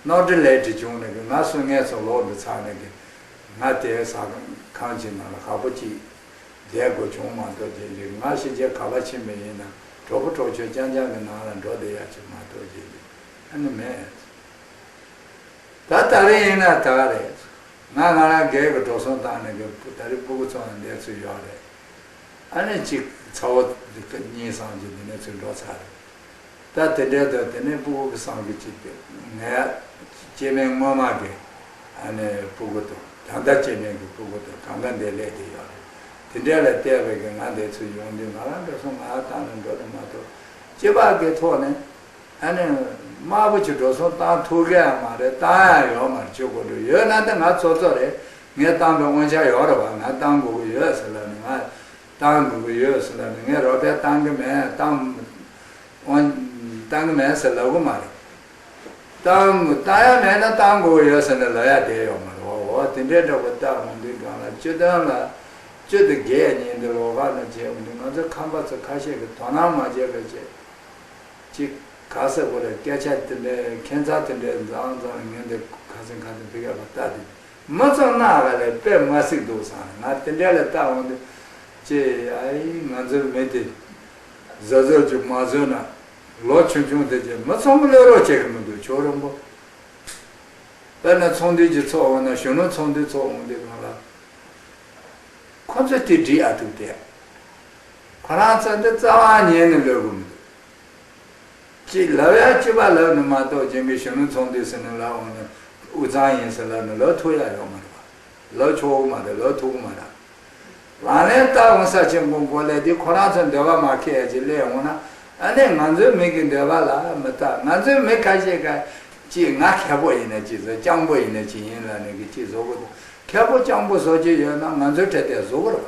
སྣོ་ཁྲི་ལས་བྲིས་བྱུང་ནས་གི་ང་སུ་ངལ་གསོ་ལོག་འདི་ཚར་ནས་གི་ང་དེའི་ཟ་ཁང་ཅིག་ནང་ལ་ཁག་པོ་ཅིག་བསྡད་དགོས་བྱུང་མ་གཏོགས་རྗེས་ལུས་ང་ཕྱི་རྒྱལ་ག་པར་ཕྱིན་པ་ཡིན་ན་གྲོགས་པོ་གྲོགས་མཆོད་རྐྱང་རྐྱང་གི་ནང་ལ་འགྲོ་བསྡད་ཡ་ཅིག་མ་གཏོགས་རྗེས་ལུས་ཨ་ནི་མེད། ད་ད་རེས་ཡིན་ན་ད་རེད། ང་ང་རང་སྒེར་གྱི་འགྲོ་སོང་བཏང་ནས་གི་ད་རེས་སྤུ་གུ་ཚོ་ལ་འདས་ཚུལ་ཡོད་རེད། ཨ་ནི་གཅིག་ཚ་བོ་གཉིས་སམ་གཅིག་འདི་ནས་ཚུར་འགྲོ་ཚར་རེད། ད་དེ་འདྲའི་དུ་དེ་ནས་སྤུ་གུ་གི་སང་གི་གཅིག་དེ་ངས་སྐྱེ་དམན་སྔོན་མ་གི་ཨ་ནི་སྤུ་གུ་དང་ གང་ལྟར་སྐྱེ་གནས་ཀྱི་སྤུ་གུ་དང་གང་ག་འདི་ལས་དེ་ཡོད་རེད། དེ་འདྲ་ལ་བལྟས་པའི་གི་ང་འདི་ཚོ་ཡོང་དུས་ང་རང་འགྲོ་སོང་ང་བཏང་ནས་འགྲོ་ནི་མ་གཏོགས་སྤྱི་པ་གི་ཐོག་ནས་ཨ་ནི་དམར་པོ་ཅིག་འགྲོ་སོང་བཏང་ཐུབ་གི་ཡང་མ་རེད། བཏང་ཡང་ཡོད་མ་རེད། ཆོས་སྐུ་འགྲོ་ཡོད་ན་འདི་ང་ཚོ་ཚོ་རེད། ངས་བཏང་པའི་དབང་ཆ་ཡོད་རེད་བ། ང་བཏང་དགོས་ཀྱི་ཡོད་ཟེར་ལབ་ནས་ང་བཏང་དགོས་ཀྱི་ཡོད་ཟེར་ལབ་ནས་ངས་རོགས་པས་བཏང་གི་མེད། བཏང་། འོན། བཏང་གི་མེད་ཟེར་ལབ་གི་མ་རེད། བཏང་། བཏང་ཡ་མེད་ན་བཏང་དགོས་ཡོད་ཟེར་ནས་ལབ་ཡ་བསྡད་ཡོད་མ་རེད། འོ་འོ་དེ་འདྲའི་འདྲ་པོ་བལྟ་འོང་དུས་སྒང་ལ་སྤྱི་དོན་ལ་སྤྱི་དེ་དགེ་ཉིན་དེ་ལོགས་ཀ་ནས་བྱས་འོང་དུས་ང་ཚོ་ཁམས་པ་ཚོ་ཁ་ཤས་ཀྱིས་དོ་སྣང་མ་བྱས་པ་བྱས། ཅིག་ག་ས་གོ་ལ་སྐད་ཆ་དེ་འདྲའི་ཁྱད་མཚར་དེ་འདྲའི་མཛངས་མཛངས་ངན་དེ་ཁ་སང་ཁ་སང་ཕི་ག་པ་ལྟ་དེ་མི་ཚང་ན་ག་ལས་དཔེ་མ་སྲིད་འདུག་བསམ། ང་དེ་འདྲ་ལ་ལྟ་འོང་དུས་ཅེ་ཨའི་ང་ཚོའི་མི་དེ་བཟོ་བཟོ་ཅིག་མ་བཟོས་ན། ལོ་ཆུང་ཆུང་དེ་ཅིག་མི་ཚང་མ་ལས་རོགས་བྱེད་གི་མི་འདུག་ཆོས་རོང་པོ། དཔེར་ན་ཚོང་འདུས་ཀྱི་ཚོགས་འོང་ན་གཞོན་ནུ་ཚོང་འདུས་ཚོགས་འོང་དུས་སྒང་ལ། ཁོ་ཚོས་དེ་འགྲིག་ཨ་ཐུབ་སྟེ། ཁོ་རང་ཚོ་འདི་རྩ་བ་ཉིད་ནས་ལོས་གི་མི་འདུག་ཅིག་ལབ་ཡ་སྤྱི་པ་ལབ་ནི་མ་གཏོགས་རྒྱུན་གྱི་གཞོན་ནུ་ཚོང་འདུས་ཟེར་ནི་ལབ་འོང་ན་དབུས་གཙང་ཡིན་ཟེར་ལབ་ནི་ལབ་ཐུབ་ཡ་ཡོད་མ་རེད་བ། ལབ་ཆོག་གི་མ་རེད། ལབ་ཐུབ་གི་མ་རེད། ལག་ལེན་བསྟར་འོང་ས་ཆེན་པོ་མགོ་ལས་དེ་ཁོ་རང་ཚོ་འདོད་པ་མ་ཁེལ་ཡ་ཅིག་སླེབས་འོང་ན་ཨ་ནི་ང་ཚོའི་མི་གི་འདོད་པ་ལ་མི་ལྟ། ང་ཚོའི་མི་ཁ་ཤས་ཀ་ཅིག་ང་མཁས་པོ་ཡིན་ན་ཅིག་བཟོ། སྤྱང་པོ་ཡིན་ན་ཅིག་ཡིན་ལབ་ནི་གི་ཅིག་བཟོ་གི་འདུག་མཁས་པོ་སྤྱང་པོ་བཟོ་རྒྱུ་ཡོད་ན་ང་ཚོའི་གྲས་དེ་བཟོ་གི་རེད་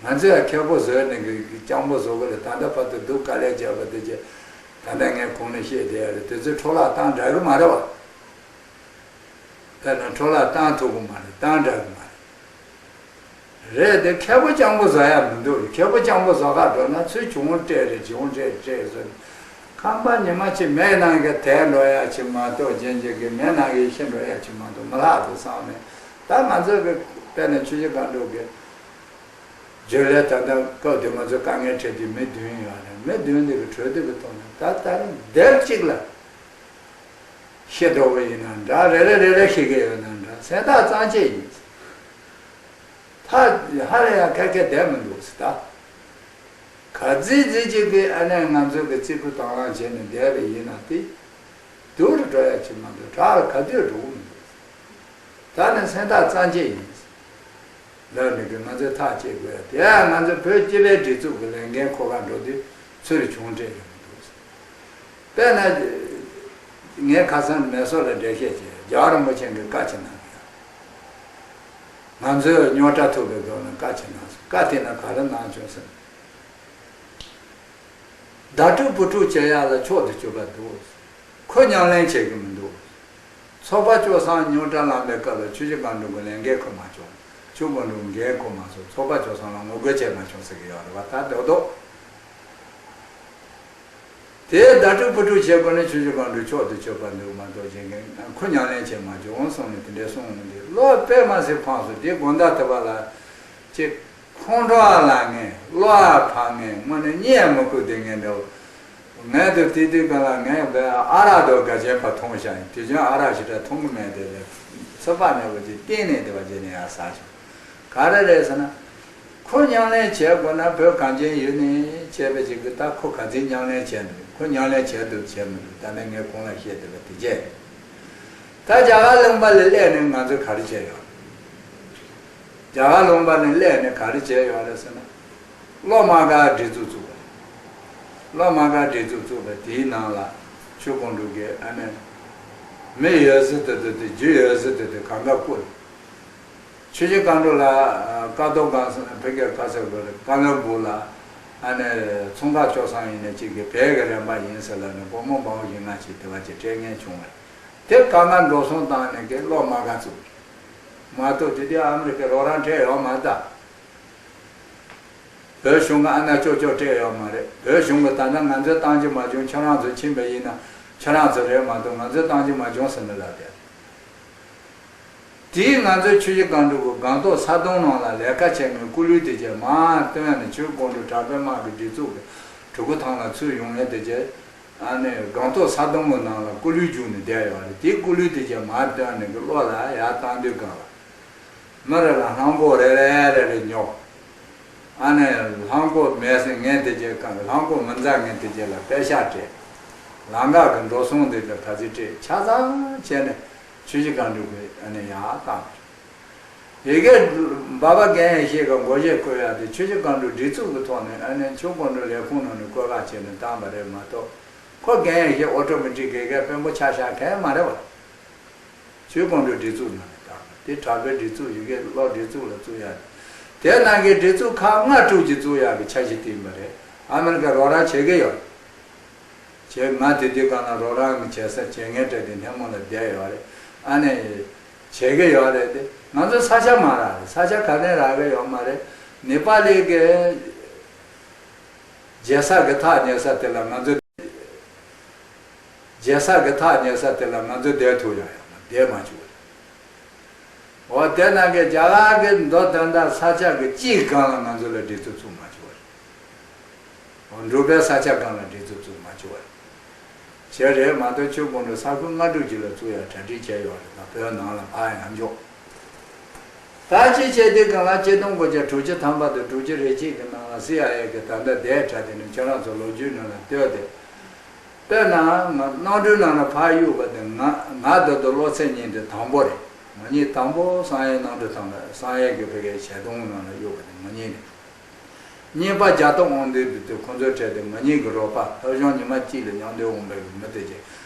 བ། ང་ཚོས་ཡང་མཁས་པོ་བཟོས་ནས་གི་སྤྱང་པོ་བཟོ་གི་རེད། ད་ལྟ་བར་དུ་སྡུག་དཀའ་ལས་བརྒྱབ་པ་དེ་ཅི། ད་ལྟ་ངས་གོང་ནས་བཤད་བསྡད་ཡ་རེད། དེ་ཚོས་འཕྲོ་བརླག་བཏང་དྲག་གི་མ་རེད་བ། དཔེར་ན་འཕྲོ་བརླག་བཏང་ཐུབ་གི་མ་རེད། བཏང་དྲག་གི་མ་རེད། རེད་དེ་མཁས་པོ་སྤྱང་པོ་བཟོ་ཡ་མི་འདུག་མཁས་པོ་སྤྱང་པོ་བཟོ་ག་འགྲོ་ན་ཚུར་གྱོང་སྤྲད་རེད། གྱོང་སྤྲད་སྤྲད་བཟོ་ནས་ཁང་པ་ཉི་མ་གཅིག་མེ་ནང་གི་དེད་འགྲོ་ཡ་ཅིག་མ་གཏོགས་རྗེན་རྗེན་གི་མེ་ནང་གི་ཤི་འགྲོ་ཡ་ཅིག་མ་གཏོགས་མི་ལྷག་འདུག་བསམ་ནས། ད་ང་ཚོ་གི་དཔེར་ན་ཆུ་བཞི་སྒང་དྲུག་གི་བརྗོད་ལས་ད་ལྟ་སྐབས་དེ་ང་ཚོ་དཀའ་ངལ་འཕྲད་དུས་མི་བདུན་ཡོད་རེད། མི་བདུན་དེ་གི་གྲོས་བསྡུར་གི་ཐོག་ནས་ད་ད་རེས་སྡེབ་གཅིག་ལ་ཤི་འགྲོ་བ་ཡིན་ན་འདྲ། རེ་རེ་རེ་རེ་ཤི་གི་ཡོད་ན་འདྲ། སེམས་ཐག་གཙང་བཅད་ཡིན། ད་ཧ་ལས་ཡང་ཁ་སྐད་བསྡད་མི་འདུག་ཟེར། ད་ག་ཚོད་ཚོད་ཅིག་གི་ཨ་ནེ་ང་ཚོ་གི་རྩིས་ཁུ་དང་བླངས་བྱས་ནས་བསྡད་པ་ཡིན་ན་དེ་སྡུག་རུ་འགྲོ་ཡ་ཅིག་མ་གཏོགས་དྲག་རུ་ག་དུས་འགྲོ་གི་མི་འདུག་ད་ནི་སེམས་ཐག་གཙང་བཅད་ཡིན། ལབ་ནས་གི་ང་ཚོས་ཐག་བཅད་དགོས་ཡ་དེ་ཡང་ང་ཚོ་བོད་སྤྱི་པའི་སྒྲིག་འཛུགས་ཀྱི་ལས་འགན་འཁུར་ག་འགྲོ་དུས་ཚུར་གྱོང་སྤྲད་ཡོང་གི་འདུག་དཔེར་ན་ངས་ཁ་སང་མེ་སོར་ལ་འགྲེལ་བཤད་བྱས། རྒྱལ་བ་རིན་པོ་ཆེ་གིས་བཀའ་ཅིག་གནང་ཡོད། ང་ཚོས་རྙོག་དྲ་ཐུག་པའི་སྐབས་ལ་བཀའ་ཅིག་གནང་སོང་། བཀའ་དེ་ན་ག་རེ་གནང་བྱུང་ཟེར་ན། བདག་སྒྲུབ་བུ་སྒྲུབ་བྱེད་ཡག་ལ་མཆོག་ཏུ་གྱུར་པ་འདུག་ཁོ་ཉམས་ལེན་བྱེད་ཀྱི་མི་འདུག་ཚོགས་པ་བཅོ་བསྲང་རྙོག་དྲ་ལངས་པའི་སྐབས་ལ་ཆུ་བཞི་སྒང་དྲུག་གི་ལས་འགན་འཁུར་མ་བྱུང་། ཆུ་སྒང་དྲུག་འགན་འཁུར་མ་སོང་། ཚོགས་པ་བཅོ་བསྲང་ལ་ངོ་རྒོལ་བྱེད་མ་བྱུང་ཟེར་གྱི་ཡོད་རེད་བ། ད་རྡོག་རྡོག་དེ་བདག་སྒྲུབ་བུ་སྒྲུབ་བྱེད་དགོས་ན་ཆུ་བཞི་སྒང་དྲུག་མཆོག་ཏུ་གྱུར་པ་འདུག་མ་གཏོགས་གཞན་གྱིས་ཁོ་ཉམས་ལེན་བྱེད་མ་བྱུང་གསུངས་ནས་དེ་འདྲའི་གསུངས་འདི་བློ་དཔེ་མ་སྲིད་ཕངས་སོང་། དེ་དགོང་དག་དེ་བ་ལ་ཅིག་ཁོང་ཁྲོ་ལངས་ངེས། བློ་ཨ་ཕངས་ངེས། དངོས་གནས་གཉིད་ཡང་མི་ཁུག་དེ་ངས་འདྲ་བོ། ངས་དེ་དུས་དུས་གང་ལ་ངས་བས་ཨ་རག་དང་དགའ་ཆེན་ཕར་འཐུང་བཞག་ཡིན། དུས་རྒྱུན་ཨ་རག་ཞེ་དྲག་འཐུང་གི་མེད་དེ་ལས་ཚོད་དཔག་མེད་པ་ཅིག་གཏན་ནས་དེ་བ་བྱས་ནས་ཡར་ཟ་བྱུང་། ག་རེ་རེད་ཟེར་ན། ཁོ་ཉམས་ལེན་བྱེད་དགོས་ན་བོད་གངས་ཅན་ཡུལ་ནས་བྱས་པའི་ཅིག་གི་ད་ཁོ་ག་ཚོད་ཉམས་ལེན་བྱས་འདུག་ཁོ་ཉམས་ལེན་བྱས་འདུག་བྱས་མི་འདུག་ད་ནི་ངས་གོང་ལ་བཤད་བསྡད་པ་དེ་བྱས། ད་རྒྱ་གར་ལུང་པ་ལ་སླེབས་ནས་ང་ཚོས་ག་རེ་བྱས་ཡོད། རྒྱ་གར་ལུང་པ་ནས་སླེབས་ནས་ག་རེ་བྱས་ཡོད་རེད་ཟེར་ན། སློབ་མ་ག་སྒྲིག་འཛུགས་བཙུགས་པ། སློབ་མ་ག་སྒྲིག་འཛུགས་བཙུགས་པ་དེའི་ནང་ལ་ཆུ་སྒང་དྲུག་གི་ཨ་ནི་མི་ཡོད་ཟེར་དེ་དེ་དེ་རྒྱུ་ཡོད་ཟེར་དེ་དེ་གང་ག་བསྐུར། ཆུ་བཞི་སྒང་དྲུག་ལ་ཀ་རྡོར་སྒང་ཟེར་ན་ཕ་གིར་ཁ་ཟེར་དགོས་རེད། ཀ་ལོན་སྦུག་ལ་ཨ་ནི་ཚོང་ཁང་ཆོག་སང་ཡིན་ན་གཅིག་གི་བལ་གི་རན་པ་ཡིན་ཟེར་ལབ་ནས་སྒོར་མོ་འབུམ་བཞི་ལྔ་ཅིག་དེ་བ་ཅིག་སྤྲད་མཁན་བྱུང་བས། དེ་གང་ག་འགྲོ་སོང་བཏང་ནས་གི་སློབ་མ་ག་བཙུགས། མ་གཏོགས་དེ་དུས་ཨ་མི་རི་ཀའི་རོགས་རམ་སྤྲད་ཡོད་མ་རེད་ད། བོད་གཞུང་གི་ཨ་ན་ཅོག་ཅོག་སྤྲད་ཡོད་མ་རེད། བོད་གཞུང་གི་ད་ལྟ་ང་ཚོས་བཏང་རྒྱུ་མ་བྱུང་། ཁྱོད་རང་ཚོ་ཕྱིན་པ་ཡིན་ན་ཁྱོད་རང་ཚོ་རེད་མ་གཏོགས་ང་ཚོས་བཏང་རྒྱུ་མ་བྱུང་ཟེར་ནས་ལབ་བསྡད། དེས་ང་ཚོའི་ཆུ་བཞི་སྒང་དྲུག་གི་སྒང་ཏོག་ས་དོང་ནང་ལ་ལས་ཀ་བྱེད་མཁན་སྐུ་ལུས་དེ་གྱད་མར་བཏོན་ནས་ཆུ་སྒང་དྲུག་དྲག་པོའི་དམག་གི་སྒྲིག་འཛུགས་ཀྱི་གྲུ་གུ་ཐང་ལ་ཚུར་ཡོང་ཡས་དེ་གྱད། ཨ་ནི་སྒང་ཏོག་ས་དོང་གི་ནང་ལ་སྐུ་ལུས་བཅུག་ནས་བསྡད་ཡོད་རེད། དེ་སྐུ་ལུས་དེ་གྱད་མར་བཏོན་ནས་གི་གློ་ལ་ཡར་བཏང་དུས་སྒང་ལ། མི་རེ་ལ་ལྷམ་གོག་རེ་རེ་རེ་རེ་ཉོ། ཨ་ནི་ལྷམ་གོག་མེད་ཟེར་མཁན་དེ་གྱད་གང་ལྷམ་གོག་མི་འཛག་མཁན་དེ་གྱད་ལ་པེ་ཤག་སྤྲད། ལམ་ཁ་གི་འགྲོ་སོང་དེ་ལ་ག་ཚོད་སྤྲད། ཆ་ཚང་བྱས་ནས་ཆུ་བཞི་སྒང་དྲུག་གི་ཨ་ནི་ཡར་བཏང་། ཡི་གེ་འབའ་པ་རྒན་ཡེ་ཤེས་ཀྱི་མགོ་བཞེས་བཀོད་ཡག་དེ་ཆུ་བཞི་སྒང་དྲུག་སྒྲིག་འཛུགས་ཀྱི་ཐོག་ནས་ཨ་ནི་ཆུ་སྒང་དྲུག་ལས་ཁུངས་ནང་ནས་བཀོད་པ་བྱས་ནས་བཏང་པ་རེད་མ་གཏོགས། ཁོ་རྒན་ཡེ་ཤེས་ཨོ་ཊོ་མེ་ཊིག་གི་ཡི་གེ་དཔོན་པོ་ཆགས་བཞག་མཁན་མ་རེད་བ། ཆུ་སྒང་དྲུག་སྒྲིག་འཛུགས་ནང་ནས་བཏང་པ་དེ་དྲག་པོའི་སྒྲིག་འཛུགས་ཡི་གེ་ཀློག་སྒྲིག་འཛུགས་ལ་བཙུགས་ཡག་དེ། དེ་ནང་གི་སྒྲིག་འཛུགས་ཁག་ལྔ་དྲུག་ཅིག་བཙུགས་ཡག་གི་འཆར་གཞི་བཏིང་པ་རེད། ཨ་མི་རི་ཀ་རོགས་རམ་བྱེད་ཀྱི་ཡོད། བྱས། ང་དེ་དུས་སྒང་ལ་རོགས་རམ་གྱི་བྱེད་ས་བྱེད་མཁན་སྤྲད་དེ་སྣེ་མོ་ལ་བསྡད་ཡོད་རེད། ཨ་ནི་བྱེད་ཀྱི་ཡོད་རེད་དེ། ང་ཚོ་ས་ཆ་མ་རག་རེད། ས་ཆ་ག་ནས་རག་གི་ཡོད་མ་རེད། ནེ་པ་ལི་གི་རྒྱལ་ས་གི་ཐག་ཉེ་ས་དེ་ལ་ང་ཚོ་རྒྱལ་ས་གི་ཐག་ཉེ་ས་དེ་ལ་ང་ཚོ་བསྡད་ཐུབ་ཡག་ཡོད་མ་བསྡད་མ་བཅུག་རེད། འོ་དེ་ནང་གི་རྒྱ་གར་གྱི་མདོ་དོན་དག་ས་ཆ་གི་གཅིག་སྒང་ལ་ང་ཚོ་ལ་སྒྲིག་འཛུགས་བཙུགས་མ་བཅུག་པ་རེད། འོ་འབྲུག་པའི་ས་ཆ་སྒང་ལ་སྒྲིག་འཛུགས་བཙུགས་མ་བཅུག་པ་རེད། བྱས་རེད་མ་གཏོགས་ཆུ་སྒང་དྲུག་ས་ཁུལ་ལྔ་དྲུག་ཅིག་ལ་བཙུགས་ཡག་གྲ་སྒྲིག་བྱས་ཡོད་རེད་ད་བོད་ནང་ལ་ཕར་ཡང་འཇོག་ད་ཅི་བྱས་དུས་སྒང་ལ་ཆིག་སྟོང་དགུ་བརྒྱ་དྲུག་ཅུ་ཐམ་པ་དང་དྲུག་ཅུ་རེ་གཅིག་གི་ནང་ལ་སི་ཨའི་ཨེ་གི་ད་ལྟ་དེ་དྲ་དེ་ནི་ཁྱེད་རང་ཚོ་ལོ་རྒྱུས་ནང་ལ་ལྟོས་ཏེ། དཔེར་ན་ང་གནམ་གྲུའི་ནང་ལ་ཕར་གཡུགས་པ་དེ་ང་ང་ད་དུང་སློབ་ཚན་གཉིས་དེ་དང་པོ་རེད། ང་གཉིས་དང་པོ་བསམ་ཡས་གནམ་གྲུ་ཐང་ལ་བསམ་ཡས་ཀྱི་ཕ་གིའི་ཞལ་གདོང་ནང་ལ་གཡུགས་པ་དེ་ང་གཉིས་རེད། གཉིས་པ་རྒྱ་སྟོད་དབང་འདུས་དེ་དུས་ཁོང་ཚོའི་གྲས་དེ་ང་གཉིས་ཀྱི་རོགས་པ་ལྷ་གཞུང་ཉི་མ་གཅིག་ལ་མཉམ་འདུས་འོང་བའི་མི་དེ་ཅིག་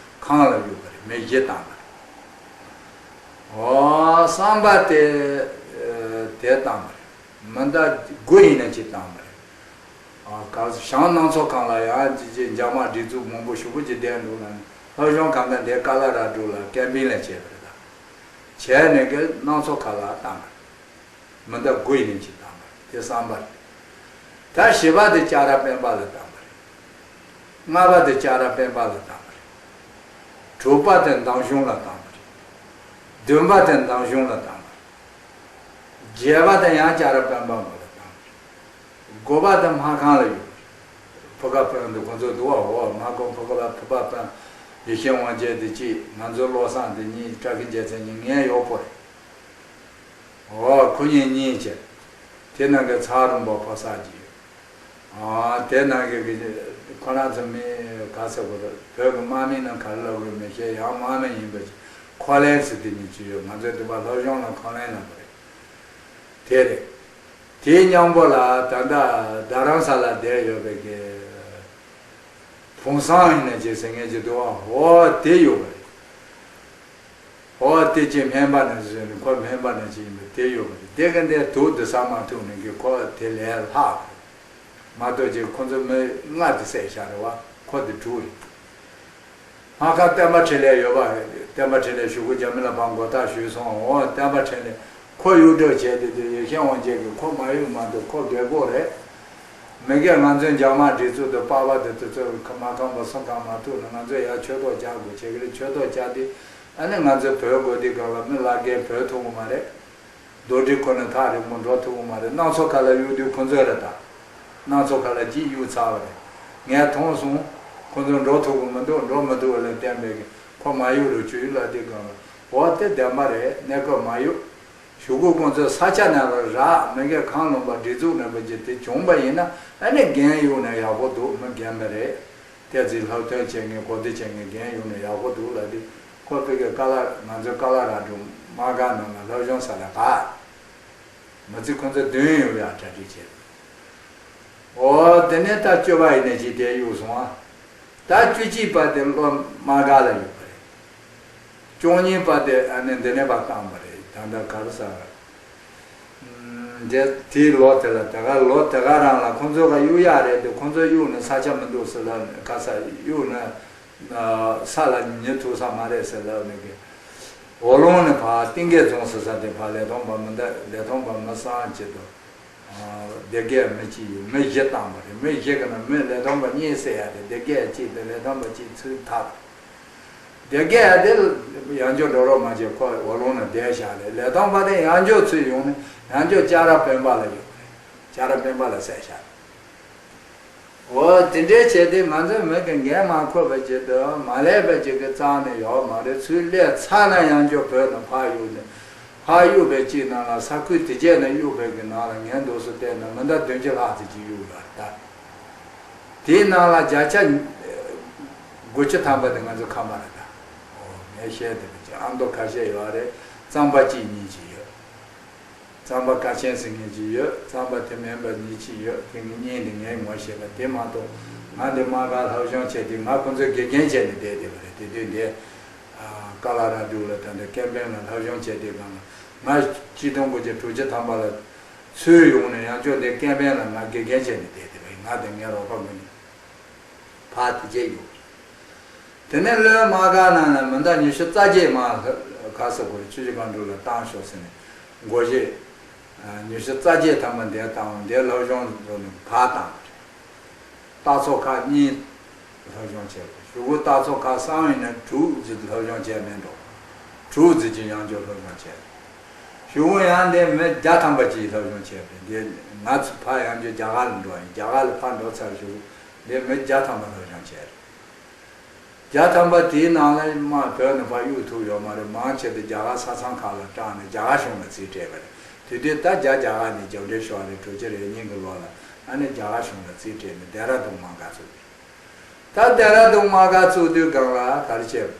ཁང་ལ་གཡུགས་པ་རེད། མི་བཞི་བཏང་བ་རེད། འོ་གསུམ་པ་དེ་དེ་བཏང་བ་རེད། མི་ཟླ་དགུ་ཡིན་ན་ཅིག་བཏང་བ་རེད། ཨ་ག་ཞང་སྣ་ཚོགས་ཁང་ལ་ཡང་ཅི་ཅི་འཇབ་མ་སྒྲིག་འཛུགས་མང་པོ་ཞེ་པོ་ཅིག་བསྡད་འདུག་ལ་ནི་ལྷ་གཞུང་གང་ག་འདི་ཀ་ལ་ར་འབྲུག་ལ་ཀེམ་པིང་ལ་བྱས་པ་རེད་ད། བྱས་ནས་གི་སྣ་ཚོགས་ཁ་ལ་བཏང་བ་རེད། མི་ཟླ་དགུ་ཡིན་ན་ཅིག་བཏང་བ་རེད། དེ་གསུམ་པ་རེད། ད་བཞི་པ་དེ་ལྕགས་ར་སྤེན་པ་ལ་བཏང་བ་རེད། ལྔ་པ་དེ་ལྕགས་ར་སྤེན་པ་ལ་བཏང་བ་རེད། དྲུག་པ་དེ་འདམ་གཞུང་ལ་བཏང་བ་རེད། བདུན་པ་དེ་འདམ་གཞུང་ལ་བཏང་བ་རེད། བརྒྱད་པ་དེ་ཡང་ལྕགས་ར་སྤེན་པ་མོ་ལ་བཏང་བ་རེད། དགུ་པ་དེ་སྨར་ཁམས་ལ་ཡོད་པ་རེད། ཕུ་ཁ་དཔོན་དེ་ཁོ་ཚོ་འདུག་བ། འོ་སྨར་ཁམས་ཕུ་ཁ་ལ་ཕུ་པ་དཔོན་ཡེ་ཤེས་དབང་རྒྱལ་དེ་གཅིག་ང་ཚོའི་བློ་བཟང་དེ་གཉིས་བཀྲ་ཤིས་རྒྱལ་མཚན་གཉིས་ངའི་གཡོག་པོ་རེད། འོ་ཁོ་གཉིས་གཉིས་བྱས། དེ་ནང་གི་ཚ་རོང་པ་ཕོ་གསར་གྱི་ཡོད། ཨ་དེ་ནང་གི་གི་ཁོ་རང་ཚོ་མི་ག་ཚོད་གོ་རེད། བོད་ཀྱི་དམག་མི་ནང་ག་རེ་ལབ་དགོས་མི་ཤེས། ཡང་དམག་མི་ཡིན་པ་ཅིག་ཁོ་ལན་ཟེར་དེ་གཉིས་ཅིག་ཡོད། ང་ཚོའི་འདི་པ་ལྷོ་གཞུང་ལ་ཁོ་ལན་ལབ་པ་རེད། དེ་རེད། དེའི་མཉམ་པོ་ལ་ད་ལྟ་རྡ་རམ་ས་ལ་བསྡད་ཡོད་པའི་གི་བུང་བཟང་ཡིན་ན་ཅིག་ཟེར་མཁན་ཅིག་འདུག་བ། འོ་དེ་ཡོད་པ་རེད། འོ་དེ་ཅིག་སྨན་པ་ནང་བཟོས་ནས་ཁོ་སྨན་པ་ནང་ཅིག་ཡིན་པ་དེ་ཡོད་པ་རེད། དེ་ག་འདྲའི་དུག་འདི་ཟ་མ་ཐུབ་ནས་གི་ཁོ་དེ་ལས་ལྷག་རེད། མ་གཏོགས་ཅིག་ཁོ་ཚོ་མི་ལྔ་དེ་བསད་བཞག་རེད་བ། ཁོ་དེ་དྲུག་རེད། སྨར་ཁམས་བསྟན་པ་འཕྲིན་ལས་ཡོད་པ་རེད། བསྟན་པ་འཕྲིན་ལས་ཞུ་སྒོ་རྒྱ་མི་ལ་ཕར་མགོ་བཏགས་ཞུས་སོང་། འོ་བསྟན་པ་འཕྲིན་ལས་ཁོ་གཡུག་འགྲོ་བྱས་དེ་དུས་ཡེ་ཤེས་དབང་རྒྱལ་གྱིས་ཁོ་མ་གཡུག་མ་འདུག་ཁོ་རྒད་པོ་རེད། མི་སྒེར་ང་ཚོའི་འཇབ་མ་སྒྲིག་འཛུགས་དུ་པ་བ་དེ་དུས་ཚོད་མ་ཁམས་པ་སུ་གང་མ་ཐུག་ན་ང་ཚོས་ཡར་ཆོས་ཐོག་རྒྱག་དགོས་བྱེད་ཀྱི་རེད། ཆོས་ཐོག་རྒྱག་དུས་ཨ་ནི་ང་ཚོའི་བོད་དགོན་སྡེ་སྒང་ལ་མི་བླ་རྒན་བོད་ཐུབ་ཀྱི་མ་རེད། རྡོ་དྲིལ་ཁོ་ན་ཐག་རིང་པོ་འགྲོ་ཐུབ་ཀྱི་མ་རེད། སྣ་ཚོགས་ཁ་ལ་གཡུག་དུས་ཁོ་ཚོས་རེད་ད། སྣ་ཚོགས་ཁ་ལ་གཅིག་གཡུག་ཚར་བ་རེད། ངས་མཐོང་སོང་། ཁོ་ཚོ་འགྲོ་ཐུབ་ཀྱི་མི་འདུག་འགྲོ་མི་ཐུབ་པ་ལ་བརྟེན་པའི་གི་ཁོ་མ་གཡུག་རུ་ཆུ་ཡུལ་ལ་དེ་སྒང་ལ། འོ་དེ་བདེན་པ་རེད། གནས་སྐབས་མ་གཡུག་ཞུ་སྒོ་ཁོང་ཚོའི་ས་ཆ་ནང་ལ་རག་མི་སྒེར་གང་ལུང་པ་སྒྲིག་འཛུགས་ནང་པ་ཅིག་དེ་བྱུང་པ་ཡིན་ན་ཨ་ནི་འགན་གཡུག་ན་ཡག་པོ་འདུག་མི་རྒན་པ་རེད། ཏེ་ཙི་ལྷག་དོན་བྱེད་མཁན་གོ་བདེ་བྱེད་མཁན་རྒན་གཡུག་ན་ཡག་པོ་འདུག་ལབ་དུས་ཁོ་ཕ་གི་ཀ་ལ་ང་ཚོའི་ཀ་ལ་ར་འབྲུག་དམག་སྒར་ནང་ལ་སློབ་སྦྱོང་ས་ལ་ག་མི་ཚེ་ཁོ་ཚོ་བདུན་ཡོད་ཡ་གྲ་སྒྲིག་བྱས། འོ་དེ་ནས་ད་བཅུ་པ་ཡིན་ནས་ཅིག་དེ་གཡུག་སོང་ཨ། ད་བཅུ་གཅིག་པ་དེ་སློབ་དམག་སྒར་ལ་ཡོད་པ་རེད། བཅུ་གཉིས་པ་དེ་ཨ་ནི་འདི་ནས་ཕར་བཏང་བ་རེད། ད་ལྟ་ག་རེ་ཟེར། ཨམ། དེ་དེའི་ལོ་དེ་ལ་དེ་ག་ལོ་དེ་ག་རང་ལ་ཁོང་ཚོ་ག་གཡུག་ཡག་རེད་འདུག་ཁོང་ཚོ་གཡུག་ནས་ས་ཆ་མི་འདུག་ཟེར་ལབ་ནས་ག་ས་གཡུག་ནས་ས་ལ་ཉལ་ཐུབ་ས་མ་རེད་ཟེར་ལབ་ནས་གི་འོག་ལུང་ནས་ཕར་གཏིང་སྐྱེས་རྫོང་ཟེར་ས་དེ་ཕར་ལས་ཐོན་པ་མི་འདུག་ལས་ཐོན་པ་མི་སང་ཅིག་འདུག་སྡེ་དགེ་མི་གཅིག་ཡོད། མི་བཞི་བཏང་བ་རེད། མི་བཞི་གི་ནང་མི་ལས་ཐོན་པ་གཉིས་བསད་ཡག་དེ་སྡེ་དགེ་གཅིག་དང་ལས་ཐོན་པ་གཅིག་ཚུར་ཐར། སྡེ་དགེ་དེ་ཡང་བསྐྱར་འགྲོ་རོགས་མ་བྱེད་ཁོ་འོག་ལུང་ན་བསྡད་བཞག་རེད། ལས་ཐོན་པ་དེ་ཡང་བསྐྱར་ཚུར་ཡོང་ནས་ཡང་བསྐྱར་ལྕགས་ར་སྤེན་པ་ལ་ཡོད་རེད། ལྕགས་ར་སྤེན་པ་ལ་བསད་བཞག་རེད། འོ་དེ་འདྲའི་བྱས་ཏེ་ང་ཚོའི་མི་གི་འགན་མ་འཁུར་བ་ཅིག་ཏུ་མ་ལས་པ་ཅིག་གི་རྩ་ནས་ཡོད་མ་རེད། ཚུར་སླེབས་ཚར་ན་ཡང་བསྐྱར་བོད་ནང་ཕར་གཡུག་ནས་ཕར་གཡུག་པའི་གཅིག་ནང་ལ་ས་ཁུལ་དེ་གྱད་ནས་གཡུག་པའི་གི་ནང་ལ་ངས་འདུག་སེ་བལྟས་ན་མི་འདྲ་བདུན་ཅུ་ལྷག་ཙམ་ཅིག་གཡུག་ཡོད་རེད་ད། དེའི་ནང་ལ་བརྒྱ་ཆ་དགུ་བཅུ་ཐམ་པ་དེ་ང་ཚོ་ཁམས་པ་རེད་ད། འོ་ངས་བཤད་དེ་ཨ་མདོ་ཁ་ཤས་ཡོད་རེད། གཙང་པ་གཅིག་གཉིས་ཅིག་ཡོད། རྩམ་པ་ཀ་ཆེན་ཟེར་མཁན་ཅིག་ཡོད། རྩམ་པ་དེ་མིན་པ་གཉིས་ཅིག་ཡོད། དེ་གཉིས་འདི་ངས་ངོ་ཤེས་པ་དེ་མ་གཏོགས། ང་འདི་དམག་སྒར་སློབ་སྦྱོང་བྱས་ཏེ་ང་ཁོང་ཚོའི་དགེ་རྒན་བྱས་ནས་བསྡད་བསྡད་པ་རེད། དེ་དུས་འདི་ཀ་ལ་ར་ཌོ་ལ་ད་ལྟ་ཀེམ་པེན་ལ་སློབ་སྦྱོང་བྱས་དུས་སྒང་ལ། ང་ཆིག་སྟོང་དགུ་བརྒྱ་དྲུག་ཅུ་ཐམ་པ་ལ་ཚུར་ཡོང་ནས་ཡང་བསྐྱར་འདི་ཀེམ་པེན་ལ་ང་དགེ་རྒན་བྱས་ནས་བསྡད་བསྡད་པ་ཡིན། ང་དང་ངའི་རོགས་པ་ངོས་ནས། ཕར་དེ་བྱས་ཡོད། དེ་ནས་ལོའི་དམག་སྒར་ནང་ལ་མི་འདང་ཉི་ཤུ་རྩ་བརྒྱད་མར་ག་ས་གོ་རེ་ཆུ་བཞི་སྒང་དྲུག་ལ་བཏང་ཤོག་ཟེར་ནས་སྒོར་གཞས་ཉི་ཤུ་རྩ་བརྒྱད་ཐམ་པ་འདིར་བཏང་། འདིར་སློབ་སྦྱོང་བཟོ་ནས་ཕར་བཏང་བ་རེད། སྟག་ཚོ་ཁག་གཉིས་སློབ་སྦྱོང་བྱས་པ། གཞུག་གུ་སྟག་ཚོ་ཁག་གསུམ་ཡིན་ན་དྲུག་ཙམ་སློབ་སྦྱོང་བྱས་མེད་འགྲོ། དྲུག་ཙམ་ཅིག་ཡང་བསྐྱར་སློབ་སྦྱོང་བྱས། གཞུག་གུ་ཡང་འདི་མི་བརྒྱ་ཐམ་པ་ཅིག་སློབ་སྦྱོང་བྱས་པས། འདི་ང་ཚོ་ཕར་ཡང་བསྐྱར་རྒྱ་གར་ལ་འགྲོ་བ་ཡིན། རྒྱ་གར་ལ་ཕར་འགྲོ་ཚར་གཞུག་གུ་འདི་མི་བརྒྱ་ཐམ་པ་སློབ་སྦྱོང་བྱས་རེད། བརྒྱ་ཐམ་པ་དེའི་ནང་ལ་དམག་བོད་ནས་ཕར་གཡུག་ཐུབ་ཡོད་མ་རེད། མང་ཆེ་དེ་རྒྱ་གར་ས་མཚམས་ཁག་ལ་སྐྲག་ནས་རྒྱ་གར་གཞུང་ལ་རྩིས་སྤྲད་པ་རེད། དེ་དུས་ད་རྒྱ་རྒྱ་གར་ནས་རྒྱབ་འདྲེ་ཤོར་རེད། དྲུག་ཅུ་རེ་གཉིས་ཀྱི་ལོ་ལ་ཨ་ནི་རྒྱ་གར་གཞུང་ལ་རྩིས་སྤྲད་ནས་ལྡེ་ར་ལྡུན་དམག་སྒར་བཙུགས་རེད། ད་ལྡེ་ར་ལྡུན་དམག་སྒར་བཙུགས་དུས་སྒང་ལ་ག་རེ་བྱས་པ།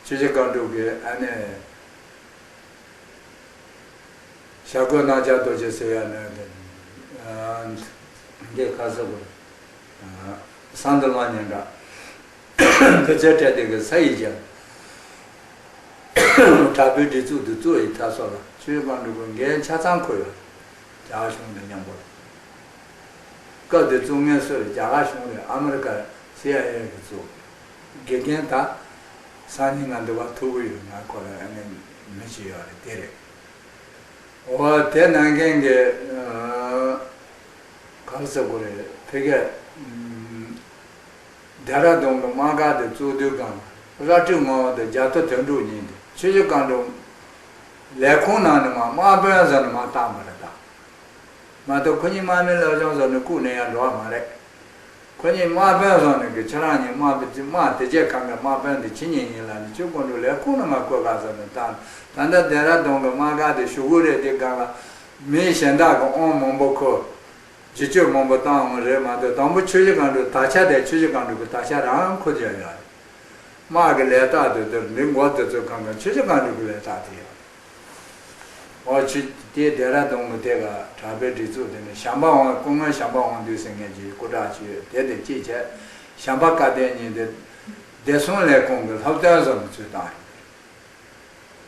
ཆུ་བཞི་སྒང་དྲུག་གི་ཨ་ནི་ཞྭ་གོས་རྣམ་རྒྱལ་རྡོ་རྗེ་ཟེར་ཡ་ནི་དེ། འདི་ཁ་ས་གོ། ས་འདུལ་བ་ཉན་གྲགས། ཁོ་ཚོའི་གྲས་དེ་གི་ས་ཡི་རྒྱལ། དྲག་པོའི་སྒྲིག་འཛུགས་འདི་གཙོ་ཡི་ཐ་སོ་ལ་ཆུ་བཞི་སྒང་དྲུག་གི་འགན་ཆ་ཚང་ཁུར་ཡོད། རྒྱ་གར་གཞུང་དང་མཉམ་པོ། སྐབས་དེ་བཙུགས་མཁན་སུ་རེད། རྒྱ་གར་གཞུང་རེད། ཨ་མི་རི་ཀ་སི་ཨའི་ཨེ་གིས་བཙུགས། དགེ་རྒན་ད་སང་ཉིན་ང་འདི་བ་ཐུག་གི་ཡོད། ང་ཁོ་ལ་ཨ་ནི་མི་ཞིག་ཡོད་རེད། དེ་རེད། འོ་དེ་ནང་མཁན་གྱི་ཨ་ག་རེ་ཟེར་དགོས་རེད། ཕ་གིར་ཨམ་ལྡེ་ར་ལྡུན་གྱི་དམག་སྒར་དེ་བཙུགས་དུས་སྒང་ར་ཁྲི་ངོ་བོ་དང་རྒྱ་ཐོ་དོན་གྲུབ་གཉིས་དེ་ཆུ་བཞི་སྒང་དྲུག་ལས་ཁུངས་ནང་ནས་མར་དམག་དཔོན་བཟོ་ནས་མར་བཏང་བ་རེད་ད། མ་གཏོགས་ཁོ་གཉིས་དམག་མི་སློབ་སྦྱོང་བཟོ་ནས་བཀུག་ནས་ཡར་འགྲོ་བ་མ་རེད། ཁོ་གཉིས་དམག་དཔོན་བཟོ་ནས་གི་ཁྱེད་རང་གཉིས་དམག་དཔོན་དེ་དམག་དེ་རྗེས་གང་གི་དམག་དཔོན་དེ་ཁྱེད་གཉིས་ཡིན་ལབ་ནས་ཆུ་སྒང་དྲུག་ལས་ཁུངས་ནས་མར་བཀོད་ག་ཟེར་ནས་བཏང་། ད་ལྟ་ལྡེ་ར་ལྡུན་གྱི་དམག་སྒར་དེ་ཞུ་གི་རེད། དེ་སྒང་ལ་མི་གཞན་དག་གི་དབང་མང་པོ་ཁུར། བརྒྱུད་སྤྲོད་མང་པོ་བཏང་འོང་རེད་མ་གཏོགས། དང་པོ་ཆུ་བཞི་སྒང་དྲུག་དར་ཆ་དེ་ཆུ་བཞི་སྒང་དྲུག་གི་དར་ཆ་རང་ཁུར་ཡོད་ཡོད་རེད། དམག་གི་ལས་རྟགས་དེ་དེར་འདི་མགོ་དེ་ཚོ་གང་གང་ཆུ་བཞི་སྒང་དྲུག་གི་ལས་རྟགས་དེ་ཡོད་རེད། འོ་ཆུ་དེ་ལྡེ་ར་ལྡུན་གི་དེ་ག་དྲག་པོའི་སྒྲིག་འཛུགས་དེ་ནི་བྱམས་པ་དབང་སྐུ་ངོ་བྱམས་པ་དབང་འདུས་ཟེར་མཁན་གྱི་སྐུ་དྲག་ཅིག་ཡོད། དེ་དེ་གཅིག་བྱས། བྱམས་པ་སྐལ་ལྡན་གཉིས་དེ་བདེ་སྲུང་ལས་ཁུངས་ཀྱི་སློབ་སྟོན་བཟོ་ནས་ཚུར་བཏང་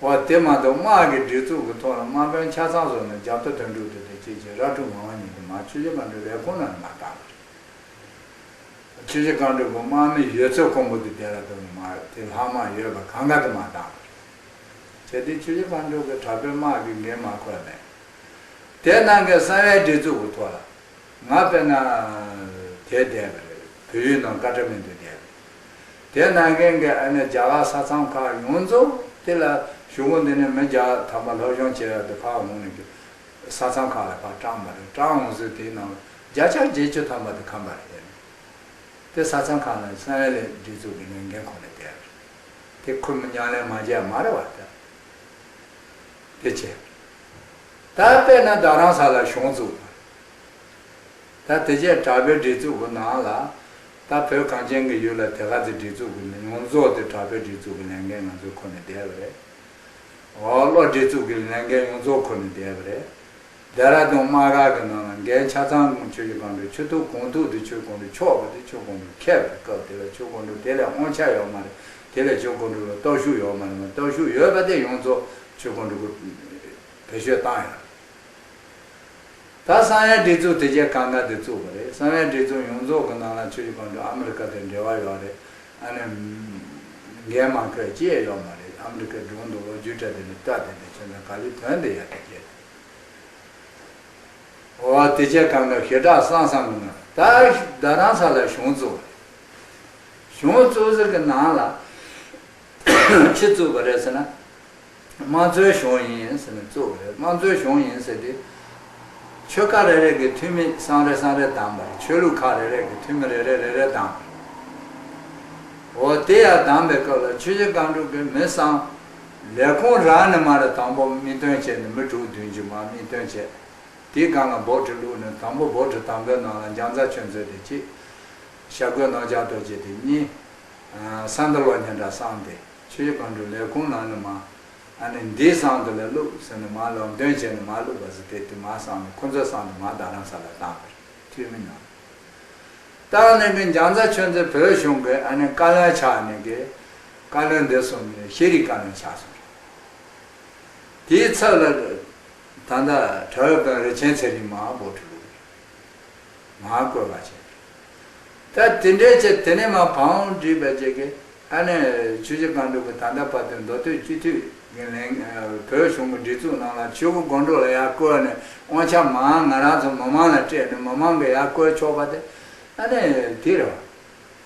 ཡོད། འོ་དེ་མ་གཏོགས་དམག་གི་སྒྲིག་འཛུགས་ཀྱི་ཐོག་ལ་དམག་དཔོན་ཆ་ཚང་བཟོ་ནས་རྒྱ་ཐོ་དོན་གྲུབ་དེ་དེ་གཅིག་བྱས། ར་ཁྲི་ངོ་བོ་གཉིས་དེ་མར་ཆུ་བཞི་སྒང་དྲུག་ལས་ཁུངས་ནང་ལ་མར་བཏང་བ་རེད། ཆུ་བཞི་སྒང་དྲུག་གི་དམག་མི་ཡོད་ཚད་ཀོང་པོ་དེ་ལྡེ་ར་ལྡུན་མར་དེ་ལྷག་མ་ཡོད་པ་གང་ག་དེ་མར་བཏང་བ་རེད། བྱས་ཏེ་ཆུ་བཞི་སྒང་དྲུག་གི་དྲག་པོའི་དམག་གི་འགན་མར་ཁུར་མེད། དེ་ནང་གི་གསང་བའི་སྒྲིག་འཛུགས་ཀྱི་ཐོག་ལ་ང་དཔེར་ན་དེ་བསྡད་པ་རེད། བལ་ཡུལ་ནང་ཀ་ཏ་མན་ཌུ་བསྡད་པ་རེད། དེ་ནང་མཁན་གྱི་ཨ་ནི་རྒྱ་གར་ས་མཚམས་ཁག་ཡོངས་རྫོགས་དེ་ལ་གཞུག་གུ་འདི་ནས་མི་བརྒྱ་ཐམ་པ་སློབ་སྦྱོང་བྱེད་ཡག་དེ་ཕར་འོང་ནས་ཀྱི་ས་མཚམས་ཁག་ལ་ཕར་བཀྲམ་པ་རེད། བཀྲམ་འོང་ཟེར་དེའི་ནང་བརྒྱ་ཆ་བརྒྱད་ཅུ་ཐམ་པ་དེ་ཁམས་པ་རེད། དེ་ས་མཚམས་ཁག་ལ་གསང་བའི་ལས་སྒྲིག་འཛུགས་ཀྱི་ལས་འགན་ཁུར་ནས་བསྡད་པ་རེད། དེ་ཁུར་མི་ཉམས་ལེན་མ་བྱས་མ་རེད་བ་ད། དེ་བྱས། ད་དཔེར་ན་རྡ་རམ་ས་ལ་གཞུང་བཙུགས། ད་དེ་རྗེས་དྲག་པོའི་སྒྲིག་འཛུགས་ཀྱི་ནང་ལ་ད་བོད་གངས་ཅན་གྱི་ཡུལ་ལ་དེ་ག་ཚོད་སྒྲིག་འཛུགས་ཀྱི་ཡོངས་རྫོགས་དེ་དྲག་པོའི་སྒྲིག་འཛུགས་ཀྱི་ལས་འགན་ང་ཚོས་ཁུར་ནས་བསྡད་པ་རེད། འོ་བློ་སྒྲིག་འཛུགས་ཀྱི་ལས་འགན་ཡོངས་རྫོགས་ཁུར་ནས་བསྡད་པ་རེད། རྡ་རམ་ས་ལ་དམག་སྒར་གྱི་ནང་ལ་འགན་ཆ་ཚང་ཆུ་བཞི་སྒང་དྲུག་ཆུ་ཐུག་གོང་ཐུག་དེ་ཆུ་སྒང་དྲུག་ཆོག་པ་དེ་ཆུ་སྒང་དྲུག་ཁེལ་བའི་སྐབས་དེ་ལ་ཆུ་སྒང་དྲུག་དེ་ལས་དབང་ཆ་ཡོད་མ་རེད། དེ་ལས་ཆུ་སྒང་དྲུག་ལ་སྟོབས་ཤུགས་ཡོད་མ་རེད། སྟོབས་ཤུགས་ཡོད་པ་དེ་ཡོངས་རྫོགས་ཆུ་སྒང་དྲུག་གི་བེད་སྤྱོད་བཏང་ཡོད་རེད། ད་གསང་བའི་སྒྲིག་འཛུགས་དེ་རྗེས་གང་ག་དེ་བཙུགས་པ་རེད། གསང་བའི་སྒྲིག་འཛུགས་ཡོངས་རྫོགས་ཀྱི་ནང་ལ་ཆུ་བཞི་སྒང་དྲུག་ཨ་མི་རི་ཀ་དང་འབྲེལ་བ་ཡོད་རེད། ཨ་ནི་འགན་མ་ཁུར་ཅི་ཡང་ཡོད་མ་རེད། ཨ་མི་རི་ཀའི་སྒྲུང་དུ་ལོ་རྒྱུས་སྤྲད་དེ་ནི་ལྟ་དེ་ནི་ཁྱོད་ཚོ་ག་ལེ་དོན་དེ་ཡ་དེ་རེད། འོ་དེ་རྗེས་གང་ག་ཞེ་དྲག་གསང་གསང་གི་ནང་ད་རྡ་རམ་ས་ལ་གཞུང་བཙུགས། གཞུང་བཙུགས་ཟེར་གི་ནང་ལ་ཅི་བཙུགས་པ་རེད་ཟེར་ན། དམངས་གཙོའི་གཞུང་ཡིན་ཟེར་ནས་བཙུགས་པ་རེད། དམངས་གཙོའི་གཞུང་ཡིན་ཟེར་དུས། ཆོལ་ཁ་རེ་རེ་གི་འཐུས་མི་སང་རེ་སང་རེ་བདམས་པ་རེད། ཆོས་ལུགས་ཁག་རེ་རེ་གི་འཐུས་མི་རེ་རེ་རེ་རེ་བདམས་པ་རེད། འོ་དེ་ཡང་བདམས་པའི་སྐབས་ལ་ཆུ་བཞི་སྒང་དྲུག་གི་མི་སང་ལས་ཁུངས་རང་ནས་མར་དང་པོ་མིང་འདོན་བྱས་ནས་མི་དྲུག་བདུན་ཅུ་མར་མིང་འདོན་བྱས། དེའི་སྒང་ལ་བོ་ཊི་བླུགས་ནས་དང་པོ་བོ་ཊི་དང་པོའི་ནང་ལ་འཇང་ཚ་ཆོས་མཛོད་དེ་གཅིག། ཞྭ་གོས་རྣམ་རྒྱལ་རྡོ་རྗེ་དེ་གཉིས། ཨ་ས་འདུལ་བ་སྙན་གྲགས་གསུམ་དེ་ཆུ་བཞི་སྒང་དྲུག་ལས་ཁུངས་ནང་ནས་མར་ ཨ་ནི་འདིའི་སང་དུ་ལ་བླུགས་ཟེར་ནས་མ་ལམ་སྟོན་བྱས་ནས་མ་བླུགས་པ་ཟེར་ཏེ་དེ་མ་སང་ནས་ཁོ་ཚོའི་སང་དུ་མ་རྡ་རམ་ས་ལ་བཏང་བ་རེད། འཐུས་མི་རྣམས་བཏང་ནས་གི་འཇང་ཚ་ཆོས་མཛད་བོད་གཞུང་གི་ཨ་ནི་བཀའ་བློན་ཆགས་ནས་གི་བཀའ་བློན་འདི་སོང་ནས་ཤེས་རིག་བཀའ་བློན་ཆགས་སོང་རེད། དེའི་ཚབ་ལ་ད་ལྟ་གྲྭ་བའི་དཔོན་རིན་ཆེན་ཚེ་རིང་མ་འབོད་སྒྲིག་ལུགས་རེད། མ་བསྐོས་པ་བྱས། ད་དེ་འདྲའི་ཆེད་དེ་ནས་མ་བང་བསྒྲིགས་པ་བྱེད་ཀྱི་ཨ་ནི་ཆུ་བཞི་སྒང་དྲུག་གི་ད་ལྟ་བར་དུ་མདོ་སྟོད་སྤྱི་འཐུས་ཀྱི་ལས་བོད་གཞུང་གི་སྒྲིག་འཛུགས་ནང་ལ་ཆུ་བོ་སྒང་དྲུག་ལ་ཡར་བསྐོས་ནས་དབང་ཆ་མང་ང་རང་ཚོ་མི་མང་ལ་སྤྲད་ནས་མི་མང་གིས་ཡར་བསྐོས་ཆོག་པ་དེ་ཨ་ནི་དེ་རེད་བ།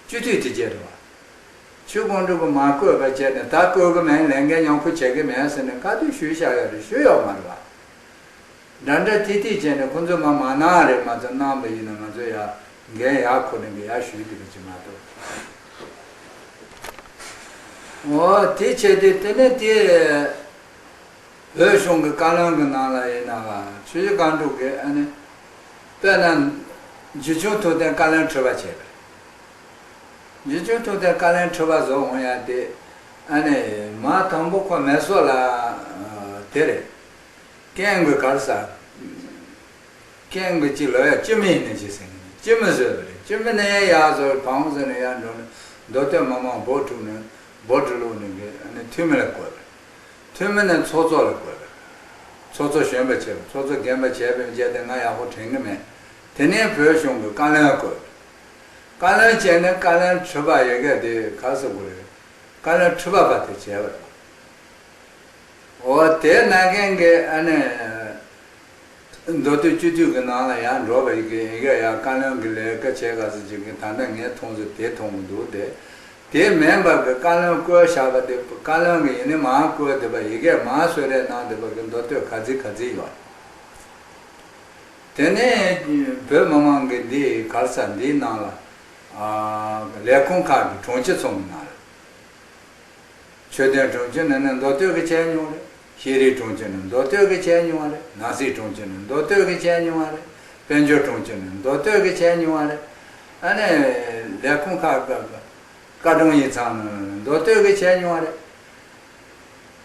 སྤྱི་འཐུས་དེ་བྱས་རེད་བ། ཆུ་སྒང་དྲུག་གི་མ་བསྐོས་པ་བྱས་ནས་ད་བསྐོས་གི་མེད་ལས་འགན་ཡོང་ཁུལ་བྱེད་གི་མེད་ཟེར་ནས་ག་དུས་ཞུས་བཞག་ཡོད་རེད། ཞུས་ཡོད་མ་རེད་བ། འདྲ་འདྲ་ཐིག་ཐིག་བྱས་ནས་ཁོང་ཚོས་མ་མ་གནང་རེད་མ་ཚོ་གནང་པ་ཡིན་ན་ང་ཚོ་ཡ་འགན་ཡག་ཁུར་ནས་གི་ཡ་ཞུས་འདུག་གི་ཅི་མ་གཏོགས། འོ་དེ་བྱས་ཏེ་དེ་ནས་དེ་བོད་གཞུང་གི་བཀའ་བློན་གི་ནང་ལ་ཡིན་ན་ཆུ་བཞི་སྒང་དྲུག་གི་ཨ་ནི་དཔེར་ན་འཇུ་ཆུང་ཐུབ་བསྟན་བཀའ་བློན་ཁྲི་པ་བྱས་པ་རེད། འཇུ་ཆུང་ཐུབ་བསྟན་བཀའ་བློན་ཁྲི་པ་བཟོ་འོང་ཡ་དེ་ཨ་ནི་མ་དང་པོ་ཁོ་མེ་སོ་ལ་དེ་རེད། ཀན་གྱི་གར་ས། ཀན་གྱི་ཅི་ལོ་ཡ་སྤྱི་མི་ཡིན་ནི་ཅི་ཟེར་ནི་སྤྱི་མི་བཟོས་པ་རེད། སྤྱི་མི་ནས་ཡར་བཟོས་བང་ཟེར་ནས་ཡར་འགྲོ་ནས་མདོ་སྟོད་མི་མང་འབོ་དཀྲུགས་ནས་འབོ་དཀྲུགས་ལུགས་ནས་གི་ཨ་ནི་འཐུས་མི་ལ་བསྐོས་པ་རེད། འཐུས་མི་ནས་ཚོགས་གཙོ་ལ་བསྐོས་པ་རེད། ཚོགས་གཙོ་གཞོན་པ་བྱས་པ་ཚོགས་གཙོ་རྒན་པ་བྱས་པའི་རྗེས་དེ་ང་ཡག་པོ་དྲན་གི་མེད། དེ་ནས་བོད་གཞུང་གི་བཀའ་བློན་བསྐོས་པ་རེད། བཀའ་བློན་བྱས་ནས་བཀའ་བློན་ཁྲི་པ་ཡི་གེ་དེ་ག་ཟེར་དགོས་རེད། བཀའ་བློན་ཁྲི་པ་པ་དེ་བྱས་པ་རེད། འོ་དེ་ན་མཁན་གྱི་ཨ་ནི་མདོ་སྟོད་སྤྱི་འཐུས་ཀྱི་ནང་ལ་ཡང་འགྲོ་བ་ཡི་གེ་ཡི་གེ་ཡང་བཀའ་བློན་གྱི་ལས་ཀ་བྱེད་ག་ཚོད་ཅིག་གི་ད་ལྟ་ངས་མཐོང་ཚོད་དེ་མཐོང་གི་འདུག་དེ་དེ་མིན་པ་གི་བཀའ་བློན་བསྐོས་བཞག་པ་དེ་བཀའ་བློན་གྱི་ཡིན་ནི་མ་བསྐོས་བསྡད་པ་ཡི་གེ་མ་གསོལ་རས་གནང་བསྡད་པ་གི་མདོ་སྟོད་ག་ཚིག་ག་ཚིག་ཡོད། དེ་ནས་བོད་མི་མང་གི་འདི་གར་ས་འདིའི་ནང་ལ་ཨ་ལས་ཁུངས་ཁག་གི་དྲུང་ཆེ་ཚོ་གི་ནང་ལ། ཆོས་དོན་དྲུང་ཆེ་ནི་ནི་མདོ་སྟོད་ཀྱི་བྱས་མྱོང་རེད། ཤེས་རིག་དྲུང་ཆེ་ནི་མདོ་སྟོད་ཀྱི་བྱས་མྱོང་བ་རེད། ནང་སྲིད་དྲུང་ཆེ་ནི་མདོ་སྟོད་ཀྱི་བྱས་མྱོང་བ་རེད། དཔལ་འབྱོར་དྲུང་ཆེ་ནི་མདོ་སྟོད་ཀྱི་བྱས་མྱོང་བ་རེད། ཨ་ནི་ལས་ཁུངས་ཁག་གི་བཀའ་དྲུང་ཡིག་ཚང་ནི་མདོ་སྟོད་ཀྱི་བྱས་མྱོང་བ་རེད།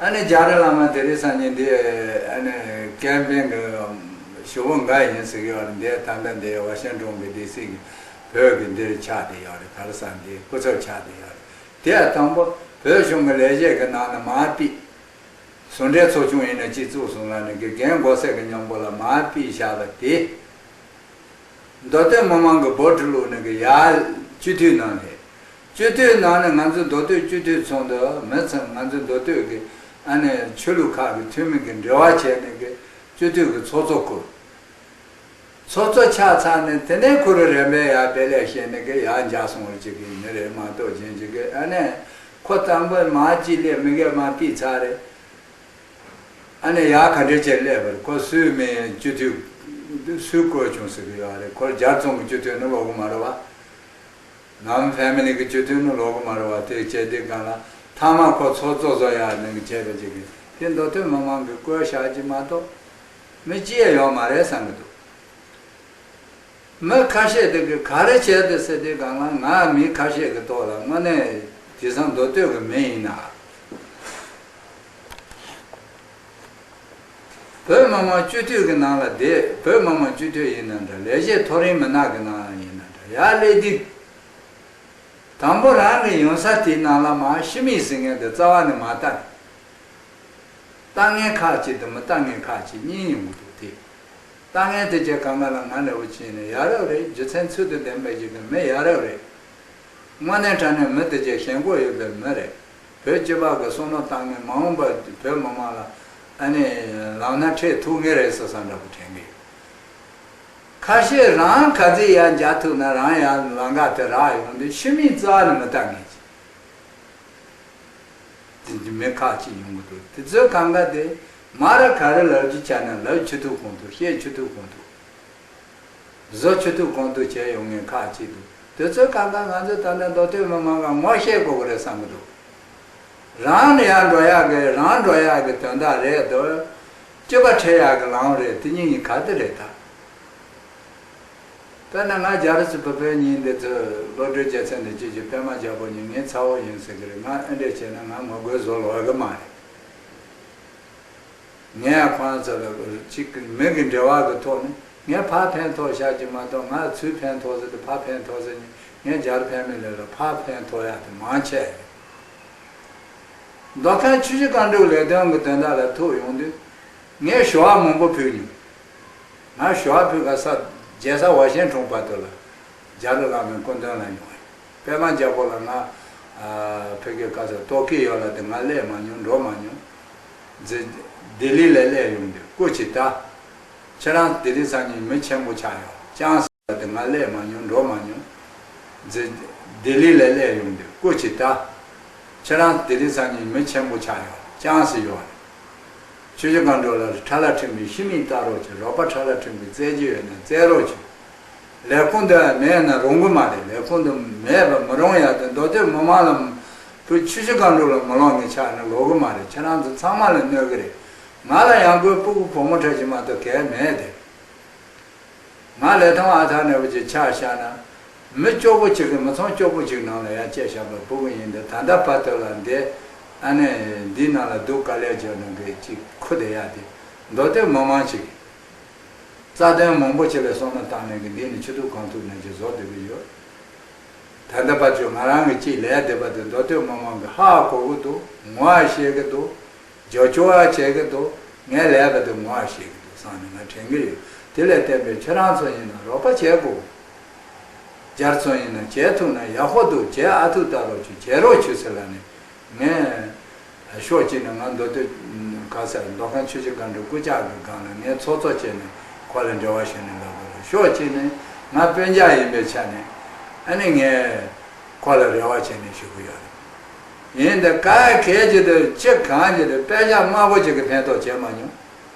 ཨ་ནི་རྒྱ་རི་བླ་མ་དེ་རིང་སང་ཉིན་འདི་ཨ་ནི་ཀེམ་པིང་གི་ཞུ་བོ་འགའ་ཡིན་ཟེར་གི་ཡོད་རེད། འདི་ད་ལྟ་འདི་ཝ་ཤིང་ཊོན་གི་ཌི་སི་གི་བོད་ཀྱི་འདིར་ཆགས་བསྡད་ཡོད་རེད། ག་རེ་ཟེར་འདི་སྐུ་ཚབ་ཆགས་བསྡད་ཡོད་རེད། དེ་ཡང་དང་པོ་བོད་གཞུང་གི་ལས་བྱེད་ཀྱི་ནང་ནས་མར་ཕུད། ཟུང་འབྲེལ་ཚོགས་ཆུང་ཡིན་ན་སྤྱི་གཙུག་སོང་ལ་ནི་དགེ་རྒན་མགོ་སེར་གྱི་མཉམ་པོ་ལ་མར་ཕུད་བཞག་པ་དེ། མདོ་སྟོད་མི་མང་གི་འབོ་ཁྲི་ལུགས་ནི་གི་ཡར་སྤྱི་འཐུས་ནང་ནས། སྤྱི་འཐུས་ནང་ནས་ང་ཚོ་མདོ་སྟོད་སྤྱི་འཐུས་ཚོགས་འདུ་མི་ཚང་ང་ཚོ་མདོ་སྟོད་ཀྱི་ཨ་ནི་ཆོས་ལུགས་ཁག་གི་འཐུས་མི་གི་འབྲེལ་བ་བྱས་ནས་གི་སྤྱི་འཐུས་ཀྱི་ཚོགས་གཙོ་བསྐོས། ཚོགས་གཙོ་ཆགས་ཚར་ནས་དེ་ནས་ཁོ་རང་རིམ་པས་ཡར་དཔེ་ལེགས་བཤད་ནས་གི་ཡར་འཇགས་སོང་བ་ཅིག་གི་མི་རེད་མ་གཏོགས་གཞན་ཅིག་གི་ཨ་ནི་ཁོ་དང་པོ་མར་ཅིག་སླེབས་མི་གས་མར་ཕུད་ཚར་རེད། ཨ་ནི་ཡར་ག་འདྲས་བྱས་སླེབས་པ་རེད། ཁོ་སུའི་མིང་སྤྱི་འཐུས་སུས་བསྐོས་བྱུང་ཟེར་གི་ཡོད་རེད། ཁོ་རྒྱལ་ཚོགས་ཀྱི་སྤྱི་འཐུས་ནི་ལོག་གི་མ་རེད་བ། ནམ་ཕེ་མི་ལི་གི་སྤྱི་འཐུས་ནི་ལོག་གི་མ་རེད་བ། དེ་བྱས་དེ་གང་ལ་མཐའ་མ་ཁོ་ཚོགས་གཙོ་བཟོ་ཡག་ནི་གི་བྱས་པ་ཅིག་གི་དེ་མདོ་སྟོད་མི་མང་གི་བསྐོས་བཞག་ཅིག་མ་གཏོགས་མི་གཅིག་ཡང་ཡོད་མ་རེད་བསམ་གི་འདུག་མི་ཁ་ཤས་དེ་གི་ག་རེ་བྱས་ཏེ་ཟེར་དུས་སྒང་ལ་ང་མི་ཁ་ཤས་ཀྱི་ཐོག་ལ་དངོས་གནས་དེང་སང་མདོ་སྟོད་ཀྱི་མི་ཡིན་ན། བོད་མི་མང་སྤྱི་འཐུས་ཀྱི་ནང་ལ་བསྡད། བོད་མི་མང་སྤྱི་འཐུས་ཡིན་ན་འདྲ། ལས་བྱེད་མཐོ་རིམ་མི་སྣ་གི་ནང་ལ་ཡིན་ན་འདྲ། ཡར་སླེབས་དུས་དང་པོ་རང་གི་ཡོང་ས་དེའི་ནང་ལ་མར་ཕྱི་མིག་ཟེར་མཁན་དེ་རྩ་བ་ནས་མ་ལྟ། ལྟ་མཁན་ཁག་ཅིག་དང་མི་ལྟ་མཁན་ཁག་ཅིག་གཉིས་ཡོང་གི་འདུག་སྟེ། ལྟ་མཁན་དེ་ཚོ་གང་ག་ལ་ང་འདྲ་བོ་བྱས་ནས་ཡག་རབས་རེད། རྒྱུ་མཚན་ཚུལ་དང་ལྡན་པ་ཞིག་གི་མི་ཡག་རབས་རེད། དངོས་གནས་དྲང་གནས་མི་དེ་ཚོ་ཞེན་ཁོག་ཡོད་པའི་མི་རེད། བོད་སྤྱི་པ་གི་བསམ་བློ་བཏང་ནས་མ་འོངས་པ་བོད་མི་མང་ལ་ཨ་ནི་ལམ་སྣ་འཕྲོད་ཐུབ་ངེས་རེད་བསམ་བསམ་འདྲ་བོ་དྲན་གི་ཡོད། ཁ་ཤས་རང་ག་ཚོད་ཡར་འཇགས་ཐུབ་ན་རང་ཡར་ལམ་ཁ་དེ་རག་ཡོང་དུས་ཕྱི་མིག་རྩ་བ་ནས་མི་ལྟ་མཁན་ཅིག་དེ་འདི་མི་ཁག་ཅིག་ཡོང་གི་འདུག་དེ་ཚོའི་གང་ག་དེ་མ་ར་ག་རེ་ལབ་རྒྱུ་ཆ་ན་ལབ་ཆི་ཐུབ་གང་ཐུབ་བཤད་ཆི་ཐུབ་གང་ཐུབ་བཟོ་ཆི་ཐུབ་གང་ཐུབ་བྱས་ཡོང་མཁན་ཁག་ཅིག་འདུག་དེ་ཚོའི་གང་ག་ང་ཚོ་ད་ལྟ་མདོ་སྟོད་མི་མང་ག་ངོ་ཤེས་དགོས་ཀྱི་རེད་བསམ་གི་འདུག་རང་ནས་ཡར་འགྲོ་ཡག་གི་རང་འགྲོ་ཡག་གི་དོན་དག་རེད་འདུག་སྤྱི་པ་ཁྲིད་ཡག་གི་ལམ་རེད། དེ་གཉིས་གཉིས་ག་དེ་རེད་ད། དཔེར་ན་ང་རྒྱ་རི་སི་བུ་དཔོན་གཉིས་འདི་ཚོ་བློ་གྲོས་རྒྱལ་མཚན་འདི་ཅི་ཅི་པད་མ་རྒྱལ་པོ་གཉིས་ངའི་ཚ་བོ་ཡིན་ཟེར་གི་རེད། ང་ཨེ་འདྲས་བྱས་ན་ང་ངོ་རྒོལ་བཟོ་ལོག་གི་མ་རེད། ངས་ཁོང་ཚོ་ལ་གཅིག་མི་གི་འབྲེལ་བ་གི་ཐོག་ནས་ངས་ཕར་ཕན་ཐོགས་བཞག་གི་མ་གཏོགས། ང་ཚུར་ཕན་ཐོགས་ཟེར་དུས་ཕར་ཕན་ཐོགས་ཟེར་ནས། ངས་རྒྱར་ཕན་མི་ལས་ལ་ཕར་ཕན་ཐོགས་ཡག་དེ་མང་ཆེ་རེད། མདོ་ཁམས་ཆུ་བཞི་སྒང་དྲུག་ལས་དོན་གྱི་དོན་དག་ལ་ཐུག་ཡོང་དུས། ངས་ཞུ་བ་མང་པོ་ཕུལ་མྱོང་། ང་ཞུ་བ་ཕུལ་ག་ས་རྒྱལ་ས་ཝ་ཤིང་ཊོན་བར་དུ་ལ་རྒྱ་རི་བླ་མའི་སྐུ་མདུན་ལ་ཡོང་བས། པད་མ་རྒྱལ་པོ་ལ་ང་ཕ་གི་ག་ས་ལྟོ་གོས་ཡོད་ལ་དེ་ང་སླེབས་མ་མྱོང་། འགྲོ་མ་མྱོང་། ཛི་ལྡི་ལི་ལ་སླེབས་ཡོང་དུས་སྐུ་མཁྱེན་ད། ཁྱེད་རང་ལྡི་ལི་ས་ནས་མི་ཆེན་པོ་ཆགས་ཡོད་ཅང་ཟེར་ལ་དེ་ང་སླེབས་མ་མྱོང་། འགྲོ་མ་མྱོང་། ཛི་ལྡི་ལི་ལ་སླེབས་ཡོང་དུས་སྐུ་མཁྱེན་ད། ཁྱེད་རང་ལྡི་ལི་ས་ནས་མི་ཆེན་པོ་ཆགས་ཡོད་ཅང་ཟེར་ཡོད་རེད། ཆུ་བཞི་སྒང་དྲུག་ལ་ཁྲ་ལ་ཁྲིམས་པའི་ཤི་མིན་ལྟ་རོགས་བྱོས། རོགས་པ་ཁྲ་ལ་ཁྲིམས་པའི་བཙལ་རྒྱུ་ཡོད་ན་བཙལ་རོགས་བྱོས། ལས་ཁུངས་འདི་མེད་ན་རུང་གི་མ་རེད། ལས་ཁུངས་འདི་མེད་པ་མི་རུང་ཡ་དེ་མདོ་སྟོད་མི་མང་ལ་བུ་ཆུ་བཞི་སྒང་དྲུག་ལ་མི་ལོག་ངེས་ཆགས་ན་ལོག་གི་མ་རེད། ཁྱེད་རང་ཚོ་ཚང་མ་ལ་གནོད་གི་རེད། ང་ལ་ཡང་སྒོས་སྤུ་གུ་བུ་མོ་ཁྲ་ཅིག་མ་གཏོགས་གལ་མེད་དེ། ང་ལས་ཐོང་ཨ་ཐ་ནས་བུ་ཅིག་ཆ་བཞག་ན། མི་སྐྱོ་པོ་ཅིག་གི་མི་ཚང་སྐྱོ་པོ་ཅིག་ནང་ལ་ཡ་སྐྱེས་བཞག་པའི་སྤུ་གུ་ཡིན་ཏེ། ད་ལྟ་བར་དུ་ལ་འདི་ཨ་ནི་འདི་ནང་ལ་སྡུག་དཀའ་ལས་བརྒྱབ་ནས་གི་ཅིག་ཁུར་དེ་ཡ་དེ་མདོ་སྟོད་མི་མང་ཅིག་རྩ་དོན་མང་པོ་ཅིག་ལ་བསམ་བློ་བཏང་ནས་གི་འདི་ནི་ཆུ་ཐུག་གང་ཐུག་ནས་ཅིག་བཟོ་བསྡད་གི་ཡོད། ད་ལྟ་བར་དུ་ང་རང་གི་ཅིག་ལས་བསྡད་པ་དེ་མདོ་སྟོད་མི་མང་གི་ཧ་གོ་གི་འདུག་ངོ་ཤེས་གི་འདུག་རྒྱབ་སྐྱོར་བྱེད་ཀྱི་འདུག་ངས་ལས་པ་དེ་ངོ་ཤེས་ཀྱི་འདུག་བསམ་ནས་ང་དྲན་གྱི་ཡོད། དེ་ལས་བརྟེན་པའི་ཁྱེད་རང་ཚོ་ཡིན་ན་རོགས་པ་བྱེད་དགོས། རྒྱ་རི་ཚོ་ཡིན་ན་བྱེད་ཐུབ་ན་ཡག་པོ་འདུག་བྱེད་ཨ་ཐུབ་ལྟ་རོགས་བྱོས། བྱེད་རོགས་བྱོས་ཟེར་ལ་ནི། ངས་ཕྱོགས་གཅིག་ནས་ང་མདོ་སྟོད་ག་ས་མདོ་ཁམས་ཆུ་བཞི་སྒང་དྲུག་སྐུ་ཕྱྭ་གི་སྒང་ལ་ངས་ཚོགས་གཙོ་བྱས་ནས་ཁོ་ལ་འབྲེལ་བ་བྱས་ནས་ལབ་དགོས་རེད། ཕྱོགས་གཅིག་ནས་ང་སྤུན་ཀྱག་ཡིན་པའི་ཆ་ནས་ཨ་ནི་ངས་ཁོ་ལ་རེ་བ་བྱས་ནས་ཞུ་གི་ཡོད་རེད། ཡིན་ཏེ་ག་གལ་ཆེ་དུ་ཅི་གང་ཆེ་དུ་དཔེ་ཆ་དམར་པོ་ཅིག་གི་ཕན་ཐོགས་བྱས་མ་མྱོང་།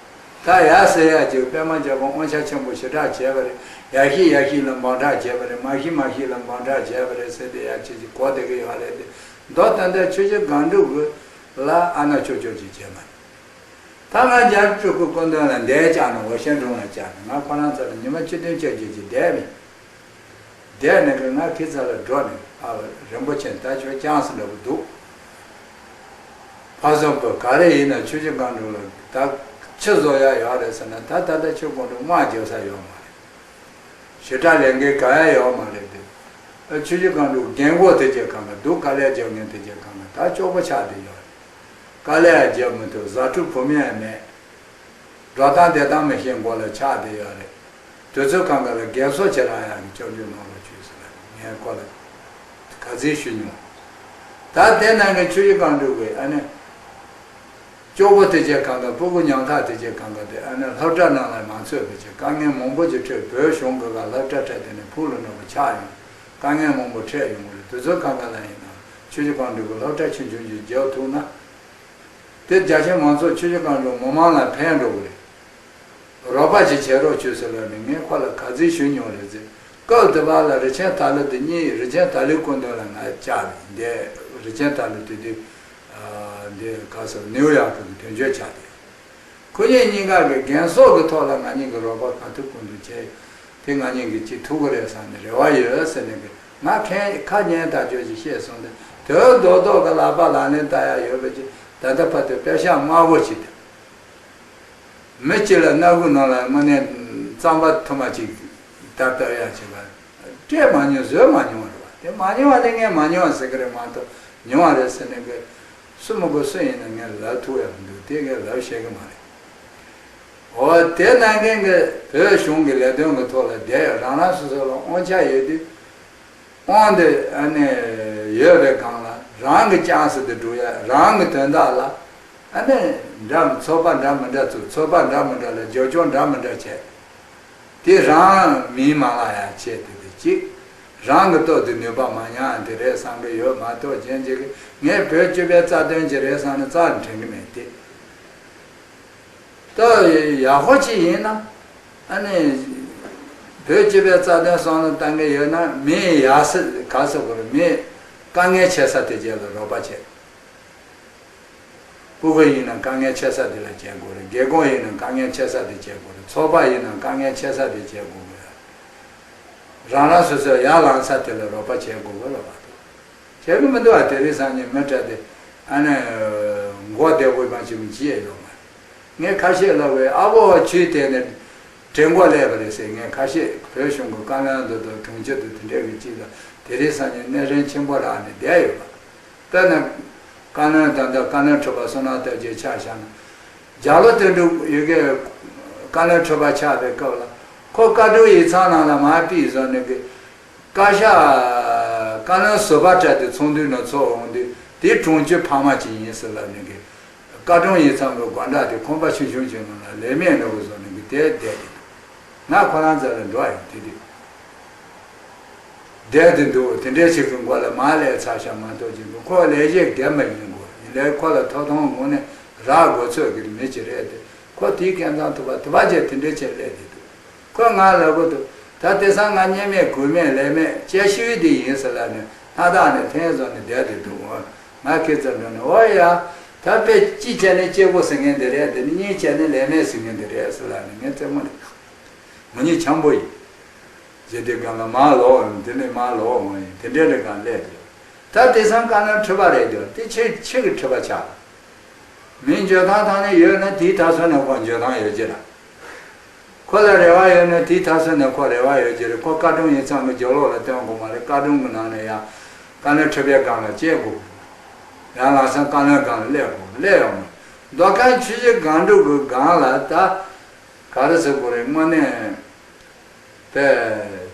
ད་ཡ་ཟེར་ཡ་ཅིག་པད་མ་རྒྱལ་པོ་དབང་ཆ་ཆེན་པོ་ཞེ་དྲག་བྱས་པ་རེད། ཡ་ཤི་ཡ་ཤི་ལ་འབོམ་ཕྲག་བྱས་པ་རེད། མ་ཤི་མ་ཤི་ལ་འབོམ་ཕྲག་བྱས་པ་རེད་ཟེར་ཏེ་ཡ་ཅིག་ཅིག་གོ་བསྡད་གི་ཡོད་རེད་དེ། མདོ་དོན་དག་ཆུ་བཞི་སྒང་དྲུག་གི་ལ་ཨ་ན་ཅོ་ཅོ་ཅིག་བྱས་མ་རེད། ད་ང་རྒྱ་རི་སྤྲུལ་སྐུ་སྐུ་མདུན་ལ་འདས་བཅག་ནས་ཝ་ཤིང་ཊོན་ལ་བཅག་ནས་ང་ཁོ་རང་ཚོ་ལ་ཉི་མ་བཅུ་བདུན་བཅོ་བརྒྱད་ཅིག་བསྡད་མིན། བསྡད་ནས་གི་ང་ཁྱེད་ཚོ་ལ་འགྲོ་ནས་ཨ་རིན་པོ་ཆེ་ད་ཁྱོད་ཅང་སུ་འདྲ་པོ་འདུག་ཕ་བཟང་པོ་ག་རེ་ཡིན་ན་ཆུ་བཞི་སྒང་དྲུག་ལ་ད་ཆུ་བཟོ་ཡ་ཡོད་རེད་ཟེར་ན། ད་ད་ལྟ་ཆུ་སྒང་དྲུག་དམག་རྒྱག་ས་ཡོད་མ་རེད། ཞེ་དྲག་ལས་འགན་ག་ཡ་ཡོད་མ་རེད་དེ། ཨ་ཆུ་བཞི་སྒང་དྲུག་རྒན་གོག་དེ་ཅིག་གང་ག་འདུག་དཀའ་ལས་རྒྱག་མཁན་དེ་ཅིག་གང་ག་ད་སྐྱོ་པོ་ཆགས་བསྡད་ཡོད་རེད། དཀའ་ལས་རྒྱག་མི་ཐུབ། བཟའ་འཕྲུག་བུ་མོ་ཡང་མེད། འགྲོ་སྟངས་བསྡད་སྟངས་མི་ཤེས་མགོ་ལ་ཆགས་བསྡད་ཡོད་རེད། དུས་ཚོད་གང་ག་ལ་རྒན་གསོ་བྱེད་རག་ཡག་གི་སྐྱབས་འཇུག་གནང་རོགས་བྱོས་ཟེར་ལ་ངས་ཁོ་ལ་ག་ཚོད་ཞུས་མྱོང་། ད་དེ་ནང་གི་ཆུ་བཞི་སྒང་དྲུག་གི་ཨ་ནི་སྐྱོ་པོ་དེ་ཅིག་གང་ག་སྤུ་གུ་ཉམ་ཐག་དེ་ཅིག་གང་ག་དེ་ཨ་ནི་སློབ་གྲྭ་ནང་ལ་མ་ཚུད་པ་ཅིག་དཀའ་ངལ་མང་པོ་ཅིག་འཕྲད། བོད་གཞུང་གི་ག་སློབ་གྲྭ་ཁྲིད་དེ་ནས་ཕུགས་ལ་ནོར་བ་ཆགས་ཡོང་། དཀའ་ངལ་མང་པོ་འཕྲད་ཡོང་གི་རེད། དུས་ཚོད་གང་ག་ལ་ཡིན་ན་ཆུ་བཞི་སྒང་དྲུག་གི་སློབ་གྲྭ་ཆུང་ཆུང་ཅིག་རྒྱག་ཐུབ་ན། དེ་རྒྱ་ཆེ་མང་ཚོགས་ཆུ་བཞི་སྒང་དྲུག་མི་མང་ལ་ཕན་འགྲོ་གི་རེད། རོགས་པ་ཅིག་བྱེད་རོགས་བྱོས་ཟེར་ལབ་ནས་ངས་ཁོ་ལ་ག་ཚོད་ཞུས་མྱོང་རེད་ཟེར། སྐབས་དེ་བར་ལ་རི་ཆེན་ཐར་ལེ་དེ་གཉིས། རི་ཆེན་ཐར་ལེ་སྐུ་མདུན་ལ་ང་བཅར་ནས་འདས། རི་ཆེན་ཐར་ལེ་དེ་དུས་འདི་ག་ས་ནིའུ་ཡོག་གི་དོན་གཅོད་ཆགས་ཏེ། ཁོ་གཉིས་གཉིས་ཀ་གི་རྒན་གསོ་གི་ཐོག་ལ་ང་གཉིས་ཀྱི་རོགས་པ་ག་ཐུབ་ཀུན་ཏུ་བྱས། དེ་ང་གཉིས་ཀྱིས་ཅིག་ཐུབ་ཀྱི་རེད་བསམ་ནས་རེ་བ་ཡོད་ཟེར་ནས་གི་ང་ཁས་ཁ་ཉན་ཐག་ཆོད་ཅིག་བཤད་སོང་སྟེ། དོན་རྡོག་རྡོག་གི་ལག་པ་ལག་ལེན་བསྟར་ཡ་ཡོད་པ་ཅིག་ད་ལྟ་བར་དུ་དཔེ་ཤག་དམར་པོ་ཅིག་དང་། མི་གཅིག་ལ་སྣ་ཁུག་ནང་ལ་དངོས་གནས་རྩམ་པ་ཐུར་མ་ཅིག་བཏབ་བཏབ་ཡ་བྱེད་པ་སྤྲད་མ་མྱོང་། བཟོས་མ་མྱོང་བ་རེད་བ། དེ་མ་མྱོང་བ་དེ་ངས་མ་མྱོང་བ་ཟེར་གི་རེད་མ་གཏོགས་མྱོང་བ་རེད་ཟེར་ནས་གི་སུ་མི་དགོས་སུ་ཡིན་ན་ངས་ལབ་ཐུབ་ཡ་མི་འདུག་དེ་ངས་ལབ་ཤེས་གི་མ་རེད། འོ་དེ་ནང་མཁན་གི་བོད་གཞུང་གི་ལས་དོན་གི་ཐོག་ལ་བསྡད་ཡོད། རང་རང་སོ་སོ་ལ་དབང་ཆ་ཡོད་དུས། དབང་དེ་ཨ་ནི་ཡོད་པའི་སྒང་ལ་རང་གི་ཅང་སི་དེ་སྒྲུབ་ཡ། རང་གི་དོན་དག་ལ་ཨ་ནི་འདྲ་ཚོགས་པ་འདྲ་མི་འདྲ་བཙུགས། ཚོགས་པ་འདྲ་མི་འདྲ་ལ་རྒྱབ་སྐྱོར་འདྲ་མི་འདྲ་བྱས། དེ་རང་མིང་མ་བརླག་ཡ་ཆེད་དུ་དེ་གཅིག་རང་གི་ལྟོ་དེ་ནུས་པ་མ་ཉམས་དེ་རེད་བསམ་གི་ཡོད་མ་གཏོགས། གཞན་གཅིག་གིས་ངས་བོད་སྤྱི་པའི་རྩ་དོན་གྱི་རེད་བསམ་ནས་རྩ་ནས་དྲན་གི་མེད་དེ། ད་ཡག་པོ་ཅིག་ཡིན་ན་ཨ་ནི་བོད་སྤྱི་པའི་རྩ་དོན་བསམ་བློ་བཏང་གི་ཡོད་ན་མི་ཡག་ས་ག་ས་གོ་རེད། མི་དཀའ་ངལ་ཆེ་ས་དེ་རྗེས་ལ་རོགས་པ་བྱེད། སྤུ་གུ་ཡིན་ན་དཀའ་ངལ་ཆེ་ས་དེ་ལ་བྱེད་དགོས་རེད། རྒན་གོག་ཡིན་ན་དཀའ་ངལ་ཆེ་ས་དེ་བྱེད་དགོས་རེད། ཚོགས་པ་ཡིན་ན་དཀའ་ངལ་ཆེ་ས་དེ་བྱེད་དགོས་རེད། རང་རང་སོ་སོའི་ཡར་ལངས་ས་དེ་ལ་རོགས་པ་བྱེད་དགོས་གི་རེད་བ། བྱེད་གི་མི་འདུག་བ། དེ་རིང་སང་ཉིན་མི་དྲག་དེ་ཨ་ནི་མགོ་བདེ་པོ་མ་བྱེད་མི་ཅི་ཡང་ཡོད་མ་རེད། ངས་ཁ་ཤས་ལབ་པས་ཨ་ཕོ་བ་ཆུའི་སྟེང་ནས་དྲན་གོ་ལས་པ་རེད་ཟེར། ངས་ཁ་ཤས་བོད་གཞུང་གི་བཀའ་བློན་འདི་དང་དྲུང་ཆེ་དང་དེ་འདྲས་ཀྱི་ཅིག་ལ་དེ་རིང་སང་ཉིན་སྣེ་ཧྲན་ཆེན་པོ་རག་ནས་བསྡད་ཡོད་པ། དཔེར་ན། བཀའ་བློན་ད་ལྟ་བཀའ་བློན་ཁྲི་པ་བསོད་ནམས་རྡོ་རྗེ་ཆ་བཞག་ན། རྒྱ་ལོ་དོན་གྲུབ་ཡོད་ཀྱི་བཀའ་བློན་ཁྲི་པ་ཆགས་པའི་སྐབས་ལ་ཁོ་བཀའ་དྲུང་ཡིག་ཚང་ནང་ལ་མར་ཕུད་བཟོས་ནས་ཀྱི། བཀའ་ཤག་བཀའ་བློན་ཟུར་པ་གྲས་དེ་ཚོགས་འདུའི་ནང་ཚོགས་འོང་དུས་དེའི་དྲུང་ཆེ་ཕ་མ་ཅིག་ཡིན་ཟེར་ལབ་ནས་ཀྱི། བཀའ་དྲུང་ཡིག་ཚང་གི་སྒོ་འགྲམ་དེ་ཁང་པ་ཆུང་ཆུང་ཅིག་ནང་ལ་ལས་མེད་འདྲ་བོ་བཟོས་ནས་ཀྱི་དེར་བསྡད་དེ་འདུག་ང་ཁོ་རང་རྩ་ལ་འགྲོ་ཡོང་དེ་དུས། བསྡད་དེ་འདུག་དེ་འདྲའི་ཞིག་གི་མགོ་ལ་མར་སླེབས་ཚར་ཤག་མ་གཏོགས་ཀྱི་འདུག་ཁོ་ལས་བྱེད་རྒན་པ་ཡིན་དགོས་ཡིན་ལས་ཁོ་ལ་ཐོབ་ཐང་དངོས་གནས་རག་དགོས་ཚོད་ཀྱི་མི་ཅིག་རེད་དེ། ཁོ་དེའི་སྐད་མཚམས་ཐུབ་པ་དུ་བ་ཅན་དེ་འདྲའི་ཆེད་སླེབས་དེ་འདུག་ཁོས་ང་ལབ་གི་འདུག་ད་དེང་སང་ང་གཉེན་མེད་གོས་མེད་ལས་མེད་སྐྱེ་ཤི་བའི་དེ་ཡིན་ཟེར་ལབ་ནས་སྣ་ཐག་ནས་འཐེན་བཟོ་ནས་བསྡད་དེ་འདུག་ང་ཁྱེད་ཚོ་འགྲོ་ནས་ཨོ་ཡ། ད་དཔེ་ཅི་བྱས་ནས་སྐྱེ་བོ་ཟེར་མཁན་དེ་རེད་དེ་ནི་གཉིས་བྱས་ནས་ལས་མེད་ཟེར་མཁན་དེ་རེད་ཟེར་ལབ་ནས་ངས་རྩེད་མོ་ནས་ང་གཉིས་འཆམ་པོ་ཡིན། ཞེས་དེ་སྒང་ལ་མར་ལོག་འོང་དེ་ནས་མར་ལོག་འོང་ཡིན་དེ་འདྲའི་རེ་སྒང་སླེབས་ཀྱི། ད་དེང་སང་བཀའ་བློན་ཁྲི་པ་རེད་འདུག་དེ་ཆེ་ཆེ་གི་ཁྲི་པ་ཆགས། མི་འཇོན་ཐང་ཐང་ནས་ཡོད་ན་དེའི་མཐའ་སོ་ནས་ཁོ་འཇོན་ཐང་ཡོད་ཀྱི་ར། ཁོ་ལ་རེ་བ་ཡོད་ན་དེའི་མཐའ་སོ་ནས་ཁོ་རེ་བ་ཡོད་ཀྱི་རེད། ཁོ་བཀའ་དྲུང་ཡིག་ཚང་གི་རྒྱབ་ལོགས་ལ་སྟོན་དགོས་མ་རེད། བཀའ་དྲུང་གི་ནང་ནས་ཡང་བཀའ་བློན་ཁྲི་པའི་སྒང་ལ་སྐྱེལ་དགོས། ཡང་ལམ་སང་བཀའ་བློན་སྒང་ལ་སླེབས་དགོས་སླེབས་ཡོང་མ། མདོ་ཁམས་ཆུ་བཞི་སྒང་དྲུག་གི་སྒང་ལ་ད། ག་རེ་ཟེར་དགོས་རེད་དངོས་གནས། པས་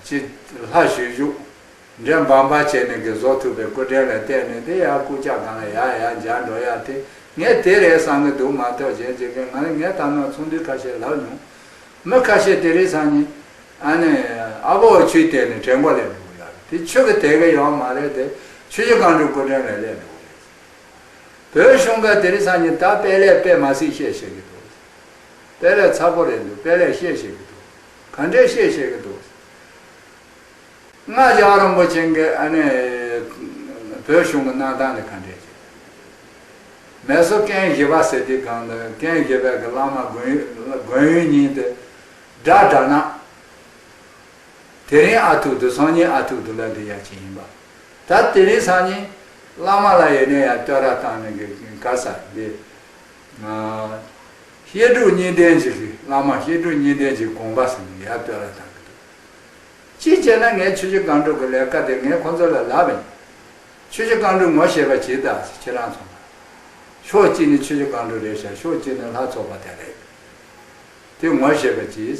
ཅི། ལྷ་བཞུགས་བཞུགས། འདྲེ་འབར་འབར་བྱས་ནས་ཀྱི་བཟོ་ཐུབ་པའི་སྐུ་དྲིན་ལ་བརྟེན་ནས་དེ་ཡང་རྐུབ་བཀྱག་སྒང་ལ་ཡར་ཡར་འགྱར་འགྲོ་ཡ་དེ་ངས་དེ་རེད་བསམ་གི་འདུག་མ་གཏོགས་གཞན་གཅིག་གིས་ང་ངས་ད་ནང་ཚོགས་འདུ་ཁ་ཤས་ལབ་མྱོང་། མི་ཁ་ཤས་དེ་རིང་སང་ཉིན་ཨ་ནི་ཨ་ཕོ་ཆུའི་སྟེང་ནས་དྲན་གོ་ལས་འགྲོ་གི་ཡོད་རེད། དེ་ཆོས་ཀྱི་དེ་གི་ཡོད་མ་རེད་དེ་ཆུ་བཞི་སྒང་དྲུག་སྐུ་དྲིན་ལ་སླེབས་འགྲོ་གི་རེད། བོད་གཞུང་ག་དེ་རིང་སང་ཉིན་ད་དཔལ་ལས་དཔེ་མ་སྲིད་བཤད་ཤེས་ཀྱི་འདུག་དཔལ་ལས་ཚ་པོ་རེད་འདུག་དཔལ་ལས་བཤད་ཤེས་ཀྱི་འདུག་ག་འདྲས་བཤད་ཤེས་ཀྱི་འདུག་སྔགས་རྒྱལ་བ་རིན་པོ་ཆེ་གིས་ཨ་ནི་བོད་གཞུང་གི་གནང་སྟངས་དེ་ག་འདྲས་བྱེད། མེ་སོར་ཀན་བཞི་པ་ཟེར་དུས་གང་དུ་ཀན་བཞི་པའི་གི་བླ་མ་དགོན་ཡུལ་དགོན་ཡུལ་གཉིས་དེ་སྒྲ་སྒྲ་ན། དེ་རིང་ཨ་ཐུག་ཏུ་སང་ཉིན་ཨ་ཐུག་ཏུ་ལ་འདི་ཡ་ཅི་ཡིན་པ། ད་དེ་རིང་སང་ཉིན་བླ་མ་ལ་ཡོད་ནས་ཡ་བསྟོད་ར་བཏང་ནས་གི་ག་ས་འདི། བཤད་སྒྲུབ་གཉིས་ལྡན་གྱི་བླ་མ་བཤད་སྒྲུབ་གཉིས་ལྡན་གྱི་དགོངས་པ་ཟེར་ནས་ཡ་བསྟོད་ར་བཏང་གི་འདུག་ཅི་བྱས་ན་ངས་ཆུ་བཞི་སྒང་དྲུག་གི་ལས་ཀ་དེ་ངས་ཁོང་ཚོ་ལ་ལབ་པ་ཡིན། ཆུ་བཞི་སྒང་དྲུག་ངོ་ཤེས་པ་ཇི་ལྟ་ཟེར་ཁྱེད་རང་ཚོ་ལ། ཕྱོགས་གཅིག་ནས་ཆུ་བཞི་སྒང་དྲུག་རེད་ཤག་ཕྱོགས་གཅིག་ནས་ལྷ་ཚོགས་པ་དེ་རེད། དེ་ངོ་ཤེས་པ་ཇི།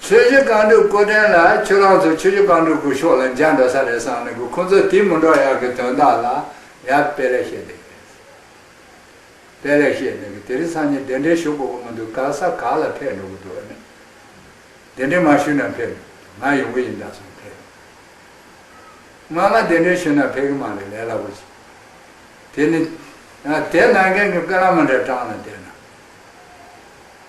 ཆུ་བཞི་སྒང་དྲུག་སྐུ་དྲིན་ལ་ཁྱོད་རང་ཚོ་ཆུ་བཞི་སྒང་དྲུག་གི་ཕྱོགས་ལ་འཇའ་འགྲོ་ས་རེད་བསམ་ནས་གི་ཁོ་ཚོ་དེ་མི་འགྲོ་ཡག་གི་དོན་དག་ལ་ཡར་དཔེ་ལེགས་བཤད་དེ་རེད། དཔེ་ལེགས་བཤད་ནས་གི་དེ་རིང་སང་ཉིན་གདན་འདྲེན་ཞུ་དགོས་གི་མི་འདུག་ག་ས་ག་ལ་ཕེབས་འགྲོ་གི་འདུག་ཨ་ནི། གདན་འདྲེན་མ་ཞུས་ན་ཕེབས་འགྲོ་གི་འདུག་ང་ཡོང་གི་ཡིན་ད་སོང་ཕེབས། ང་ང་གདན་འདྲེན་ཞུས་ན་ཕེབས་གི་མ་རེད་ལས་སླ་པོ་ཅིག་དེ་ནི། ཨ་དེ་ནང་མཁན་གྱི་ཀ་ལ་མ་འདྲ་གྲངས་ལ་བསྡད་ན།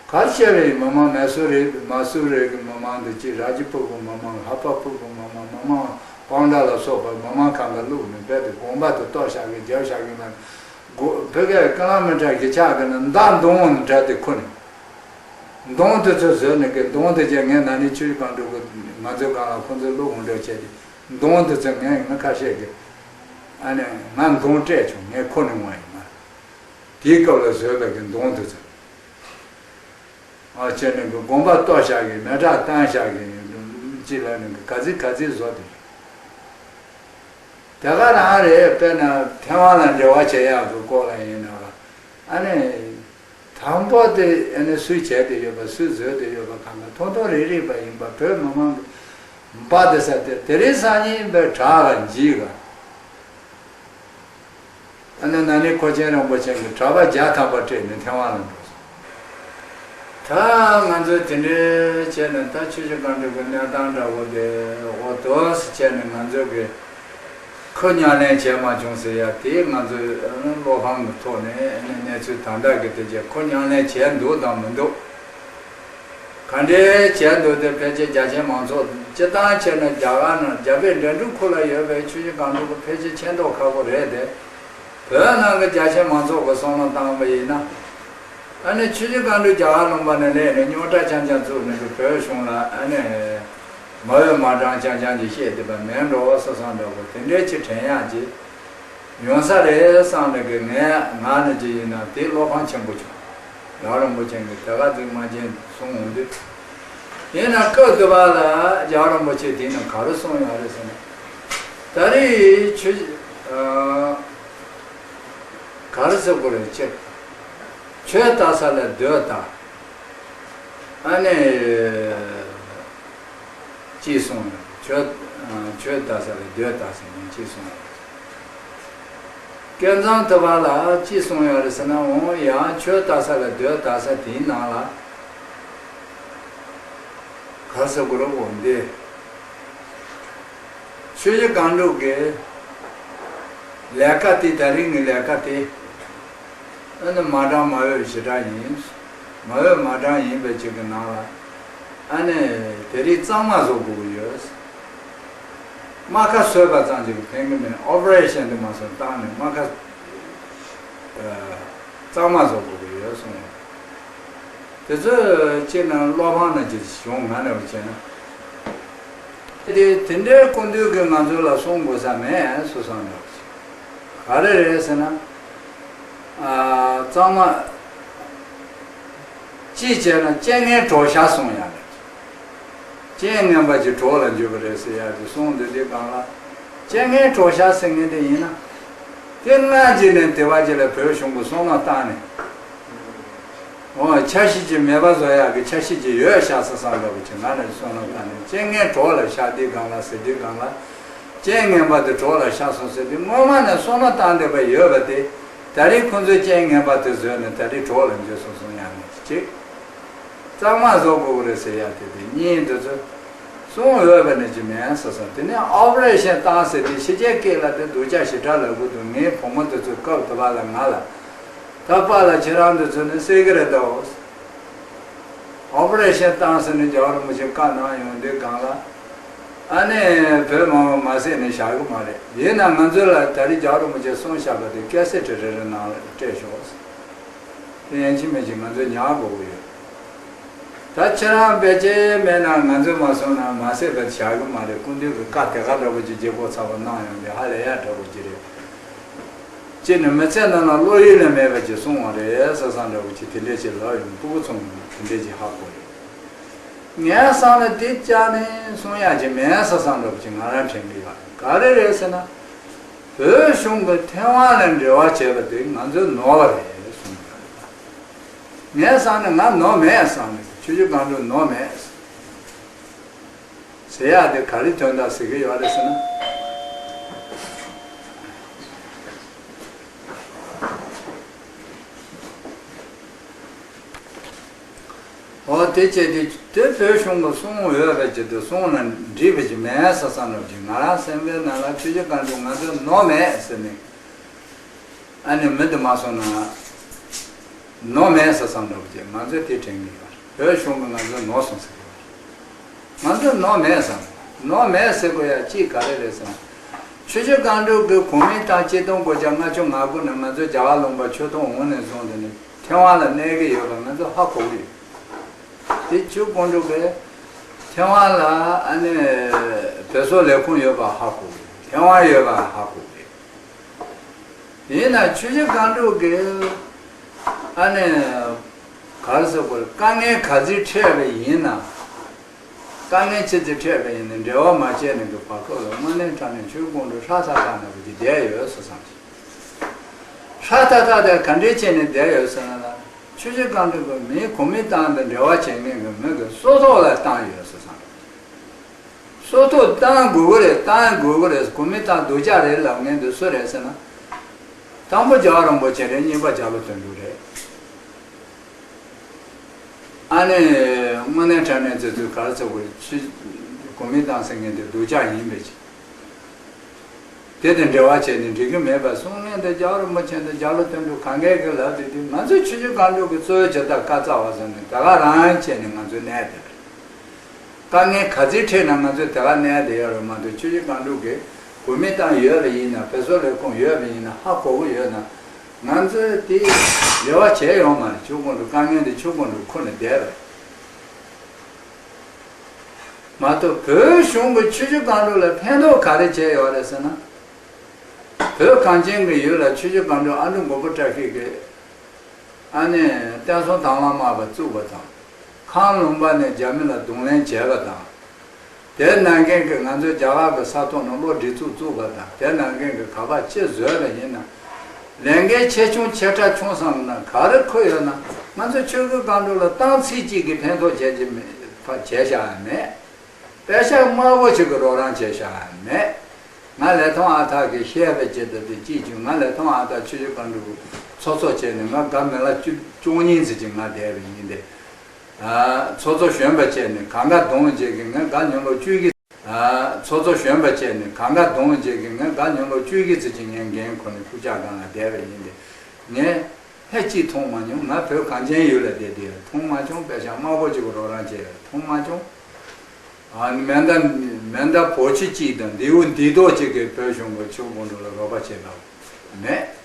གར་བཤད་པའི་མི་མང་མེ་སོར་རེད་མ་སུར་རེད་གི་མི་མང་འདི་ཅི་ར་ཇི་ཕུག་གི་མི་མང་ཧ་པ་ཕུག་གི་མི་མང་མི་མང་སྤང་བྲག་ལ་སོགས་པ་མི་མང་གང་ག་བླུགས་ནས་རྦད་དེ་དགོངས་པ་དེ་གཏོར་བཞག་གི་རྒྱབ་བཞག་གི་ན། སྒོ་བོད་སྐད་ཀ་ལ་མ་འདྲ་གི་ཆགས་གི་ན་མདའ་མདུང་འདྲ་དེ་ཁུར་ནས། མདུང་དེ་ཚོ་བཟོས་ནས་གི་མདུང་དེ་རྗེས་ངས་ན་ནིང་ཆུ་བཞི་སྒང་དྲུག་གི་ང་ཚོའི་སྒང་ལ་ཁོང་ཚོས་བླུགས་འོང་འདྲ་བྱས་ཏེ་མདུང་དེ་ཚོ་ངས་མི་ཁ་ཤས་ཀྱི་ཨ་ནི་ང་མདུང་སྤྲད་བྱུང་ངས་ཁུར་ནས་འོང་ཡིན་མ། དེའི་སྐབས་ལ་བཟོས་པའི་གི་མདུང་དེ་ཚོ་ཨ་བྱས་ནས་གི་དགོངས་པ་གཏོར་བཞག་གི་མེ་སྲེག་བཏང་བཞག་གི་ཅི་ལ་ནི་ག་ཚིག་ག་ཚིག་བཟོ་དེ་དེ་ག་རང་རེད། དཔེར་ན་ཐེ་ཝན་ལ་འབྲེལ་བ་བྱེད་ཡག་གི་སྐོར་ལ་ཡིན་ན་ཨ་ནི། དང་པོ་དེ་ཨ་ནི་སུས་བྱས་ཏེ་ཡོད་པ་སུས་བཟོས་ཏེ་ཡོད་པ་གང་ག་ཐོན་ཐོན་རེ་རེ་བ་ཡིན་པ་བོད་མི་མང་གི་འབའ་དེ་ས་དེ་དེ་རིང་སང་ཉིན་པའི་གྲགས་ལ་འཇིགས་ག་ཨ་ནི་ན་ནིང་ཁོ་ཆེན་རིན་པོ་ཆེ་གི་གྲྭ་པ་བརྒྱ་ཐམ་པ་སྤྲད་ནས་ཐེ་ཝན་ལ་འགྲོ་སོང་། ད་ང་ཚོས་དེ་འདྲའི་བྱས་ནས་ད་ཆུ་བཞི་སྒང་དྲུག་གི་གནས་སྟངས་འདྲ་བོ་དེ་འོ་དོ་སི་བྱས་ནས་ང་ཚོ་གི་ཁོ་ཉམས་ལེན་བྱས་མ་བྱུང་ཟེར་ཡ་དེ་ང་ཚོའི་བློ་ཕམ་གྱི་ཐོག་ནས་ཨ་ནི་གནས་ཚུལ་ད་ལྟ་གི་དེ་རྗེས་ཁོ་ཉམས་ལེན་བྱས་འདུག་དང་མི་འདུག་ག་འདྲའི་བྱས་འདུག་དེ་ཕལ་ཆེར་རྒྱ་ཆེ་མང་ཚོགས་སྤྱི་བཏང་བྱས་ན་རྒྱ་གར་ནང་རྒྱ་བལ་འབྲེལ་འདྲུས་ཁུལ་ལ་ཡོད་པའི་ཆུ་བཞི་སྒང་དྲུག་གི་ཕལ་ཆེར་མཁྱེན་རྟོགས་ཁག་པོ་རེད་དེ། བོད་ནང་གི་རྒྱ་ཆེ་མང་ཚོགས་ཀྱི་བསམ་བློ་བཏང་བ་ཡིན་ན། ཨ་ནི་ཆུ་བཞི་སྒང་དྲུག་རྒྱ་གར་ལུང་པ་ནས་སླེབས་ནས་རྙོག་དྲ་རྐྱང་རྐྱང་བཙུགས་ནས་ཀྱི་བོད་གཞུང་ལ་ཨ་ནི་མ་འོས་མ་དྲང་རྐྱང་རྐྱང་ཅིག་བཤད་བསྡད་པ་མེད་འགྲོ་བ་བཟོ་བསམ་འདྲ་པོ་དེ་འདྲའི་ཅིག་དྲན་ཡག་ཅིག་ཡོང་ས་རེད་བསམ་ནས་ཀྱི་ངས་ང་ནི་ཅིག་ཡིན་ན་དེ་བློ་ཕམ་ཆེན་པོ་བྱུང་། རྒྱལ་བ་རིན་པོ་ཆེ་གིས་དེ་ག་ཚོད་མ་བྱན་གསུང་འོང་དུས། ཡིན་ན་སྐབས་དེ་བ་ལ་རྒྱལ་བ་རིན་པོ་ཆེ་དེ་ནི་ག་རེ་གསུངས་ཡོད་རེད་ཟེར་ན། ད་རེས་ཆོས་ཨ་ག་རེ་ཟེར་དགོས་རེད་ཅེ། ཆོས་ལྟ་ས་ལ་སྡོད་ལྟ། ཨ་ནི། ཅེས་གསུངས་ཡོད། ཆོས་ཨ་ཆོས་ལྟ་ས་ལ་སྡོད་ལྟ་ཟེར་ནས་ཅེས་གསུངས་ཡོད། སྐལ་བཟང་དེ་བ་ལ་ཅེས་གསུངས་ཡོད་རེད་ཟེར་ན། འོང་ཡང་ཆོས་ལྟ་ས་ལ་སྡོད་ལྟ་ས་དེའི་ནང་ལ་ག་ཟེར་དགོས་རེད། འོ་འདི་ཆོས་རྗེ་སྒང་དྲུག་གི་ལས་ཀ་དེ། ད་རིང་གི་ལས་ཀ་དེ། ཨ་ནི་མ་དྲང་མ་འོས་ཞེ་དྲག་ཡིན། མ་འོས་མ་དྲང་ཡིན་པའི་ཅིག་གི་ནང་ལ། ཨ་ནི་དེ་རིང་གཙང་མ་བཟོ་དགོས་ཀྱི་ཡོད། རྨ་ཁ་བཟོས་པ་ཙམ་ཅིག་གིས་ཕན་གྱི་མེད། ཨོ་པ་རེ་ཤན་དེ་མ་སོང་བཏང་ནས་རྨ་ཁ་ཨ་གཙང་མ་བཟོ་དགོས་ཀྱི་ཡོད་གསུངས། དེ་ཚོ་ཅིག་ན་བློ་ཕམ་ན་ཅིག་བྱུང་། ང་འདྲ་བོ་བྱས་ན། དེ་དེ་འདྲའི་སྐུ་མདུན་གྱིས་ང་ཚོ་ལ་གསུང་དགོས་ས་མེད་བསམ་འདྲ་བོ་ཅིག་ག་རེ་རེད་ཟེར་ན། ཨ་གཙང་མ་ཅིག་བྱས་ན་རྐྱེན་ངན་གྲོགས་ཤ་གསུང་ཡ་རེད། རྐྱེན་ངན་པ་ཅིག་གྲོགས་ལ་འཇུག་གི་རེད་ཟེར་ཡ་དེ་གསུང་འདི། འདི་སྒང་ལ་རྐྱེན་ངན་གྲོགས་ཤ་ཟེར་མཁན་དེ་ཡིན་ན། དེ་སྔ་རྗེས་ནས་དེ་བ་ཅིག་ལ་བོད་གཞུང་གི་བསམ་བློ་བཏང་ནས། འོ་འཆར་གཞི་ཅིག་མེད་པ་བཟོ་ཡག་གི་འཆར་གཞི་ཅིག་ཡོད་ཤག་ཟེར་བསམ་འདྲ་བོ་ཅིག་ང་རང་བསམ་བློ་བཏང་ནས། རྐྱེན་ངན་གྲོགས་ལ་ཤ་འདི་སྒང་ལ་ཟེར། འདི་སྒང་ལ་རྐྱེན་ངན་པ་དེ་གྲོགས་ལ་ཤ་སོང་ཟེར་དུས། སྔོན་མ་ནས་བསམ་བློ་བཏང་བསྡད་པ་ཡོད་པ་དེ། ད་རེས་ཁོང་ཚོས་རྐྱེན་ངན་པ་དེ་བཟོས་ནས་ད་རེས་གྲོགས་ལ་འཇུག་སོང་གསུང་ཡག་མེད་ཅིག་གཙང་མ་བཟོ་དགོས་ཀྱི་རེད་ཟེར་ཡ་དེ། དེ་གཉིས་འདི་ཚོ་གསུང་འོས་པ་ནི་ཅིག་མེད་ཟེར་སོང་། དེ་ནས་ཨོ་པ་རེ་ཤན་བཏང་ཟེར་དུས་ཕྱི་རྒྱལ་སྐད་ལ་དེ་སྡུག་ཅག་ཞེ་དྲག་ལབ་གི་འདུག་ངའི་བུ་མོ་འདི་ཚོ་སྐབས་དེ་བ་ལ་ང་ལ། ད་པཱ་ལགས་ཁྱེད་རང་འདི་ཚོ་ནི་བསད་ཀྱི་རེད་དོ། ཨོ་པ་རེ་ཤན་བཏང་ཟེར་ནས་རྒྱལ་བ་རིན་པོ་ཆེ་བཀའ་གནང་ཡོང་དུས་སྒང་ལ། ཨ་ནི་བོད་མང་པོ་མ་བསད་ནས་བཞག་གི་མ་རེད། ཡིན་ན་ང་ཚོ་ལ་ད་རེས་རྒྱལ་བ་རིན་པོ་ཆེས་གསུངས་བཞག་པ་དེ་ཀེ་སེ་ཊི་རེ་རེ་ནང་ལ་སྤྲད་ཤོག་ཟེར། དེ་ཡན་ཆད་མིན་ཅིག་ང་ཚོས་ཉར་དགོས་ཀྱི་ཡོད། ད་ཁྱེད་རང་ཕལ་ཆེར་མེད་ན་ང་ཚོས་མ་གསུངས་ན་མ་བསད་པ་བཞག་གི་མ་རེད། སྐུ་མདུན་གྱི་བཀའ་དེ་ག་འདྲ་པོ་ཅིག་བརྗེ་པོ་ཚ་པོ་གནང་ཡོང་དུས་ཧ་ལས་ཡག་འདྲ་པོ་ཅིག་རེད། ཅེས་ནི་མི་ཚེ་ནང་ལ་བློ་ཡུལ་ལས་མེད་པ་ཅིག་གསུངས་པ་རེད་ཟེར་བསམ་འདྲ་པོ་ཅིག་དེ་འདྲས་ཅིག་ལབ་ཡོང་། སྤུ་གུ་ཚོ་དེ་འདྲས་ཅིག་ཧ་གོ་ཡོད། ངའི་བསམ་ན་དེ་བཅར་ནས་གསུང་ཡག་ཅིག་མེད་ཟེར་བསམ་འདྲ་པོ་ཅིག་ང་རང་དྲན་གྱི་ཡོད། ག་རེ་རེད་ཟེར་ན། བོད་གཞུང་གིས་ཐེ་ཝན་ལ་འབྲེལ་བ་བྱས་པ་དེ་ང་ཚོའི་ནོར་བ་རེད་གསུངས་ཡོད། ངའི་བསམ་ན་ང་ནོར་མེད་བསམ་ནས། ཆོས་བརྒྱུད་སྒང་དྲུག་ནོར་མེད་ཟེར་ཡག་དེ་ག་རེ་དོན་དག་ཟེར་གྱི་ཡོད་རེད་ཟེར་ན། འོ་དེ་བྱས་དུས་དེ་བོད་གཞུང་གིས་གསུང་འོས་པ་ཅིག་དང་གསུང་ན་འགྲིག་པ་ཅིག་མེད་ཟེར་བསམ་འདྲ་ཅིག་ང་རང་སེམས་པའི་ནང་ལ། ཆོས་བརྒྱུད་སྒང་དྲུག་ང་ཚོའི་ནོར་མེད་ཟེར་ནས། ཨ་ནི་མི་དེ་མ་གསུངས་ན་ནོར་མེད་ཟེར་བསམ་འདྲ་པོ་ཅིག་ང་ཚོས་དེ་དྲན་གྱི་ཡོད། བོད་གཞུང་གིས་ང་ཚོའི་ནོར་སོང་ཟེར་གྱི་ཡོད། ང་ཚོ་ནོར་མེད་བསམ། ནོར་མེད་ཟེར་དགོས་ཡག་ཅིག་ག་རེ་རེད་ཟེར་ན། ཆོས་བརྒྱུད་སྒང་དྲུག་གི་གོ་མིན་ཏང་ཆིག་སྟོང་དགུ་བརྒྱ་ལྔ་བཅུ་ང་དགུ་ནས་ང་ཚོ་རྒྱལ་བ་ལུང་པ་ཆོས་ཐོག་འོང་ནས་བཟུང་སྟེ་ནི་ཐེ་ཝན་ལ་གནས་ཀྱི་ཡོད་པ་ང་ཚོ་ཧ་གོ་གི་ཡོད། དེ་ཆོས་བརྒྱུད་སྒང་དྲུག་གིས་ཐེ་ཝན་ལ་ཨ་ནི་བོད་སོག་ལས་ཁུངས་ཡོད་པ་ཧ་གོ་གི་ཡོད། ཐེ་ཝན་ཡོད་པ་ཧ་གོ་གི་ཡོད། ཡིན་ན་ཆོས་བརྒྱུད་སྒང་དྲུག་གིས་ཨ་ནི་ག་རེ་ཟེར་དགོས་རེད། དཀའ་ངལ་ག་ཚོད་འཕྲད་པ་ཡིན་ན། དཀའ་ངལ་ཅི་ཙམ་འཕྲད་པ་ཡིན་ན་འབྲེལ་བ་མ་བྱས་ནས་ཀྱི་བར་སྐབས་ལ་དངོས་གནས་དྲང་གནས་ཆོས་བརྒྱུད་སྒང་དྲུག་ཧྲ་ཐག་ཐག་ནས་ཀྱི་བསྡད་ཡོད་ཟེར་བསམ་གྱི། ཧྲ་ཐག་ཐག་དེ་ག་འདྲས་བྱས་ནས་བསྡད་ཡོད་ཟེར་ན་ལ། ཆོས་བརྒྱུད་སྒང་དྲུག་གི་མིའི་གོ་མིན་ཏང་དང་འབྲེལ་བ་བྱེད་མཁན་གྱི་མི་གི་སྲོག་ཐོག་ལ་བཏང་ཡོད་ཟེར་བསམ་གྱི། སྲོག་ཐོག་བཏང་དགོས་ཀྱི་རེད། བཏང་དགོས་ཀྱི་རེད། གོ་མིན་ཏང་སྡུག་ཅག་རེད་ལབ་མཁན་དེ་སུ་རེད་ཟེར་ན། དང་པོ་རྒྱལ་བ་རིན་པོ་ཆེ་རེད། གཉིས་པ་རྒྱ་ལོ་དོན་གྲུབ་རེད། ཨ་ནི་དངོས་གནས་དྲང་གནས་བརྩི་ཚུལ་ག་རེ་ཟེར་དགོས་རེད། ཆོས་གོ་མིན་ཏང་ཟེར་མཁན་དེ་སྡུག་ཅག་ཡིན་པས་ཅི། དེ་དང་འབྲེལ་བ་བྱས་ནས་འགྲིག་གི་མེད་པ་གསུང་མཁན་དེ་རྒྱལ་བ་རིན་པོ་ཆེ་དང་རྒྱ་ལོ་དོན་གྲུབ་གང་གས་ཀྱིས་ལབ་བསྡད་དུས། ང་ཚོས་ཆོས་བརྒྱུད་སྒང་དྲུག་གི་གཙོ་བོའི་བྱེད་ཐབས་བཀའ་སྩལ་བ་ཟེར་ནས་དེ་ག་རང་བྱས་ནས་ང་ཚོས་གནས་བསྡད་པ་རེད། དཀའ་ངལ་ག་ཚོད་འཕྲད་ན་ང་ཚོས་དེ་ག་གནས་བསྡད་ཡོད་རེད་མ་གཏོགས། ཆོས་བརྒྱུད་སྒང་དྲུག་གིས་གོ་མིན་ཏང་ཡོད་པ་ཡིན་ན། བོད་སོག་ལས་ཁུངས་ཡོད་པ་ཡིན་ན། ཧ་གོ་གི་ཡོད་ན། ང་ཚོས་དེ་རེ་བ་བྱས་ཡོད་མ་རེད། ཆོས་བརྒྱུད་སྒང་དྲུག་དཀའ་ངལ་འདི་ཆོས་བརྒྱུད་སྒང་དྲུག་ཁུར་ནས་བསྡད་པ་རེད་མ་གཏོགས། བོད་གཞུང་གིས་ཆོས་བརྒྱུད་སྒང་དྲུག་ལ་ཕན་ཐོགས་ག་རེ་བྱས་ཡོད་རེད་ཟེར་ན། བོད་གངས་ཅན་གྱི་ཡུལ་ལ་ཆོས་བརྒྱུད་སྒང་དྲུག་ཨ་འབྲུག་མགོན་པོ་བཀྲ་ཤིས་ཀྱིས་ ཨ་ནི་བསྟན་སྲུང་དང་བླངས་དམར་པོ་བཙུགས་པ་དང་། ཁམས་ལུང་པ་ནས་རྒྱ་མི་ལ་གདོང་ལེན་བྱས་པ་དང་། དེ་ནང་འགན་གྱི་ང་ཚོའི་རྒྱ་གར་གྱི་ས་ཐོག་ནང་བློ་སྒྲིག་འཛུགས་བཙུགས་པ་དང་། དེ་ནང་འགན་གྱི་ག་པར་ཅི་བཟོས་པ་ཡིན་ན། ལས་འགན་ཆེ་ཆུང་ཆེ་ཕྲ་ཆུང་ཙམ་ན་ག་རེ་འཁོད་ཡོད་ན། ང་ཚོ་ཆོས་ཀྱི་སྒང་དྲུག་ལ་སྟངས་ཚིག་གཅིག་གིས་ཕན་ཐོགས་བྱས་ཀྱི་མེད་བྱས་བཞག་ཡ་མེད། པེ་ཤག་དམར་པོ་ཅིག་གི་རོགས་རམ་བྱས་བཞག་ཡ་མེད། ང་ལི་ཐང་ཨ་ཐར་གྱིས་བཤད་པའི་ཆེད་དུ་དེ་ཅིག་བྱུང་། ང་ལི་ཐང་ཨ་ཐར་ཆོས་ཀྱི་སྒང་དྲུག་གི་ཚོགས་གཙོ་བྱས་ནས་ང་དགའ་མི་ལ་བཅུ་བཅུ་གཉིས་ཙམ་ཅིག་ང་བསྡད་པ་ཡིན་ཏེ། ཨ་ཚོགས་གཙོ་གཞོན་པ་བྱས་ནས་གང་ག་གདོང་བྱེད་ཀྱི་ང་དགའ་ཉོན་ལོ་བཅུ་གི་ཨ་ཚོགས་གཙོ་གཞོན་པ་བྱས་ནས་གང་ག་གདོང་བྱེད་ཀྱི་ང་དགའ་ཉོན་ལོ་བཅུ་གི་ཙམ་ཅིག་ངས་འགན་ཁུར་ནས་རྐུབ་བཀྱག་སྒང་ལ་བསྡད་པ་ཡིན་ཏེ། ངས་ཧེ་ཅིག་མཐོང་མ་མྱོང་། ང་བོད་གངས་ཅན་ཡུལ་ལ་བསྡད་དེ་མཐོང་མ་བྱུང་། པེ་ཤག་དམར་པོ་ཅིག་གི་རོགས་རམ་བྱས་མཐོང་མ་བྱུང་། ཨ་ནི་མེ་མདའ་མེ་མདའ་བོ་ཆུ་གཅིག་དང་མདེའུ་མདེའུ་ཏོག་གཅིག་གིས་བོད་གཞུང་གི་ཆོས་སྒང་དྲུག་ལ་རོགས་པ་བྱེད་པ་མེད།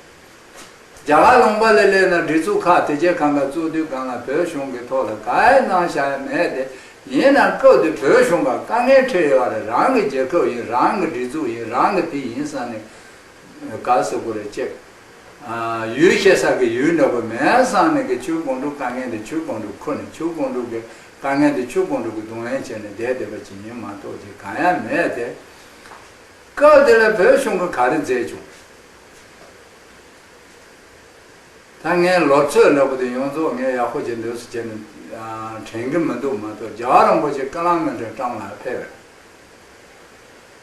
རྒྱ་གར་ལུང་པ་ལ་སླེབས་ན་སྒྲིག་འཛུགས་ཁག་དེ་རྗེས་གང་ག་བཙུགས་དུས་སྒང་ལ་བོད་གཞུང་གི་ཐོག་ལ་ག་ཡེ་གནང་བཞག་ཡ་མེད་དེ། ཡིན་ན་སྐབས་དེ་བོད་གཞུང་ག་དཀའ་ངལ་འཕྲད་ཡོད་རེད། རང་གི་རྒྱལ་ཁབ་ཡིན། རང་གི་སྒྲིག་འཛུགས་ཡིན། རང་གི་དེ་ཡིན་བསམ་ནས་ག་ཟེར་དགོས་རེད་ཅེས། ཨ་ཡུལ་ཤེས་ས་གི་ཡུལ་འདྲ་པོ་མེད་བསམ་ནས་གི་ཆོས་སྒང་དྲུག་དཀའ་ངལ་དེ་ཆོས་སྒང་དྲུག་ཁུར་ནས། ཆོས་སྒང་དྲུག་གི་དཀའ་ངལ་དེ་ཆོས་སྒང་དྲུག་གི་གདོང་ལེན་བྱས་ནས་བསྡད་བསྡད་པ་ཅིག་ཡིན་མ་གཏོགས་ཅིག་གང་ཡང་མེད་དེ། སྐབས་དེ་ལ་བོད་གཞུང་གིས་ག་རེ་མཛད་བྱུང་། ད་ངས་ལོ་ཚོད་འདྲ་པོ་དེ་ཡོངས་རྫོགས་ངས་ཡག་པོ་བྱས་འདུག་ཟེར་བྱས་ནས་ཨ་དྲན་གྱི་མི་འདུག་མ་གཏོགས། རྒྱལ་བ་རིན་པོ་ཆེ་ཀ་ལང་མེ་ཏྲེ་ཀྲང་ལ་ཕེབས་པས།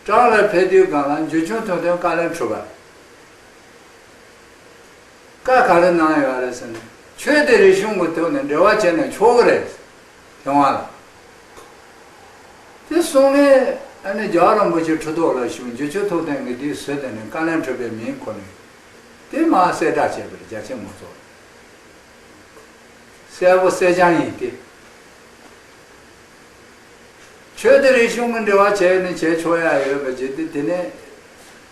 ཀྲང་ལ་ཕེབས་དུས་སྒང་ལ་འཇུ་ཆུང་ཐུབ་བསྟན་བཀའ་བློན་ཁྲི་པ་བཀའ་ག་རེ་གནང་ཡོད་རེད་ཟེར་ན། ཆོས་དང་རིག་གཞུང་གི་ཐོག་ནས་འབྲེལ་བ་བྱས་ན་ཆོག་གི་རེད། ཐེངས་མ་ལ། དེ་སོང་ནས་ཨ་ནི་རྒྱལ་བ་རིན་པོ་ཆེ་ཁྲི་ཐོག་ལ་བཞུགས། འཇུ་ཆུང་ཐུབ་བསྟན་གྱིས་དེའི་ཟུར་དེ་ནས་བཀའ་བློན་ཁྲི་པའི་མིང་ཁོ་ནས་དེ་མར་གསལ་བསྒྲགས་བྱས་པ་རེད། རྒྱ་ཆེན་མང་ཚོགས་གསལ་པོ་གསལ་རྐྱང་ཡིན་ཏེ། ཆོས་དང་རིག་གཞུང་གི་འབྲེལ་བ་བྱས་ནས་བྱས་ཆོག་ཡ་ཡོད་པ་ཅིག་དེ། དེ་ནས་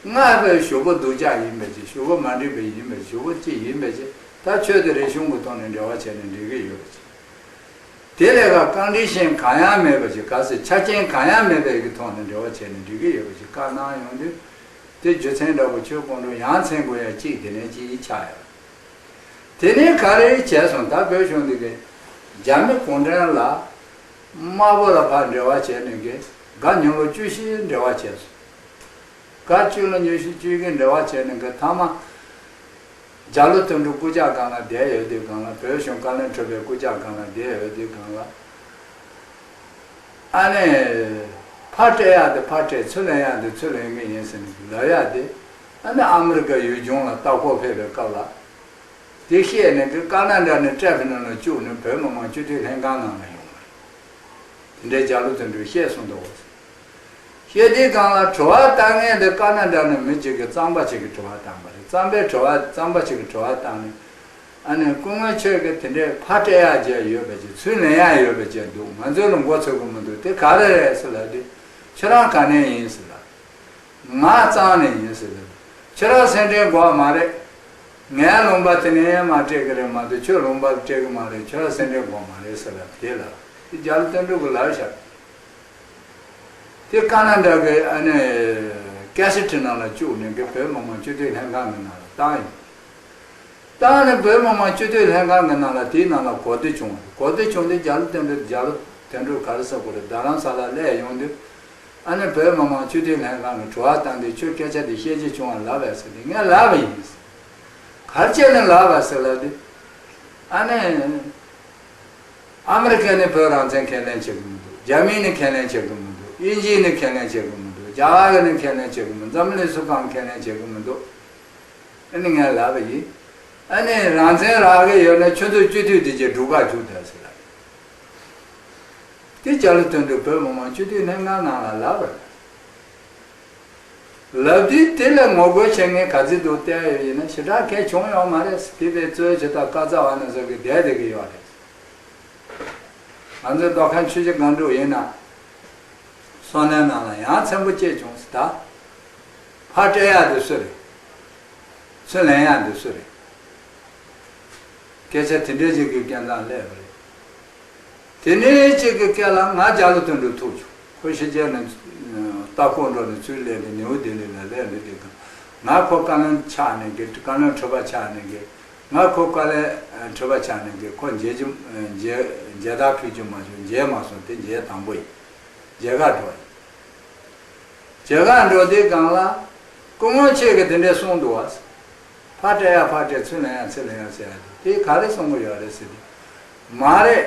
སྔར་བས་ཞུ་བོ་སྡུག་ཅག་ཡིན་པ་ཅིག་ཞུ་བོ་མ་འགྲིག་པ་ཡིན་པ་ཅིག་ཞུ་བོ་ཅིག་ཡིན་པ་ཅིག་ད་ཆོས་དང་རིག་གཞུང་གི་ཐོག་ནས་འབྲེལ་བ་བྱས་ནས་འགྲིག་གི་ཡོད་པ་ཅིག་དེ་ལས་ཀ་ཀོན་ཌི་ཤན་གང་ཡང་མེད་པ་ཅིག་གལ་སྲིད་ཆ་རྐྱེན་གང་ཡང་མེད་པའི་གི་ཐོག་ནས་འབྲེལ་བ་བྱས་ནས་འགྲིག་གི་ཡོད་པ་ཅིག་བཀའ་གནང་ཡོང་དུས། དེ་རྒྱུ་མཚན་འདྲ་པོ་ཆོས་སྒང་དྲུག་ཡ་མཚན་དགོས་ཡ་ཅིག་དེ་ནས་ཅིག་ཆགས་ཡོད། དེ་ནས་ག་རེ་བྱས་སོང་། ད་བོད་གཞུང་འདི་གིས་རྒྱ་མི་གུང་ཁྲན་ལ་དམར་པོ་ལ་ཕར་འབྲེལ་བ་བྱས་ནས་གི་ག་ཉིན་ལོ་བཅུ་བཞི་འབྲེལ་བ་བྱས་སོང་། ག་བཅུ་ལོ་ཉི་ཤུ་བཅུ་གི་འབྲེལ་བ་བྱས་ནས་གི་མཐའ་མ་རྒྱ་ལོ་དོན་གྲུབ་རྐུབ་བཀྱག་སྒང་ལ་བསྡད་ཡོད་དུས་སྒང་ལ། བོད་གཞུང་བཀའ་བློན་ཁྲི་པའི་རྐུབ་བཀྱག་སྒང་ལ་བསྡད་ཡོད་དུས་སྒང་ལ། ཨ་ནི་ཕར་སྤྲད་ཡག་དེ་ཕར་སྤྲད། ཚུར་ལེན་ཡག་དེ་ཚུར་ལེན་གི་ཡིན་ཟེར་ནས་ལབ་ཡག་དེ། ཨ་ནི་ཨ་མི་རི་ཀ་ཡུལ་ལྗོངས་ལ་ལྟ་སྐོར་ཕེབས་པའི་སྐབས་ལ་དེ་བཤད་ནས་གི་ཀ་ན་ཌ་ནས་ཊེ་ལི་ཕོན་ལ་བཅུག་ནས་བོད་མི་མང་སྤྱི་འཐུས་ལྷན་ཁང་ནང་ལ་ཡོང་བ་རེད། དེ་འདྲའི་རྒྱ་ལོ་དོན་གྲུབ་བཤད་སོང་འདུག་གོ། བཤད་དུས་སྒང་ལ་དྲི་བ་བཏང་མཁན་དེ་ཀ་ན་ཌ་ནས་མི་གཅིག་གིས་གཙང་པ་གཅིག་གིས་དྲི་བ་བཏང་བ་རེད། གཙང་པའི་དྲི་བ་གཙང་པ་གཅིག་གིས་དྲི་བ་བཏང་ནས། ཨ་ནི་སྐུ་ངོ་ཁྱོད་ཀྱིས་དེ་འདྲའི་ཕར་སྤྲད་ཡག་བྱས་ཡོད་པ་ཅིག་ཚུར་ལེན་ཡག་ཡོད་པ་ཅིག་འདུག་ང་ཚོ་ལ་མགོ་ཚོད་ཀྱི་མི་འདུག་དེ་ག་རེ་རེད་ཟེར་ལབ་དུས། ཁྱོད་རང་ག་ནས་ཡིན་ཟེར་ལབ། ང་གཙང་ནས་ཡིན་ཟེར་ལབ། ཁྱོད་རང་སེ་འབྲས་དགོས་མ་རེད། ངའི་ལུང་པ་དེ་ནས་མར་སྤྲད་ཀྱི་རེད་མ་གཏོགས་ཁྱོད་ལུང་པ་སྤྲད་ཀྱི་མ་རེད། ཁྱོད་རང་སེ་འབྲས་དགོས་མ་རེད་ཟེར་ལབ། དེ་ལ་དེ་རྒྱ་ལོ་དོན་གྲུབ་ཀྱིས་ལབ་བཞག་དེ་ཀ་ན་ཌ་གི་ཨ་ནི་ཀེ་སེ་ཊི་ནང་ལ་བཅུག་ནས་གི་བོད་མི་མང་སྤྱི་འཐུས་ལྷན་ཁང་གི་ནང་ལ་བཏང་ཡོད། བཏང་ནས་བོད་མི་མང་སྤྱི་འཐུས་ལྷན་ཁང་གི་ནང་ལ་དེའི་ནང་ལ་གོ་བསྡུར་བྱུང་བ་རེད། གོ་བསྡུར་བྱུང་དུས་རྒྱ་ལོ་དོན་གྲུབ་རྒྱ་ལོ་དོན་གྲུབ་ག་རེ་ཟེར་དགོས་རེད། རྡ་རམ་ས་ལ་སླེབས་ཡོང་དུས། ཨ་ནི་བོད་མི་མང་སྤྱི་འཐུས་ལྷན་ཁང་གི་དྲི་བ་བཏང་དུས་ཁྱོད་སྐད་ཆ་འདི་བཤད་རྒྱུ་བྱུང་བ་ལབ་པས་ཟེར་དུས་ངས་ལབ་པ་ཡིན། ག་རེ་བྱས་ནས་ལབ་པ་ཟེར་ལབ་དུས། ཨ་ནི། ཨ་མི་རི་ཀ་ནས་བོད་རང་བཙན་ཁས་ལེན་བྱེད་ཀྱི་མི་འདུག་རྒྱ་མི་ནས་ཁས་ལེན་བྱེད་ཀྱི་མི་འདུག་དབྱིན་ཇི་ནས་ཁས་ལེན་བྱེད་ཀྱི་མི་འདུག་རྒྱ་གར་ནས་ཁས་ལེན་བྱེད་ཀྱི་མི་འདུག་འཛམ་གླིང་སུ་གང་ཁས་ལེན་བྱེད་ཀྱི་མི་འདུག་ཨ་ནི་ངས་ལབ་པ་ཡིན། ཨ་ནི་རང་བཙན་རག་གི་ཡོད་ན་ཁྱོད་ཚོ་སྤྱི་འཐུས་དེ་གྱད་སྒྲུག་ག་བཅུག་དང་ཟེར་ལབ། དེ་རྒྱ་ལོ་དོན་གྲུབ་བོད་མི་མང་སྤྱི་འཐུས་ལྷན་ཁང་ནང་ལ་ལབ་པ་རེད། ལབ་དུས་དེ་ལ་ངོ་རྒོལ་བྱེད་མཁན་ག་ཚོད་འདུག་བལྟས་ཡོད་ཡིན་ན་ཞེ་དྲག་གང་ཡང་བྱུང་ཡོད་མ་རེད། དེ་བས་གཙོས་ཇི་ལྟར་ཀ་ཙ་བ་ནི་ཚོ་གིས་བསྡད་བསྡད་ཀྱི་ཡོད་རེད། ང་ཚོའི་མདོ་ཁམས་ཆུ་བཞི་སྒང་དྲུག་ཡིན་ན་སོང་ནས་ནང་ལ་ཡང་ཚན་པོ་སྐྱེས་བྱུང་ཟེར། ད་ཕར་སྤྲད་ཡག་དེ་སུ་རེད། ཚུར་ལེན་ཡག་དེ་སུ་རེད། སྐད་ཆ་དེ་འདྲའི་ཅིག་གི་རྐྱེན་དང་སླེབས་པ་རེད། དེ་ནས་གཅིག་གི་སྐད་ལ་ང་རྒྱ་ལོ་དོན་གྲུབ་ཐུག་བྱུང་། ཁོ་ཕྱི་རྒྱལ་ནས་ལྟ་སྐོར་འགྲོ་ནས་ཚུར་སླེབས་ནས་ནིའུ་ལྡི་ལི་ལ་སླེབས་ནས་དེ་ག་ང་ཁོ་བཀའ་བློན་ཆགས་ནས་གི་བཀའ་བློན་ཁྲི་པ་ཆགས་ནས་གི་ ང་ཁོ་དཀའ་ལས་ཁྲི་པ་ཆགས་ནས་གི་ཁོ་མཇལ་རྒྱུ་མཇལ་མཇལ་དར་ཕུལ་རྒྱུ་མ་བྱུང་། མཇལ་མ་སོང་། དེ་མཇལ་དང་པོ་ཡིན། མཇལ་ཁ་འགྲོ་ཡིན། མཇལ་ཁ་འགྲོ་དུས་སྒང་ལ་སྐུ་ངོ་ཁྱེད་ཀྱིས་དེ་འདྲས་གསུངས་འདུག་བ། ཕར་སྤྲད་ཡ་ཕར་སྤྲད། ཚུར་ལེན་ཡ་ཚུར་ལེན་ཡ་ཟེར་ཡ་དེ་ག་རེ་གསུང་གི་ཡོད་རེད་ཟེར་དུས། མ་རེད།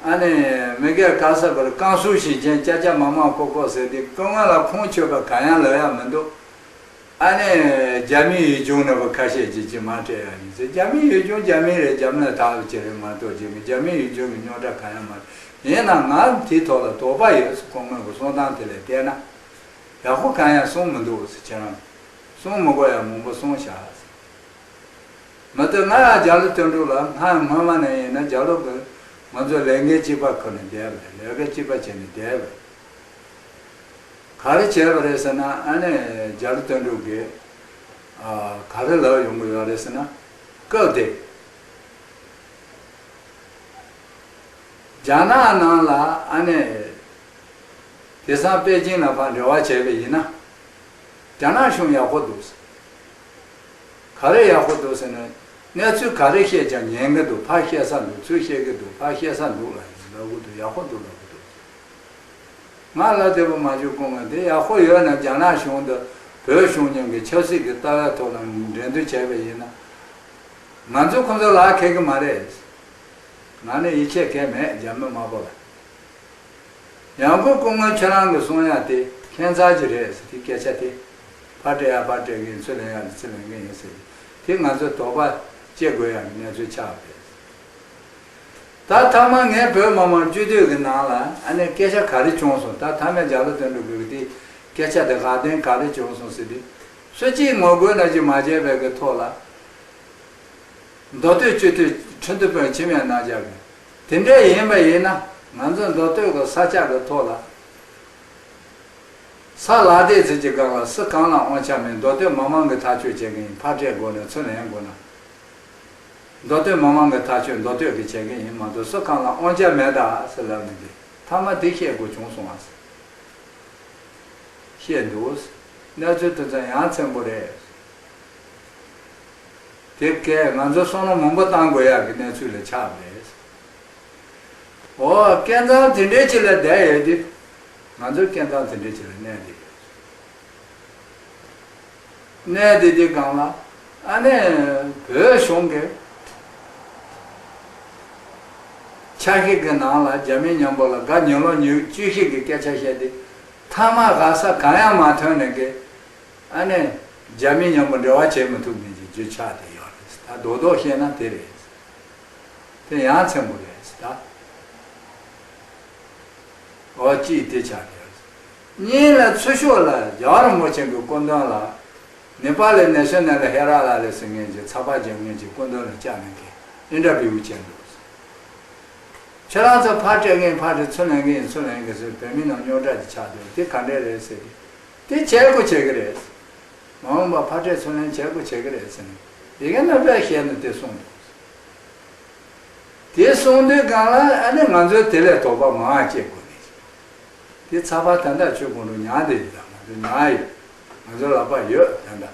ཨ་ནི་མི་སྒེར་ག་ས་བར་ཀང་སུའུ་ཞིང་ཆེན་ཅ་ཅ་མ་མ་ཀོ་ཀོ་ཟེར་དུས་སྐུ་ངོ་ལ་ཁུངས་འཁྱོལ་བ་གང་ཡང་ལབ་ཡ་མི་འདུག་ཨ་ནི་རྒྱ་མིའི་ཡུལ་ལྗོངས་ནས་བ་ཁ་ཤས་ཀྱིས་ཅི་མ་སྤྲད་ཡ་ཡིན་ཟེར། རྒྱ་མིའི་ཡུལ་ལྗོངས་རྒྱ་མི་རེད། རྒྱ་མི་ལ་ཐག་ཆོད་རེད་མ་གཏོགས་ཅི་མི་རྒྱ་མིའི་ཡུལ་ལྗོངས་ཀྱི་རྙོག་དྲ་གང་ཡང་མ་རེད། ཡིན་ནའང་ང་དེའི་ཐོག་ལ་དོགས་པ་ཡོད་ཟེར། སྐུ་ངོ་གི་གསུང་སྟངས་དེ་ལ་བལྟས་ན་ཡག་པོ་གང་ཡང་གསུངས་མི་འདུག་ཟེར། ཁྱེད་རང་གསུང་མི་དགོས་ཡ་མང་པོ་གསུངས་བཞག་ཟེར། མི་ལྟར་ང་ཡང་རྒྱ་ལོ་དོན་གྲུབ་ལ་སྔ་སྔོན་མ་ནས་ཡིན་ན་རྒྱ་ལོ་གི་ང་ཚོ་ལས་འགན་གཅིག་པ་ཁུར་ནས་བསྡད་པ་རེད། ལས་ཀ་གཅིག་པ་བྱས་ནས་བསྡད་པ་རེད། ག་རེ་བྱས་པ་རེད་ཟེར་ན། ཨ་ནི་རྒྱ་ལོ་དོན་གྲུབ་ཀྱིས་ཨ་ག་རེ་ལབ་ཡོང་གི་ཡོད་རེད་ཟེར་ན། སྐབས་དེ་རྒྱ་ནག་ནང་ལ་ཨ་ནི་དེང་སང་པེ་ཅིང་ལ་ཕར་འབྲེལ་བ་བྱས་པ་ཡིན་ན་རྒྱ་ནག་གཞུང་ཡག་པོ་འདུག་ཟེར། ག་རེ་ཡག་པོ་འདུག་ཟེར་ན། གནས་ཚུལ་ག་རེ་བཤད་ཀྱང་ཉན་གི་འདུག་ཕར་བཤད་ས་འདུག་ཚུར་བཤད་གི་འདུག་ཕར་བཤད་ས་འདུག་ལ་ཡིན་ལབ་གི་འདུག་ཡག་པོ་འདུག་ལབ་གི་འདུག་ང་ལ་དེ་བོ་མ་བྱུང་། སྐུ་ངོ་དེ་ཡག་པོ་ཡོད་ན་རྒྱ་ནག་གཞུང་དང་བོད་གཞུང་གཉིས་ཀྱི་ཆབ་སྲིད་ཀྱི་ལྟ་བའི་ཐོག་ལ་འགྲན་བསྡུར་བྱས་པ་ཡིན་ན། ང་ཚོ་ཁོང་ཚོ་ལ་ཁེལ་གི་མ་རེད། ང་ནི་ཡིད་ཆེས་གང་ཡང་མེད་རྒྱ་མི་དམར་པོ་ལ། ཡང་སྒོས་སྐུ་ངོ་ཁྱེད་རང་གི་གསུང་ཡ་དེ་ཁྱད་མཚར་ཅིག་རེད་ཟེར། དེ་སྐད་ཆ་དེ་ཕར་སྤྲད་ཡ་ཕར་སྤྲད་མཁན་ཡིན། ཚུར་ལེན་ཡ་ཚུར་ལེན་མཁན་ཡིན་ཟེར། དེ་ང་ཚོས་དོགས་པ་སྐྱེ་དགོས་ཡ་གི་གནས་ཚུལ་ཆགས་པ་རེད། ད་ཐ་མ་ངས་བོད་མི་མང་སྤྱི་འཐུས་ཀྱི་ནང་ལ་ཨ་ནི་སྐད་ཆ་ག་རེ་བྱུང་སོང་། ད་ཐ་མའི་རྒྱ་ལོ་དོན་གྲུབ་ཀྱི་དེ་སྐད་ཆ་དེ་དགའ་སྟོན་ག་རེ་བྱུང་སོང་ཟེར་དུས། སུ་གཅིག་ངོ་རྒོལ་ན་ཅིག་མ་བྱས་པའི་གི་ཐོག་ལ། མདོ་སྟོད་སྤྱི་འཐུས་ཁྲི་འདུ་དཔོན་འཆི་མེད་རྣམ་རྒྱལ་གྱིས་དེ་འདྲ་ཡིན་པ་ཡིན་ན། ང་ཚོ་མདོ་སྟོད་ཀྱི་ས་ཆ་གི་ཐོག་ལ་ས་ལག་དེ་ཚོ་གི་སྒང་ལ་སུ་གང་ལ་དབང་ཆ་མེད། མདོ་སྟོད་མི་མང་གི་ཐག་གཅོད་བྱེད་མཁན་ཡིན། ཕར་སྤྲད་དགོས་ན་ཚུར་ལེན་དགོས་ན། མདོ་སྟོད་མི་མང་གི་ཐག་གཅོད་མདོ་སྟོད་ཀྱིས་བྱེད་མཁན་ཡིན་མ་གཏོགས་སུ་གང་ལ་དབང་ཆ་མེད་ད་ཟེར་ལབ་ནས་དེ་ཐ་མ་དེ་བཤད་དགོས་བྱུང་སོང་བ་ཟེར། བཤད་འདུག་གནས་ཚུལ་དེ་ཚོ་ཡ་མཚན་པོ་རེད། དེ་སྐད་ང་ཚོ་བསམ་བློ་མང་པོ་བཏང་དགོས་ཡག་གི་གནས་ཚུལ་ལ་ཆགས་པ་རེད། འོ། སྐལ་བཟང་དེ་འདྲའི་ཅིག་ལ་བསྡད་ཡོད་དུས། ང་ཚོ་སྐལ་བཟང་དེ་འདྲའི་ཅིག་ལ་གནས་བསྡད་ཡོད། གནས་བསྡད་དུས་སྒང་ལ་ཨ་ནི་བོད་གཞུང་གི་ཆ་ཤས་ཀྱི་ནང་ལ་རྒྱ་མི་མཉམ་པོ་ལ་དགའ་ཉེ་ལོ་ཉེ་བཅུ་ཞིག་གི་སྐད་ཆ་བཤད་དེ། མཐའ་མ་ག་ས་གང་ཡང་མ་ཐོན་ནས་གི། ཨ་ནི་རྒྱ་མི་མཉམ་པོ་འབྲེལ་བ་བྱེད་མི་ཐུབ་མཁན་གྱི་རྒྱུ་ཆ་དེ་ཡོད་རེད། ད་རྡོག་རྡོག་བཤད་ན་དེ་རེད། དེ་ཡ་མཚན་པོ་རེད་ད། འོ། གཅིག་དེ་ཆགས་ཡོད། གཉིས་ལ་ཚུར་ཤོག་ལ་རྒྱལ་བ་རིན་པོ་ཆེ་གི་སྐུ་མདུན་ལ་ནེ་པ་ལི་ནེ་ཤ་ནལ་ཧེ་ར་ལ་ལི་ཟེར་མཁན་གྱི་ཚགས་པར་སྦྱང་མཁན་གྱི་སྐུ་མདུན་ལ་བཅར་ནས་གི་ཨིན་ཊར་བིའུ་བྱས་འདུག་ཁྱེད་རང་ཚོ་ཕར་སྤྲད་མཁན་ཕར་སྤྲད། ཚུར་ལེན་མཁན་ཚུར་ལེན་མཁན་ཟེར། བོད་མི་ནང་རྙོག་དྲ་དེ་ཆགས་འདུག་དེ་ག་འདྲས་རེད་ཟེར་དུས། དེ་བྱེད་དགོས་བྱེད་ཀྱི་རེད། མ་འོངས་པ་ཕར་སྤྲད་ཚུར་ལེན་བྱེད་དགོས་བྱེད་ཀྱི་རེད་ཟེར་ནས་ཡི་གེ་ནང་བས་བཤད་ནས་དེ་གསུངས་འདུག་དེ་གསུངས་དུས་སྒང་ལ་ཨ་ནི་ང་ཚོས་དེ་ལས་དོགས་པ་མང་བ་སྐྱེ་དགོས་ནས། དེ་ཚགས་པར་ད་ལྟ་ཆོས་ཀུན་ལ་ཉར་བསྡད་ཡོད། ད་ང་ཚོ་ཉར་ཡོད། ང་ཚོའི་ལག་པར་ཡོད་ད་ལྟ།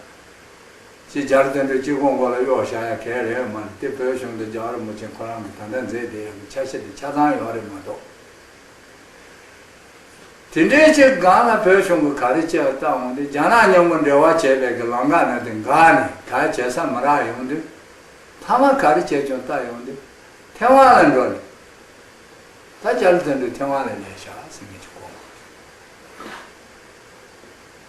ཅིག་རྒྱལ་བ་དོན་གྲུབ་སྤྱི་ཁོག་མགོ་ལ་གཡོགས་བཞག་ཡ་གལ་རེད་མ་རེད། དེ་བོད་གཞུང་དང་རྒྱལ་བ་རིན་པོ་ཆེ་ཁོ་རང་གིས་ད་ལྟ་མཛད་བསྡད་ཡ་གི་ཆ་ཤས་དེ་ཆ་ཚང་ཡོད་རེད་མ་གཏོགས། དེ་འདྲའི་ཅིག་སྒང་ལ་བོད་གཞུང་གིས་ག་རེ་བྱས་བཏང་འོང་དུས། རྒྱ་ནག་མཉམ་པོ་འབྲེལ་བ་བྱས་པའི་གི་ལམ་ཁ་ནང་དེ་འགག་ནས་ད་བྱེད་ས་མི་རག་ཡོང་དུས། མཐའ་མ་ག་རེ་བྱས་བྱུང་ལྟ་ཡོང་དུས། ཐེ་ཝན་ལ་འགྲོ་ནས། ད་རྒྱལ་བ་དོན་གྲུབ་ཐེ་ཝན་ལ་སླེབས་ཤག་ཟེར་མཁན་ཅིག་གོ།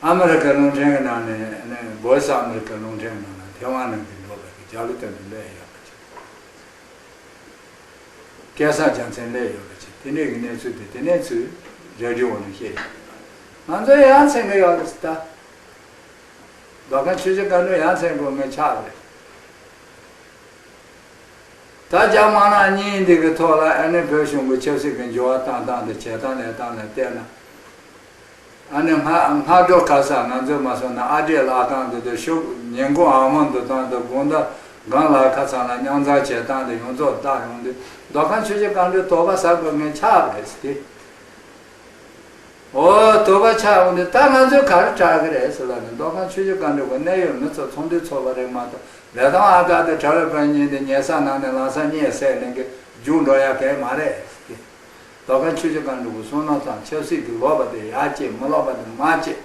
ཨ་མི་རི་ཀའི་རླུང་འཕྲིན་གྱི་ནང་ནས་ནས་བོ་ཡི་སི་ཨ་མི་རི་ཀའི་རླུང་འཕྲིན་གྱི་ནང་ན་ཐེ་ཝན་ནང་གི་འགྲོ་བའི་རྒྱལ་བ་དོན་གྲུབ་སླེབས་ཡོད་པ་ཅིག་སྐལ་བཟང་རྒྱལ་མཚན་སླེབས་ཡོད་པ་ཅིག་དེ་འདྲའི་གི་གནས་ཚུལ་དེ་དེ་གནས་ཚུལ་རེ་ཌི་ཡོ་ནས་བཤད་ཡོད། ང་ཚོ་ཡ་མཚན་གི་ཡོད་རེད་ད། མདོ་ཁམས་ཆུ་བཞི་སྒང་དྲུག་ཡ་མཚན་དགོས་ངེས་ཆགས་རེད། ད་རྒྱ་དམར་ནག་གཉིས་འདི་གི་ཐོག་ལ་ཨ་ནི་བོད་གཞུང་གི་ཆབ་སྲིད་ཀྱི་འགྱུར་བ་བཏང་སྟངས་དང་བྱེད་སྟངས་ལས་སྟངས་ལ་བལྟས་ན། ཨ་ནི་སྔ་སྔ་དྲོ་ཁ་སང་ང་ཚོས་མ་སོང་ན་ཨ་འབྲས་ལག་སྟངས་འདི་དང་ཤོག་ཉིན་གུང་ཨ་མོ་འདུ་སྟངས་དང་དགོང་དག་སྒང་ལ་ཁ་ཚང་ལ་མཉམ་འཛོམས་བྱེད་སྟངས་དེ་ཡོངས་རྫོགས་བལྟ་ཡོང་དུས་མདོ་ཁམས་ཆུ་བཞི་སྒང་དྲུག་དོགས་པ་ཟ་དགོས་ངེས་ཆགས་རེད་ཟེར་ཏེ། འོ། དོགས་པ་ཆགས་འོང་དུས་ད་ང་ཚོས་ག་རེ་དྲག་གི་རེད་ཟེར་ལབ་ནས། མདོ་ཁམས་ཆུ་བཞི་སྒང་དྲུག་གི་གནད་ཡོད་མི་ཚོ་ཚོགས་འདུ་ཚོགས་པ་རེད་མ་གཏོགས། ལས་དང་ཨ་དར་དེ་གྲྭ་བའི་དཔོན་ཉིད་དེ་ཉལ་ས་ནང་ནས་ལངས་ས་གཉིད་སད་ནས་གི་རྒྱུགས་འགྲོ་ཡ་གལ་མ་རེད། མདོ་ཁམས་ཆུ་བཞི་སྒང་དྲུག་གི་བསམ་མནོ་དང་ཆབ་སྲིད་ཀྱི་ལོག་པ་དེ་ཡར་བསྐྱེད། མི་ལོག་པ་དེ་མར་བསྐྱེད།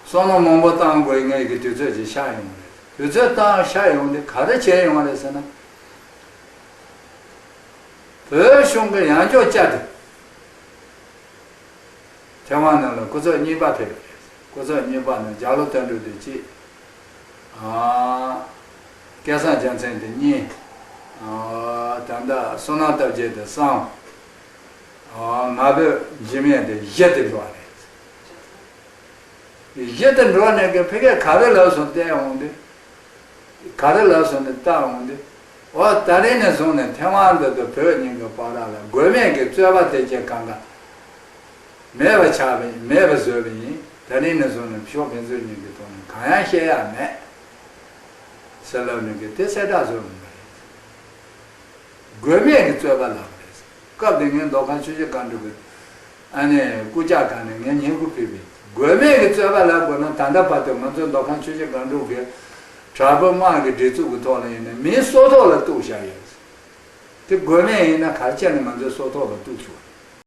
བསམ་མནོ་མང་པོ་བཏང་དགོས་ངེས་ཀྱི་དུས་ཚོད་ཅིག་ཤར་ཡོང་བ་རེད། དུས་ཚོད་བཏང་ཤར་ཡོང་དུས་ག་རེ་བྱས་ཡོང་བ་རེད་ཟེར་ན། བོད་གཞུང་གི་ཡང་འཇོག་བཅའ་དེ། ཐེ་ཝན་ནང་ལ་སྐུ་ཚབ་གཉིས་པ་ཕེབས་པ་རེད། སྐུ་ཚབ་གཉིས་པ་ནི་རྒྱ་ལོ་དོན་གྲུབ་དེ་གཅིག་ཨ། སྐལ་བཟང་རྒྱལ་མཚན་དེ་གཉིས། ཨ། ད་ལྟ་བསོད་ནམས་སྟོབས་རྒྱལ་དེ་གསུམ། ཨ། ང་ཕོད་འཇིགས་མེད་དེ་བཞི་དེ་འགྲོ་བ་རེད། བཞི་དེ་འགྲོ་ནས་གི་ཕ་གིར་ག་རེ་ལབ་སོང་བལྟས་འོང་དུས། ག་རེ་ལབ་སོང་ནས་བལྟ་འོང་དུས། འོ་ད་རེས་ནས་བཟུང་ནས་ཐེ་ཝན་འདི་དང་བོད་གཉིས་ཀྱི་བར་ལ་དགོས་མེད་ཀྱི་རྩོད་པ་དེ་ཅིག་གང་ག་མེད་པ་ཆགས་པ་ཡིན། མེད་པ་བཟོས་པ་ཡིན། ད་རེས་ནས་བཟུང་ནས་ཕྱོགས་ཕན་ཚུན་གཉིས་ཀྱི་ཐོག་ནས་གང་ཡང་བཤད་ཡ་མེད་ཟེར་ལབ་ནས་གི་དེ་གསལ་བསྒྲགས་བཟོས་འོང་བ་རེད། དགོས་མེད་ཀྱི་རྩོད་པ་ལབ་པ་རེད། སྐབས་དེ་ངས་མདོ་ཁམས་ཆུ་བཞི་སྒང་དྲུག་གི་ཨ་ནི་སྐུ་ཕྱྭ་གང་ནས་ངས་སྙན་སྐུལ་ཕུལ་བས། དགོས་མེད་ཀྱི་རྩོད་པ་ལབ་དགོས་ན་ད་ལྟ་བར་དུ་ང་ཚོའི་མདོ་ཁམས་ཆུ་བཞི་སྒང་དྲུག་གི་དྲག་པོའི་དམག་གི་སྒྲིག་འཛུགས་ཀྱི་ཐོག་ལ་ཡིན་ན་མིའི་སྲོག་ཐོག་ལ་གཏུགས་བཞག་ཡོད། དེ་དགོས་མེད་ཡིན་ན་ག་རེ་བྱས་ནས་ང་ཚོའི་སྲོག་ཐོག་ལ་གཏུགས་ཆོག